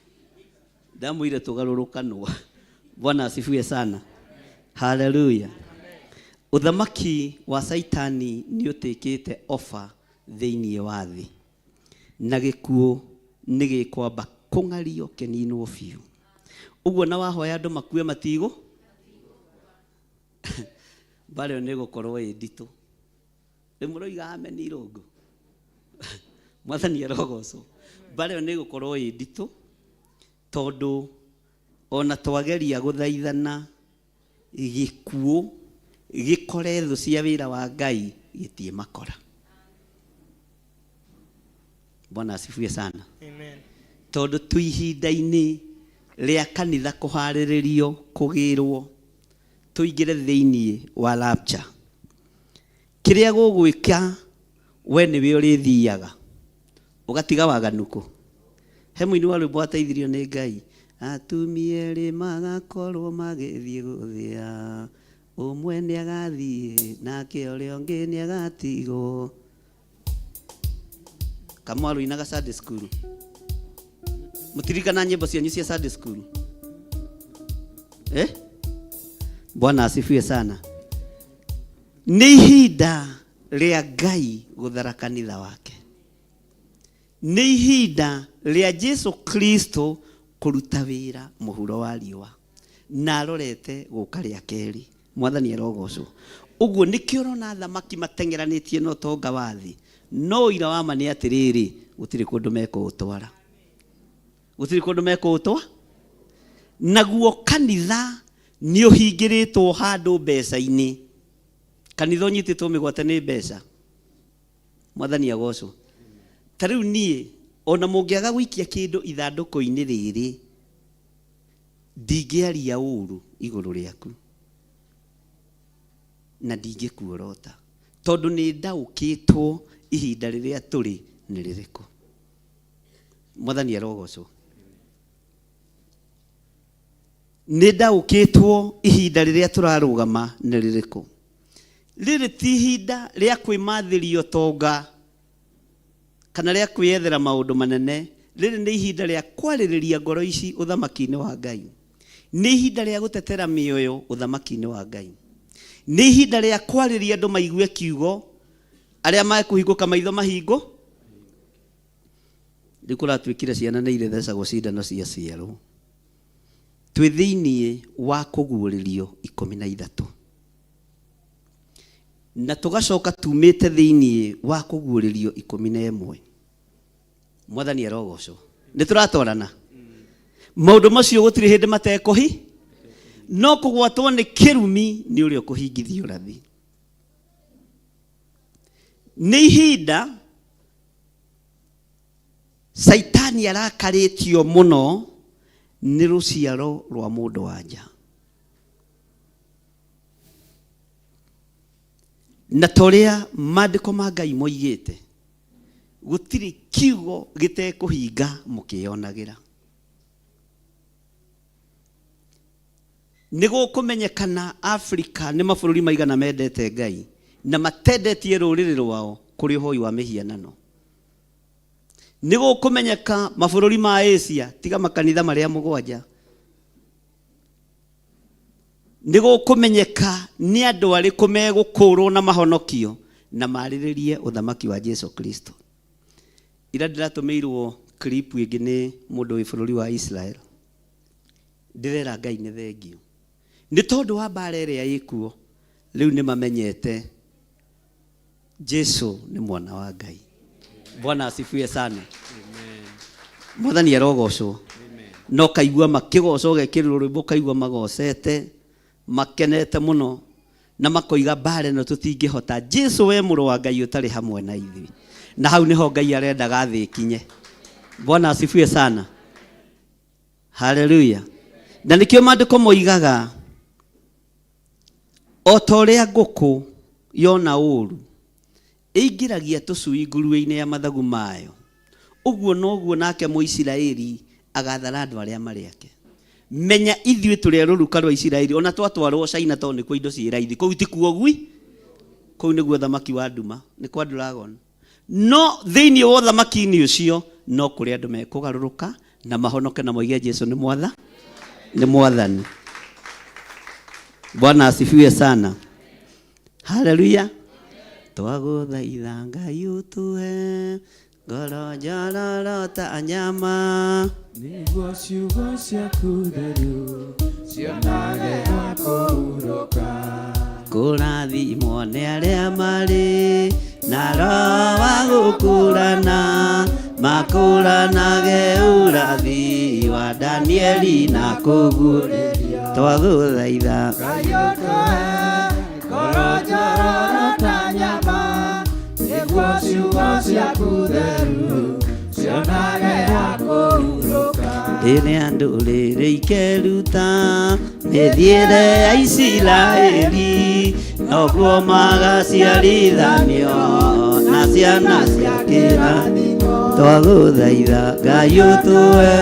Ndamwĩire tũgarũrũkanwo. Bwana asifiwe sana. Haleluya. Ũthamaki wa Saitani nĩ ũtĩkĩte ofa thĩinĩ wa thĩ, na gĩkuũ nĩ gĩkwamba kũng'ario kĩninwo biũ. Ũguo na wahoya andũ makue matigũ mbara ĩyo nĩ ĩgũkorwo ĩ nditũ. Rĩu mũroiga amen irũngũ. Mwathani arogocwo. Mbara ĩyo nĩ ĩgũkorwo ĩ nditũ tondũ ona twageria gũthaithana gĩkuũ gĩkore thũ cia wĩra wa Ngai gĩtiĩ makora. Bwana asifiwe sana. Amen. Tondũ twĩ ihinda-inĩ rĩa kanitha kũharĩrĩrio kũgĩrwo tũingĩre thĩinĩ wa rapture. Kĩrĩa gũgwĩka we nĩwe ũrĩthiaga ũgatiga waganu kũ. He mũini wa rwĩmbo wateithirio nĩ Ngai, atumia erĩ magakorwo magĩthiĩ gũthĩa, ũmwe nĩagathiĩ nake ũrĩa ũngĩ nĩagatigwo. Kamwaru inaga Sunday school. Mũtirikana nyĩmbo cianyu cia Sunday school? Eh? Bwana asifiwe sana. Nĩ ihinda rĩa Ngai gũthara kanitha wake. Nĩ ihinda rĩa Jesu Kristo kũruta wĩra mũhuro wa riũa na arorete gũka rĩa kerĩ. Mwathani arogocwo. Ũguo nĩkĩo ũrona athamaki mateng'eranĩtie na ũtonga wa thĩ, no ũira wa ma nĩ atĩrĩrĩ, gũtirĩ kũndũ mekũũtwara. Gũtirĩ kũndũ mekũũtwa. Naguo kanitha nĩ ũhingĩrĩtwo handũ mbeca-inĩ. Kanitha ũnyitĩtwo mĩgwate nĩ mbeca. Mwathani agocwo. Ta rĩu niĩ ona mũngĩaga gũikia kĩndũ ithandũkũ-inĩ rĩrĩ, ndingĩaria ũru igũrũ rĩaku na ndingĩkuorota, tondũ nĩ ndaũkĩtwo ihinda rĩrĩa tũrĩ nĩ rĩrĩkũ. Mwathani arogocwo. Nĩ ndaũkĩtwo ihinda rĩrĩa tũrarũgama nĩ rĩrĩkũ. Rĩrĩ ti ihinda rĩa kwĩmathĩria ũtonga kana rĩa kwĩyethera maũndũ manene. Rĩrĩ nĩ ihinda rĩa kwarĩrĩria ngoro ici ũthamaki-inĩ wa Ngai. Nĩ ihinda rĩa gũtetera mĩoyo ũthamaki-inĩ wa Ngai. Nĩ ihinda rĩa kwarĩria andũ maigue kiugo, arĩa mekũhingũka maitho mahingo. Rĩu kũratuĩkire ciana nĩ irĩthecagwo cindano cia ciarwo. Twĩ thĩinĩ wa kũguũrĩrio 13. Na tũgacoka tumĩte thĩinĩ wa kũguũrĩrio 11. Mwathani arogocwo. Nĩ tũratwarana. Maũndũ macio gũtirĩ hĩndĩ matekũhi, no kũgwatwo nĩ kĩrumi nĩ ũrĩa ũkũhingithia ũrathi. Nĩ ihinda Caitani arakarĩtio mũno nĩ rũciaro rwa mũndũ wa nja. Na ta ũrĩa maandĩko ma Ngai moigĩte, gũtirĩ kiugo gĩtekũhinga mũkĩyonagĩra. Nĩ gũkũmenyekana Afrika nĩ mabũrũri maigana mendete Ngai na matendetie rũrĩrĩ rwao kũrĩ ũhoi wa mĩhianano. Nĩ gũkũmenyeka mabũrũri ma Asia tiga makanitha marĩa mũgwanja. Nĩ gũkũmenyeka nĩ andũ arĩkũ megũkũrwo na mahonokio na marĩrĩrie ũthamaki wa Jesu Kristo. Ira ndĩratũmĩirwo clip ĩngĩ nĩ mũndũ wĩ bũrũri wa Israel. Ndĩrera Ngai nĩ thengiũ. Nĩ tondũ wa mbara ĩrĩa ĩkuo, rĩu nĩ mamenyete Jesu nĩ mwana wa Ngai. Bwana asifiwe sana. Mwathani arogocwo. No kaigua makĩgocwo ũgekĩrĩrwo rwĩmbo ũkaigua magocete makenete mũno na makoiga mbara ĩno tũtingĩhota. Jesu we mũrũ wa Ngai ũtarĩ hamwe na ithuĩ. Na hau nĩho Ngai arendaga thĩ ĩkinye. Bwana asifiwe sana. Haleluya. Na nĩkĩo maandĩko moigaga O ta ũrĩa ngũkũ yona ũũru ĩingĩragia tũcui nguruĩ-inĩ ya mathagu mayo, ũguo noguo nake Mũisiraeli agaathara andũ arĩa marĩ ake. Menya ithuĩ tũrĩ a rũruka rwa Isiraeli, o na twatwarwo China tondũ nĩkuo indo ciĩ raithi, kũu tikuo gwi, kũu nĩguo ũthamaki wa nduma, nĩ kwa dragon. No thĩinĩ wa ũthamaki-inĩ ũcio no kũrĩ andũ mekũgarũrũka na mahonoke na moige Jesu nĩ mwatha nĩ mwathani. Bwana asifiwe sana. Haleluya. Twagũthaitha Ngai ũtũhe ngoro njororo ta nyama. Nĩguo ciugo ciaku theru cionage ha kũhurũka. Kũrathimwo nĩ arĩa marĩ na roho wa gũkũrana, makũranage ũrathi wa Danieli na kũguũrĩrio. Twagũthaitha Ngai ũtũhe ngoro njororo ta nyama, nĩguo ciugo ciaku theru cionage ha kũhurũka. Rĩrĩa ndũrĩrĩ ikeruta mĩthiĩre ya Isiraeli, noguo magaciarithanio na ciana cia kĩrathimo. Twagũthaitha Ngai ũtũhe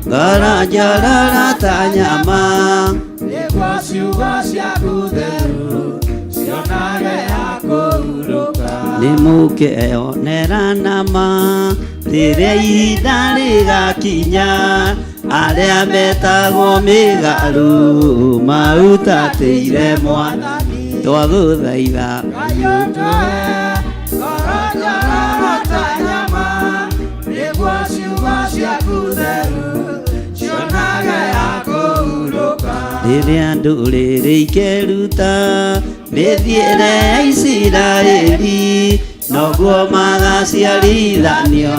ngoro njororo ta nyama, nĩguo ciugo ciaku theru cionage ha kũhurũka. Nĩ mũkeonera nama rĩrĩa ihinda rĩgakinya, arĩa metagwo mĩgarũ mahutatĩire Mwathani. Twagũthaitha Ngai ũtũhe ngoro njororo ta nyama, nĩguo ciugo ciaku theru cionage ha kũhurũka. Rĩrĩa ndũrĩrĩ ikeruta mĩthiĩre ya Isiraeli, noguo magaciarithanio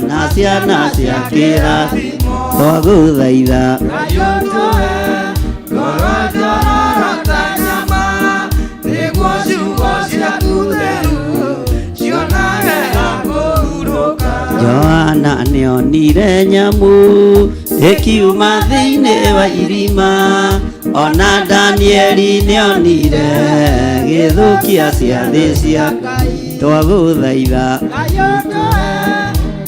na ciana cia kĩrathimo. Twagũthaitha Ngai ũtũhe ngoro njororo ta nyama, nĩguo ciugo ciaku theru cionage ha kũhurũka. Johana nĩonire nyamũ ĩkiuma thĩinĩ wa irima, ona Danieli nĩonire gĩthũkia ciathĩ cia Ngai. Twagũthaitha Ngai ũtũhe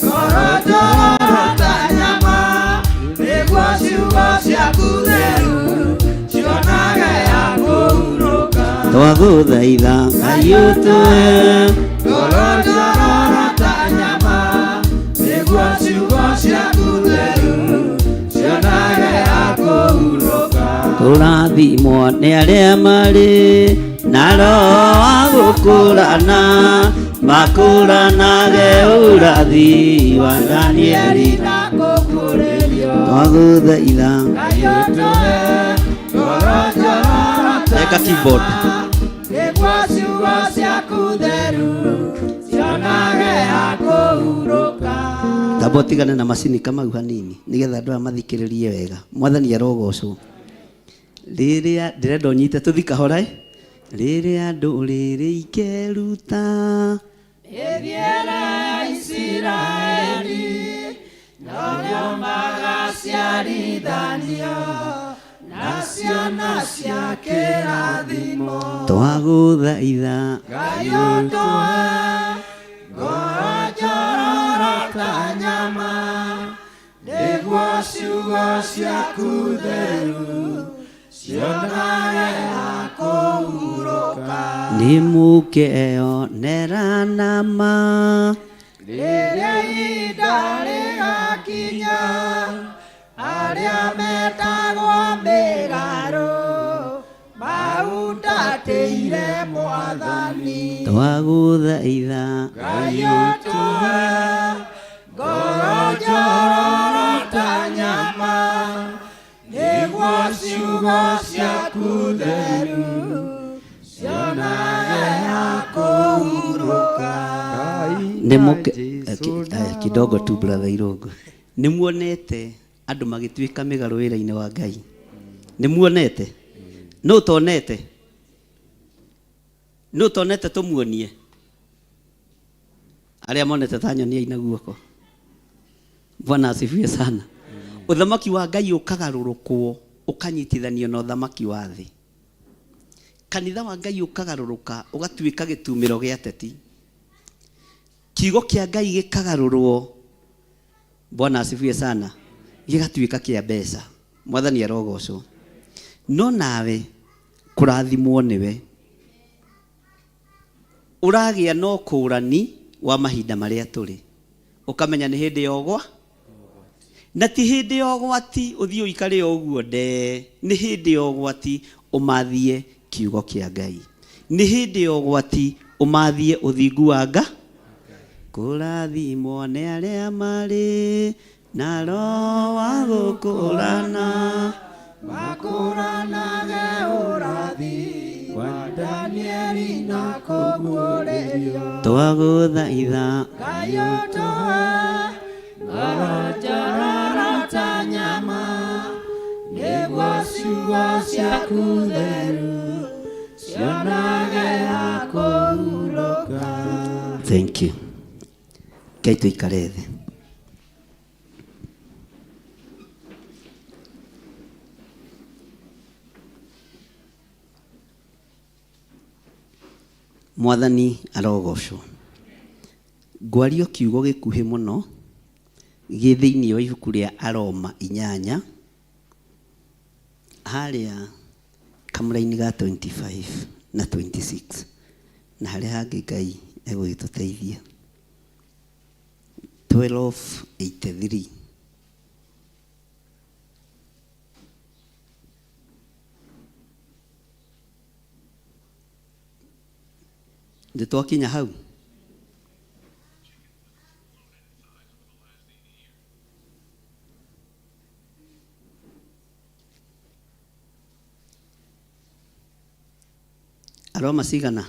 ngoro njororo ta nyama, nĩguo ciugo ciaku theru cionage ha kũhurũka. Twagũthaitha Ngai ũtũhe ngoro njororo ta nyama, nĩguo ciugo ciaku theru cionage ha kũhurũka. Kũrathimwo nĩ arĩa marĩ na roho wa gũkũrana, makũranage ũrathi wa Danieli. Na kũguũrĩrio. Twagũthaitha Ngai ũtũhe ngoro njororo ta Eka keyboard. nyama, nĩguo ciugo ciaku theru cionage ha kũhurũka. Tamba ũtigane na macini kamau hanini nĩgetha andũ aya mathikĩrĩrie wega. Mwathani arogocwo. Rĩrĩa ndĩrenda ũnyite tũthi kahora ĩ. Rĩrĩa ndũrĩrĩ ikeruta mĩthiĩre ya Isiraeli, Norĩo magaciarithanio na ciana cia kĩrathimo. Twagũthaitha Ngai ũtũhe ngoro njororo ta nyama, nĩguo ciugo ciaku theru cionage ha kũhurũka. Nĩ mũkeonera nama. Rĩrĩa ihinda rĩgakinya, arĩa metagwo mĩgarũ mahutatĩire Mwathani. Twagũthaitha Ngai ũtũhe ngoro njororo ta nyama, nĩguo ciugo ciaku theru cionage ha kũhurũka. Nĩ mũke kidogo tu brother Irũngũ. Nĩ muonete andũ magĩtuĩka mĩgarũ wĩra-inĩ wa Ngai? Nĩ muonete? Nũ ũtonete? Nũ ũtonete tũmuonie? Arĩa monete ta nyoniai na guoko. Bwana asifiwe sana. Ũthamaki wa Ngai ũkagarũrũkwo ũkanyitithanio na ũthamaki wa thĩ. Kanitha wa Ngai ũkagarũrũka ũgatuĩka gĩtumĩro gĩa ateti. Kiugo kĩa Ngai gĩkagarũrwo, Bwana asifiwe sana, gĩgatuĩka kĩa mbeca. Mwathani arogocwo. No nawe kũrathimwo nĩwe. Ũragĩa na ũkũrani wa mahinda marĩa tũrĩ. Ũkamenya nĩ hĩndĩ ya ũgwa na ti hĩndĩ ya ũgwati ũthiĩ ũikare o ũguo ndee. Nĩ hĩndĩ ya ũgwati ũmathie kiugo kĩa Ngai. Nĩ hĩndĩ ya ũgwati ũmathie ũthingu wa Nga. Kũrathimwo nĩ arĩa marĩ na roho wa gũkũrana. Makũranage ũrathi wa Danieli na kũguũrĩrio. Twagũthaitha Ngai ũtũhe ngoro njororo ta nyama, nĩguo ciugo ciaku theru cionage ha kũhurũka. Thank you. Ngai tũikare thĩ. Mwathani arogocwo. Ngwario kiugo gĩkuhĩ mũno gĩ thĩinĩ wa ibuku rĩa Aroma inyanya harĩa kamũraini ga 25 na 26 na harĩa hangĩ Ngai egũgĩtũteithia. 1283. Nĩ twakinya hau? Aroma cigana?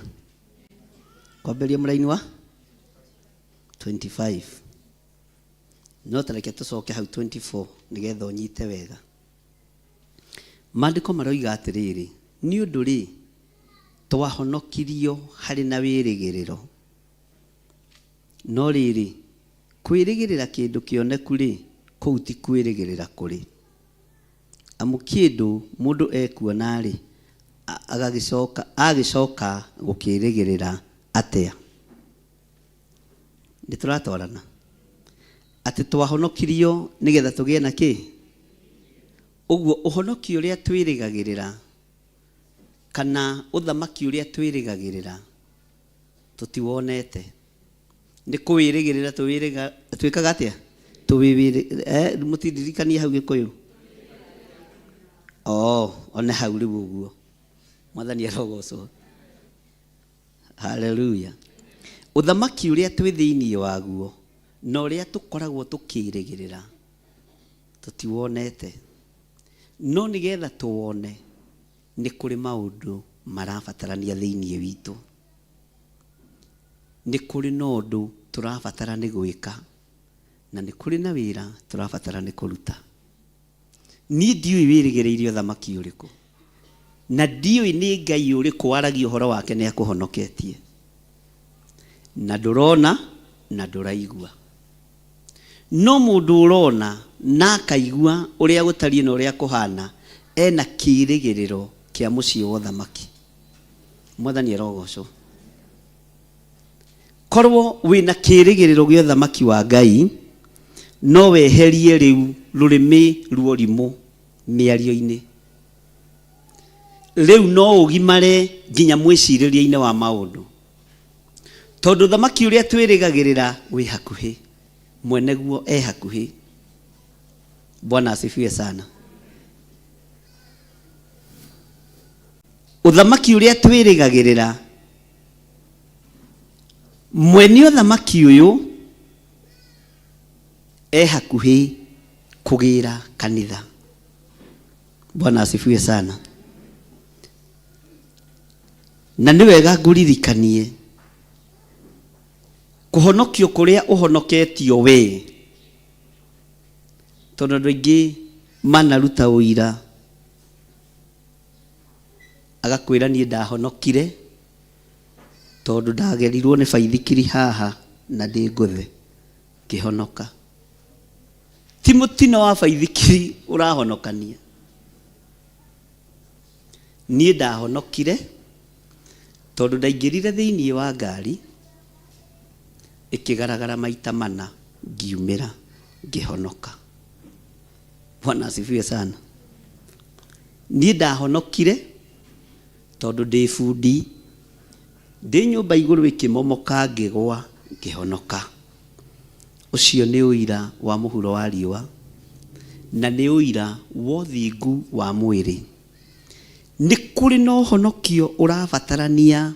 Kwambĩrĩria mũraini wa 25. No ta reke tũcoke hau 24 nĩgetha ũnyite wega. Maandĩko maroiga atĩrĩrĩ, nĩ ũndũ rĩ, twahonokirio harĩ na wĩrĩgĩrĩro. No rĩrĩ, kwĩrĩgĩrĩra kĩndũ kĩoneku rĩ, kũu ti kwĩrĩgĩrĩra kũrĩ. Amu kĩndũ mũndũ ekuona-rĩ, agagĩcoka agĩcoka gũkĩrĩgĩrĩra atĩa? Nĩ tũratwarana? Atĩ twahonokirio nĩgetha tũgĩe na kĩ? Ũguo ũhonokio ũrĩa twĩrĩgagĩrĩra kana ũthamaki ũrĩa twĩrĩgagĩrĩra tũtiwonete. Nĩ kũwĩrĩgĩrĩra tũwĩrĩga twĩkaga atĩa? Tũwĩwĩrĩ eh, mũtindirikanie hau Gĩkũyũ? Oh, one hau rĩu ũguo. Mwathani arogocwo. Haleluya. Ũthamaki ũrĩa twĩ thĩinĩ waguo na ũrĩa tũkoragwo tũkĩrĩgĩrĩra tũtiwonete. No nĩgetha tũwone nĩ kũrĩ maũndũ marabatarania thĩinĩ witũ. Nĩ kũrĩ na ũndũ tũrabatara nĩ gwĩka na nĩ kũrĩ na wĩra tũrabatara nĩ kũruta. Niĩ ndiũĩ wĩrĩgĩrĩire ũthamaki ũrĩkũ, na ndiũĩ nĩ Ngai ũrĩkũ waragia ũhoro wake nĩ akũhonoketie, na ndũrona na ndũraigua. No mũndũ ũrona na akaigua ũrĩa gũtariĩ na ũrĩa kũhana, ena kĩĩrĩgĩrĩro kĩa mũciĩ wa ũthamaki. Mwathani arogocwo. Korwo wĩna kĩĩrĩgĩrĩro gĩa ũthamaki wa Ngai, no weherie rĩu rũrĩmĩ rwa ũrimũ mĩario-inĩ. Rĩu no ũgimare nginya mwĩcirĩrie-inĩ wa maũndũ. Tondũ ũthamaki ũrĩa twĩrĩgagĩrĩra wĩ hakuhĩ, mwene guo e hakuhĩ. Bwana asifiwe sana. Ũthamaki ũrĩa twĩrĩgagĩrĩra, mwene ũthamaki ũyũ e hakuhĩ kũgĩra kanitha. Bwana asifiwe sana. Na nĩ wega ngũririkanie kũhonokio kũrĩa ũhonoketio wee, tondũ andũ aingĩ manaruta ũira agakwĩra niĩ ndahonokire tondũ ndagerirwo nĩ baithikiri haha na ndĩ ngũthe ngĩhonoka. Ti mũtino wa baithikiri ũrahonokania. Niĩ ndahonokire tondũ ndaingĩrire thĩinĩ wa ngari ĩkĩgaragara maita mana ngiumĩra ngĩhonoka. Bwana asifiwe sana. Niĩ ndahonokire tondũ ndĩ bundi, ndĩ nyũmba igũrũ ĩkĩmomoka ngĩgwa ngĩhonoka. Ũcio nĩ ũira wa mũhuro wa riũa, na nĩ ũira wa ũthingu wa mwĩrĩ. Nĩ kũrĩ na ũhonokio ũrabatarania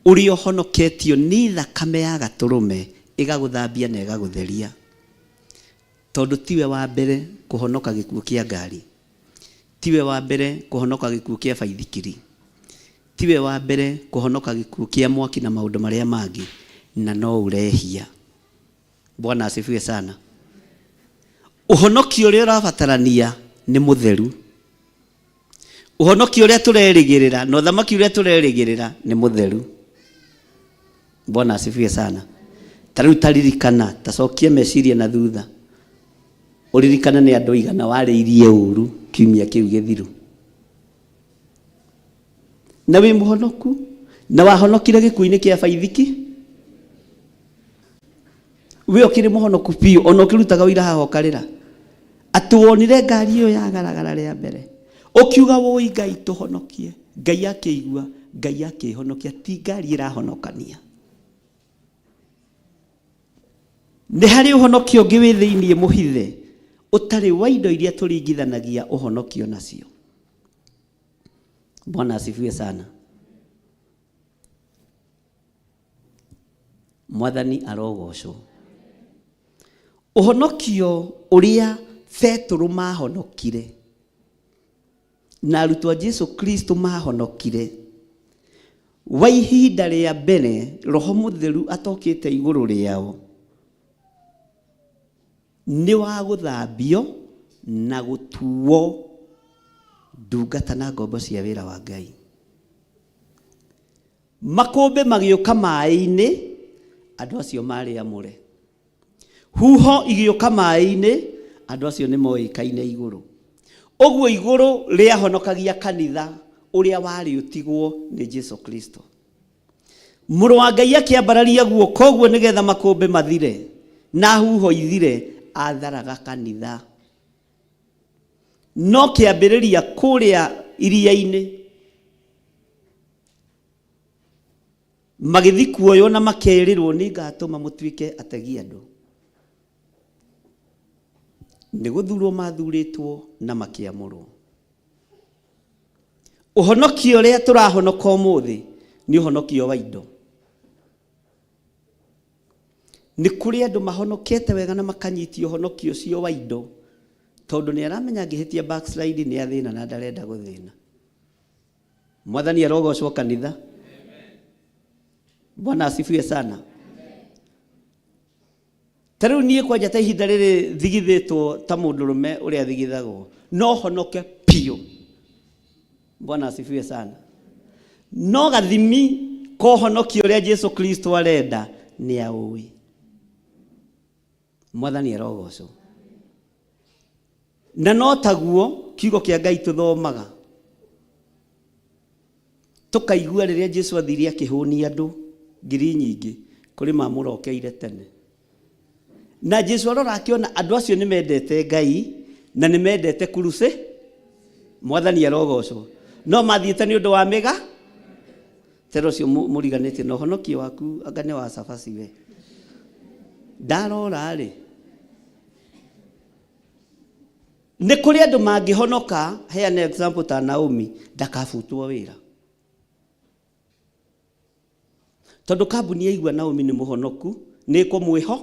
ũrĩa ũhonoketio nĩ thakame ya Gatũrũme ĩgagũthambia na ĩgagũtheria. Tondũ tiwe wa mbere kũhonoka gĩkuũ kĩa ngari, tiwe wa mbere kũhonoka gĩkuũ kĩa baithikiri, tiwe wa mbere kũhonoka gĩkuũ kĩa mwaki na maũndũ marĩa mangĩ, na no ũrehia. Bwana asifiwe sana. Ũhonokio ũrĩa ũrabatarania nĩ mũtheru. Ũhonokio ũrĩa tũrerĩgĩrĩra na ũthamaki ũrĩa tũrerĩgĩrĩra nĩ mũtheru. Bwana asifiwe sana. Ta rĩu taririkana, tacokia meciria na thutha, ũririkane nĩ andũ aigana warĩirie ũru kiumia kĩu gĩthiru. Na wĩ mũhonoku, na wahonokire gĩkuũ-inĩ kĩa baithiki. We ũkĩrĩ mũhonoku biũ, ona ũkĩrutaga ũira haha ũkarĩra. Atĩ wonire ngari ĩyo yagaragara rĩa mbere, ũkiuga wũi Ngai tũhonokie. Ngai akĩigua, Ngai akĩhonokia, ti ngari ĩrahonokania. Nĩ harĩ ũhonokio ũngĩ wĩ thĩinĩ mũhithe, ũtarĩ wa indo iria tũringithanagia ũhonokio nacio. Bwana asifiwe sana. Mwathani arogocwo. Ũhonokio ũrĩa Petũrũ mahonokire na arutwo a Jesu Kristo mahonokire wa ihinda rĩa mbere Roho Mũtheru atokĩte igũrũ rĩao nĩ wa gũthambio na gũtuo ndungata na ngombo cia wĩra wa Ngai. Makũmbĩ magĩũka maĩ-inĩ, andũ acio maarĩ amũre. Huho igĩũka maĩ-inĩ, andũ acio nĩ moĩkaine igũrũ. Ũguo igũrũ rĩahonokagia kanitha ũrĩa warĩ ũtigwo nĩ Jesu Kristo. Mũrũ wa Ngai akĩambararia guoko ũguo nĩgetha makũmbĩ mathire na huho ithire, atharaga kanitha. No kĩambĩrĩria kũrĩa iria-inĩ Magĩthiĩ kuoywo na makerĩrwo nĩ ngatũma mũtuĩke ategi andũ. Nĩ gũthurwo mathurĩtwo na makĩamũrwo. Ũhonokio ũrĩa tũrahonoka ũmũthĩ nĩ ũhonokio wa indo. Nĩ kũrĩ andũ mahonokete wega na makanyitia ũhonokio ũcio wa indo tondũ nĩ aramenya angĩhĩtia backslide nĩ athĩna na ndarenda gũthĩna. Mwathani arogocwo kanitha. Bwana asifiwe sana. Ta rĩu niĩ kwanja ta ihinda rĩrĩ thigithĩtwo ta mũndũrũme ũrĩa thigithagwo no honoke biũ. Bwana asifiwe sana. No gathimi ka ũhonokio ũrĩa Jesu Kristo arenda nĩ aũĩ. Mwathani arogocwo. Na no taguo kiugo kĩa Ngai tũthomaga tũkaigua rĩrĩa Jesu athire akĩhũnia andũ ngiri nyingĩ kũrĩ mamũrokeire tene. Na Jesu arora akĩona andũ acio nĩ mendete Ngai na nĩ mendete kuruse. Mwathani arogocwo. No mathiĩte nĩ ũndũ wa mĩga tera ũcio mũriganĩtie na ũhonokio waku anga nĩ wa cabaci we. Ndarora rĩ, nĩ kũrĩ andũ mangĩhonoka. Heana example ta Naomi, ndakabutwo wĩra tondũ kambuni yaigua Naomi nĩ mũhonoku nĩ ĩkũmwĩho.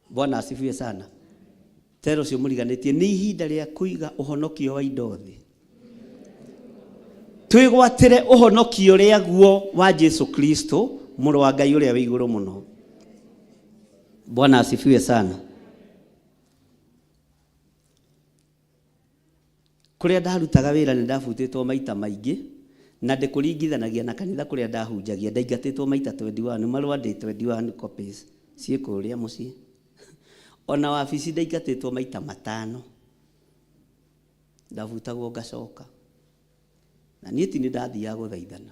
Bwana asifiwe sana. Tera ũcio mũriganĩtie nĩ ihinda rĩa kũiga ũhonokio wa indo thĩ, twĩgwatĩre ũhonokio ũrĩa guo wa Jesu Kristo mũrũ wa Ngai ũrĩa wĩ igũrũ mũno. Bwana asifiwe sana. Kũrĩa ndarutaga wĩra nĩ ndabutĩtwo maita maingĩ, na ndĩkũringithanagia na kanitha kũrĩa ndahunjagia. Ndaingatĩtwo maita 21, marũa ndĩ 21 copies ciĩ kũrĩa mũciĩ. Ona wabici ndaingatĩtwo maita 5, ndabutagwo ngacoka. Na niĩ ti nĩ ndathiaga gũthaithana,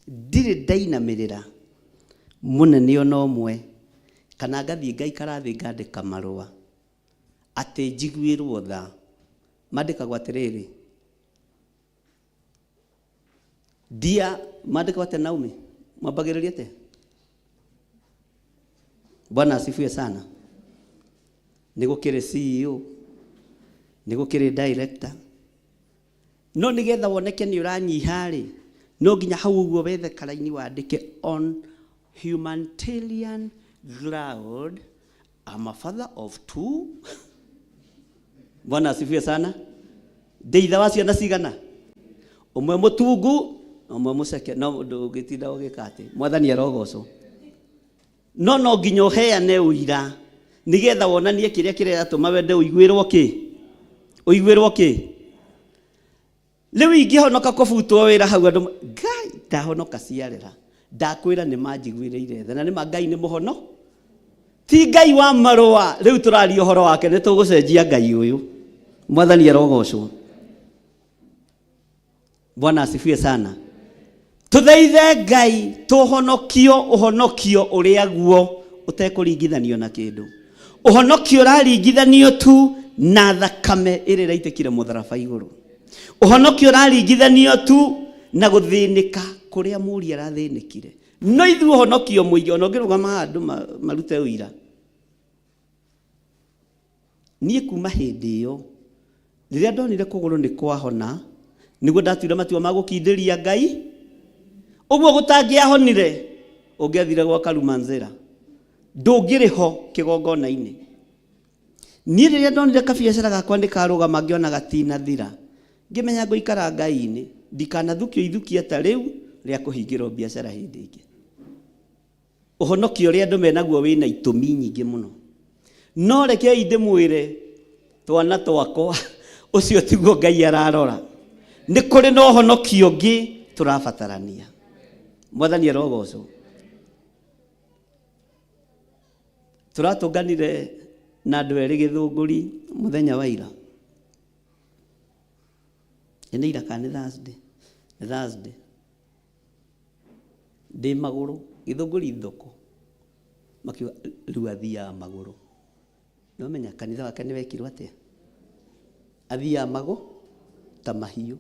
ndirĩ ndainamĩrĩra mũnene ona ũmwe, kana ngathiĩ ngaikara thĩ ngandĩka marũa atĩ njiguĩrwo tha. Mandĩkagwo atĩrĩrĩ, dia mandĩkagwo atĩa Naomi? Mwambagĩrĩria atĩa? Bwana asifiwe sana. Nĩ gũkĩrĩ CEO, nĩ gũkĩrĩ director, no nĩgetha woneke nĩ ũranyiha rĩ, no nginya hau ũguo wethe karaini wandĩke on humanitarian ground I'm a father of 2. Bwana asifiwe sana. Ndĩ ithe wa ciana cigana? Ũmwe mũtungu na ũmwe mũceke, no ndũngĩtinda ũgĩka atĩ. Mwathani arogocwo. No no nginya ũheane ũira nĩgetha wonanie kĩrĩa kĩratũma wende ũiguĩrwo kĩ, ũiguĩrwo kĩ. Rĩu ingĩhonoka kũbutwo wĩra hau andũ Ngai ndahonoka ciarera, ndakwĩra nĩ manjiguĩrĩire tha, na nĩ ma Ngai nĩ mũhono, ti Ngai wa marũa. Rĩu tũraria ũhoro wake, nĩ tũgũcenjia Ngai ũyũ. Mwathani arogocwo. Bwana asifiwe sana. Tũthaithe Ngai tũhonokio ũhonokio ũrĩa guo ũtekũringithanio na kĩndũ. Ũhonokio ũraringithanio tu na thakame ĩrĩa ĩraitĩkire mũtharaba igũrũ. Ũhonokio ũraringithanio tu na gũthĩnĩka kũrĩa mũri arathĩnĩkire. No ithuĩ ũhonokio mũingĩ, ona ũngĩrũgama haha andũ marute ũira. Niĩ kuma hĩndĩ ĩyo rĩrĩa ndonire kũgũrũ nĩ kwahona, nĩguo ndatuire matua ma gũkindĩria Ngai. Ũguo gũtangĩahonire, ũngĩathire gwa Karumanzĩra, ndũngĩrĩ ho kĩgongona-inĩ. Niĩ rĩrĩa ndonire kabiacara gakwa nĩ karũgama, ngĩona gatinathira, ngĩmenya ngũikara Ngai-inĩ, ndikanathukio ithukia ta rĩu rĩa kũhingĩrwo biacara hĩndĩ ĩngĩ. Ũhonokio ũrĩa andũ menaguo wĩna itũmi nyingĩ mũno. No rekei ndĩmwĩre twana twakwa, ũcio tiguo Ngai ararora. Nĩ kũrĩ na ũhonokio ũngĩ tũrabatarania. Mwathani arogocwo. Tũratũnganire na andũ erĩ Gĩthũngũri mũthenya wa ira. Nĩ ira kana nĩ Thursday? Nĩ Thursday. Ndĩ magũrũ Gĩthũngũri thoko, makiuga rĩu athiaga magũrũ. Nĩwamenya kanitha wake nĩ wekirwo atĩa? Athiaga magũ ta mahiũ.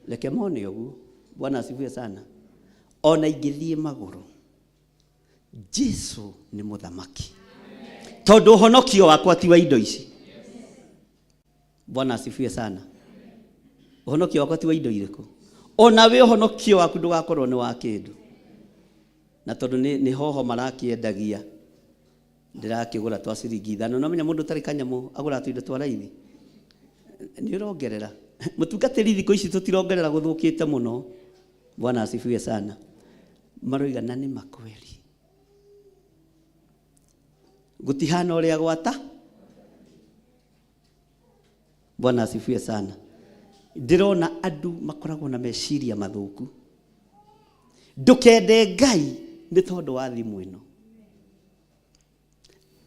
Reke mone ũguo. Bwana asifiwe sana. Ona ingĩthiĩ magũrũ, Jesu nĩ mũthamaki, tondũ ũhonokio wakwa ti wa indo ici. Bwana asifiwe sana. Ũhonokio wakwa ti wa indo irĩkũ? Ona we ũhonokio waku ndũgakorwo nĩ wa kĩndũ. Na tondũ nĩ hoho marakĩendagia, ndĩrakĩgũra twa ciringi 5. No menya mũndũ ũtarĩ kanyamũ agũraga tũindo twa raithi. Nĩ ũrongerera. Mũtungatĩri thikũ ici tũtirongerera, gũthũkĩte mũno. Bwana asifiwe sana. Maroiga na nĩ makweri. Gũtihana ũrĩa gwata. Bwana asifiwe sana. Ndĩrona andũ makoragwo na meciria mathũku. Ndũkende Ngai nĩ tondũ wa thimũ ĩno.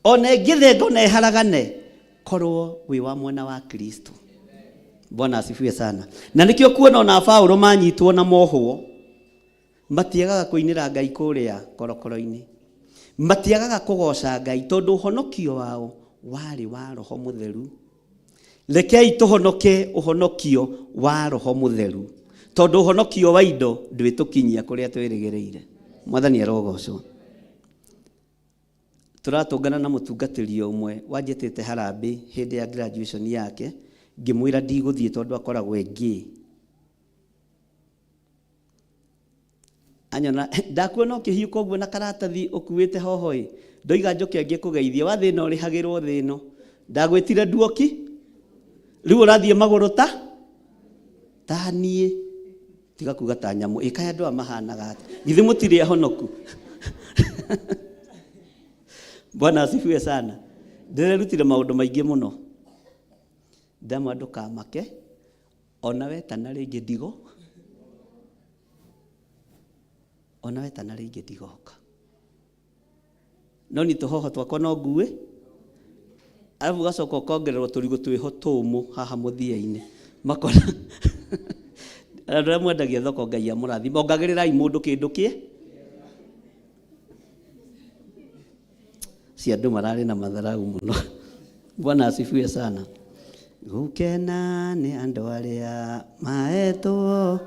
Ona ĩngĩthenga ona ĩharagane, korwo wĩ wa mwena wa Kristo. Bwana asifiwe sana. Na nĩkĩo kuona ona Paulo manyitwo na mohwo, matiagaga kũinĩra Ngai kũrĩa korokoro-inĩ, matiagaga kũgoca Ngai, tondũ ũhonokio wao warĩ wa Roho Mũtheru. Rekei tũhonoke ũhonokio wa Roho Mũtheru, tondũ ũhonokio wa indo ndwĩtũkinyia kũrĩa twĩrĩgĩrĩire. Mwathani arogocwo. Tũratũngana na mũtungatĩri ũmwe wanjĩtĩte harambĩ hĩndĩ ya graduation yake, ngĩmwĩra ndigũthiĩ tondũ akoragwo e gay. Anyona ndakuona ũkĩhiũka ũguo na karatathi ũkuĩte hoho ĩ, ndoiga njoke ngĩkũgeithie, wa thĩna ũrĩhagĩrwo thĩ ĩno. Ndagwĩtire nduoki, rĩu ũrathiĩ magũrũ ta ta niĩ, tiga kuga ta nyamũ. Ĩ kaĩ andũ aya mahanaga atĩa? Githĩ mũtirĩ ahonoku? Bwana asifiwe sana. Ndĩrerutire maũndũ maingĩ mũno. Ndamwa ndũkamake, ona wetana rĩngĩ ndigo, ona wetana rĩngĩ ndigoka. No ni tũhoho twakwa no ngue, arabu ũgacoka ũkongererwo tũrigũ twĩho tũmũ haha mũthia-inĩ. Makona andũ arĩa mwendagia thoko Ngai amũrathime, ongagĩrĩrai mũndũ kĩndũ kĩ si andũ mararĩ na matharau mũno. Bwana asifiwe sana. Gũkena nĩ andũ arĩa maetwo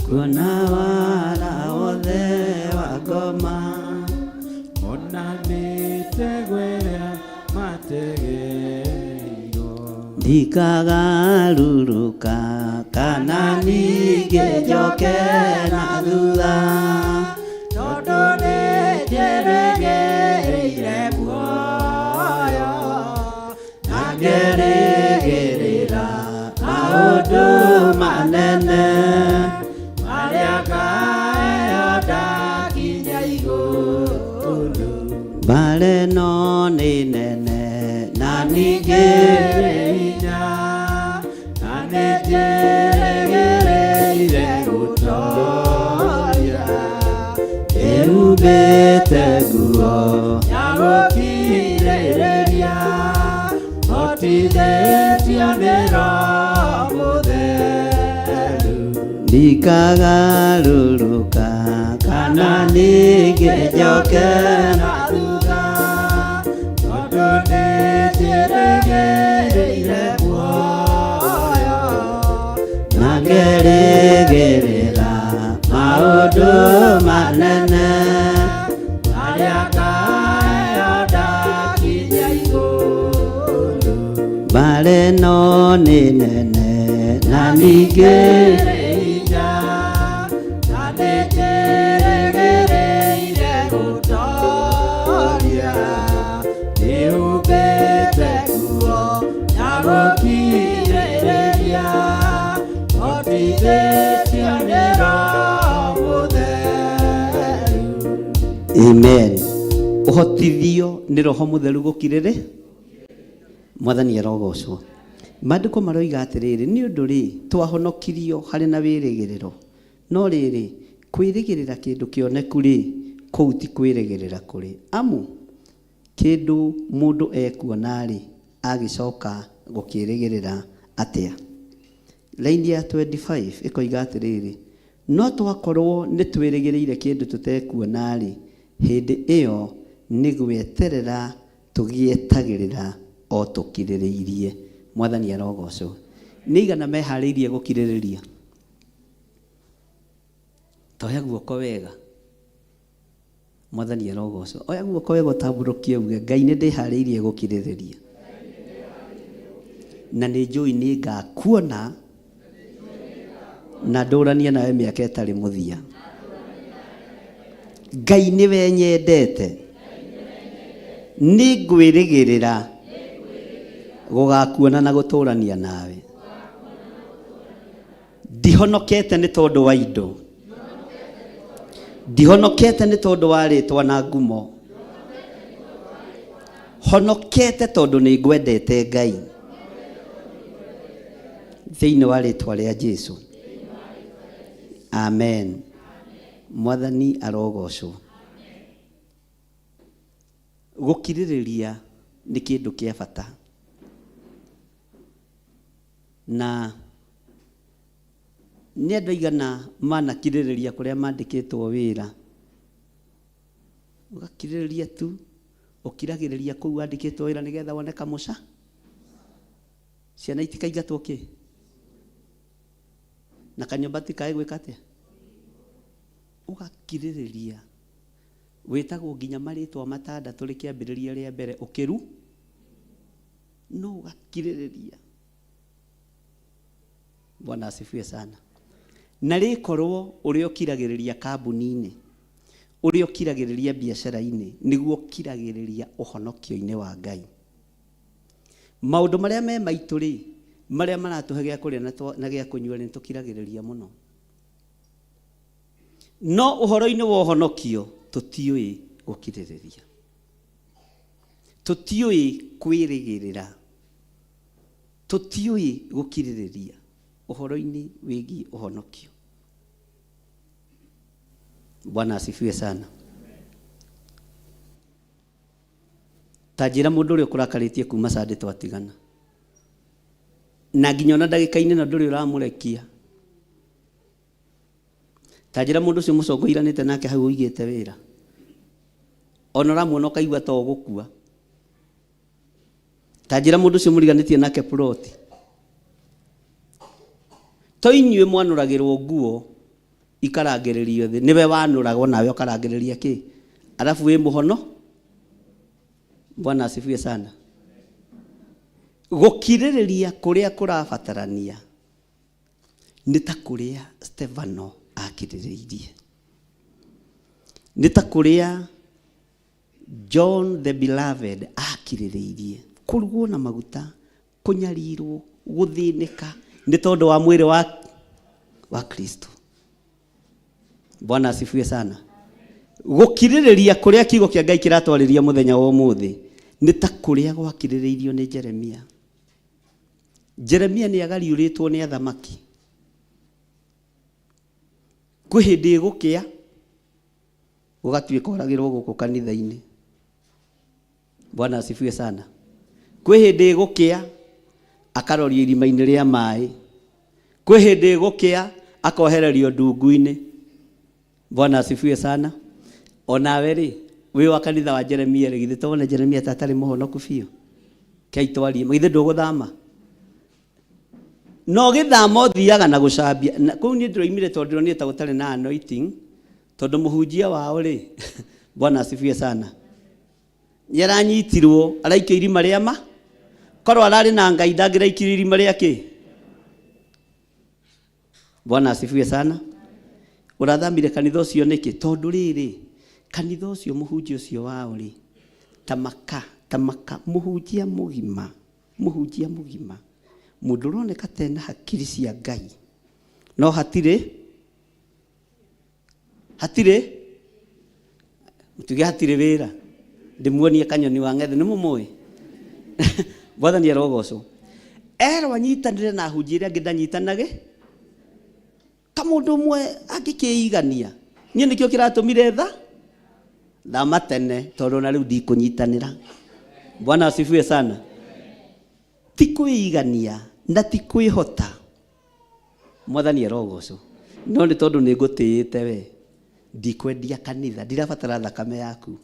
kuona wara wothe wa ngoma. Ona mĩtego ĩrĩa mategeirwo. Ndikagarũrũka kana ningĩ njoke na thutha, tondũ nĩ njĩrĩgĩrĩire muoyo na ngerĩgĩrĩra maũndũ manene marĩa ngaheo ndakinya igũrũ. Mbara ĩno nĩ nene na ningĩ rĩ hinya, na nĩ njĩrĩgĩrĩire gũtooria. Ĩhumbĩte nguo ya gũkirĩrĩria, hotithĩtio nĩ Roho Mũtheru. Ndikagarũrũka kana ningĩ njoke na thutha, tondũ nĩ njĩrĩgĩrĩire muoyo na ngerĩgĩrĩra maũndũ manene marĩa ngaheo ndakinya igũrũ. Mbara ĩno nĩ nene na ningĩ rĩ hinya, na nĩ njĩrĩgĩrĩire gũtooria. Ndĩhumbĩte nguo ya gũkirĩrĩria, hotithĩtio nĩ Roho Mũtheru. Amen. Ũhotithio nĩ Roho Mũtheru gũkirĩrĩ. Mwathani arogocwo. Maandĩko maroiga atĩrĩrĩ, nĩ ũndũ rĩ, twahonokirio harĩ na wĩrĩgĩrĩro. No rĩrĩ, kwĩrĩgĩrĩra kĩndũ kĩoneku rĩ, kũu ti kwĩrĩgĩrĩra kũrĩ. Amu kĩndũ mũndũ ekuona rĩ, agĩcoka gũkĩrĩgĩrĩra atĩa? Laini ya 25 ĩkoiga atĩrĩrĩ, no twakorwo nĩ twĩrĩgĩrĩire kĩndũ tũtekuona rĩ, hĩndĩ ĩyo nĩ gweterera tũgĩetagĩrĩra o tũkirĩrĩirie. Mwathani arogocwo. Nĩ igana meharĩirie gũkirĩrĩria? Toya guoko wega. Mwathani arogocwo. Oya guoko wega ũtambũrũkie uge, Ngai nĩ ndĩharĩirie gũkirĩrĩria. Na nĩ njũĩ nĩ ngakuona na ndũranie nawe mĩaka ĩtarĩ mũthia. Ngai nĩwe nyendete. Nĩ ngwĩrĩgĩrĩra gũgakuona na gũtũrania nawe. Ndihonokete nĩ tondũ wa indo. Ndihonokete nĩ tondũ wa rĩtwa na ngumo. Honokete tondũ nĩ ngwendete Ngai. Thĩinĩ wa rĩtwa rĩa Jesu. Amen. Mwathani arogocwo. Gũkirĩrĩria nĩ kĩndũ kĩa bata. Na nĩ andũ aigana manakirĩrĩria kũrĩa mandĩkĩtwo wĩra? Ũgakirĩrĩria tu, ũkiragĩrĩria kũu wandĩkĩtwo wĩra nĩgetha wone kamũca. Ciana itikaingatwo kĩ? Na kanyũmba tikae gwĩka atĩa? Ũgakirĩrĩria. Wĩtagwo nginya marĩtwa matandatũ rĩkĩambĩrĩria rĩa mbere ũkĩru, no ũgakirĩrĩria. Bwana asifiwe sana. Na rĩkorwo ũrĩa ũkiragĩrĩria kambuni-inĩ, ũrĩa ũkiragĩrĩria biacara-inĩ, nĩguo ũkiragĩrĩria ũhonokio-inĩ wa Ngai. Maũndũ marĩa me maitũ rĩ, marĩa maratũhe gĩa kũrĩa na gĩa kũnyua rĩ, nĩtũkiragĩrĩria mũno. No ũhoro-inĩ wa ũhonokio, tũtiũĩ gũkirĩrĩria. Tũtiũĩ kwĩrĩgĩrĩra. Tũtiũĩ gũkirĩrĩria ũhoro-inĩ wĩgiĩ ũhonokio. Bwana asifiwe sana. Ta njĩra mũndũ ũrĩa ũkũrakarĩtie kuma Sunday twatigana. Na nginya ona ndagĩka-inĩ ĩno ndũrĩ ũramũrekia. Ta njĩra mũndũ ũcio mũcongoiranĩte nake hau ũigĩte wĩra. Ona ũramuona ũkaigua ta ũgũkua. Ta njĩra mũndũ ũcio mũriganĩtie nake ploti. To inyuĩ mwanũragĩrwo nguo ikarangĩrĩrio thĩ, nĩwe wanũragwo nawe ũkarangĩrĩria kĩ? Arabu wĩ mũhono. Bwana asifiwe sana. Gũkirĩrĩria kũrĩa kũrabatarania nĩ ta kũrĩa Stefano akirĩrĩirie. Nĩ ta kũrĩa John the Beloved akirĩrĩirie kũrugwo na maguta, kũnyarirwo, gũthĩnĩka nĩ tondũ wa mwĩrĩ wa Kristo. Bwana asifiwe sana. Gũkirĩrĩria kũrĩa kiugo kĩa Ngai kĩratwarĩria mũthenya wa ũmũthĩ nĩ ta kũrĩa gwakirĩrĩirio nĩ Jeremia. Jeremia nĩ agariũrĩtwo nĩ athamaki. Kwĩ hĩndĩ ĩgũkĩa gũgatuĩka oragĩrwo gũkũ kanitha-inĩ. Bwana asifiwe sana. Kwĩ hĩndĩ ĩgũkĩa akarorio irima-inĩ rĩa maĩ. Kwĩ hĩndĩ ĩgũkĩa akohererio ndungu-inĩ. Bwana asifiwe sana. Onawe rĩ, wĩ wa kanitha wa Jeremia rĩ, githĩ to wone Jeremia ta atarĩ mũhonoku biũ? Kei twarie, githĩ ndũgũthama? No gĩthama ũthiaga na gũcambia. Na kũu niĩ ndĩroimire tondũ ndĩronire ta gũtarĩ na anointing, tondũ mũhunjia wao rĩ, Bwana asifiwe sana. Nĩ aranyitirwo, araikio irima rĩa ma. Korwo ararĩ na Ngai ndangĩraikirio irima rĩa kĩ? Bwana asifiwe sana. Ũrathamire kanitha ũcio nĩkĩ? Tondũ rĩrĩ, kanitha ũcio mũhunjia ũcio wao rĩ, tamaka, tamaka, mũhunjia mũgima, mũhunjia mũgima, mũndũ ũroneka ta ena hakiri cia Ngai, no hatirĩ, hatirĩ, mũtuge hatirĩ wĩra. Ndĩmuonie kanyoni wa ng'ethe, nĩ mũmũĩ? Mwathani arogocwo. Erwo anyitanĩre na ahunjia arĩa angĩ ndanyitanage, ta mũndũ ũmwe angĩkĩigania. Niĩ nĩkĩo kĩratũmire tha thama tene, tondũ na rĩu ndikũnyitanĩra. Bwana asifiwe sana. Ti kwĩigania na ti kwĩhota. Mwathani arogocwo. No nĩ tondũ nĩ ngũtĩĩte we, ndikwendia kanitha, ndirabatara thakame yaku.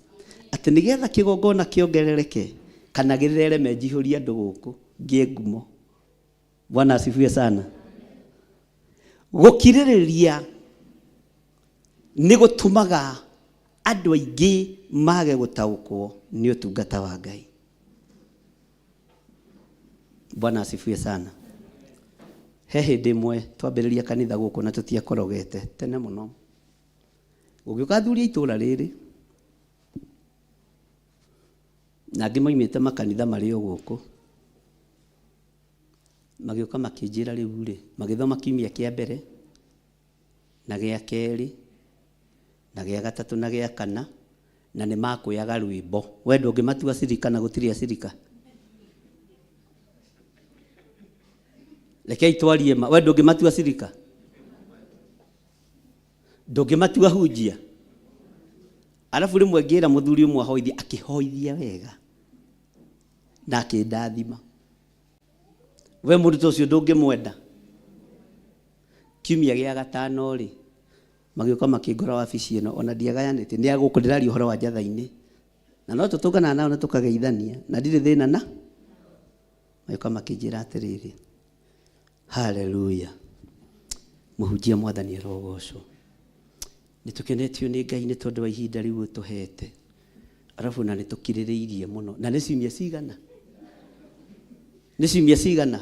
Atĩ nĩgetha kĩgongona kĩongerereke kana gĩthereme njihũrie andũ gũkũ ngĩe ngumo. Bwana asifiwe sana. Gũkirĩrĩria nĩ gũtũmaga andũ aingĩ mage gũtaũkwo nĩ ũtungata wa Ngai. Bwana asifiwe sana. He hĩndĩ ĩmwe twambĩrĩria kanitha gũkũ na tũtiakorogete tene mũno. Gũgĩũka athuri a itũũra rĩrĩ na angĩ moimĩte makanitha marĩ o gũkũ, magĩũka makĩnjĩra rĩu rĩ, magĩthoma kiumia kĩa mbere na gĩa kerĩ na gĩa gatatũ na gĩa kana, na nĩ makwĩaga rwĩmbo. We ndũngĩmatua acirika na gũtirĩ acirika. Rekei twarie ma. We ndũngĩmatua cirika? Ndũngĩmatua hunjia? Arabu rĩmwe ngĩra mũthuri ũmwe ahoithie, akĩhoithia wega na akĩndathima. We mũndũ ta ũcio ndũngĩmwenda? Kiumia gĩa gatano rĩ, magĩũka makĩngora wabici ĩno, ona ndiagayanĩtie, nĩ a gũkũ ndĩraria ũhoro wa njatha-inĩ. Na no tũtũnganaga nao na tũkageithania, na ndirĩ thĩna na magĩũka makĩnjĩra atĩrĩrĩ, haleluya, mũhunjia mwathani arogocwo. Nĩ tũkenetio nĩ Ngai nĩ tondũ wa ihinda rĩu ũtũhete. Arabu na nĩ tũkirĩrĩirie mũno. Na nĩ ciumia cigana? Nĩ ciumia cigana?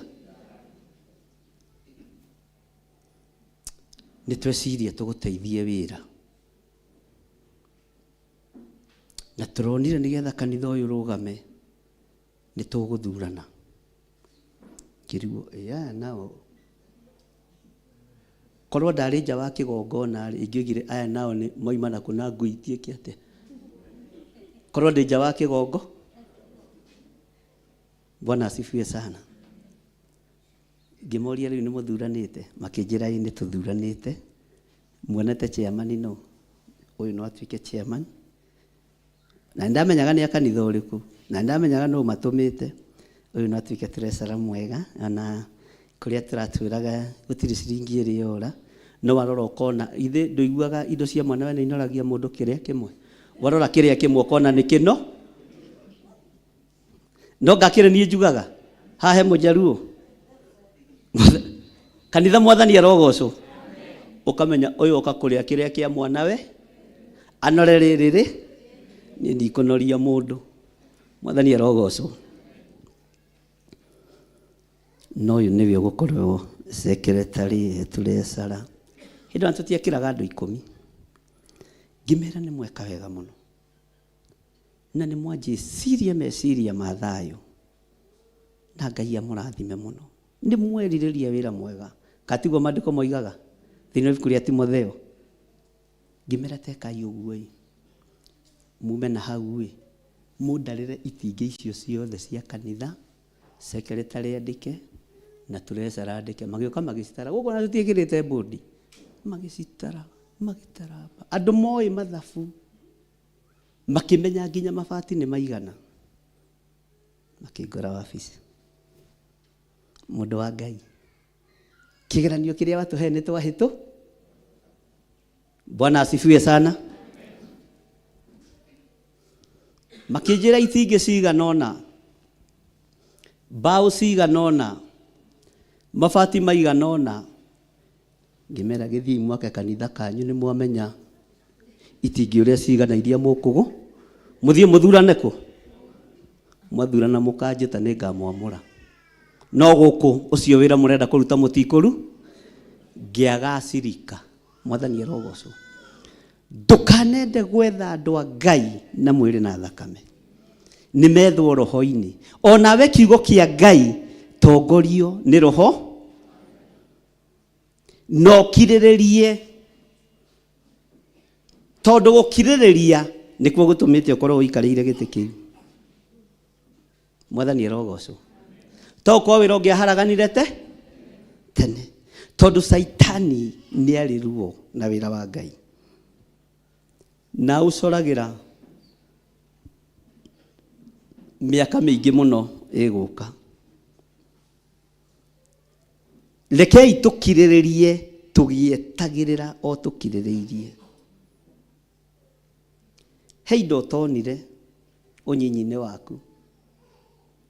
Nĩ tweciria tũgũteithie wĩra. Na tũronire nĩgetha kanitha ũyũ ũrũgame nĩ tũgũthurana. Ngĩrigwo ĩ aya nao korwo ndarĩ nja wa kĩgongona rĩ, ingĩoigire aya nao nĩ moima na kũ na ngui itiĩke atĩa. Korwo ndĩ nja wa kĩgongo. Bwana asifiwe sana. Ngĩmoria rĩu nĩ mũthuranĩte? Makĩnjĩra ĩ nĩ tũthuranĩte. Muonete chairman nũ? Ũyũ no atuĩke chairman. Na nĩndamenyaga nĩ a kanitha ũrĩkũ, na nĩndamenyaga nũ matũmĩte. Ũyũ no atuĩke treasurer mwega, ona kũrĩa tũratwĩraga gũtirĩ ciringi ĩrĩ yora, no warora ũkona, ithe ndũiguaga indo cia mwana we nĩ inoragia mũndũ kĩrĩa kĩmwe? Warora kĩrĩa kĩmwe ũkona nĩ kĩno, no ngakĩrĩ niĩ njugaga haha he mũjaruo kanitha mwathani arogocwo ũkamenya ũyũ oka kũrĩa kĩrĩa kĩa mwana we anore rĩrĩ rĩ niĩ ndikũnoria mũndũ mwathani arogocwo no ũyũ nĩwe ũgũkorwo secretary treasurer hĩndĩ ĩyo tũtiekĩraga andũ ikũmi ngĩmera nĩ mweka wega mũno Na nĩ mwanjĩciria meciria ma thayũ, na Ngai amũrathime mũno. Nĩ mwerirĩria wĩra mwega. Ka tiguo maandĩko moigaga thĩinĩ wa ibuku rĩa Timotheo? Ngĩmera tekai ũguo-ĩ, mume na hau-ĩ, mũndarĩre itingĩ icio ciothe cia kanitha, secretary andĩke, na treasurer andĩke. Magĩũka magĩcitara. Gũkũ ona tũtiĩkĩrĩte mbũndi. Magĩcitara, magĩtara. Andũ moĩ mathabu. Makĩmenya nginya mabati nĩ maigana. Makĩngora wabici. Mũndũ wa Ngai, kĩgeranio kĩrĩa watũhe nĩ twahĩtũ. Bwana asifiwe sana. Makĩnjĩra itingĩ cigana ũna, mbaũ cigana ũna, mabati maigana ũna. Ngĩmera gĩthiĩ mwake kanitha kanyu nĩ mwamenya itingĩ ũrĩa cigana iria mũkũgũ mũthiĩ mũthurane kũ mwathurana mũkanjĩta nĩ ngamwamũra no gũkũ ũcio wĩra mũrenda kũruta mũtikũru ngĩaga acirika mwathani arogocwo ndũkanende gwetha andũ a ngai na mwĩrĩ na thakame nĩ methwo roho-inĩ onawe kiugo kĩa ngai tongorio nĩ roho na ũkirĩrĩrie tondũ gũkirĩrĩria nĩkuo gũtũmĩte ũkorwo ũikarĩire gĩtĩ kĩu mwathani arogocwo to ũkorwo wĩra ũngĩaharaganire te tene tondũ caitani nĩ arĩ ruo na wĩra wa ngai na ũcoragĩra mĩaka mĩingĩ mũno ĩgũka Rekei tũkirĩrĩrie tũgĩetagĩrĩra o tũkirĩrĩirie. He indo ũtonire ũnyinyi-inĩ waku,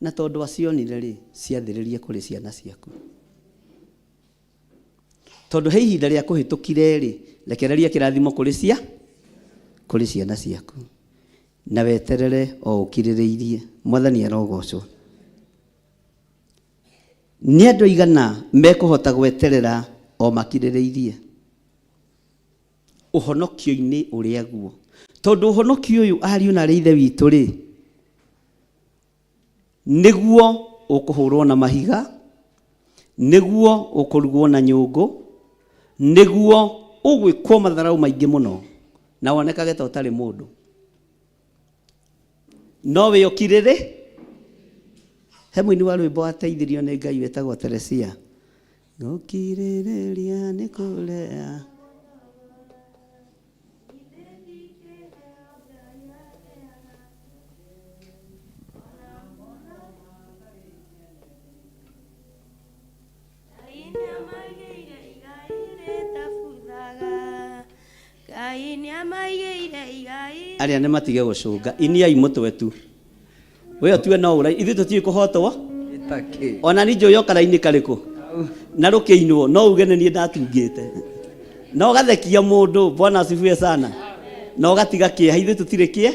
na tondũ acionire-rĩ, ciathĩrĩrie kũrĩ ciana ciaku. Tondũ he ihinda rĩa kũhĩtũkire-rĩ, rekereria kĩrathimo kũrĩ cia kũrĩ ciana ciaku, na weterere o ũkirĩrĩirie. Mwathani arogocwo. Nĩ andũ aigana mekũhota gweterera o makirĩrĩirie? Ũhonokio-inĩ ũrĩa guo. Tondũ ũhonokio ũyũ ariũ na arĩ ithe witũ-rĩ, nĩguo ũkũhũrwo na mahiga, nĩguo ũkũrugwo na nyũngũ, nĩguo ũgwĩkwo matharaũ maingĩ mũno na wonekage ta ũtarĩ mũndũ. No wĩ ũkirĩrĩ he mũini wa rwĩmbo wateithirio nĩ Ngai wĩtagwo Teresia. Gũkirĩrĩria nĩ kũrea. Ngai nĩamaigĩire igai. Arĩa nĩ matige gũcũnga, iniai mũtwe tu. We ũtue no ũrai, ithuĩ tũtiũĩ kũhotwo. Ona niĩ njũĩ o karaini karĩkũ na rũkĩinwo no uge nĩ niĩ ndatungĩte na ũgathekia mũndũ. Bwana asifiwe sana. Na ũgatiga kĩeha, ithuĩ tũtirĩ kĩe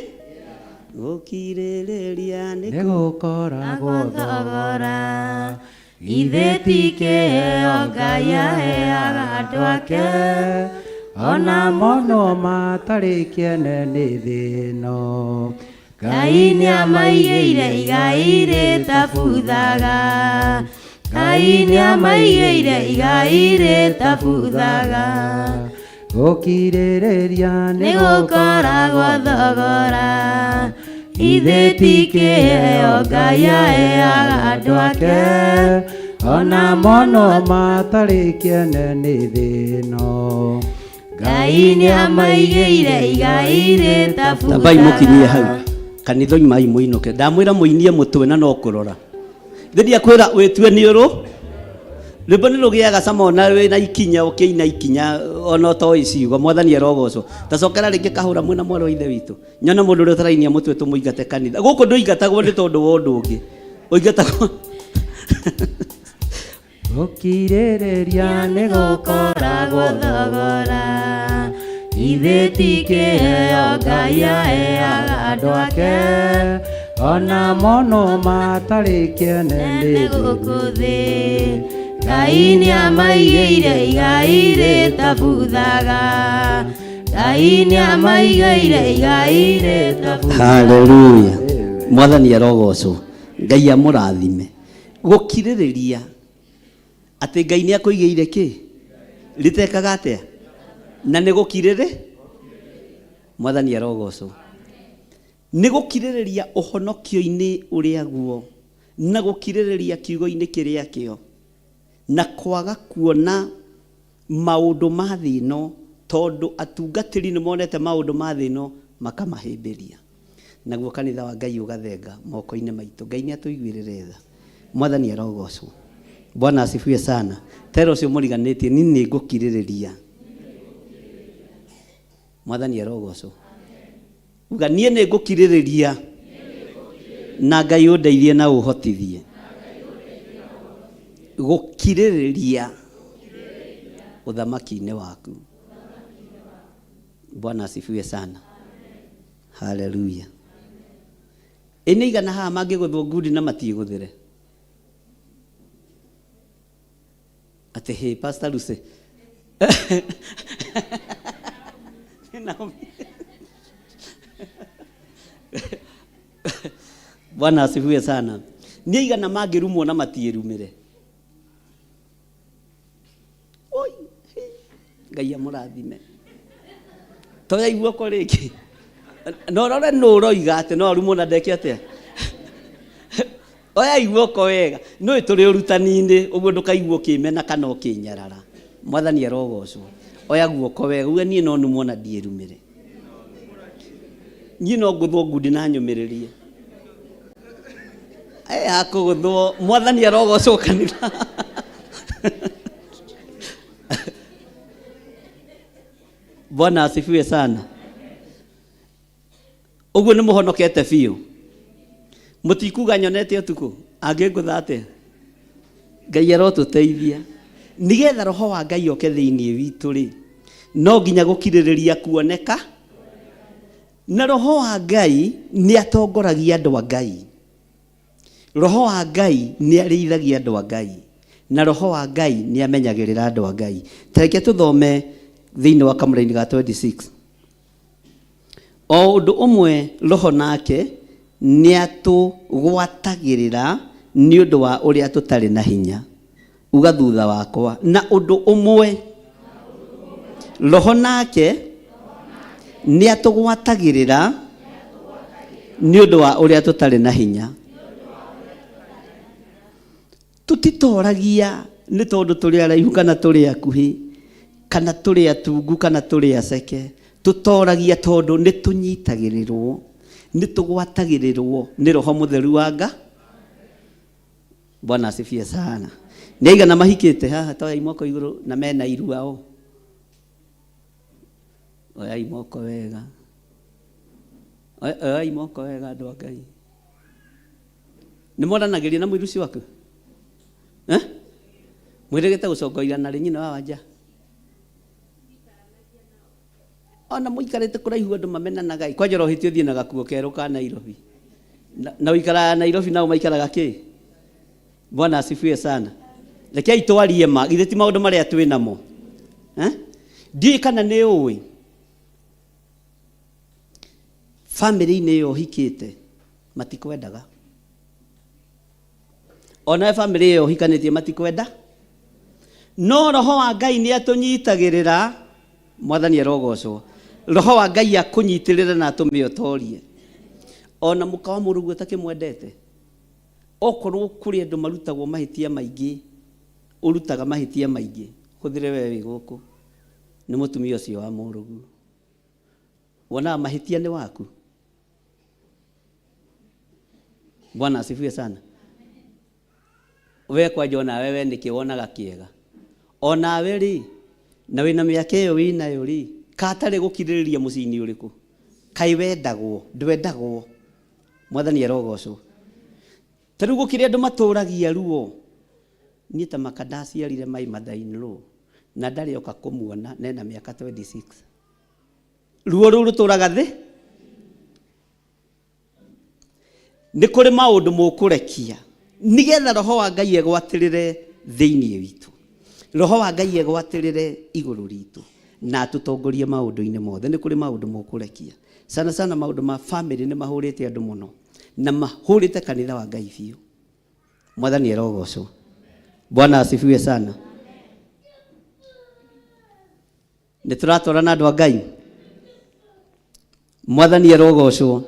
gũkirĩrĩria nĩ nĩgũkoragwo thogora. Githĩ ti kĩheo Ngai aheaga andũ ake? Ona mono matarĩ kĩene nĩ thĩ ĩno. Ngai nĩamaigĩire igai rĩtabuthaga. Ngai nĩamaigĩire igai rĩtabuthaga. Gũkirĩrĩria nĩgũkoragwo thogora. Githĩ ti kĩheo Ngai aheaga andũ ake? Ona mono matarĩ kĩene nĩ thĩ ĩno. Ngai nĩamaigĩire igai rĩtabuthaga. Tambai mũkinyie hau kanitha oimai mũinũke. Ndamwĩra mũinie mũtwe na no kũrora thĩria kwĩra wĩtue nĩ ũrũ rwĩmbo nĩ rũgĩaga cama ona wĩna ikinya ũkĩina ikinya ona ũtoĩ ciugo. Mwathani arogocwo. Tacokera rĩngĩ kahũra mwĩna mwarĩ wa ithe witũ nyone mũndũ ũrĩa ũtarainia mũtwe tũmũingate kanitha gũkũ. Ndũingatagwo nĩ tondũ wa ũndũ ũngĩ, ũingatagwo. Gũkirĩrĩria nĩgũkoragwo thogora. Githĩ ti kĩheo Ngai aheaga andũ ake? Ona mono matarĩ kĩene nĩ gũkũ thĩ. Ngai nĩamaigĩire igai rĩtabuthaga. Ngai nĩamaigĩire igai rĩtabuthaga. Haleluya. Mwathani arogocwo. Ngai amũrathime. Gũkirĩrĩria atĩ Ngai nĩ akũigĩire kĩ rĩtekaga atĩa na nĩ gũkirĩrĩ. Mwathani arogocwo. Nĩ gũkirĩrĩria ũhonokio-inĩ ũrĩa guo na gũkirĩrĩria kiugo-inĩ kĩrĩa kĩo na kwaga kuona maũndũ ma thĩ ĩno, tondũ atungatĩri nĩ monete maũndũ ma thĩ ĩno makamahĩmbĩria, naguo kanitha wa Ngai ũgathenga moko-inĩ maitũ. Ngai nĩ atũiguĩrĩre tha. Mwathani arogocwo. Bwana asifiwe sana. Tera ũcio mũriganĩtie, niĩ nĩ ngũkirĩrĩria. Mwathani arogocwo. Uga, niĩ nĩ ngũkirĩrĩria na Ngai ũndeithie na ũhotithie gũkirĩrĩria ũthamaki-inĩ waku. Bwana asifiwe sana. Haleluya. Ĩ nĩ igana haha mangĩgũthwo ngundi na matiĩgũthĩre atĩ hĩ Pastor Lucy Naomi. Bwana asifiwe sana. Nĩ igana mangĩrumwo na matiĩrumĩre? Oi, Ngai amũrathime. Toya guoko rĩngĩ no rore nũ ũroiga atĩ no arumwo na ndeke atĩa. Oya guoko wega. Nĩ tũrĩ ũrutani-inĩ ũguo, ndũkaigua ũkĩmena kana ũkĩnyarara. Mwathani arogocwo. Oya guoko wega uge, niĩ no numwo na ndiĩrumĩre. Niĩ no ngũthwo ngundi na nyũmĩrĩrie. Hakũgũthwo. Mwathani arogocwo. Kanitha, Bwana asifiwe sana. Ũguo nĩ mũhonokete biũ, mũtikuga nyonete ũtukũ angĩngũtha atĩa. Ngai arotũteithia. Nĩgetha roho wa Ngai oke thĩinĩ witũ rĩ, no nginya gũkirĩrĩria kuoneka, na roho wa Ngai nĩ atongoragia andũ a Ngai, roho wa Ngai nĩ arĩithagia andũ a Ngai, na roho wa Ngai nĩ amenyagĩrĩra andũ a Ngai. Tareke tũthome thĩinĩ wa kamũraini ga 26. O ũndũ ũmwe roho nake nĩ atũgwatagĩrĩra nĩ ũndũ wa ũrĩa tũtarĩ na hinya. Uga thutha wakwa, na ũndũ ũmwe roho nake nĩ atũgwatagĩrĩra nĩ ũndũ wa ũrĩa tũtarĩ na hinya. Tũtitoragia. Nĩ tondũ tũrĩ araihu kana tũrĩ akuhĩ, kana tũrĩ atungu kana tũrĩ aceke, tũtoragia tondũ nĩ tũnyitagĩrĩrwo, nĩ tũgwatagĩrĩrwo nĩ Roho Mũtheru wa Nga. Bwana asifiwe sana. Nĩ aigana mahikĩte haha? Toyai moko igũrũ na mena iruao. Oyai moko wega. Oyai moko wega andũ a Ngai. Nĩ mwaranagĩria na mũiru ũcio waku? Eh? Mwĩrĩgĩte gũcongoira na rĩ nyina wa wanja? Ona mũikarĩte kũraihu andũ mamenanaga ĩ. Kwanja ũrohĩtie ũthiĩ na gakuo kerũ ka Nairobi. Na, na ũikaraga Nairobi nao maikaraga kĩ? Bwana asifiwe sana. Rekei twarie ma, githĩ ti maũndũ marĩa twĩ namo. Eh? Ndiũĩ kana nĩ ũĩ famĩlĩ-inĩ ĩyo ũhikĩte matikwendaga. Onawe famĩlĩ ĩyo ũhikanĩtie matikwenda. No roho wa Ngai nĩ atũnyitagĩrĩra, mwathani arogocwo. Roho wa Ngai akũnyitĩrĩra na atũme ũtorie. Ona mũka wa mũrũguo ũtakĩmwendete. Okorwo kũrĩ andũ marutagwo mahĩtia maingĩ, ũrutaga mahĩtia maingĩ, hũthĩre we wĩ gũkũ, nĩ mũtumia ũcio wa mũrũguo. Wonaga mahĩtia nĩ waku. Bwana asifiwe sana. We kwanja onawe we nĩkĩ wonaga kĩega. Onawe rĩ, na wĩna mĩaka ĩyo wĩnayo rĩ, katarĩ gũkirĩrĩria mũciĩ-inĩ ũrĩkũ? Kaĩ wendagwo, ndwendagwo. Mwathani arogocwo. Ta rĩu gũkĩrĩ andũ matũragia ruo. Niĩ ta maka ndaciarire my mother in law na ndarĩ oka kũmuona na ena mĩaka 26. Ruo rũu rũtũraga thĩ. Nĩ kũrĩ maũndũ mũkũrekia nĩgetha roho wa Ngai egwatĩrĩre thĩinĩ witũ. Roho wa Ngai egwatĩrĩre igũrũ ritũ na atũtongorie maũndũ-inĩ mothe. Nĩ kũrĩ maũndũ mũkũrekia. Sana sana maũndũ ma family nĩ mahũrĩte andũ mũno na mahũrĩte kanitha wa Ngai biũ. Mwathani arogocwo. Bwana asifiwe sana. Nĩ tũratwarana andũ a Ngai. Mwathani arogocwo.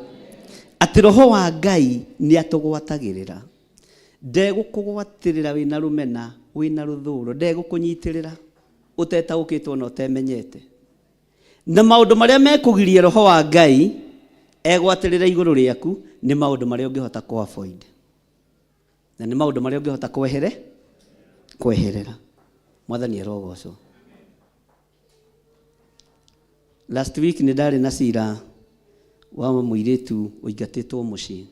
Atĩ roho wa Ngai nĩ atũgwatagĩrĩra. Ndegũkũgwatĩrĩra wĩna rũmena, wĩna rũthũro, ndegũkũnyitĩrĩra ũtetaũkĩtwo na ũtemenyete. Na maũndũ marĩa mekũgiria roho wa Ngai egwatĩrĩre igũrũ rĩaku nĩ maũndũ marĩa ũngĩhota kũ avoid. Na nĩ maũndũ marĩa ũngĩhota kwehere kweherera. Mwathani arogocwo. Last week nĩ ndarĩ na cira wa mũirĩtu ũingatĩtwo mũciĩ.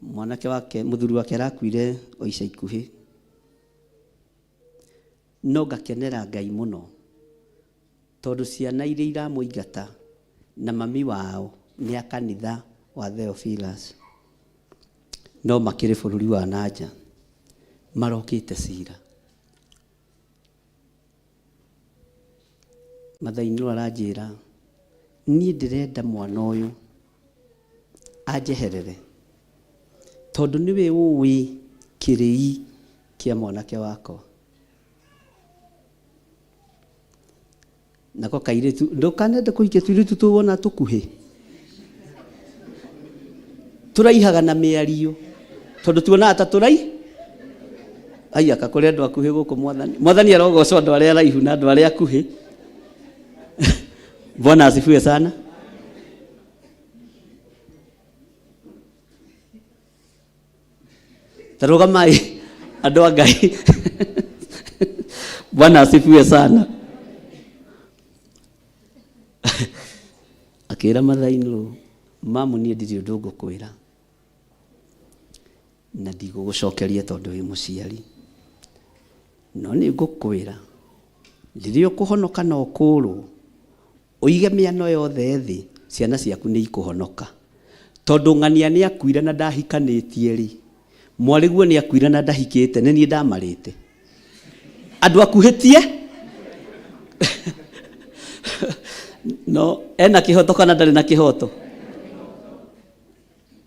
Mwanake wake, mũthuri wake arakuire o ica ikuhĩ. No ngakenera Ngai mũno tondũ ciana iria iramũingata na mami wao nĩ a kanitha wa Theophilus no makĩrĩ bũrũri wa nanja marokĩte cira. Mathainũ aranjĩra niĩ ndĩrenda mwana ũyũ anjeherere tondũ nĩwe ũĩ kĩrĩi kĩa mwanake wakwa. Nako kairĩtu ndũkanende kũhikia tũirĩtu tũu wona tũkuhĩ tũraihaga na mĩario tondũ tuonaga ta tũrai ai aka kũrĩ andũ akuhĩ gũkũ mwathani mwathani arogocwo andũ arĩa araihu na andũ arĩa akuhĩ bwana asifiwe sana ta rũgamai andũ a Ngai bwana asifiwe sana akĩra mathainũ mamu niĩ ndirĩ ũndũ ngũkwĩra na ndigũgũcokeria tondũ wĩ mũciari no nĩ ngũkwĩra rĩrĩa ũkũhonoka na ũkũrwo Ũige mĩano yothe thĩ, ciana ciaku nĩ ikũhonoka. Tondũ ng'ania nĩ akuire na ndahikanĩtie-rĩ, mwarĩguo nĩ akuire na ndahikĩte, nĩ niĩ ndamarĩte. Andũ akuhĩtie? No ena kĩhoto kana ndarĩ na kĩhoto?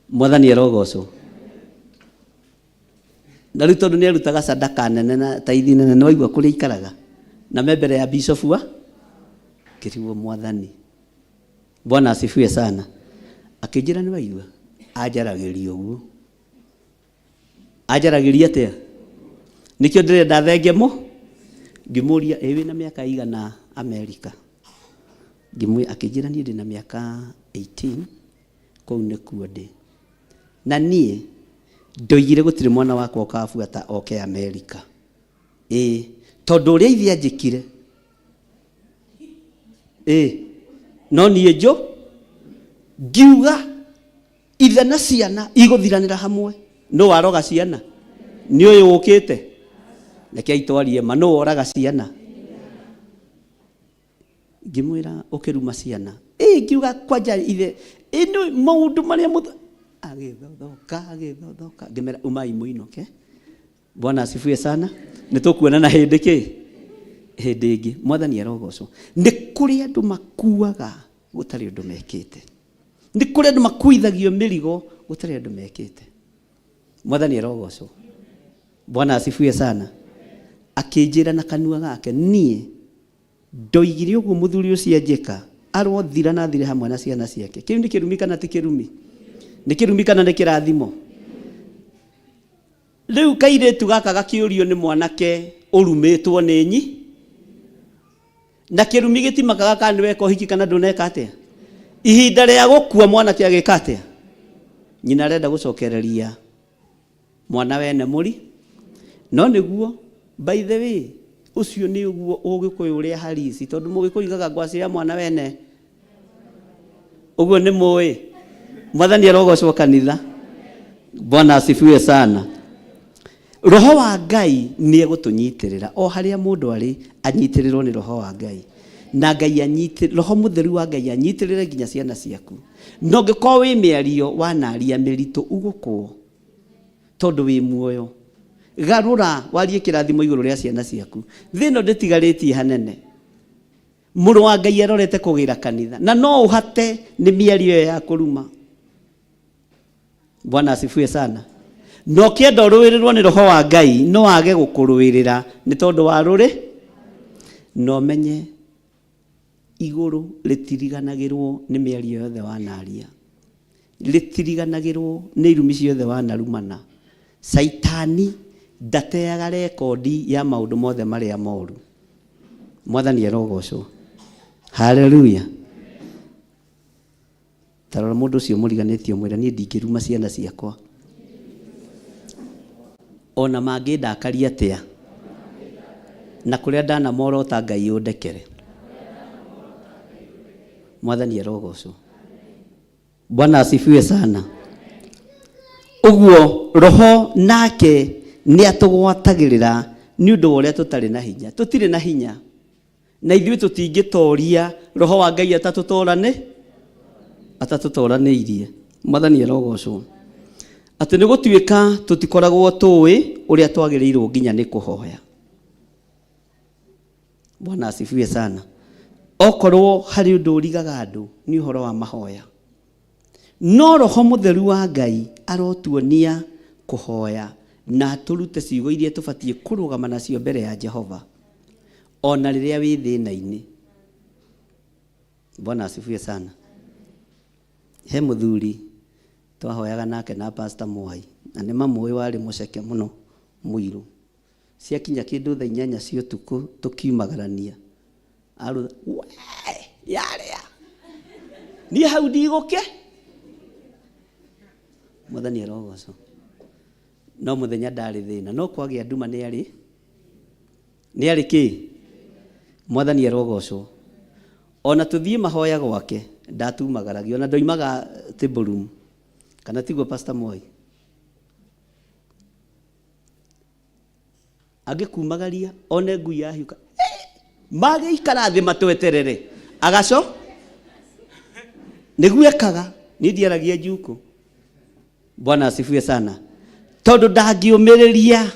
Mwathani arogocwo. Na rĩu tondũ nĩ arutaga sadaka nene na taithi nene, nĩ waigua kũrĩa aikaraga na me mbere ya bishop wa kĩrigwo mwathani. Bwana asifiwe sana. Akĩnjĩra nĩ waigua anjaragĩria ũguo. Anjaragĩria atĩa? Nĩkĩo ndĩrenda thenge mũ. Ngĩmũria, ĩ wĩna mĩaka igana Amerika? Ngĩmwĩ akĩnjĩra niĩ ndĩna mĩaka 18, kũu nĩkuo ndĩ. Na niĩ ndoigire gũtirĩ mwana wakwa ũkabuata oke Amerika. Ĩĩ, tondũ ũrĩa ithe anjĩkire. Ĩĩ, no niĩ njũ ngiuga ithe na ciana igũthiranĩra hamwe. Nũ waroga ciana? Nĩ ũyũ ũkĩte. Reke itwarie ma, nũ woraga ciana? Ngĩmwĩra ũkĩruma ciana. Ĩĩ, ngiuga kwanja ithe, ĩ nĩ maũndũ marĩa mũth agĩthothoka, agĩthothoka. Ngĩmera umai mũinũke. Bwana asifiwe sana. Nĩ tũkuonana hĩndĩ kĩ? Hĩndĩ ĩngĩ. Mwathani arogocwo. Nĩ kũrĩ andũ makuaga gũtarĩ ũndũ mekĩte. Nĩ kũrĩ andũ makuithagio mĩrigo gũtarĩ ũndũ mekĩte. Mwathani arogocwo. Bwana asifiwe sana. Akĩnjĩra na kanua gake, niĩ ndoigire ũguo mũthuri ũcio anjĩka, arothira na athire hamwe na ciana ciake. Kĩu nĩ kĩrumi kana ti kĩrumi? Nĩ kĩrumi kana nĩ kĩrathimo? Rĩu kairĩtu gaka gakĩũrio nĩ mwanake ũrumĩtwo nĩ nyi, na kĩrumi gĩtimakaga kana nĩ weka ũhiki kana ndũneka atĩa. Ihinda rĩa gũkua mwanake agĩka atĩa? Nyina arenda gũcokereria mwana wene mũri. No nĩguo, by the way, ũcio nĩ ũguo ũgĩkũyũ ũrĩa harisi, tondũ mũgĩkũyũ igaga ngwacĩ ya mwana wene. Ũguo nĩ mũĩ. Mwathani arogocwo kanitha. Bwana asifiwe sana. Roho wa Ngai nĩ egũtũnyitĩrĩra o harĩa mũndũ arĩ, anyitĩrĩrwo nĩ Roho wa Ngai. Na Ngai anyitĩ, Roho Mũtheru wa Ngai anyitĩrĩre nginya ciana ciaku. Na ũngĩkorwo wĩ mĩario wanaria mĩritũ ugũkwo tondũ wĩ muoyo. Garũra warie kĩrathimo igũrũ rĩa ciana ciaku. Thĩ ĩno ndĩtigarĩtie hanene. Mũrũ wa Ngai arorete kũgĩra kanitha na no ũhate nĩ mĩario ĩyo ya kũruma. Bwana asifiwe sana. Na ũkĩenda ũrũĩrĩrwo nĩ Roho wa Ngai no age gũkũrũĩrĩra nĩ tondũ wa rũrĩ, na ũmenye igũrũ rĩtiriganagĩrwo nĩ mĩario yothe wanaria, rĩtiriganagĩrwo nĩ irumi ciothe wanarumana. Caitani ndateaga rekondi ya maũndũ mothe marĩa moru. Mwathani arogocwo. Haleluya. Ta rora mũndũ ũcio mũriganĩtie ũmwĩre niĩ ndingĩruma ciana ciakwa. Ona mangĩndakaria atĩa. Na kũrĩa ndanamorota Ngai ũndekere. Mwathani arogocwo. Bwana asifiwe sana. Ũguo roho nake nĩ atũgwatagĩrĩra nĩ ũndũ wa ũrĩa tũtarĩ na hinya. Tũtirĩ na hinya. Na ithuĩ tũtingĩtoria roho wa Ngai atatũtorane atatũtoranĩirie. Mwathani arogocwo. Atĩ nĩ gũtuĩka tũtikoragwo tũĩ ũrĩa twagĩrĩirwo nginya nĩ kũhoya. Bwana asifiwe sana. Okorwo harĩ ũndũ ũrigaga andũ nĩ ũhoro wa mahoya. No Roho Mũtheru wa Ngai arotuonia kũhoya na atũrute ciugo iria tũbatiĩ kũrũgama nacio mbere ya Jehova ona rĩrĩa wĩ thĩna-inĩ. Bwana asifiwe sana. He mũthuri twahoyaga nake na Pastor Mwai na nĩ mamũĩ warĩ mũceke mũno mũirũ. Ciakinya kĩndũ thaa inyanya cia ũtukũ tũkiumagarania. Arutha, wee, yarĩa. Niĩ hau ndigũke. Mwathani arogocwo. No mũthenya ndarĩ thĩna. No kwagĩa nduma nĩ arĩ. Nĩ arĩ kĩ? Mwathani arogocwo. Ona tũthiĩ mahoya gwake, ndatumagaragia. Ona ndoimaga table room. Kana tiguo Pastor Moi? Angĩkumagaria one ngui yahiũka, magĩikara thĩ matweterere agaco nĩguo ekaga. Niĩ ndiaragia njukũ. Bwana asifiwe sana. Tondũ ndangĩũmĩrĩria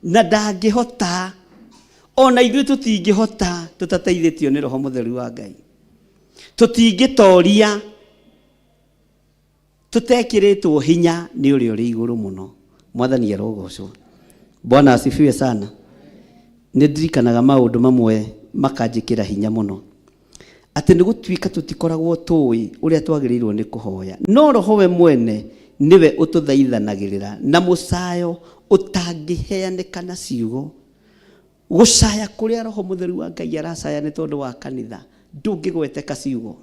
na ndangĩhota, ona ithuĩ tũtingĩhota tũtateithĩtio nĩ Roho Mũtheru wa Ngai. Tũtingĩtoria Tũtekĩrĩtwo hinya nĩ ũrĩa ũrĩ igũrũ mũno. Mwathani arogocwo. Bwana asifiwe sana. Nĩ ndirikanaga maũndũ mamwe makanjĩkĩra hinya mũno. Atĩ nĩ gũtuĩka tũtikoragwo tũĩ ũrĩa twagĩrĩirwo nĩ kũhoya. No Roho we mwene nĩwe ũtũthaithanagĩrĩra na mũcayo ũtangĩheanĩka na ciugo. Gũcaya kũrĩa Roho Mũtheru wa Ngai aracaya nĩ tondũ wa kanitha ndũngĩgweteka ciugo.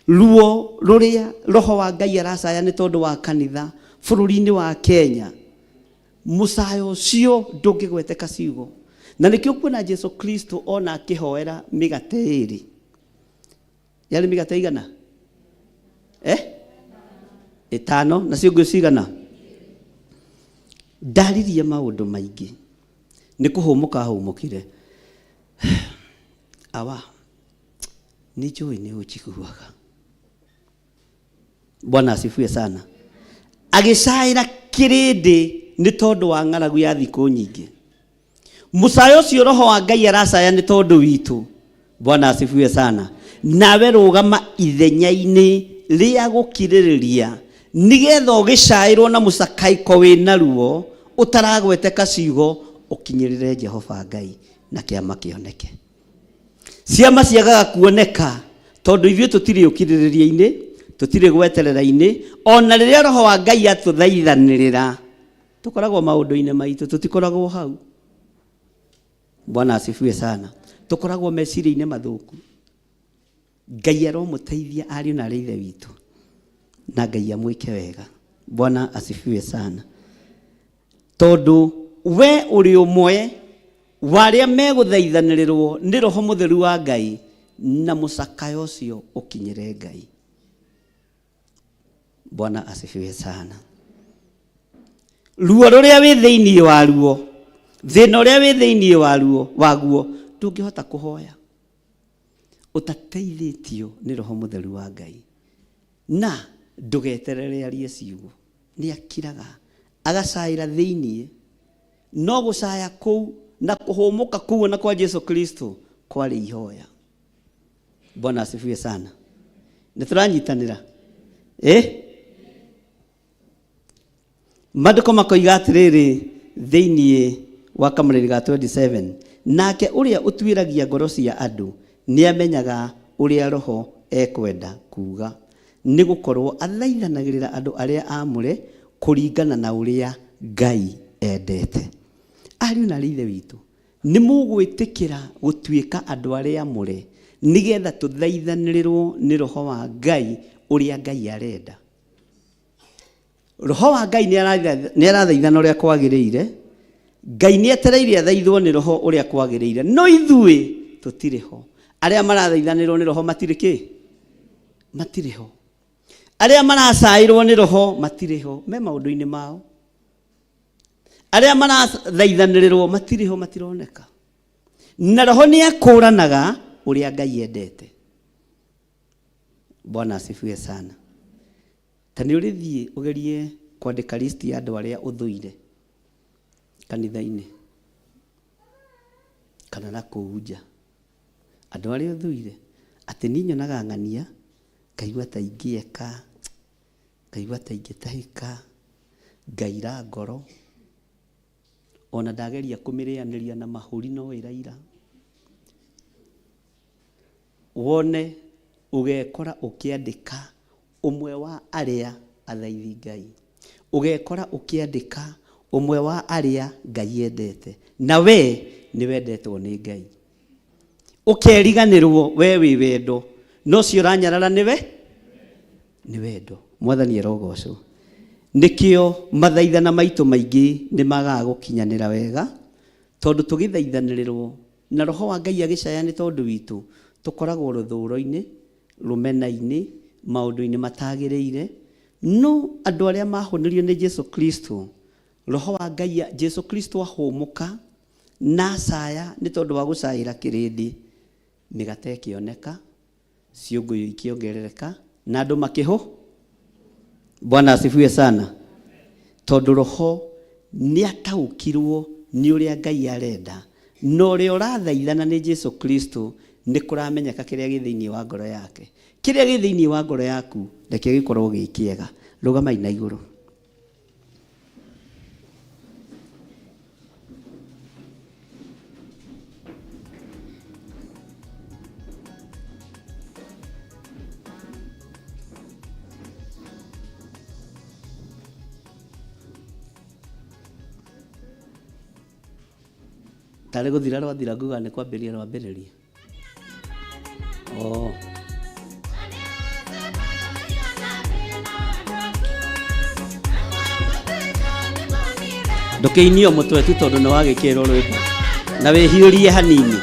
Ruo rũrĩa Roho wa Ngai aracaya nĩ tondũ wa kanitha bũrũri-inĩ wa Kenya, mũcayo ũcio ndũngĩgweteka ciugo. Na nĩkĩo kuona Jesu Kristo ona akĩhoera mĩgate ĩrĩ, yarĩ mĩgate igana ĩtano na cio ngũyũ cigana, ndaririe maũndũ maingĩ nĩ kũhũmũka ahũmũkire. Awa, nĩ njũĩ nĩ ũnjiguaga. Bwana asifiwe sana. Agĩcaĩra kĩrĩndĩ nĩ tondũ wa ng'aragu ya thikũ nyingĩ. Mũcayo ũcio Roho wa Ngai aracaya nĩ tondũ witũ. Bwana asifiwe sana. Nawe rũgama ithenya-inĩ rĩa gũkirĩrĩria nĩgetha ũgĩcaĩrwo na mũcakaiko wĩna ruo ũtaragweteka ciugo ũkinyĩrĩre Jehova Ngai na kĩama kĩoneke. Ciama ciagaga kuoneka tondũ ithuĩ tũtirĩ ũkirĩrĩria-inĩ, tũtirĩ gweterera-inĩ, ona rĩrĩa Roho wa Ngai atũthaithanĩrĩra tũkoragwo maũndũ-inĩ maitũ, tũtikoragwo hau. Bwana asifiwe sana. Tũkoragwo meciria-inĩ mathũku. Ngai aromũteithia ariũ na arĩ ithe witũ, na Ngai amwĩke wega. Bwana asifiwe sana. Tondũ we ũrĩ ũmwe wa arĩa megũthaithanĩrĩrwo nĩ Roho Mũtheru wa Ngai na mũcakayo ũcio ũkinyĩre Ngai. Bwana asifiwe sana. Ruo rũrĩa wĩ thĩinĩ wa ruo, thĩna ũrĩa wĩ thĩinĩ wa ruo waguo, ndũngĩhota kũhoya ũtateithĩtio nĩ Roho Mũtheru wa Ngai. Na ndũgeterere arie ciugo, nĩ akiraga agacaĩra thĩinĩ. No gũcaya kũu na kũhũmũka kũu ona kwa Jesu Kristo kwarĩ ihoya. Bwana asifiwe sana. Nĩ tũranyitanĩra Maandĩko makoiga atĩrĩrĩ thĩinĩ wa kamũrĩri ga 27, nake ũrĩa ũtuĩragia ngoro cia andũ nĩamenyaga ũrĩa Roho ekwenda kuuga, nĩ gũkorwo athaithanagĩrĩra andũ arĩa aamũre kũringana na ũrĩa Ngai endete. Ariũ na arĩ ithe witũ, nĩ mũgwĩtĩkĩra gũtuĩka andũ arĩa aamũre nĩgetha tũthaithanĩrĩrwo nĩ Roho wa Ngai ũrĩa Ngai arenda. Roho wa Ngai nĩ arathaithana ũrĩa kwagĩrĩire. Ngai nĩ etereire athaithwo nĩ Roho ũrĩa kwagĩrĩire, no ithuĩ tũtirĩ ho. Arĩa marathaithanĩrwo nĩ Roho matirĩ kĩ? Matirĩ ho. Arĩa maracaĩrwo nĩ Roho matirĩ ho, me maũndũ-inĩ mao. Arĩa marathaithanĩrĩrwo matirĩ ho, matironeka. Na Roho nĩ akũranaga ũrĩa Ngai endete. Bwana asifiwe sana. Ta nĩ ũrĩthiĩ ũgerie kwandĩka list ya andũ arĩa ũthũire kanitha-inĩ kana na kũu nja, andũ arĩa ũthũire, atĩ niĩ nyonaga ng'ania ngaigua ta ingĩeka, ngaigua ta ingĩtahĩka, ngaira ngoro, ona ndageria kũmĩrĩanĩria na mahũri no ĩraira. Wone ũgekora ũkĩandĩka ũmwe wa arĩa athaithi Ngai, ũgekora ũkĩandĩka ũmwe wa arĩa Ngai endete, na we nĩ wendetwo nĩ Ngai. Ũkeriganĩrwo we wĩ wendo, no ũcio ũranyarara nĩwe nĩ wendo. Mwathani arogocwo. Nĩkĩo mathaithana maitũ maingĩ nĩ magaga gũkinyanĩra wega, tondũ tũgĩthaithanĩrĩrwo na Roho wa Ngai agĩcaya nĩ tondũ witũ, tũkoragwo rũthũro-inĩ, rũmena-inĩ, maũndũ-inĩ matagĩrĩire. No andũ arĩa mahonirio nĩ Jesu Kristo, Roho wa Ngai, Jesu Kristo ahũmũka na acaya nĩ tondũ wa gũcaĩra kĩrĩndĩ, mĩgate ĩkĩoneka, ciũngũyũ ikĩongerereka, na andũ makĩhũ. Bwana asifiwe sana. Tondũ Roho nĩ ataũkirwo nĩ ũrĩa Ngai arenda, na ũrĩa ũrathaithana nĩ Jesu Kristo, nĩ kũramenyeka kĩrĩa gĩ thĩinĩ wa ngoro yake. Kĩrĩa gĩ thĩinĩ wa ngoro yaku, reke gĩkorwo gĩ kĩega. Rũgamai na igũrũ. Tarĩ gũthira rwathira nguga nĩ kwambĩrĩria rwambĩrĩria. Oh. Ndũkĩinio mũtwe tu tondũ nĩ wagĩkĩrwo rwĩmbo na wĩhiũrie hanini.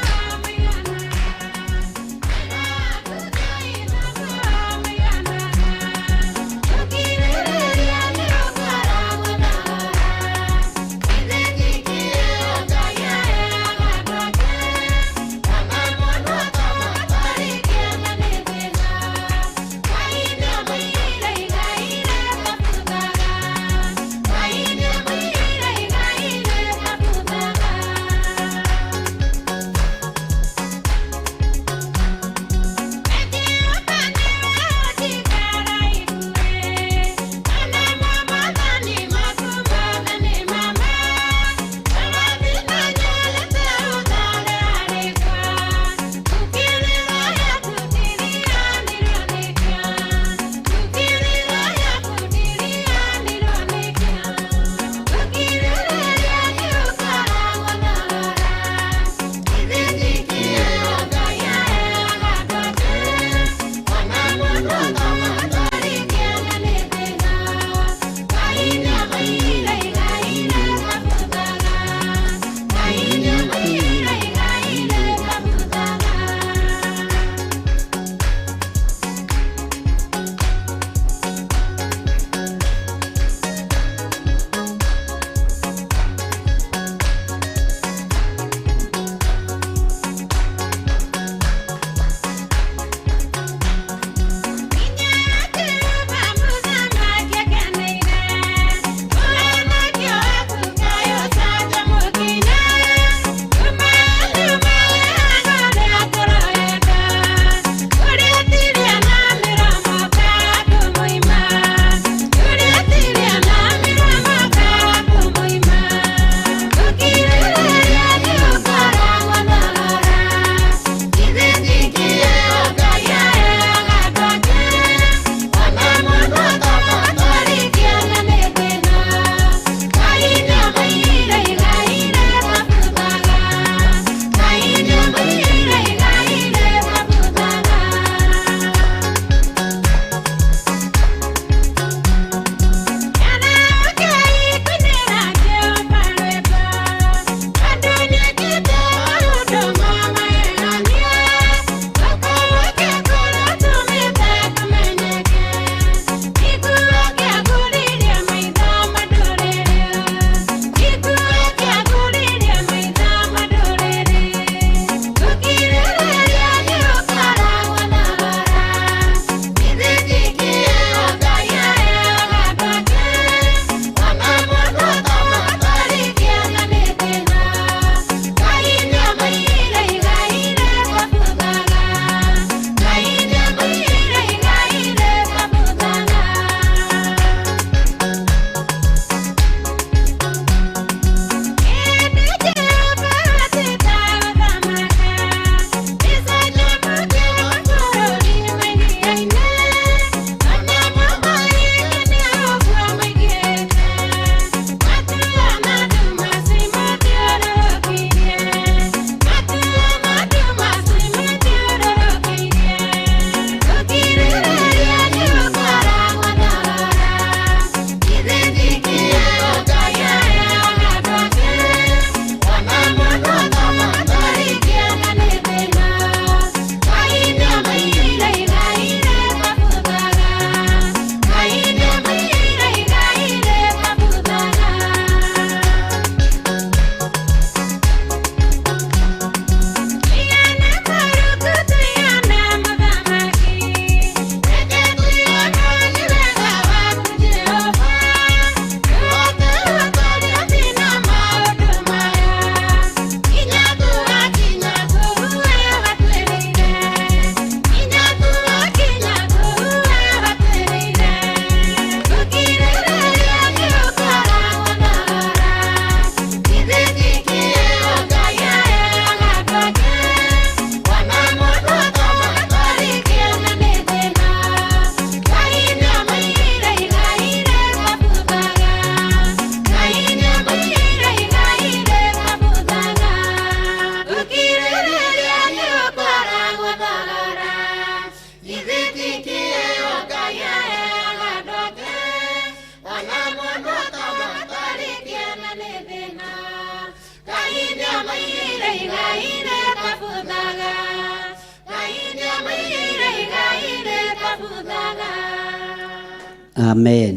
Amen.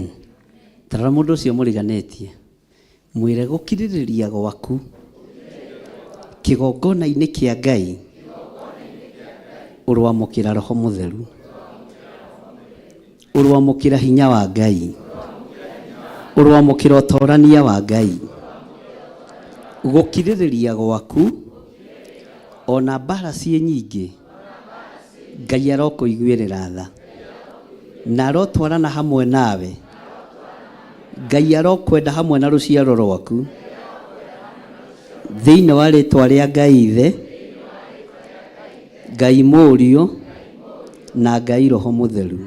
Tarora mũndũ ũcio mũriganĩtie, mwĩre gũkirĩrĩria gwaku kĩgongona-inĩ kĩa Ngai ũrwamũkĩra Roho Mũtheru, ũrwamũkĩra hinya wa Ngai, ũrwamũkĩra ũtorania wa Ngai. Gũkirĩrĩria gwaku ona mbara ciĩ nyingĩ, Ngai arokũiguĩrĩra tha na arotwarana hamwe nawe. Ngai arokwenda hamwe na rũciaro rwaku thĩinĩ wa rĩtwa rĩa Ngai Ithe, Ngai Mũriũ na Ngai Roho Mũtheru.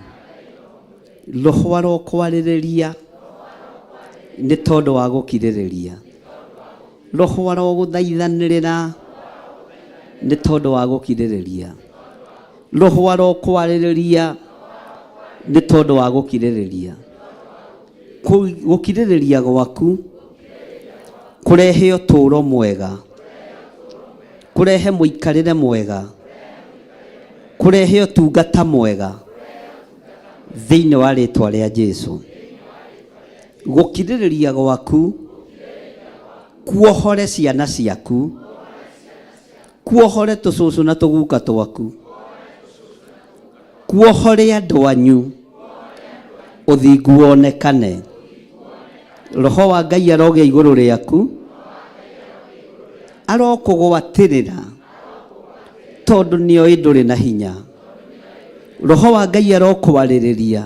Roho arokwarĩrĩria nĩ tondũ wa gũkirĩrĩria. Roho arogũthaithanĩrĩra nĩ tondũ wa gũkirĩrĩria. Roho arokwarĩrĩria nĩ tondũ wa gũkirĩrĩria. Gũkirĩrĩria gwaku kũrehe ũtũũro mwega, kũrehe mũikarĩre mwega, kũrehe ũtungata mwega thĩinĩ wa rĩtwa rĩa Jesu. Gũkirĩrĩria gwaku kuohore ciana ciaku, kuohore tũcũcũ na tũguka twaku, kuohore andũ anyu, ũthingu wonekane. Roho wa Ngai arogĩa igũrũ rĩaku, arokũgwatĩrĩra tondũ nĩoĩ ndũrĩ na hinya. Roho wa Ngai arokwarĩrĩria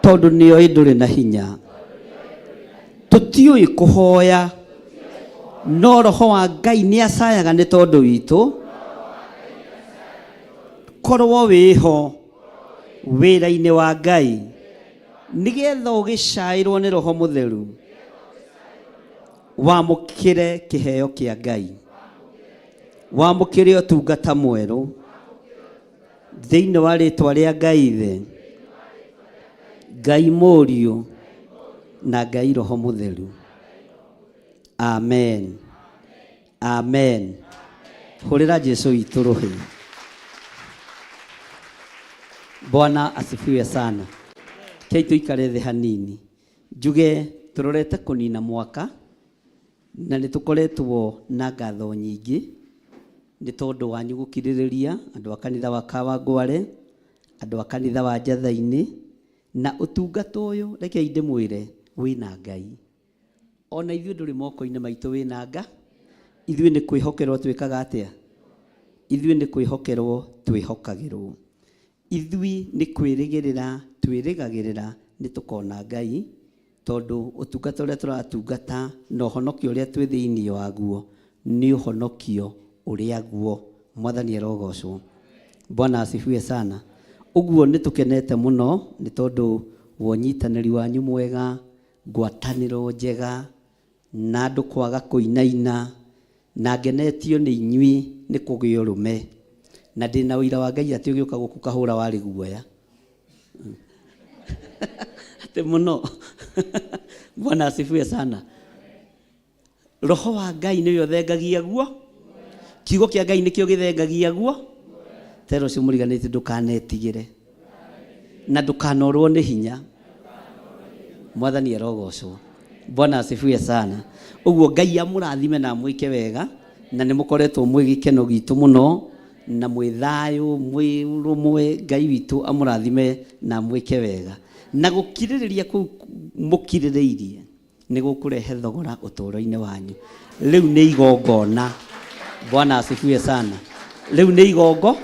tondũ nĩoĩ ndũrĩ na hinya. Tũtiũĩ kũhoya, no Roho wa Ngai nĩ acayaga nĩ tondũ witũ. Korwo wĩho wĩra-inĩ wa Ngai nĩgetha ũgĩcaĩrwo nĩ Roho Mũtheru, wamũkĩre kĩheo kĩa Ngai, wamũkĩre ũtungata mwerũ thĩinĩ wa rĩtwa rĩa Ngai Ithe, Ngai Mũriũ na Ngai Roho Mũtheru. Amen. Amen. Hũrĩra Jesu witũ rũhĩ. Bwana asifiwe sana. Kei tũikare thĩ hanini. Njuge tũrorete kũnina mwaka na nĩ tũkoretwo na ngatho nyingĩ nĩ tondũ wanyu gũkirĩrĩria andũ a kanitha wa Kawangware, andũ a kanitha wa Njatha-inĩ, na ũtungata ũyũ rekei ndĩmwĩre wĩna Ngai. Ona ithuĩ ndũrĩ moko-inĩ maitũ wĩna Nga, ithuĩ nĩ kwĩhokerwo twĩkaga atĩa? Ithuĩ nĩ kwĩhokerwo twĩhokagĩrwo. Ithuĩ nĩ kwĩrĩgĩrĩra twĩrĩgagĩrĩra nĩ tũkona Ngai, tondũ ũtungata ũrĩa tũratungata na ũhonokio ũrĩa twĩ thĩinĩ waguo nĩ ũhonokio ũrĩa guo. Mwathani arogocwo. Bwana asifiwe sana. Ũguo nĩ tũkenete mũno nĩ tondũ wa ũnyitanĩri wanyu mwega, ngwatanĩro njega, na andũ kwaga kũinaina, na ngenetio nĩ inyuĩ nĩ kũgĩa ũrũme. Na ndĩna ũira wa Ngai atĩ ũgĩũka gũkũ kahũra warĩ guoya. Atĩ mũno. Bwana asifiwe sana. Roho wa Ngai nĩwe ũthengagia guo. Kiugo kĩa Ngai nĩkĩo gĩthengagia guo. Tera ũcio mũriganĩtie ndũkanetigĩre na ndũkanorwo nĩ hinya. Mwathani arogocwo. Bwana asifiwe sana. Ũguo Ngai amũrathime na amwĩke wega, na nĩ mũkoretwo mwĩ gĩkeno gitũ mũno na mwĩ thayũ mwĩ rũmwe. Ngai witũ amũrathime na amwĩke wega, na gũkirĩrĩria kũu mũkirĩrĩirie nĩ gũkũrehe thogora ũtũũro-inĩ wanyu. Rĩu nĩ igongona. Bwana asifiwe sana. Rĩu nĩ igongo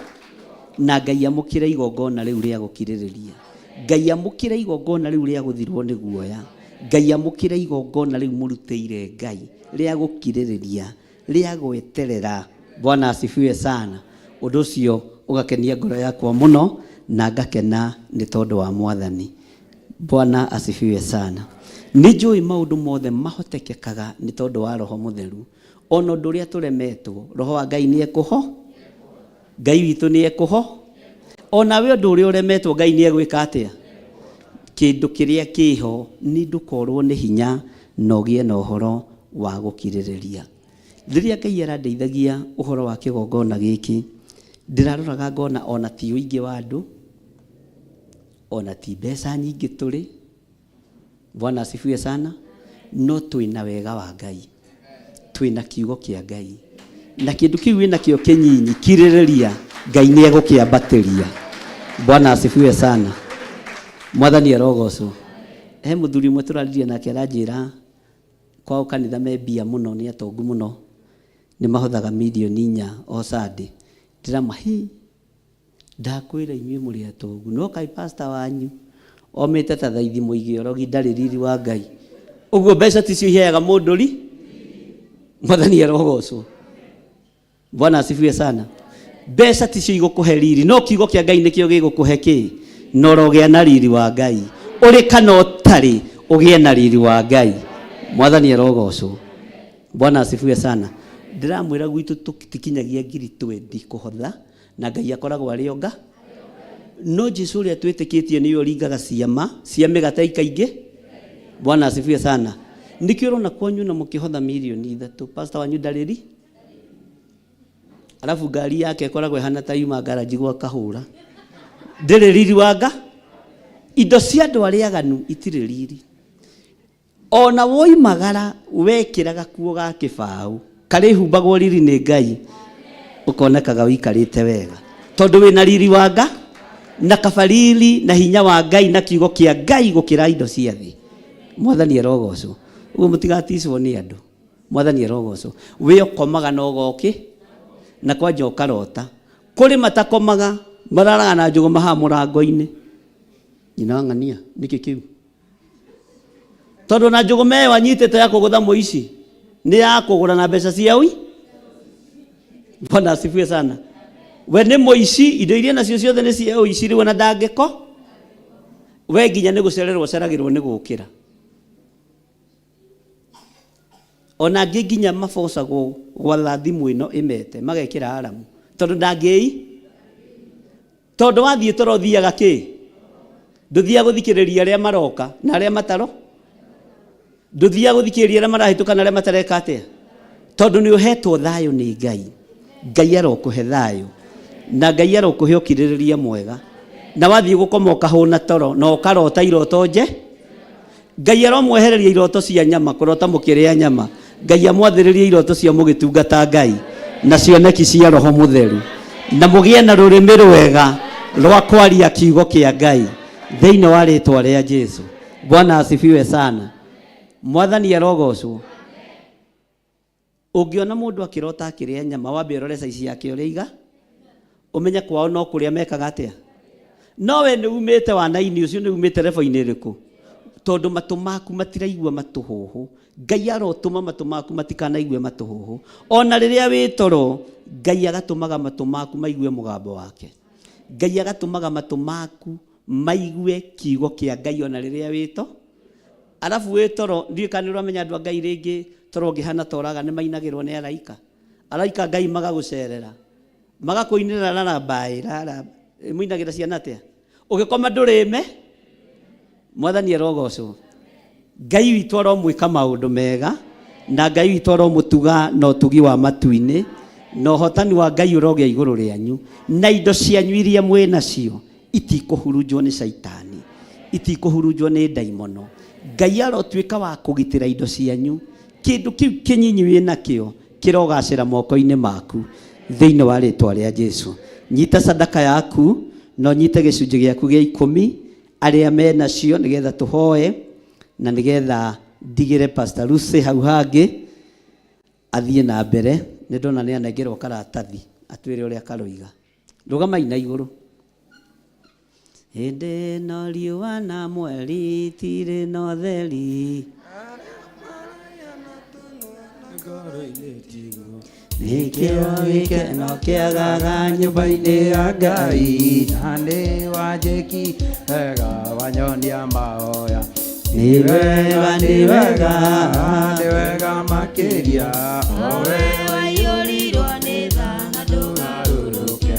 na Ngai amũkĩre igongona rĩu rĩa gũkirĩrĩria. Ngai amũkĩre igongona rĩu rĩa gũthirwo nĩ guoya. Ngai amũkĩre igongona rĩu mũrutĩire Ngai rĩa gũkirĩrĩria, rĩa gweterera. Bwana asifiwe sana. Ũndũ ũcio ũgakenia ngoro yakwa mũno na ngakena nĩ tondũ wa Mwathani. Bwana asifiwe sana. Nĩ njũĩ maũndũ mothe mahotekekaga nĩ tondũ wa Roho Mũtheru. Ona ũndũ ũrĩa tũremetwo, Roho wa Ngai nĩ ekũho, Ngai witũ nĩ ekũho. Onawe ũndũ ũrĩa ũremetwo Ngai nĩ egwĩka atĩa? Kĩndũ kĩrĩa kĩho nĩ ndũkorwo nĩ hinya na ũgĩe na ũhoro wa gũkirĩrĩria. Rĩrĩa Ngai arandeithagia ũhoro wa kĩgongona gĩkĩ, ndĩraroraga ngona ona ti ũingĩ wa andũ, Ona ti mbeca nyingĩ tũrĩ. Bwana asifiwe sana. No twĩna wega wa Ngai, twĩna kiugo kĩa Ngai, na kĩndũ kĩu wĩnakĩo kĩnyinyi, kirĩrĩria, Ngai nĩ egũkĩambatĩria. Bwana asifiwe sana. Mwathani arogocwo. He mũthuri ũmwe tũraririe nake aranjĩra kwao kanitha me mbia mũno, nĩ atongu mũno, nĩ mahothaga mirioni 4 o Sunday. Ndĩrama hi ndakwĩra inyuĩ mũrĩ atongu, no kaĩ pastor wanyu omĩte ta thaithi mũige ũrogi, ndarĩ riri wa Ngai. Ũguo mbeca ticio iheaga mũndũ ri. Mwathani arogocwo. Bwana asifiwe sana. Mbeca ticio igũkũhe riri, no kiugo kĩa Ngai nĩkĩo gĩgũkũhe kĩ, na ũrogĩa na riri wa Ngai. Ũrĩ kana ũtarĩ, ũgĩe na riri wa Ngai. Mwathani arogocwo. Bwana asifiwe sana. Ndĩramwĩra gwitũ tũtikinyagia ngiri twendi kũhotha, na Ngai akoragwo arĩ onga. No Jesu ũrĩa twĩtĩkĩtie nĩwe ũringaga ciama cia mĩgate ikaingĩ. Bwana asifiwe sana. Nĩkĩo ũrona kwanyu na mũkĩhotha mirioni 3, pastor wanyu ndarĩ ri, arabu ngari yake ĩkoragwo ĩhana ta yuma ngaraji gwa kahũra, ndĩrĩ riri wa nga. Indo cia andũ arĩa aganu itirĩ riri. Ona woimagara wekĩra gakuo ga kĩbaũ karĩhumbagwo riri nĩ Ngai, ũkonekaga ũikarĩte wega tondũ wĩna riri wa nga, na kabariri na hinya wa Ngai na kiugo kĩa Ngai gũkĩra indo cia thĩ. Mwathani arogocwo. Ũguo mũtigaticwo nĩ andũ. Mwathani arogocwo. We ũkomaga na ũgokĩ na kwanja ũkarota. Kũrĩ matakomaga, mararaga na njũgũma haha mũrango-inĩ. Nyina wa ng'ania, nĩkĩ kĩu? Tondũ na njũgũma ĩyo anyitĩte ya kũgũtha mũici nĩ ya kũgũra na mbeca cia ui. Bwana asifiwe sana. We nĩ mũici, indo iria nacio ciothe nĩ cia ũici, rĩu ona ndangĩko. We nginya nĩ gũcererwo aceragĩrwo nĩ gũkĩra. Ona angĩ nginya mabocagwo gwatha thimũ ĩno ĩmete, magekĩra aramu. Tondũ ndangĩi. Tondũ wathiĩ toro ũthiaga kĩ? Ndũthiaga gũthikĩrĩria arĩa maroka na arĩa mataro? Ndũthiaga gũthikĩrĩria arĩa marahĩtũka na arĩa matareka atĩa? Tondũ nĩ ũhetwo thayũ nĩ Ngai. Ngai arokũhe thayũ. Na Ngai arokũhe ũkirĩrĩria mwega. Na wathiĩ gũkoma ũkahũna toro na ũkarota iroto nje. Ngai aromwehereria iroto cia nyama, kũrota mũkĩrĩa nyama. Ngai amwathĩrĩrie iroto cia mũgĩtungata Ngai na cioneki cia Roho Mũtheru, na mũgĩe na rũrĩmĩ rwega rwa kwaria kiugo kĩa Ngai thĩinĩ wa rĩtwa rĩa Jesu. Bwana asifiwe sana. Mwathani arogocwo. Ũngĩona mũndũ akĩrota akĩrĩa nyama, wambe ũrore size yake ũrĩa iga, ũmenye kwao no kũrĩa mekaga atĩa. No we nĩ umĩte wana-inĩ ũcio, nĩ umĩte level-inĩ ĩrĩkũ? Tondũ matũ maku matiraigua matũhũhũ. Ngai arotũma matũ maku matikanaigue matũhũhũ. Ona rĩrĩa wĩ toro, Ngai agatũmaga matũ maku maigue mũgambo wake. Ngai agatũmaga matũ maku maigue kiugo kĩa Ngai ona rĩrĩa wĩ to. Arabu wĩ toro, ndiũĩ kana nĩ ũramenya andũ a Ngai rĩngĩ toro ũngĩhana ta ũraga nĩ mainagĩrwo nĩ araika. Araika Ngai magagũcerera. Magakũinĩra rarabai, rara. Mũinagĩra ciana atĩa? Ũgĩkoma ndũrĩme? Mwathani arogocwo. Ngai witũ aromwĩka maũndũ mega, na Ngai witũ aromũtuga na ũtugi wa matu-inĩ, na ũhotani wa Ngai ũrogĩa igũrũ rĩanyu, na indo cianyu iria mwĩ nacio itikũhurunjwo nĩ caitani, itikũhurunjwo nĩ ndaimono. Ngai arotuĩka wa kũgitĩra indo cianyu. Kĩndũ kĩu kĩnyinyi wĩ nakĩo kĩrogacĩra moko-inĩ maku thĩinĩ wa rĩtwa rĩa Jesu. Nyita sadaka yaku na ũnyite gĩcunjĩ gĩaku gĩa 10 arĩa menacio, nĩgetha tũhoe na nĩgetha ndigĩre Pastor Lucy hau hangĩ athiĩ na mbere. Nĩ ndona nĩ anengerwo karatathi atwĩre ũrĩa karoiga. Rũgamai na igũrũ. Hĩndĩ ĩno riũa na mweri itirĩ na ũtheri, nĩkĩo gĩkeno kĩagaga nyũmba-inĩ ya Ngai. Na nĩ wanjĩki wega wanyonia mahoya. Nĩ wega, nĩ wega, nĩ wega makĩria. O we waiyũrirwo nĩ tha na ndũgarũrũke.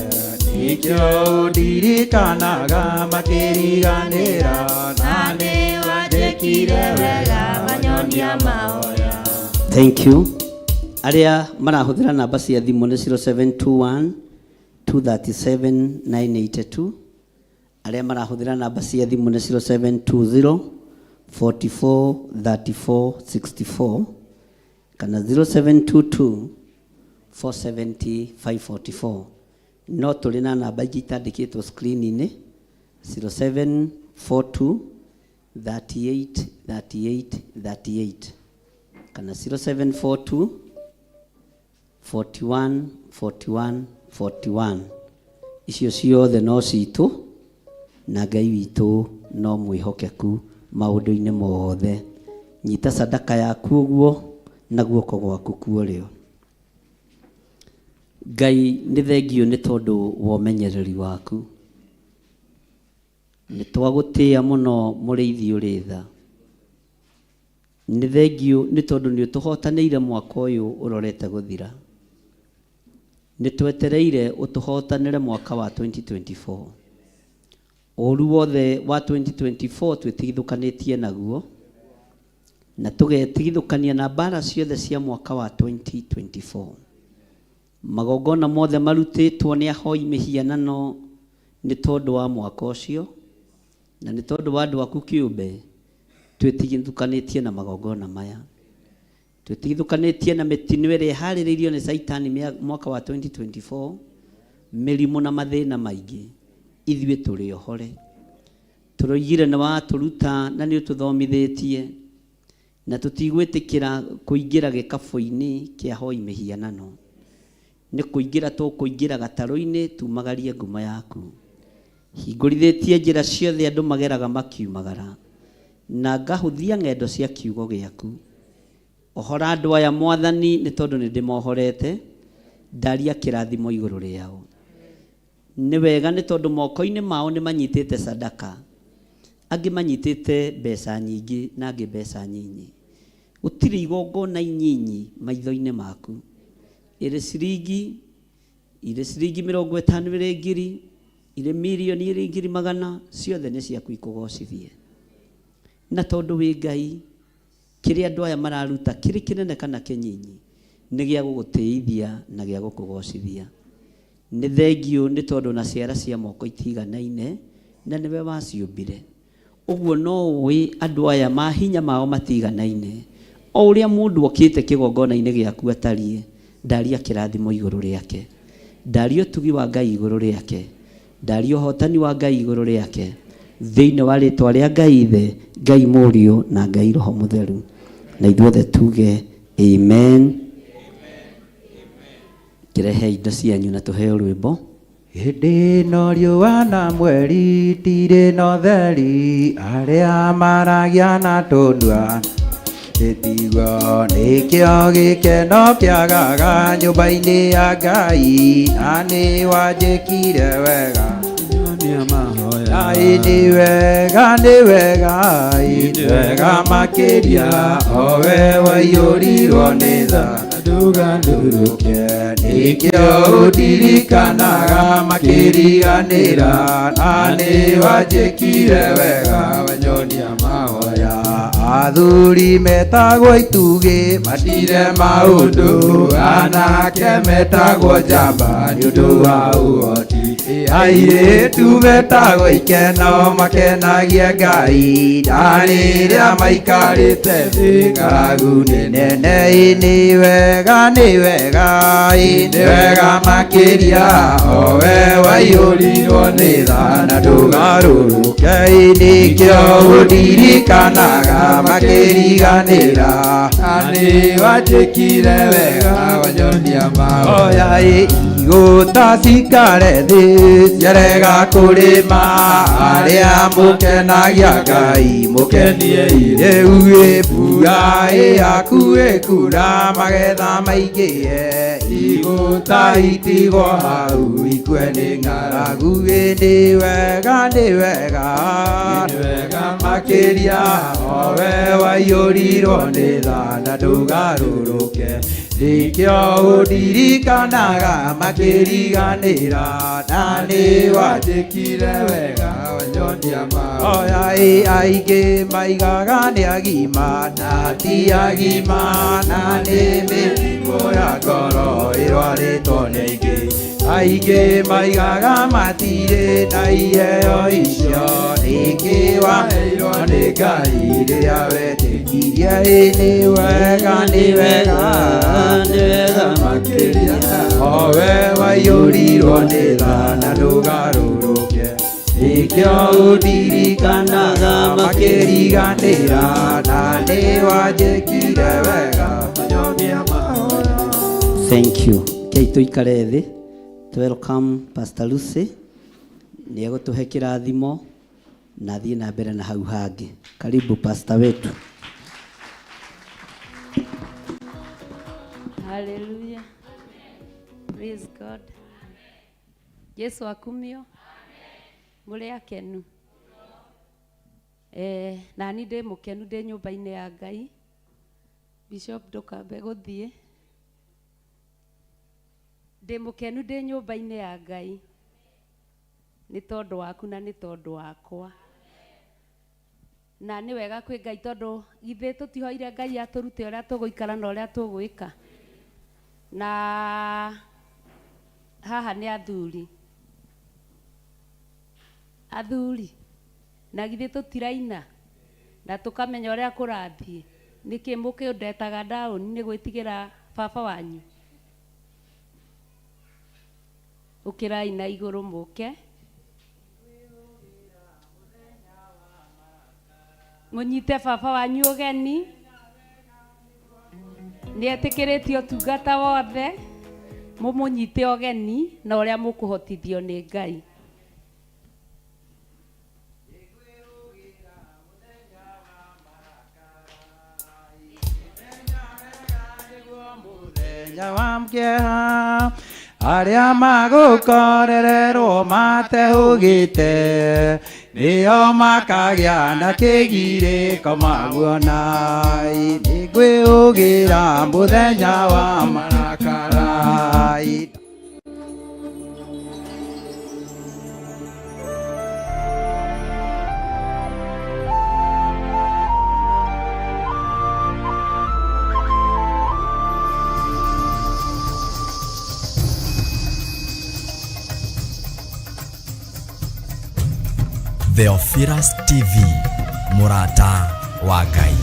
Nĩkĩo ndirikanaga makĩriganĩra. Na nĩ wanjĩkire wega wanyonia mahoya. Thank you. Arĩa marahũthĩra namba cia thimũ nĩ 0721 237 982. Arĩa marahũthĩra namba cia thimũ nĩ 0720 44 34 64 kana 0722 470 544. No tũrĩ na namba ingĩ itandĩkĩtwo screen-inĩ, 0742 38 38 38 kana 0742 41 41 41. Icio ciothe no citũ, na Ngai witũ no mwĩhokeku maũndũ-inĩ mothe. Nyita sadaka yaku ũguo na guoko gwaku kuorĩo. Ngai nĩ thengio nĩ tondũ wa ũmenyereri waku. Nĩ twagũtĩĩa mũno mũrĩithi ũrĩ tha. Nĩ thengio nĩ tondũ nĩ ũtũhotanĩire mwaka ũyũ ũrorete gũthira. Nĩ twetereire ũtũhotanĩre mwaka wa 2024. Ũru wothe wa 2024 twĩtigithũkanĩtie naguo, na tũgetigithũkania na mbara ciothe cia mwaka wa 2024. Magongona mothe marutĩtwo nĩ ahoi mĩhianano nĩ tondũ wa mwaka ũcio, na nĩ tondũ wa andũ aku kĩũmbe, twĩtigithũkanĩtie na magongona maya. Twĩtigithũkanĩtie na mĩtino ĩrĩa ĩharĩrĩirio nĩ Caitani mwaka wa 2024, mĩrimũ na mathĩna maingĩ. Ithuĩ tũrĩ ohore. Tũroigire nĩ watũruta na nĩ ũtũthomithĩtie, na tũtigwĩtĩkĩra kũingĩra gĩkabũ-inĩ kĩa hoi mĩhianano. Nĩ kũingĩra tũkũingĩra gatarũ-inĩ tumagarie ngumo yaku. Hingũrithĩtie njĩra ciothe andũ mageraga makiumagara, na ngahũthia ng'endo cia kiugo gĩaku. Ohora andũ aya Mwathani nĩ tondũ nĩ ndĩmohorete, ndaria kĩrathimo igũrũ rĩao. Nĩ wega nĩ tondũ moko-inĩ mao nĩ manyitĩte sadaka, angĩ manyitĩte mbeca nyingĩ na angĩ mbeca nyinyi. Gũtirĩ igongona inyinyi maitho-inĩ maku. Ĩrĩ ciringi, ĩrĩ ciringi 50, ĩrĩ ngiri, ĩrĩ mirioni, ĩrĩ ngiri magana, ciothe nĩ ciaku ikũgocithie. Na tondũ wĩ Ngai, kĩrĩa andũ aya mararuta kĩrĩ kĩnene kana kĩnyinyi, nĩ gĩa gũgũtĩithia na gĩa gũkũgocithia. Nĩ thengio nĩ tondũ na ciara cia moko itiganaine, na nĩwe waciũmbire. Ũguo no ũĩ andũ aya mahinya mao matiganaine. O ũrĩa mũndũ okĩte kĩgongona-inĩ gĩaku atariĩ, ndaria kĩrathimo igũrũ rĩake, ndaria ũtugi wa Ngai igũrũ rĩake, ndaria ũhotani wa Ngai igũrũ rĩake, thĩinĩ wa rĩtwa rĩa Ngai Ithe, Ngai Mũriũ na Ngai Roho Mũtheru. Na ithuothe tuge amen. Kĩrehe indo cianyu na tũheo rwĩmbo. Hĩndĩ ĩno riũa na mweri itirĩ na ũtheri, arĩa maragia na tũnua ĩtigwo nĩkĩo gĩkeno kĩagaga nyũmba-inĩ ya Ngai, na nĩ wanjĩkire wega. Ai nĩ wega, nĩ wega, nĩ wega makĩria, o we waiyũrirwo nĩ tha ndũgandũrũke, nĩkĩo ũndirikanaga makĩriganĩra, na nĩ wanjĩkire wega wanyonia mahoya. Athuri metagwo itugĩ matire maũndũ, anake metagwo njamba nĩ ũndũ wa ũhoti, airĩtu metagwo ikeno makenagie Ngai, na rĩrĩa maikarĩte thĩ ng'aragu nĩ nene. Nĩ wega, nĩ wega, nĩ wega makĩria, o we waiyũrirwo nĩ tha na ndũgarũrũke, nĩkĩo ũndirikanaga makĩriganĩra, na nĩ wanjĩkire wega wanyonia mahoya. Igũta cikare thĩ ciarega kũrĩma, arĩa mũkenagia Ngai mũkenie rĩu, mbura ĩyaku ĩkura magetha maingĩhe, igũta itigwo hau ikue nĩ ng'aragu. Nĩ wega, nĩ wega, nĩ wega makĩria, o we waiyũrirwo nĩ tha na ndũgarũrũke, nĩkĩo ũndirikanaga makĩriganĩra, na nĩ wanjĩkire wega wanyonia mahoya. Aingĩ maigaga nĩ agima na ti agima, na nĩ mĩrimũ ya ngoro ĩrwarĩtwo nĩ aingĩ. Aingĩ maigaga matirĩ na iheo icio nĩkĩ waheirwo nĩ Ngai rĩrĩa wetĩkirie. Ĩ nĩ wega, nĩ wega, nĩ wega makĩria o we waiyũrirwo nĩ tha na ndũgarũrũke. Nĩkĩo ũndirikanaga makĩriganĩra na nĩ wanjĩkire wega. Thank you. Kei tuikare thĩ. To welcome Pastor Lucy. Nĩ egũtũhe kĩrathimo na athiĩ na mbere na hau hangĩ. Karibu pastor wetu. Hallelujah. Praise God. Jesu akumio. Mũrĩ akenu. Eh, nani ndĩ mũkenu ndĩ nyũmba-inĩ ya Ngai. Bishop ndũkambe gũthiĩ. Ndĩ mũkenu ndĩ nyũmba-inĩ ya Ngai. Nĩ tondũ waku na nĩ tondũ wakwa. Na nĩ wega kwĩ Ngai tondũ githĩ tũtihoire Ngai atũrute ũrĩa tũgũikara na ũrĩa tũgwĩka. Na haha nĩ athuri. Athuri, na githĩ tũtiraina na tũkamenya ũrĩa kũrathiĩ. Nĩkĩ mũkĩndetaga down nĩ gwĩtigĩra baba wanyu? Ũkĩrai na igũrũ mũke. Mũnyite baba wanyu ũgeni. Nĩ etĩkĩrĩtie ũtungata wothe. Mũmũnyite ũgeni na ũrĩa mũkũhotithio nĩ Ngai. Mũthenya wa kĩeha arĩa magũkorererwo matehũgĩte nĩo makagĩa na kĩgirĩko maguona. Nĩngwĩũgĩra mũthenya wa marakara. Theophilus TV, mũrata wa Ngai.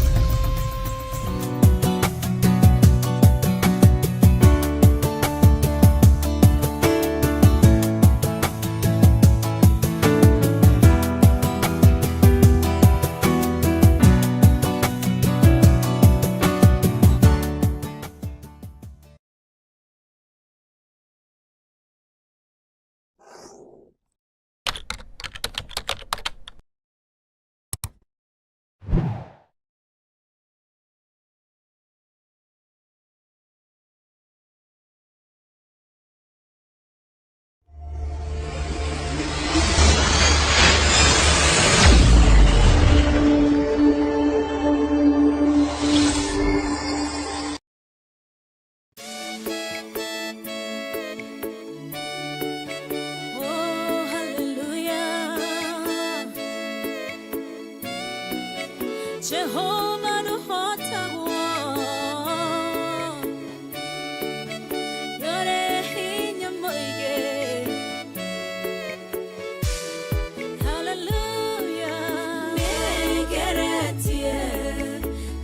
Oh, hallelujah. Jehovah nũhotagwo. Nĩũrĩ hinya mũingĩ. Hallelujah. Nĩngeretie,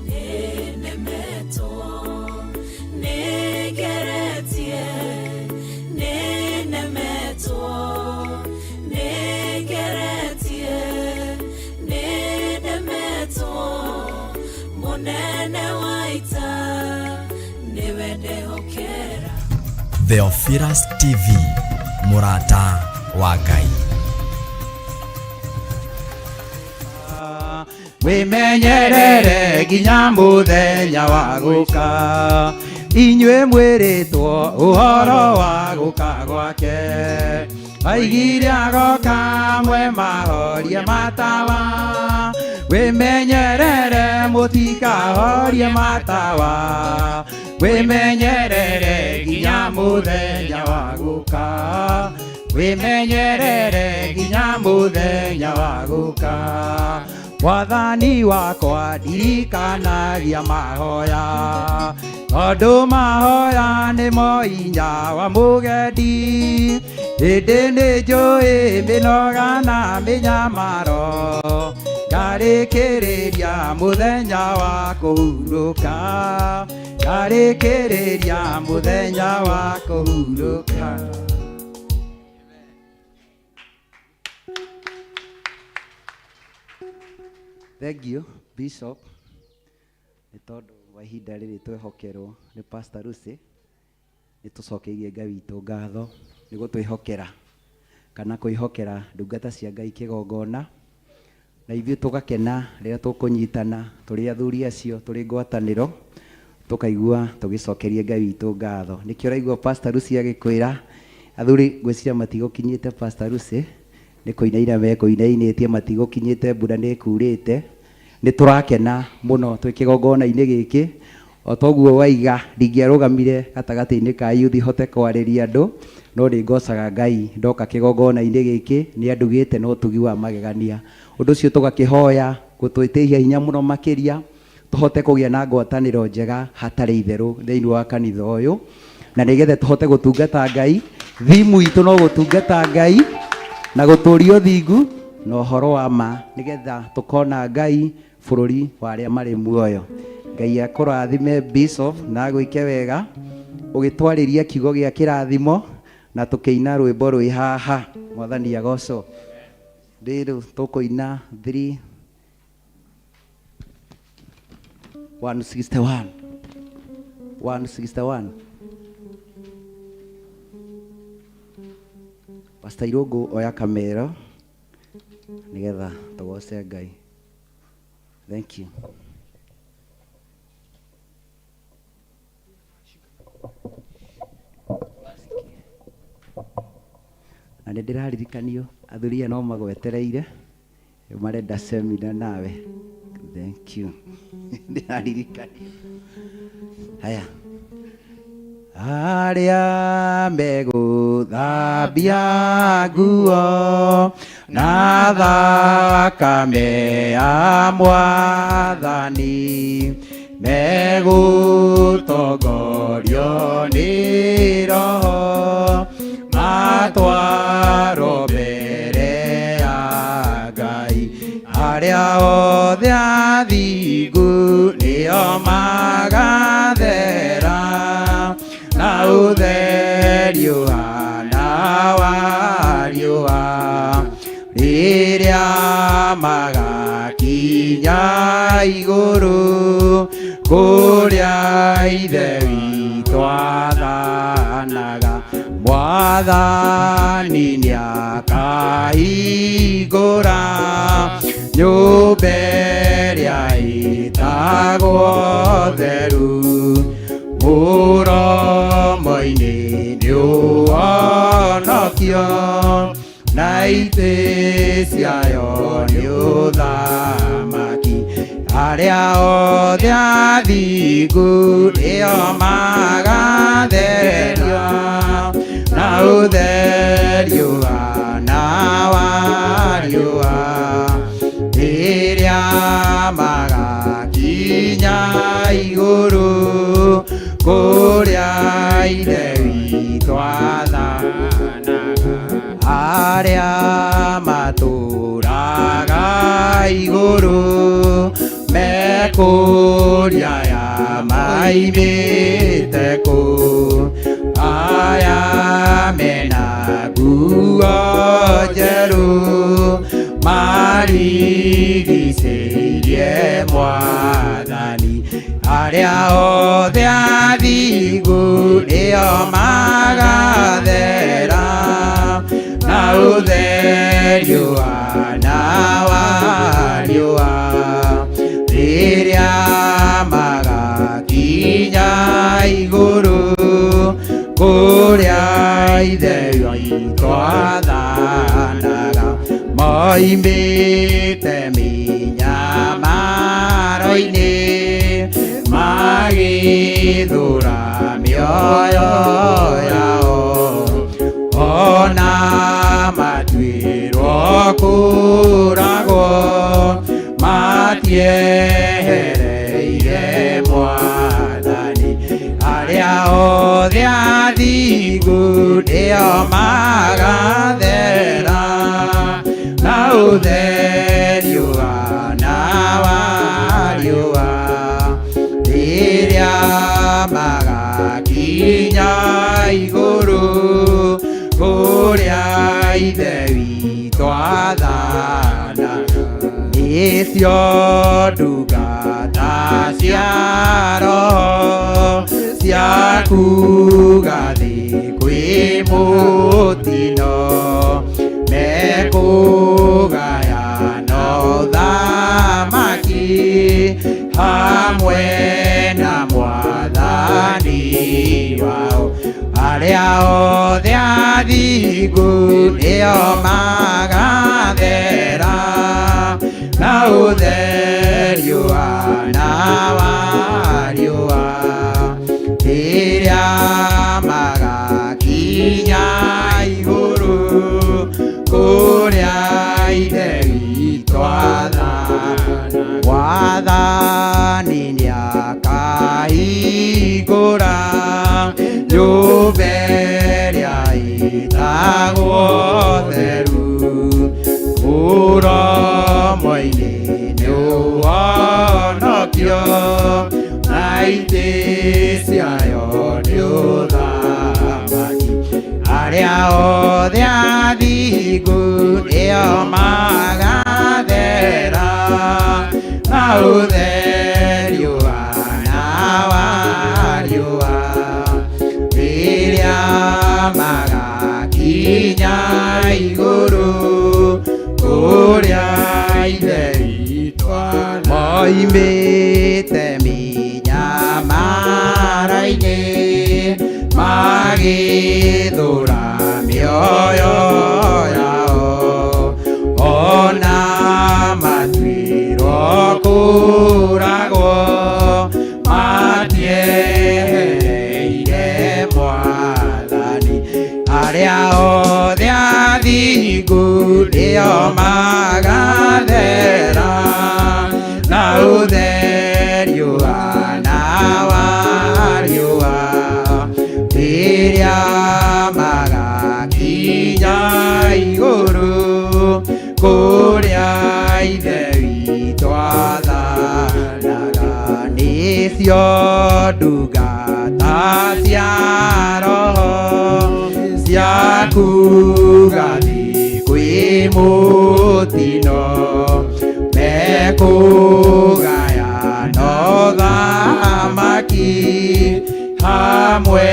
nĩnemetwo. Nĩngeretie, nĩnemetwo. Nĩngeretie, nĩnemetwo. Mũnene wa ita, nĩwe ndehokera. Theophilus TV, mũrata wa Ngai. Wĩmenyerere nginya mũthenya wa gũka. Inyuĩ mwĩrĩtwo ũhoro wa gũka gwake. Aigire agoka mwe mahorie matawa. Wĩmenyerere mũtikahorie matawa. Wĩmenyerere nginya mũthenya wa gũka. Wĩmenyerere nginya mũthenya wa gũka. Mwathani wakwa ndirikanagia mahoya, tondũ mahoya nĩmo hinya wa mũgendi. Hĩndĩ nĩ njũĩ mĩnoga na mĩnyamaro, ngarĩkĩrĩria mũthenya wa kũhurũka, ngarĩkĩrĩria mũthenya wa kũhurũka. Thank you, Bishop. Nĩ tondũ wa ihinda rĩrĩ twehokerwo nĩ Pastor Lucy, nĩ tũcokeirie Ngai witũ ngatho nĩ gũtwĩhokera kana kwĩhokera ndungata cia Ngai kĩgongona, na ithuĩ tũgakena rĩrĩa tũkũnyitana tũrĩ athuri acio tũrĩ ngwatanĩro, tũkaigua tũgĩcokeria Ngai witũ ngatho. Nĩkĩo ũraigua Pastor Lucy agĩkwĩra, athuri ngwĩciria matigũkinyĩte Pastor Lucy, nĩ kũinaina mekũinainĩtie, matigũkinyĩte, mbura nĩ ĩkurĩte. Nĩ tũrakena mũno twĩ kĩgongona-inĩ gĩkĩ. O toguo waiga, ndingĩarũgamire gatagatĩ-inĩ ka youth hote kwarĩria andũ, no nĩ ngocaga Ngai ndoka kĩgongona-inĩ gĩkĩ, nĩ andugĩte na ũtugi wa magegania. Ũndũ ũcio tũgakĩhoya gũtwĩtĩhia hinya mũno makĩria, tũhote kũgĩa na ngwatanĩro njega hatarĩ itherũ thĩinĩ wa kanitha ũyũ, na nĩgetha tũhote gũtungata Ngai. Thimu itũ no gũtungata Ngai na gũtũria ũthingu na ũhoro wa ma, nĩgetha tũkona Ngai bũrũri wa arĩa marĩ muoyo. Ngai akũrathime Bishop na agwĩke wega ũgĩtwarĩria kiugo gĩa kĩrathimo na tũkĩina rwĩmbo rwĩ haha. Mwathani agocwo. Rĩrĩ tũkũina 3 161 161. Pastor Irũngũ oya kamero nĩgetha tũgoce Ngai. Thank you. Na nĩ ndĩraririkanio athuri aya no magwetereire marenda semina nawe. Thank you. Ndĩraririkanio. Haya. Arĩa megũthambia nguo na thakame ya Mwathani, megũtongorio nĩ Roho matwarwo mbere ya Ngai. Arĩa othe athingu nĩo magathera na ũtheri ũhana wa riũa, rĩrĩa magakinya igũrũ kũrĩa Ithe witũ athanaga. Mwathani nĩakahingũra nyũmba ĩrĩa ĩtagwo theru, mũromo-inĩ nĩũhonokio na itĩ ciayo nĩ ũthamaki. Arĩa othe athingu nĩo magatherio na ũtheri ũhana wa riũa, rĩrĩa magakinya igũrũ kũrĩa Ithe witũ athanaga. Arĩa matũũraga igũrũ mekũria ya maimĩte kũ, aya mena nguo njerũ marigicĩirie Mwathani. Arĩa othe athingu nĩo magathera na ũtheri ũhana wa riũa, rĩrĩa magakinya igũrũ kũrĩa Ithe witũ athanaga. Moimĩte mĩnyamaro-inĩ magĩthũra mĩoyo yao, ona matuĩrwo kũũragwo. Matiehereire Mwathani, arĩa othe athingu nĩo magathera na ũtheri ũhana wa riũa rĩrĩa magakinya igũrũ kũrĩa Ithe witũ athana. Nĩcio ndungata cia Roho cia kuga thĩ kwĩ mũtino, mekũgayana ũthamaki hamwe na Mwathani wao. Arĩa othe athingu nĩo magathera na ũtheri ũhana wa riũa rĩrĩa magakinya igũrũ kũrĩa Ithe witũ athana. Mwathani nĩakahingũra nyũmba ĩrĩa ĩtagwo theru, mũromo-inĩ nĩ ũhonokio na itĩ ciayo nĩ ũthamaki. Arĩa othe athingu nĩo magathera na ũtheri ũhana wa riũa rĩrĩa magakinya igũrũ kũrĩa Ithe witũ athana. Moimĩte mĩnyamaro-inĩ magĩthũra mĩoyo yao, ona matuĩrwo kũũragwo matiehereire Mwathani. Arĩa othe athingu nĩo magathera na ũtheri ũhana wa riũa rĩrĩa magakinya igũrũ kũrĩa Ithe witũ athanaga. Nĩcio ndungata cia Roho cia kuga thĩ kwĩ mũtino, mekũgayana ũthamaki hamwe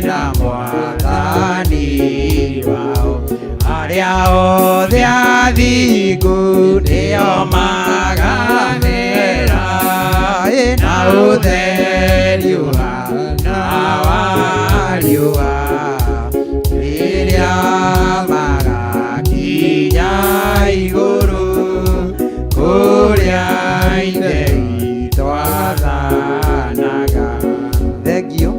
na Mwathani wao. Arĩa othe athingu nĩo magathera na ũtheri ũhana wa riũa rĩrĩa magakinya igũrũ kũrĩa Ithe witũ athanaga. Thengio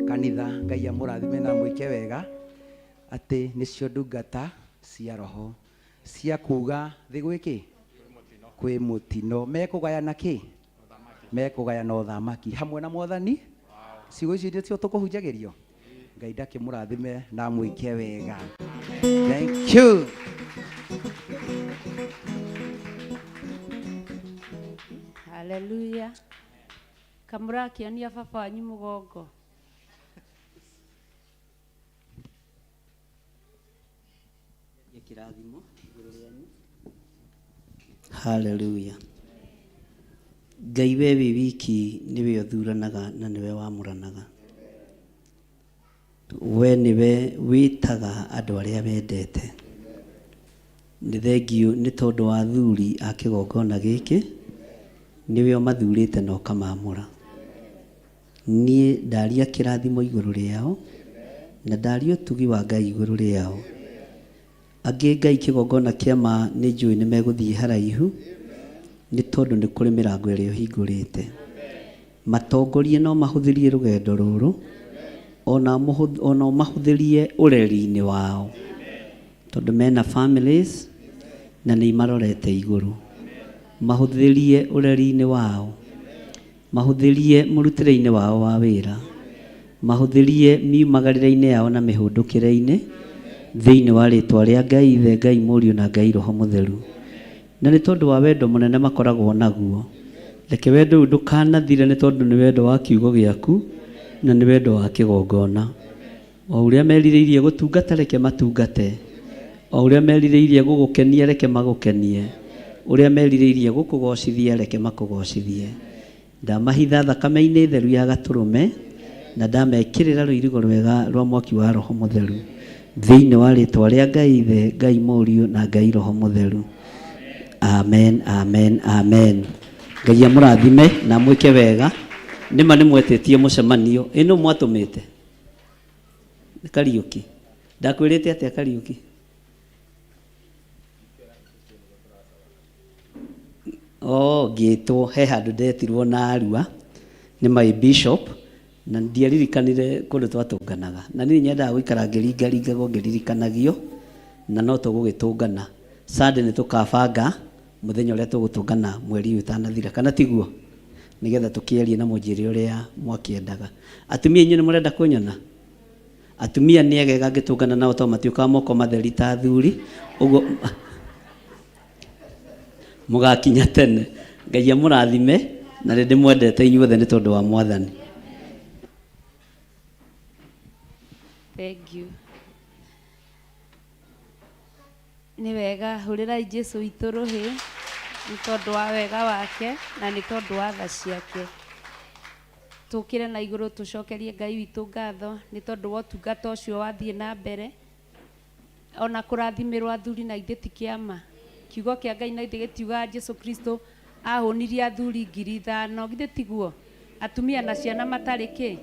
kanitha, Ngai amũrathime na mwĩke wega atĩ nĩcio ndungata cia Roho cia kuga thĩ gwĩ kĩ kwĩ mũtino, mekũgayana kĩ mekũgayana ũthamaki hamwe na Mwathani. Ciugo icio nĩcio tũkũhunjagĩrio. Ngai ndakĩmũrathime na mwĩke wega. Thank you. Haleluya. Kamũrakĩonia baba wanyu mũgongo. Kĩrathimo igũrũ rĩanyu. Haleluya. Ngai we wĩ wiki nĩwe ũthuranaga na nĩwe wamũranaga. We nĩwe wĩtaga andũ arĩa wendete. Nĩ thengiũ nĩ tondũ wa athuri a kĩgongona gĩkĩ, nĩwe ũmathurĩte na ũkamamũra. Niĩ ndaria kĩrathimo igũrũ rĩao na ndaria ũtugi wa Ngai igũrũ rĩao. Angĩ Ngai kĩgongona kĩa ma nĩ njũĩ nĩ megũthiĩ haraihu nĩ tondũ nĩ kũrĩ mĩrango ĩrĩa ũhingũrĩte. Matongorie no mahũthĩrie rũgendo rũrũ ona ũmahũthĩrie ũreri-inĩ wao tondũ mena families na nĩ imarorete igũrũ. Mahũthĩrie ũreri-inĩ wao. Mahũthĩrie mũrutĩre-inĩ wao wa wĩra. Mahũthĩrie miumagarĩre-inĩ yao na mĩhũndũkĩre-inĩ, thĩinĩ wa rĩtwa rĩa Ngai Ithe, Ngai Mũriũ na Ngai Roho Mũtheru. Na nĩ tondũ wa wendo mũnene makoragwo naguo, reke wendo ũyũ ndũkanathire nĩ tondũ nĩ wendo wa kiugo gĩaku na nĩ wendo wa kĩgongona. O ũrĩa merirĩirie gũtungata reke matungate, o ũrĩa merirĩirie gũgũkenia reke magũkenie, ũrĩa merirĩirie gũkũgocithia reke makũgocithie. Ndamahitha thakame-inĩ theru ya Gatũrũme, na ndamekĩrĩra rũirigo rwega rwa mwaki wa Roho Mũtheru, thĩinĩ wa rĩĩtwa rĩa Ngai Ithe, Ngai Mũriũ, na Ngai Roho Mũtheru. Amen, amen, amen. Ngai amũrathime na amwĩke wega. Nĩma nĩ mwetĩtie mũcemanio. Ĩ nũ mwatũmĩte? Nĩ Kariũki. Ndakwĩrĩte atĩa Kariũki? Oh, ngĩtwo he handũ ndetirwo na Arua nĩ my bishop na ndiaririkanire kũndũ twatũnganaga na niĩ nyendaga gũikara ngĩringaringagwo ngĩririkanagio na no tũgũgĩtũngana Sunday nĩ tũkabanga mũthenya ũrĩa tũgũtũngana mweri ũyũ ũtanathira kana tiguo nĩgetha tũkĩarie na mũnjĩre ũrĩa mwakĩendaga atumia inyuĩ nĩ mũrenda kũnyona Atumia nĩ egega ngĩtũngana nao tondũ matiũkaga moko matheri ta athuri, ũguo mũgakinya tene. Ngai amũrathime na nĩ ndĩmwendete inyuothe nĩ tondũ wa Mwathani. Thank you. Nĩ wega hũrĩrai Jesu witũ rũhĩ nĩ tondũ wa wega wake na nĩ tondũ wa tha ciake. Tũkĩre na igũrũ tũcokerie Ngai witũ ngatho nĩ tondũ wa ũtungata ũcio wathiĩ na mbere. Ona kũrathimĩrwo athuri na githĩ ti kĩama? Kiugo kĩa Ngai na githĩ gĩtiugaga Jesu Kristo ahũnirie athuri 5,000, githĩ tiguo? Atumia na ciana matarĩ kĩ?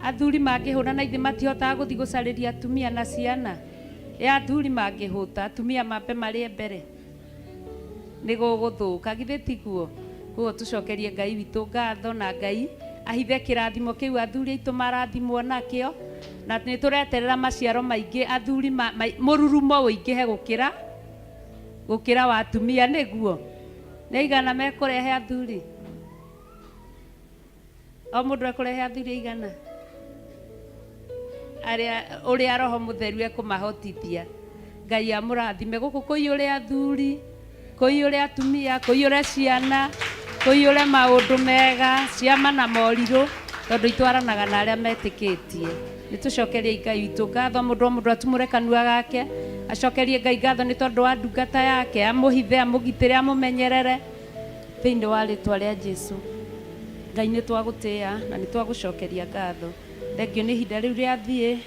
Athuri mangĩhũna na githĩ matihotaga gũthiĩ gũcarĩria atumia na ciana? Ĩ athuri mangĩhũta, atumia mambe marĩe mbere? Nĩ gũgũthũka, githĩ tiguo? Koguo tũcokerie Ngai witũ ngatho na Ngai ahithe kĩrathimo kĩu athuri aitũ marathimwo nakĩo, na nĩ tũreterera maciaro maingĩ athuri mũrurumo ũingĩhe gũkĩra gũkĩra wa atumia, nĩguo? Nĩ aigana mekũrehe athuri? O mũndũ ekũrehe athuri aigana? Arĩa ũrĩa Roho Mũtheru ekũmahotithia. Ngai amũrathime. Gũkũ kũiyũre athuri, kũiyũre atumia, kũiyũre ciana, kũiyũre maũndũ mega, ciama na morirũ, tondũ itwaranaga na arĩa metĩkĩtie. Nĩ tũcokerie Ngai witũ ngatho, mũndũ o mũndũ atumũre kanua gake, acokerie Ngai ngatho nĩ tondũ wa ndungata yake, amũhithe, amũgitĩre, amũmenyerere. Thĩinĩ wa rĩtwa rĩa Jesu. Ngai nĩ twagũtĩĩa na nĩ twagũcokeria ngatho. Thengiũ nĩ ihinda rĩu rĩathiĩ.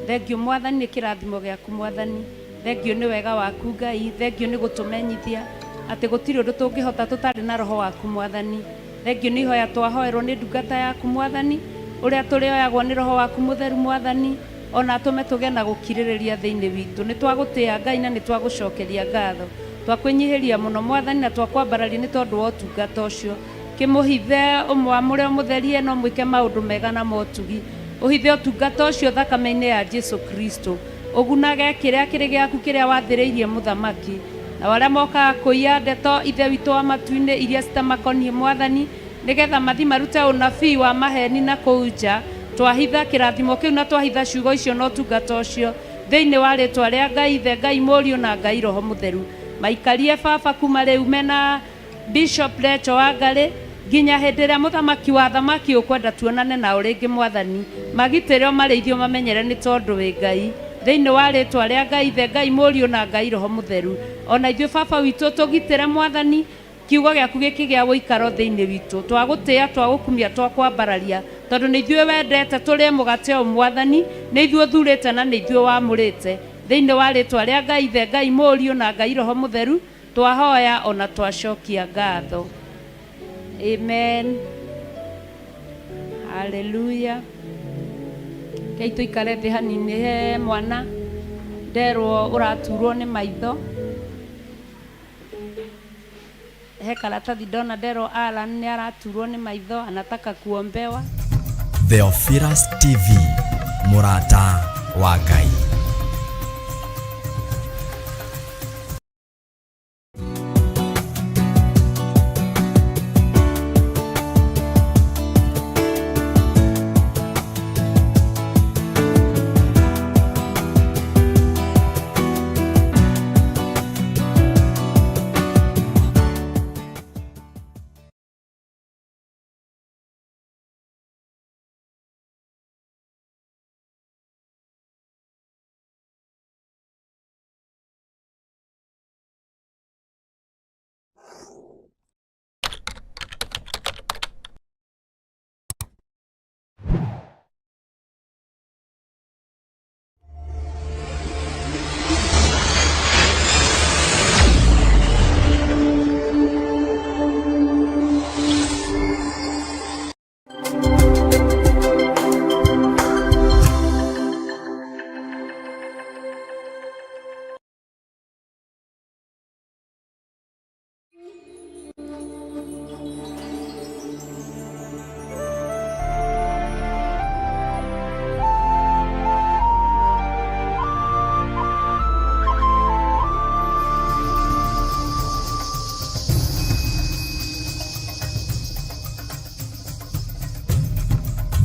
Thengiũ Mwathani nĩ kĩrathimo gĩaku Mwathani. Thengiũ nĩ wega waku Ngai. Thengiũ nĩ gũtũmenyithia atĩ gũtirĩ ũndũ tũngĩhota tũtarĩ na Roho waku Mwathani. Thengiũ nĩ ihoya twahoerwo nĩ ndungata yaku Mwathani, ũrĩa tũrĩoyagwo nĩ Roho waku Mũtheru Mwathani, o na atũme tũgĩe na gũkirĩrĩria thĩinĩ witũ. Nĩ twagũtĩĩa Ngai na nĩ twagũcokeria ngatho. Twakwĩnyihĩria mũno Mwathani na twakwambararia nĩ tondũ wa ũtungata ũcio. Kĩmũhithe, ũmwamũre, ũmũtherie, na ũmwĩke maũndũ mega na motugi. Ũhithe ũtungata ũcio thakame-inĩ ya Jesu Kristo. Ũgunage kĩrĩa kĩrĩ gĩaku kĩrĩa wathĩrĩirie mũthamaki. Nao arĩa mokaga kũiya ndeto Ithe witũ wa matu-inĩ iria citamakoniĩ Mwathani, nĩ getha mathiĩ marute ũnabii wa maheni na kũu nja, twahitha kĩrathimo kĩu na twahitha ciugo icio na ũtungata ũcio, thĩinĩ wa rĩtwa rĩa Ngai Ithe, Ngai Mũriũ, na Ngai Roho Mũtheru. Maikarie Baba kuma rĩu mena Bishop Recho Wangarĩ, nginya hĩndĩ ĩrĩa Mũthamaki wa athamaki ũkwenda tuonane nao rĩngĩ Mwathani. Magitĩre ũmarĩithie ũmamenyere nĩ tondũ wĩ Ngai. Thĩinĩ wa rĩtwa rĩa Ngai Ithe, Ngai Mũriũ na Ngai Roho Mũtheru. O na ithuĩ Baba witũ tũgitĩre Mwathani, Kiugo gĩaku gĩkĩgĩa ũikaro thĩinĩ witũ. Twagũtĩĩa, twagũkumia, twakwambararia, tondũ nĩ ithuĩ wendete tũrĩe mũgate ũyũ Mwathani, nĩ ithuĩ ũthurĩte na nĩ ithuĩ wamũrĩte. Thĩinĩ wa rĩtwa rĩa Ngai Ithe, Ngai Mũriũ na Ngai Roho Mũtheru, Twahoya o na twacokia ngatho. Amen. Hallelujah. Rekei tũikare thĩ hanini he mwana nderwo ũraturwo nĩ maitho. He karatathi ndona nderwo Alan nĩ araturwo nĩ maitho anataka kuombewa. Theophilus TV, mũrata wa Ngai.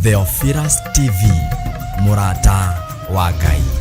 Theophilus TV, mũrata wa Ngai.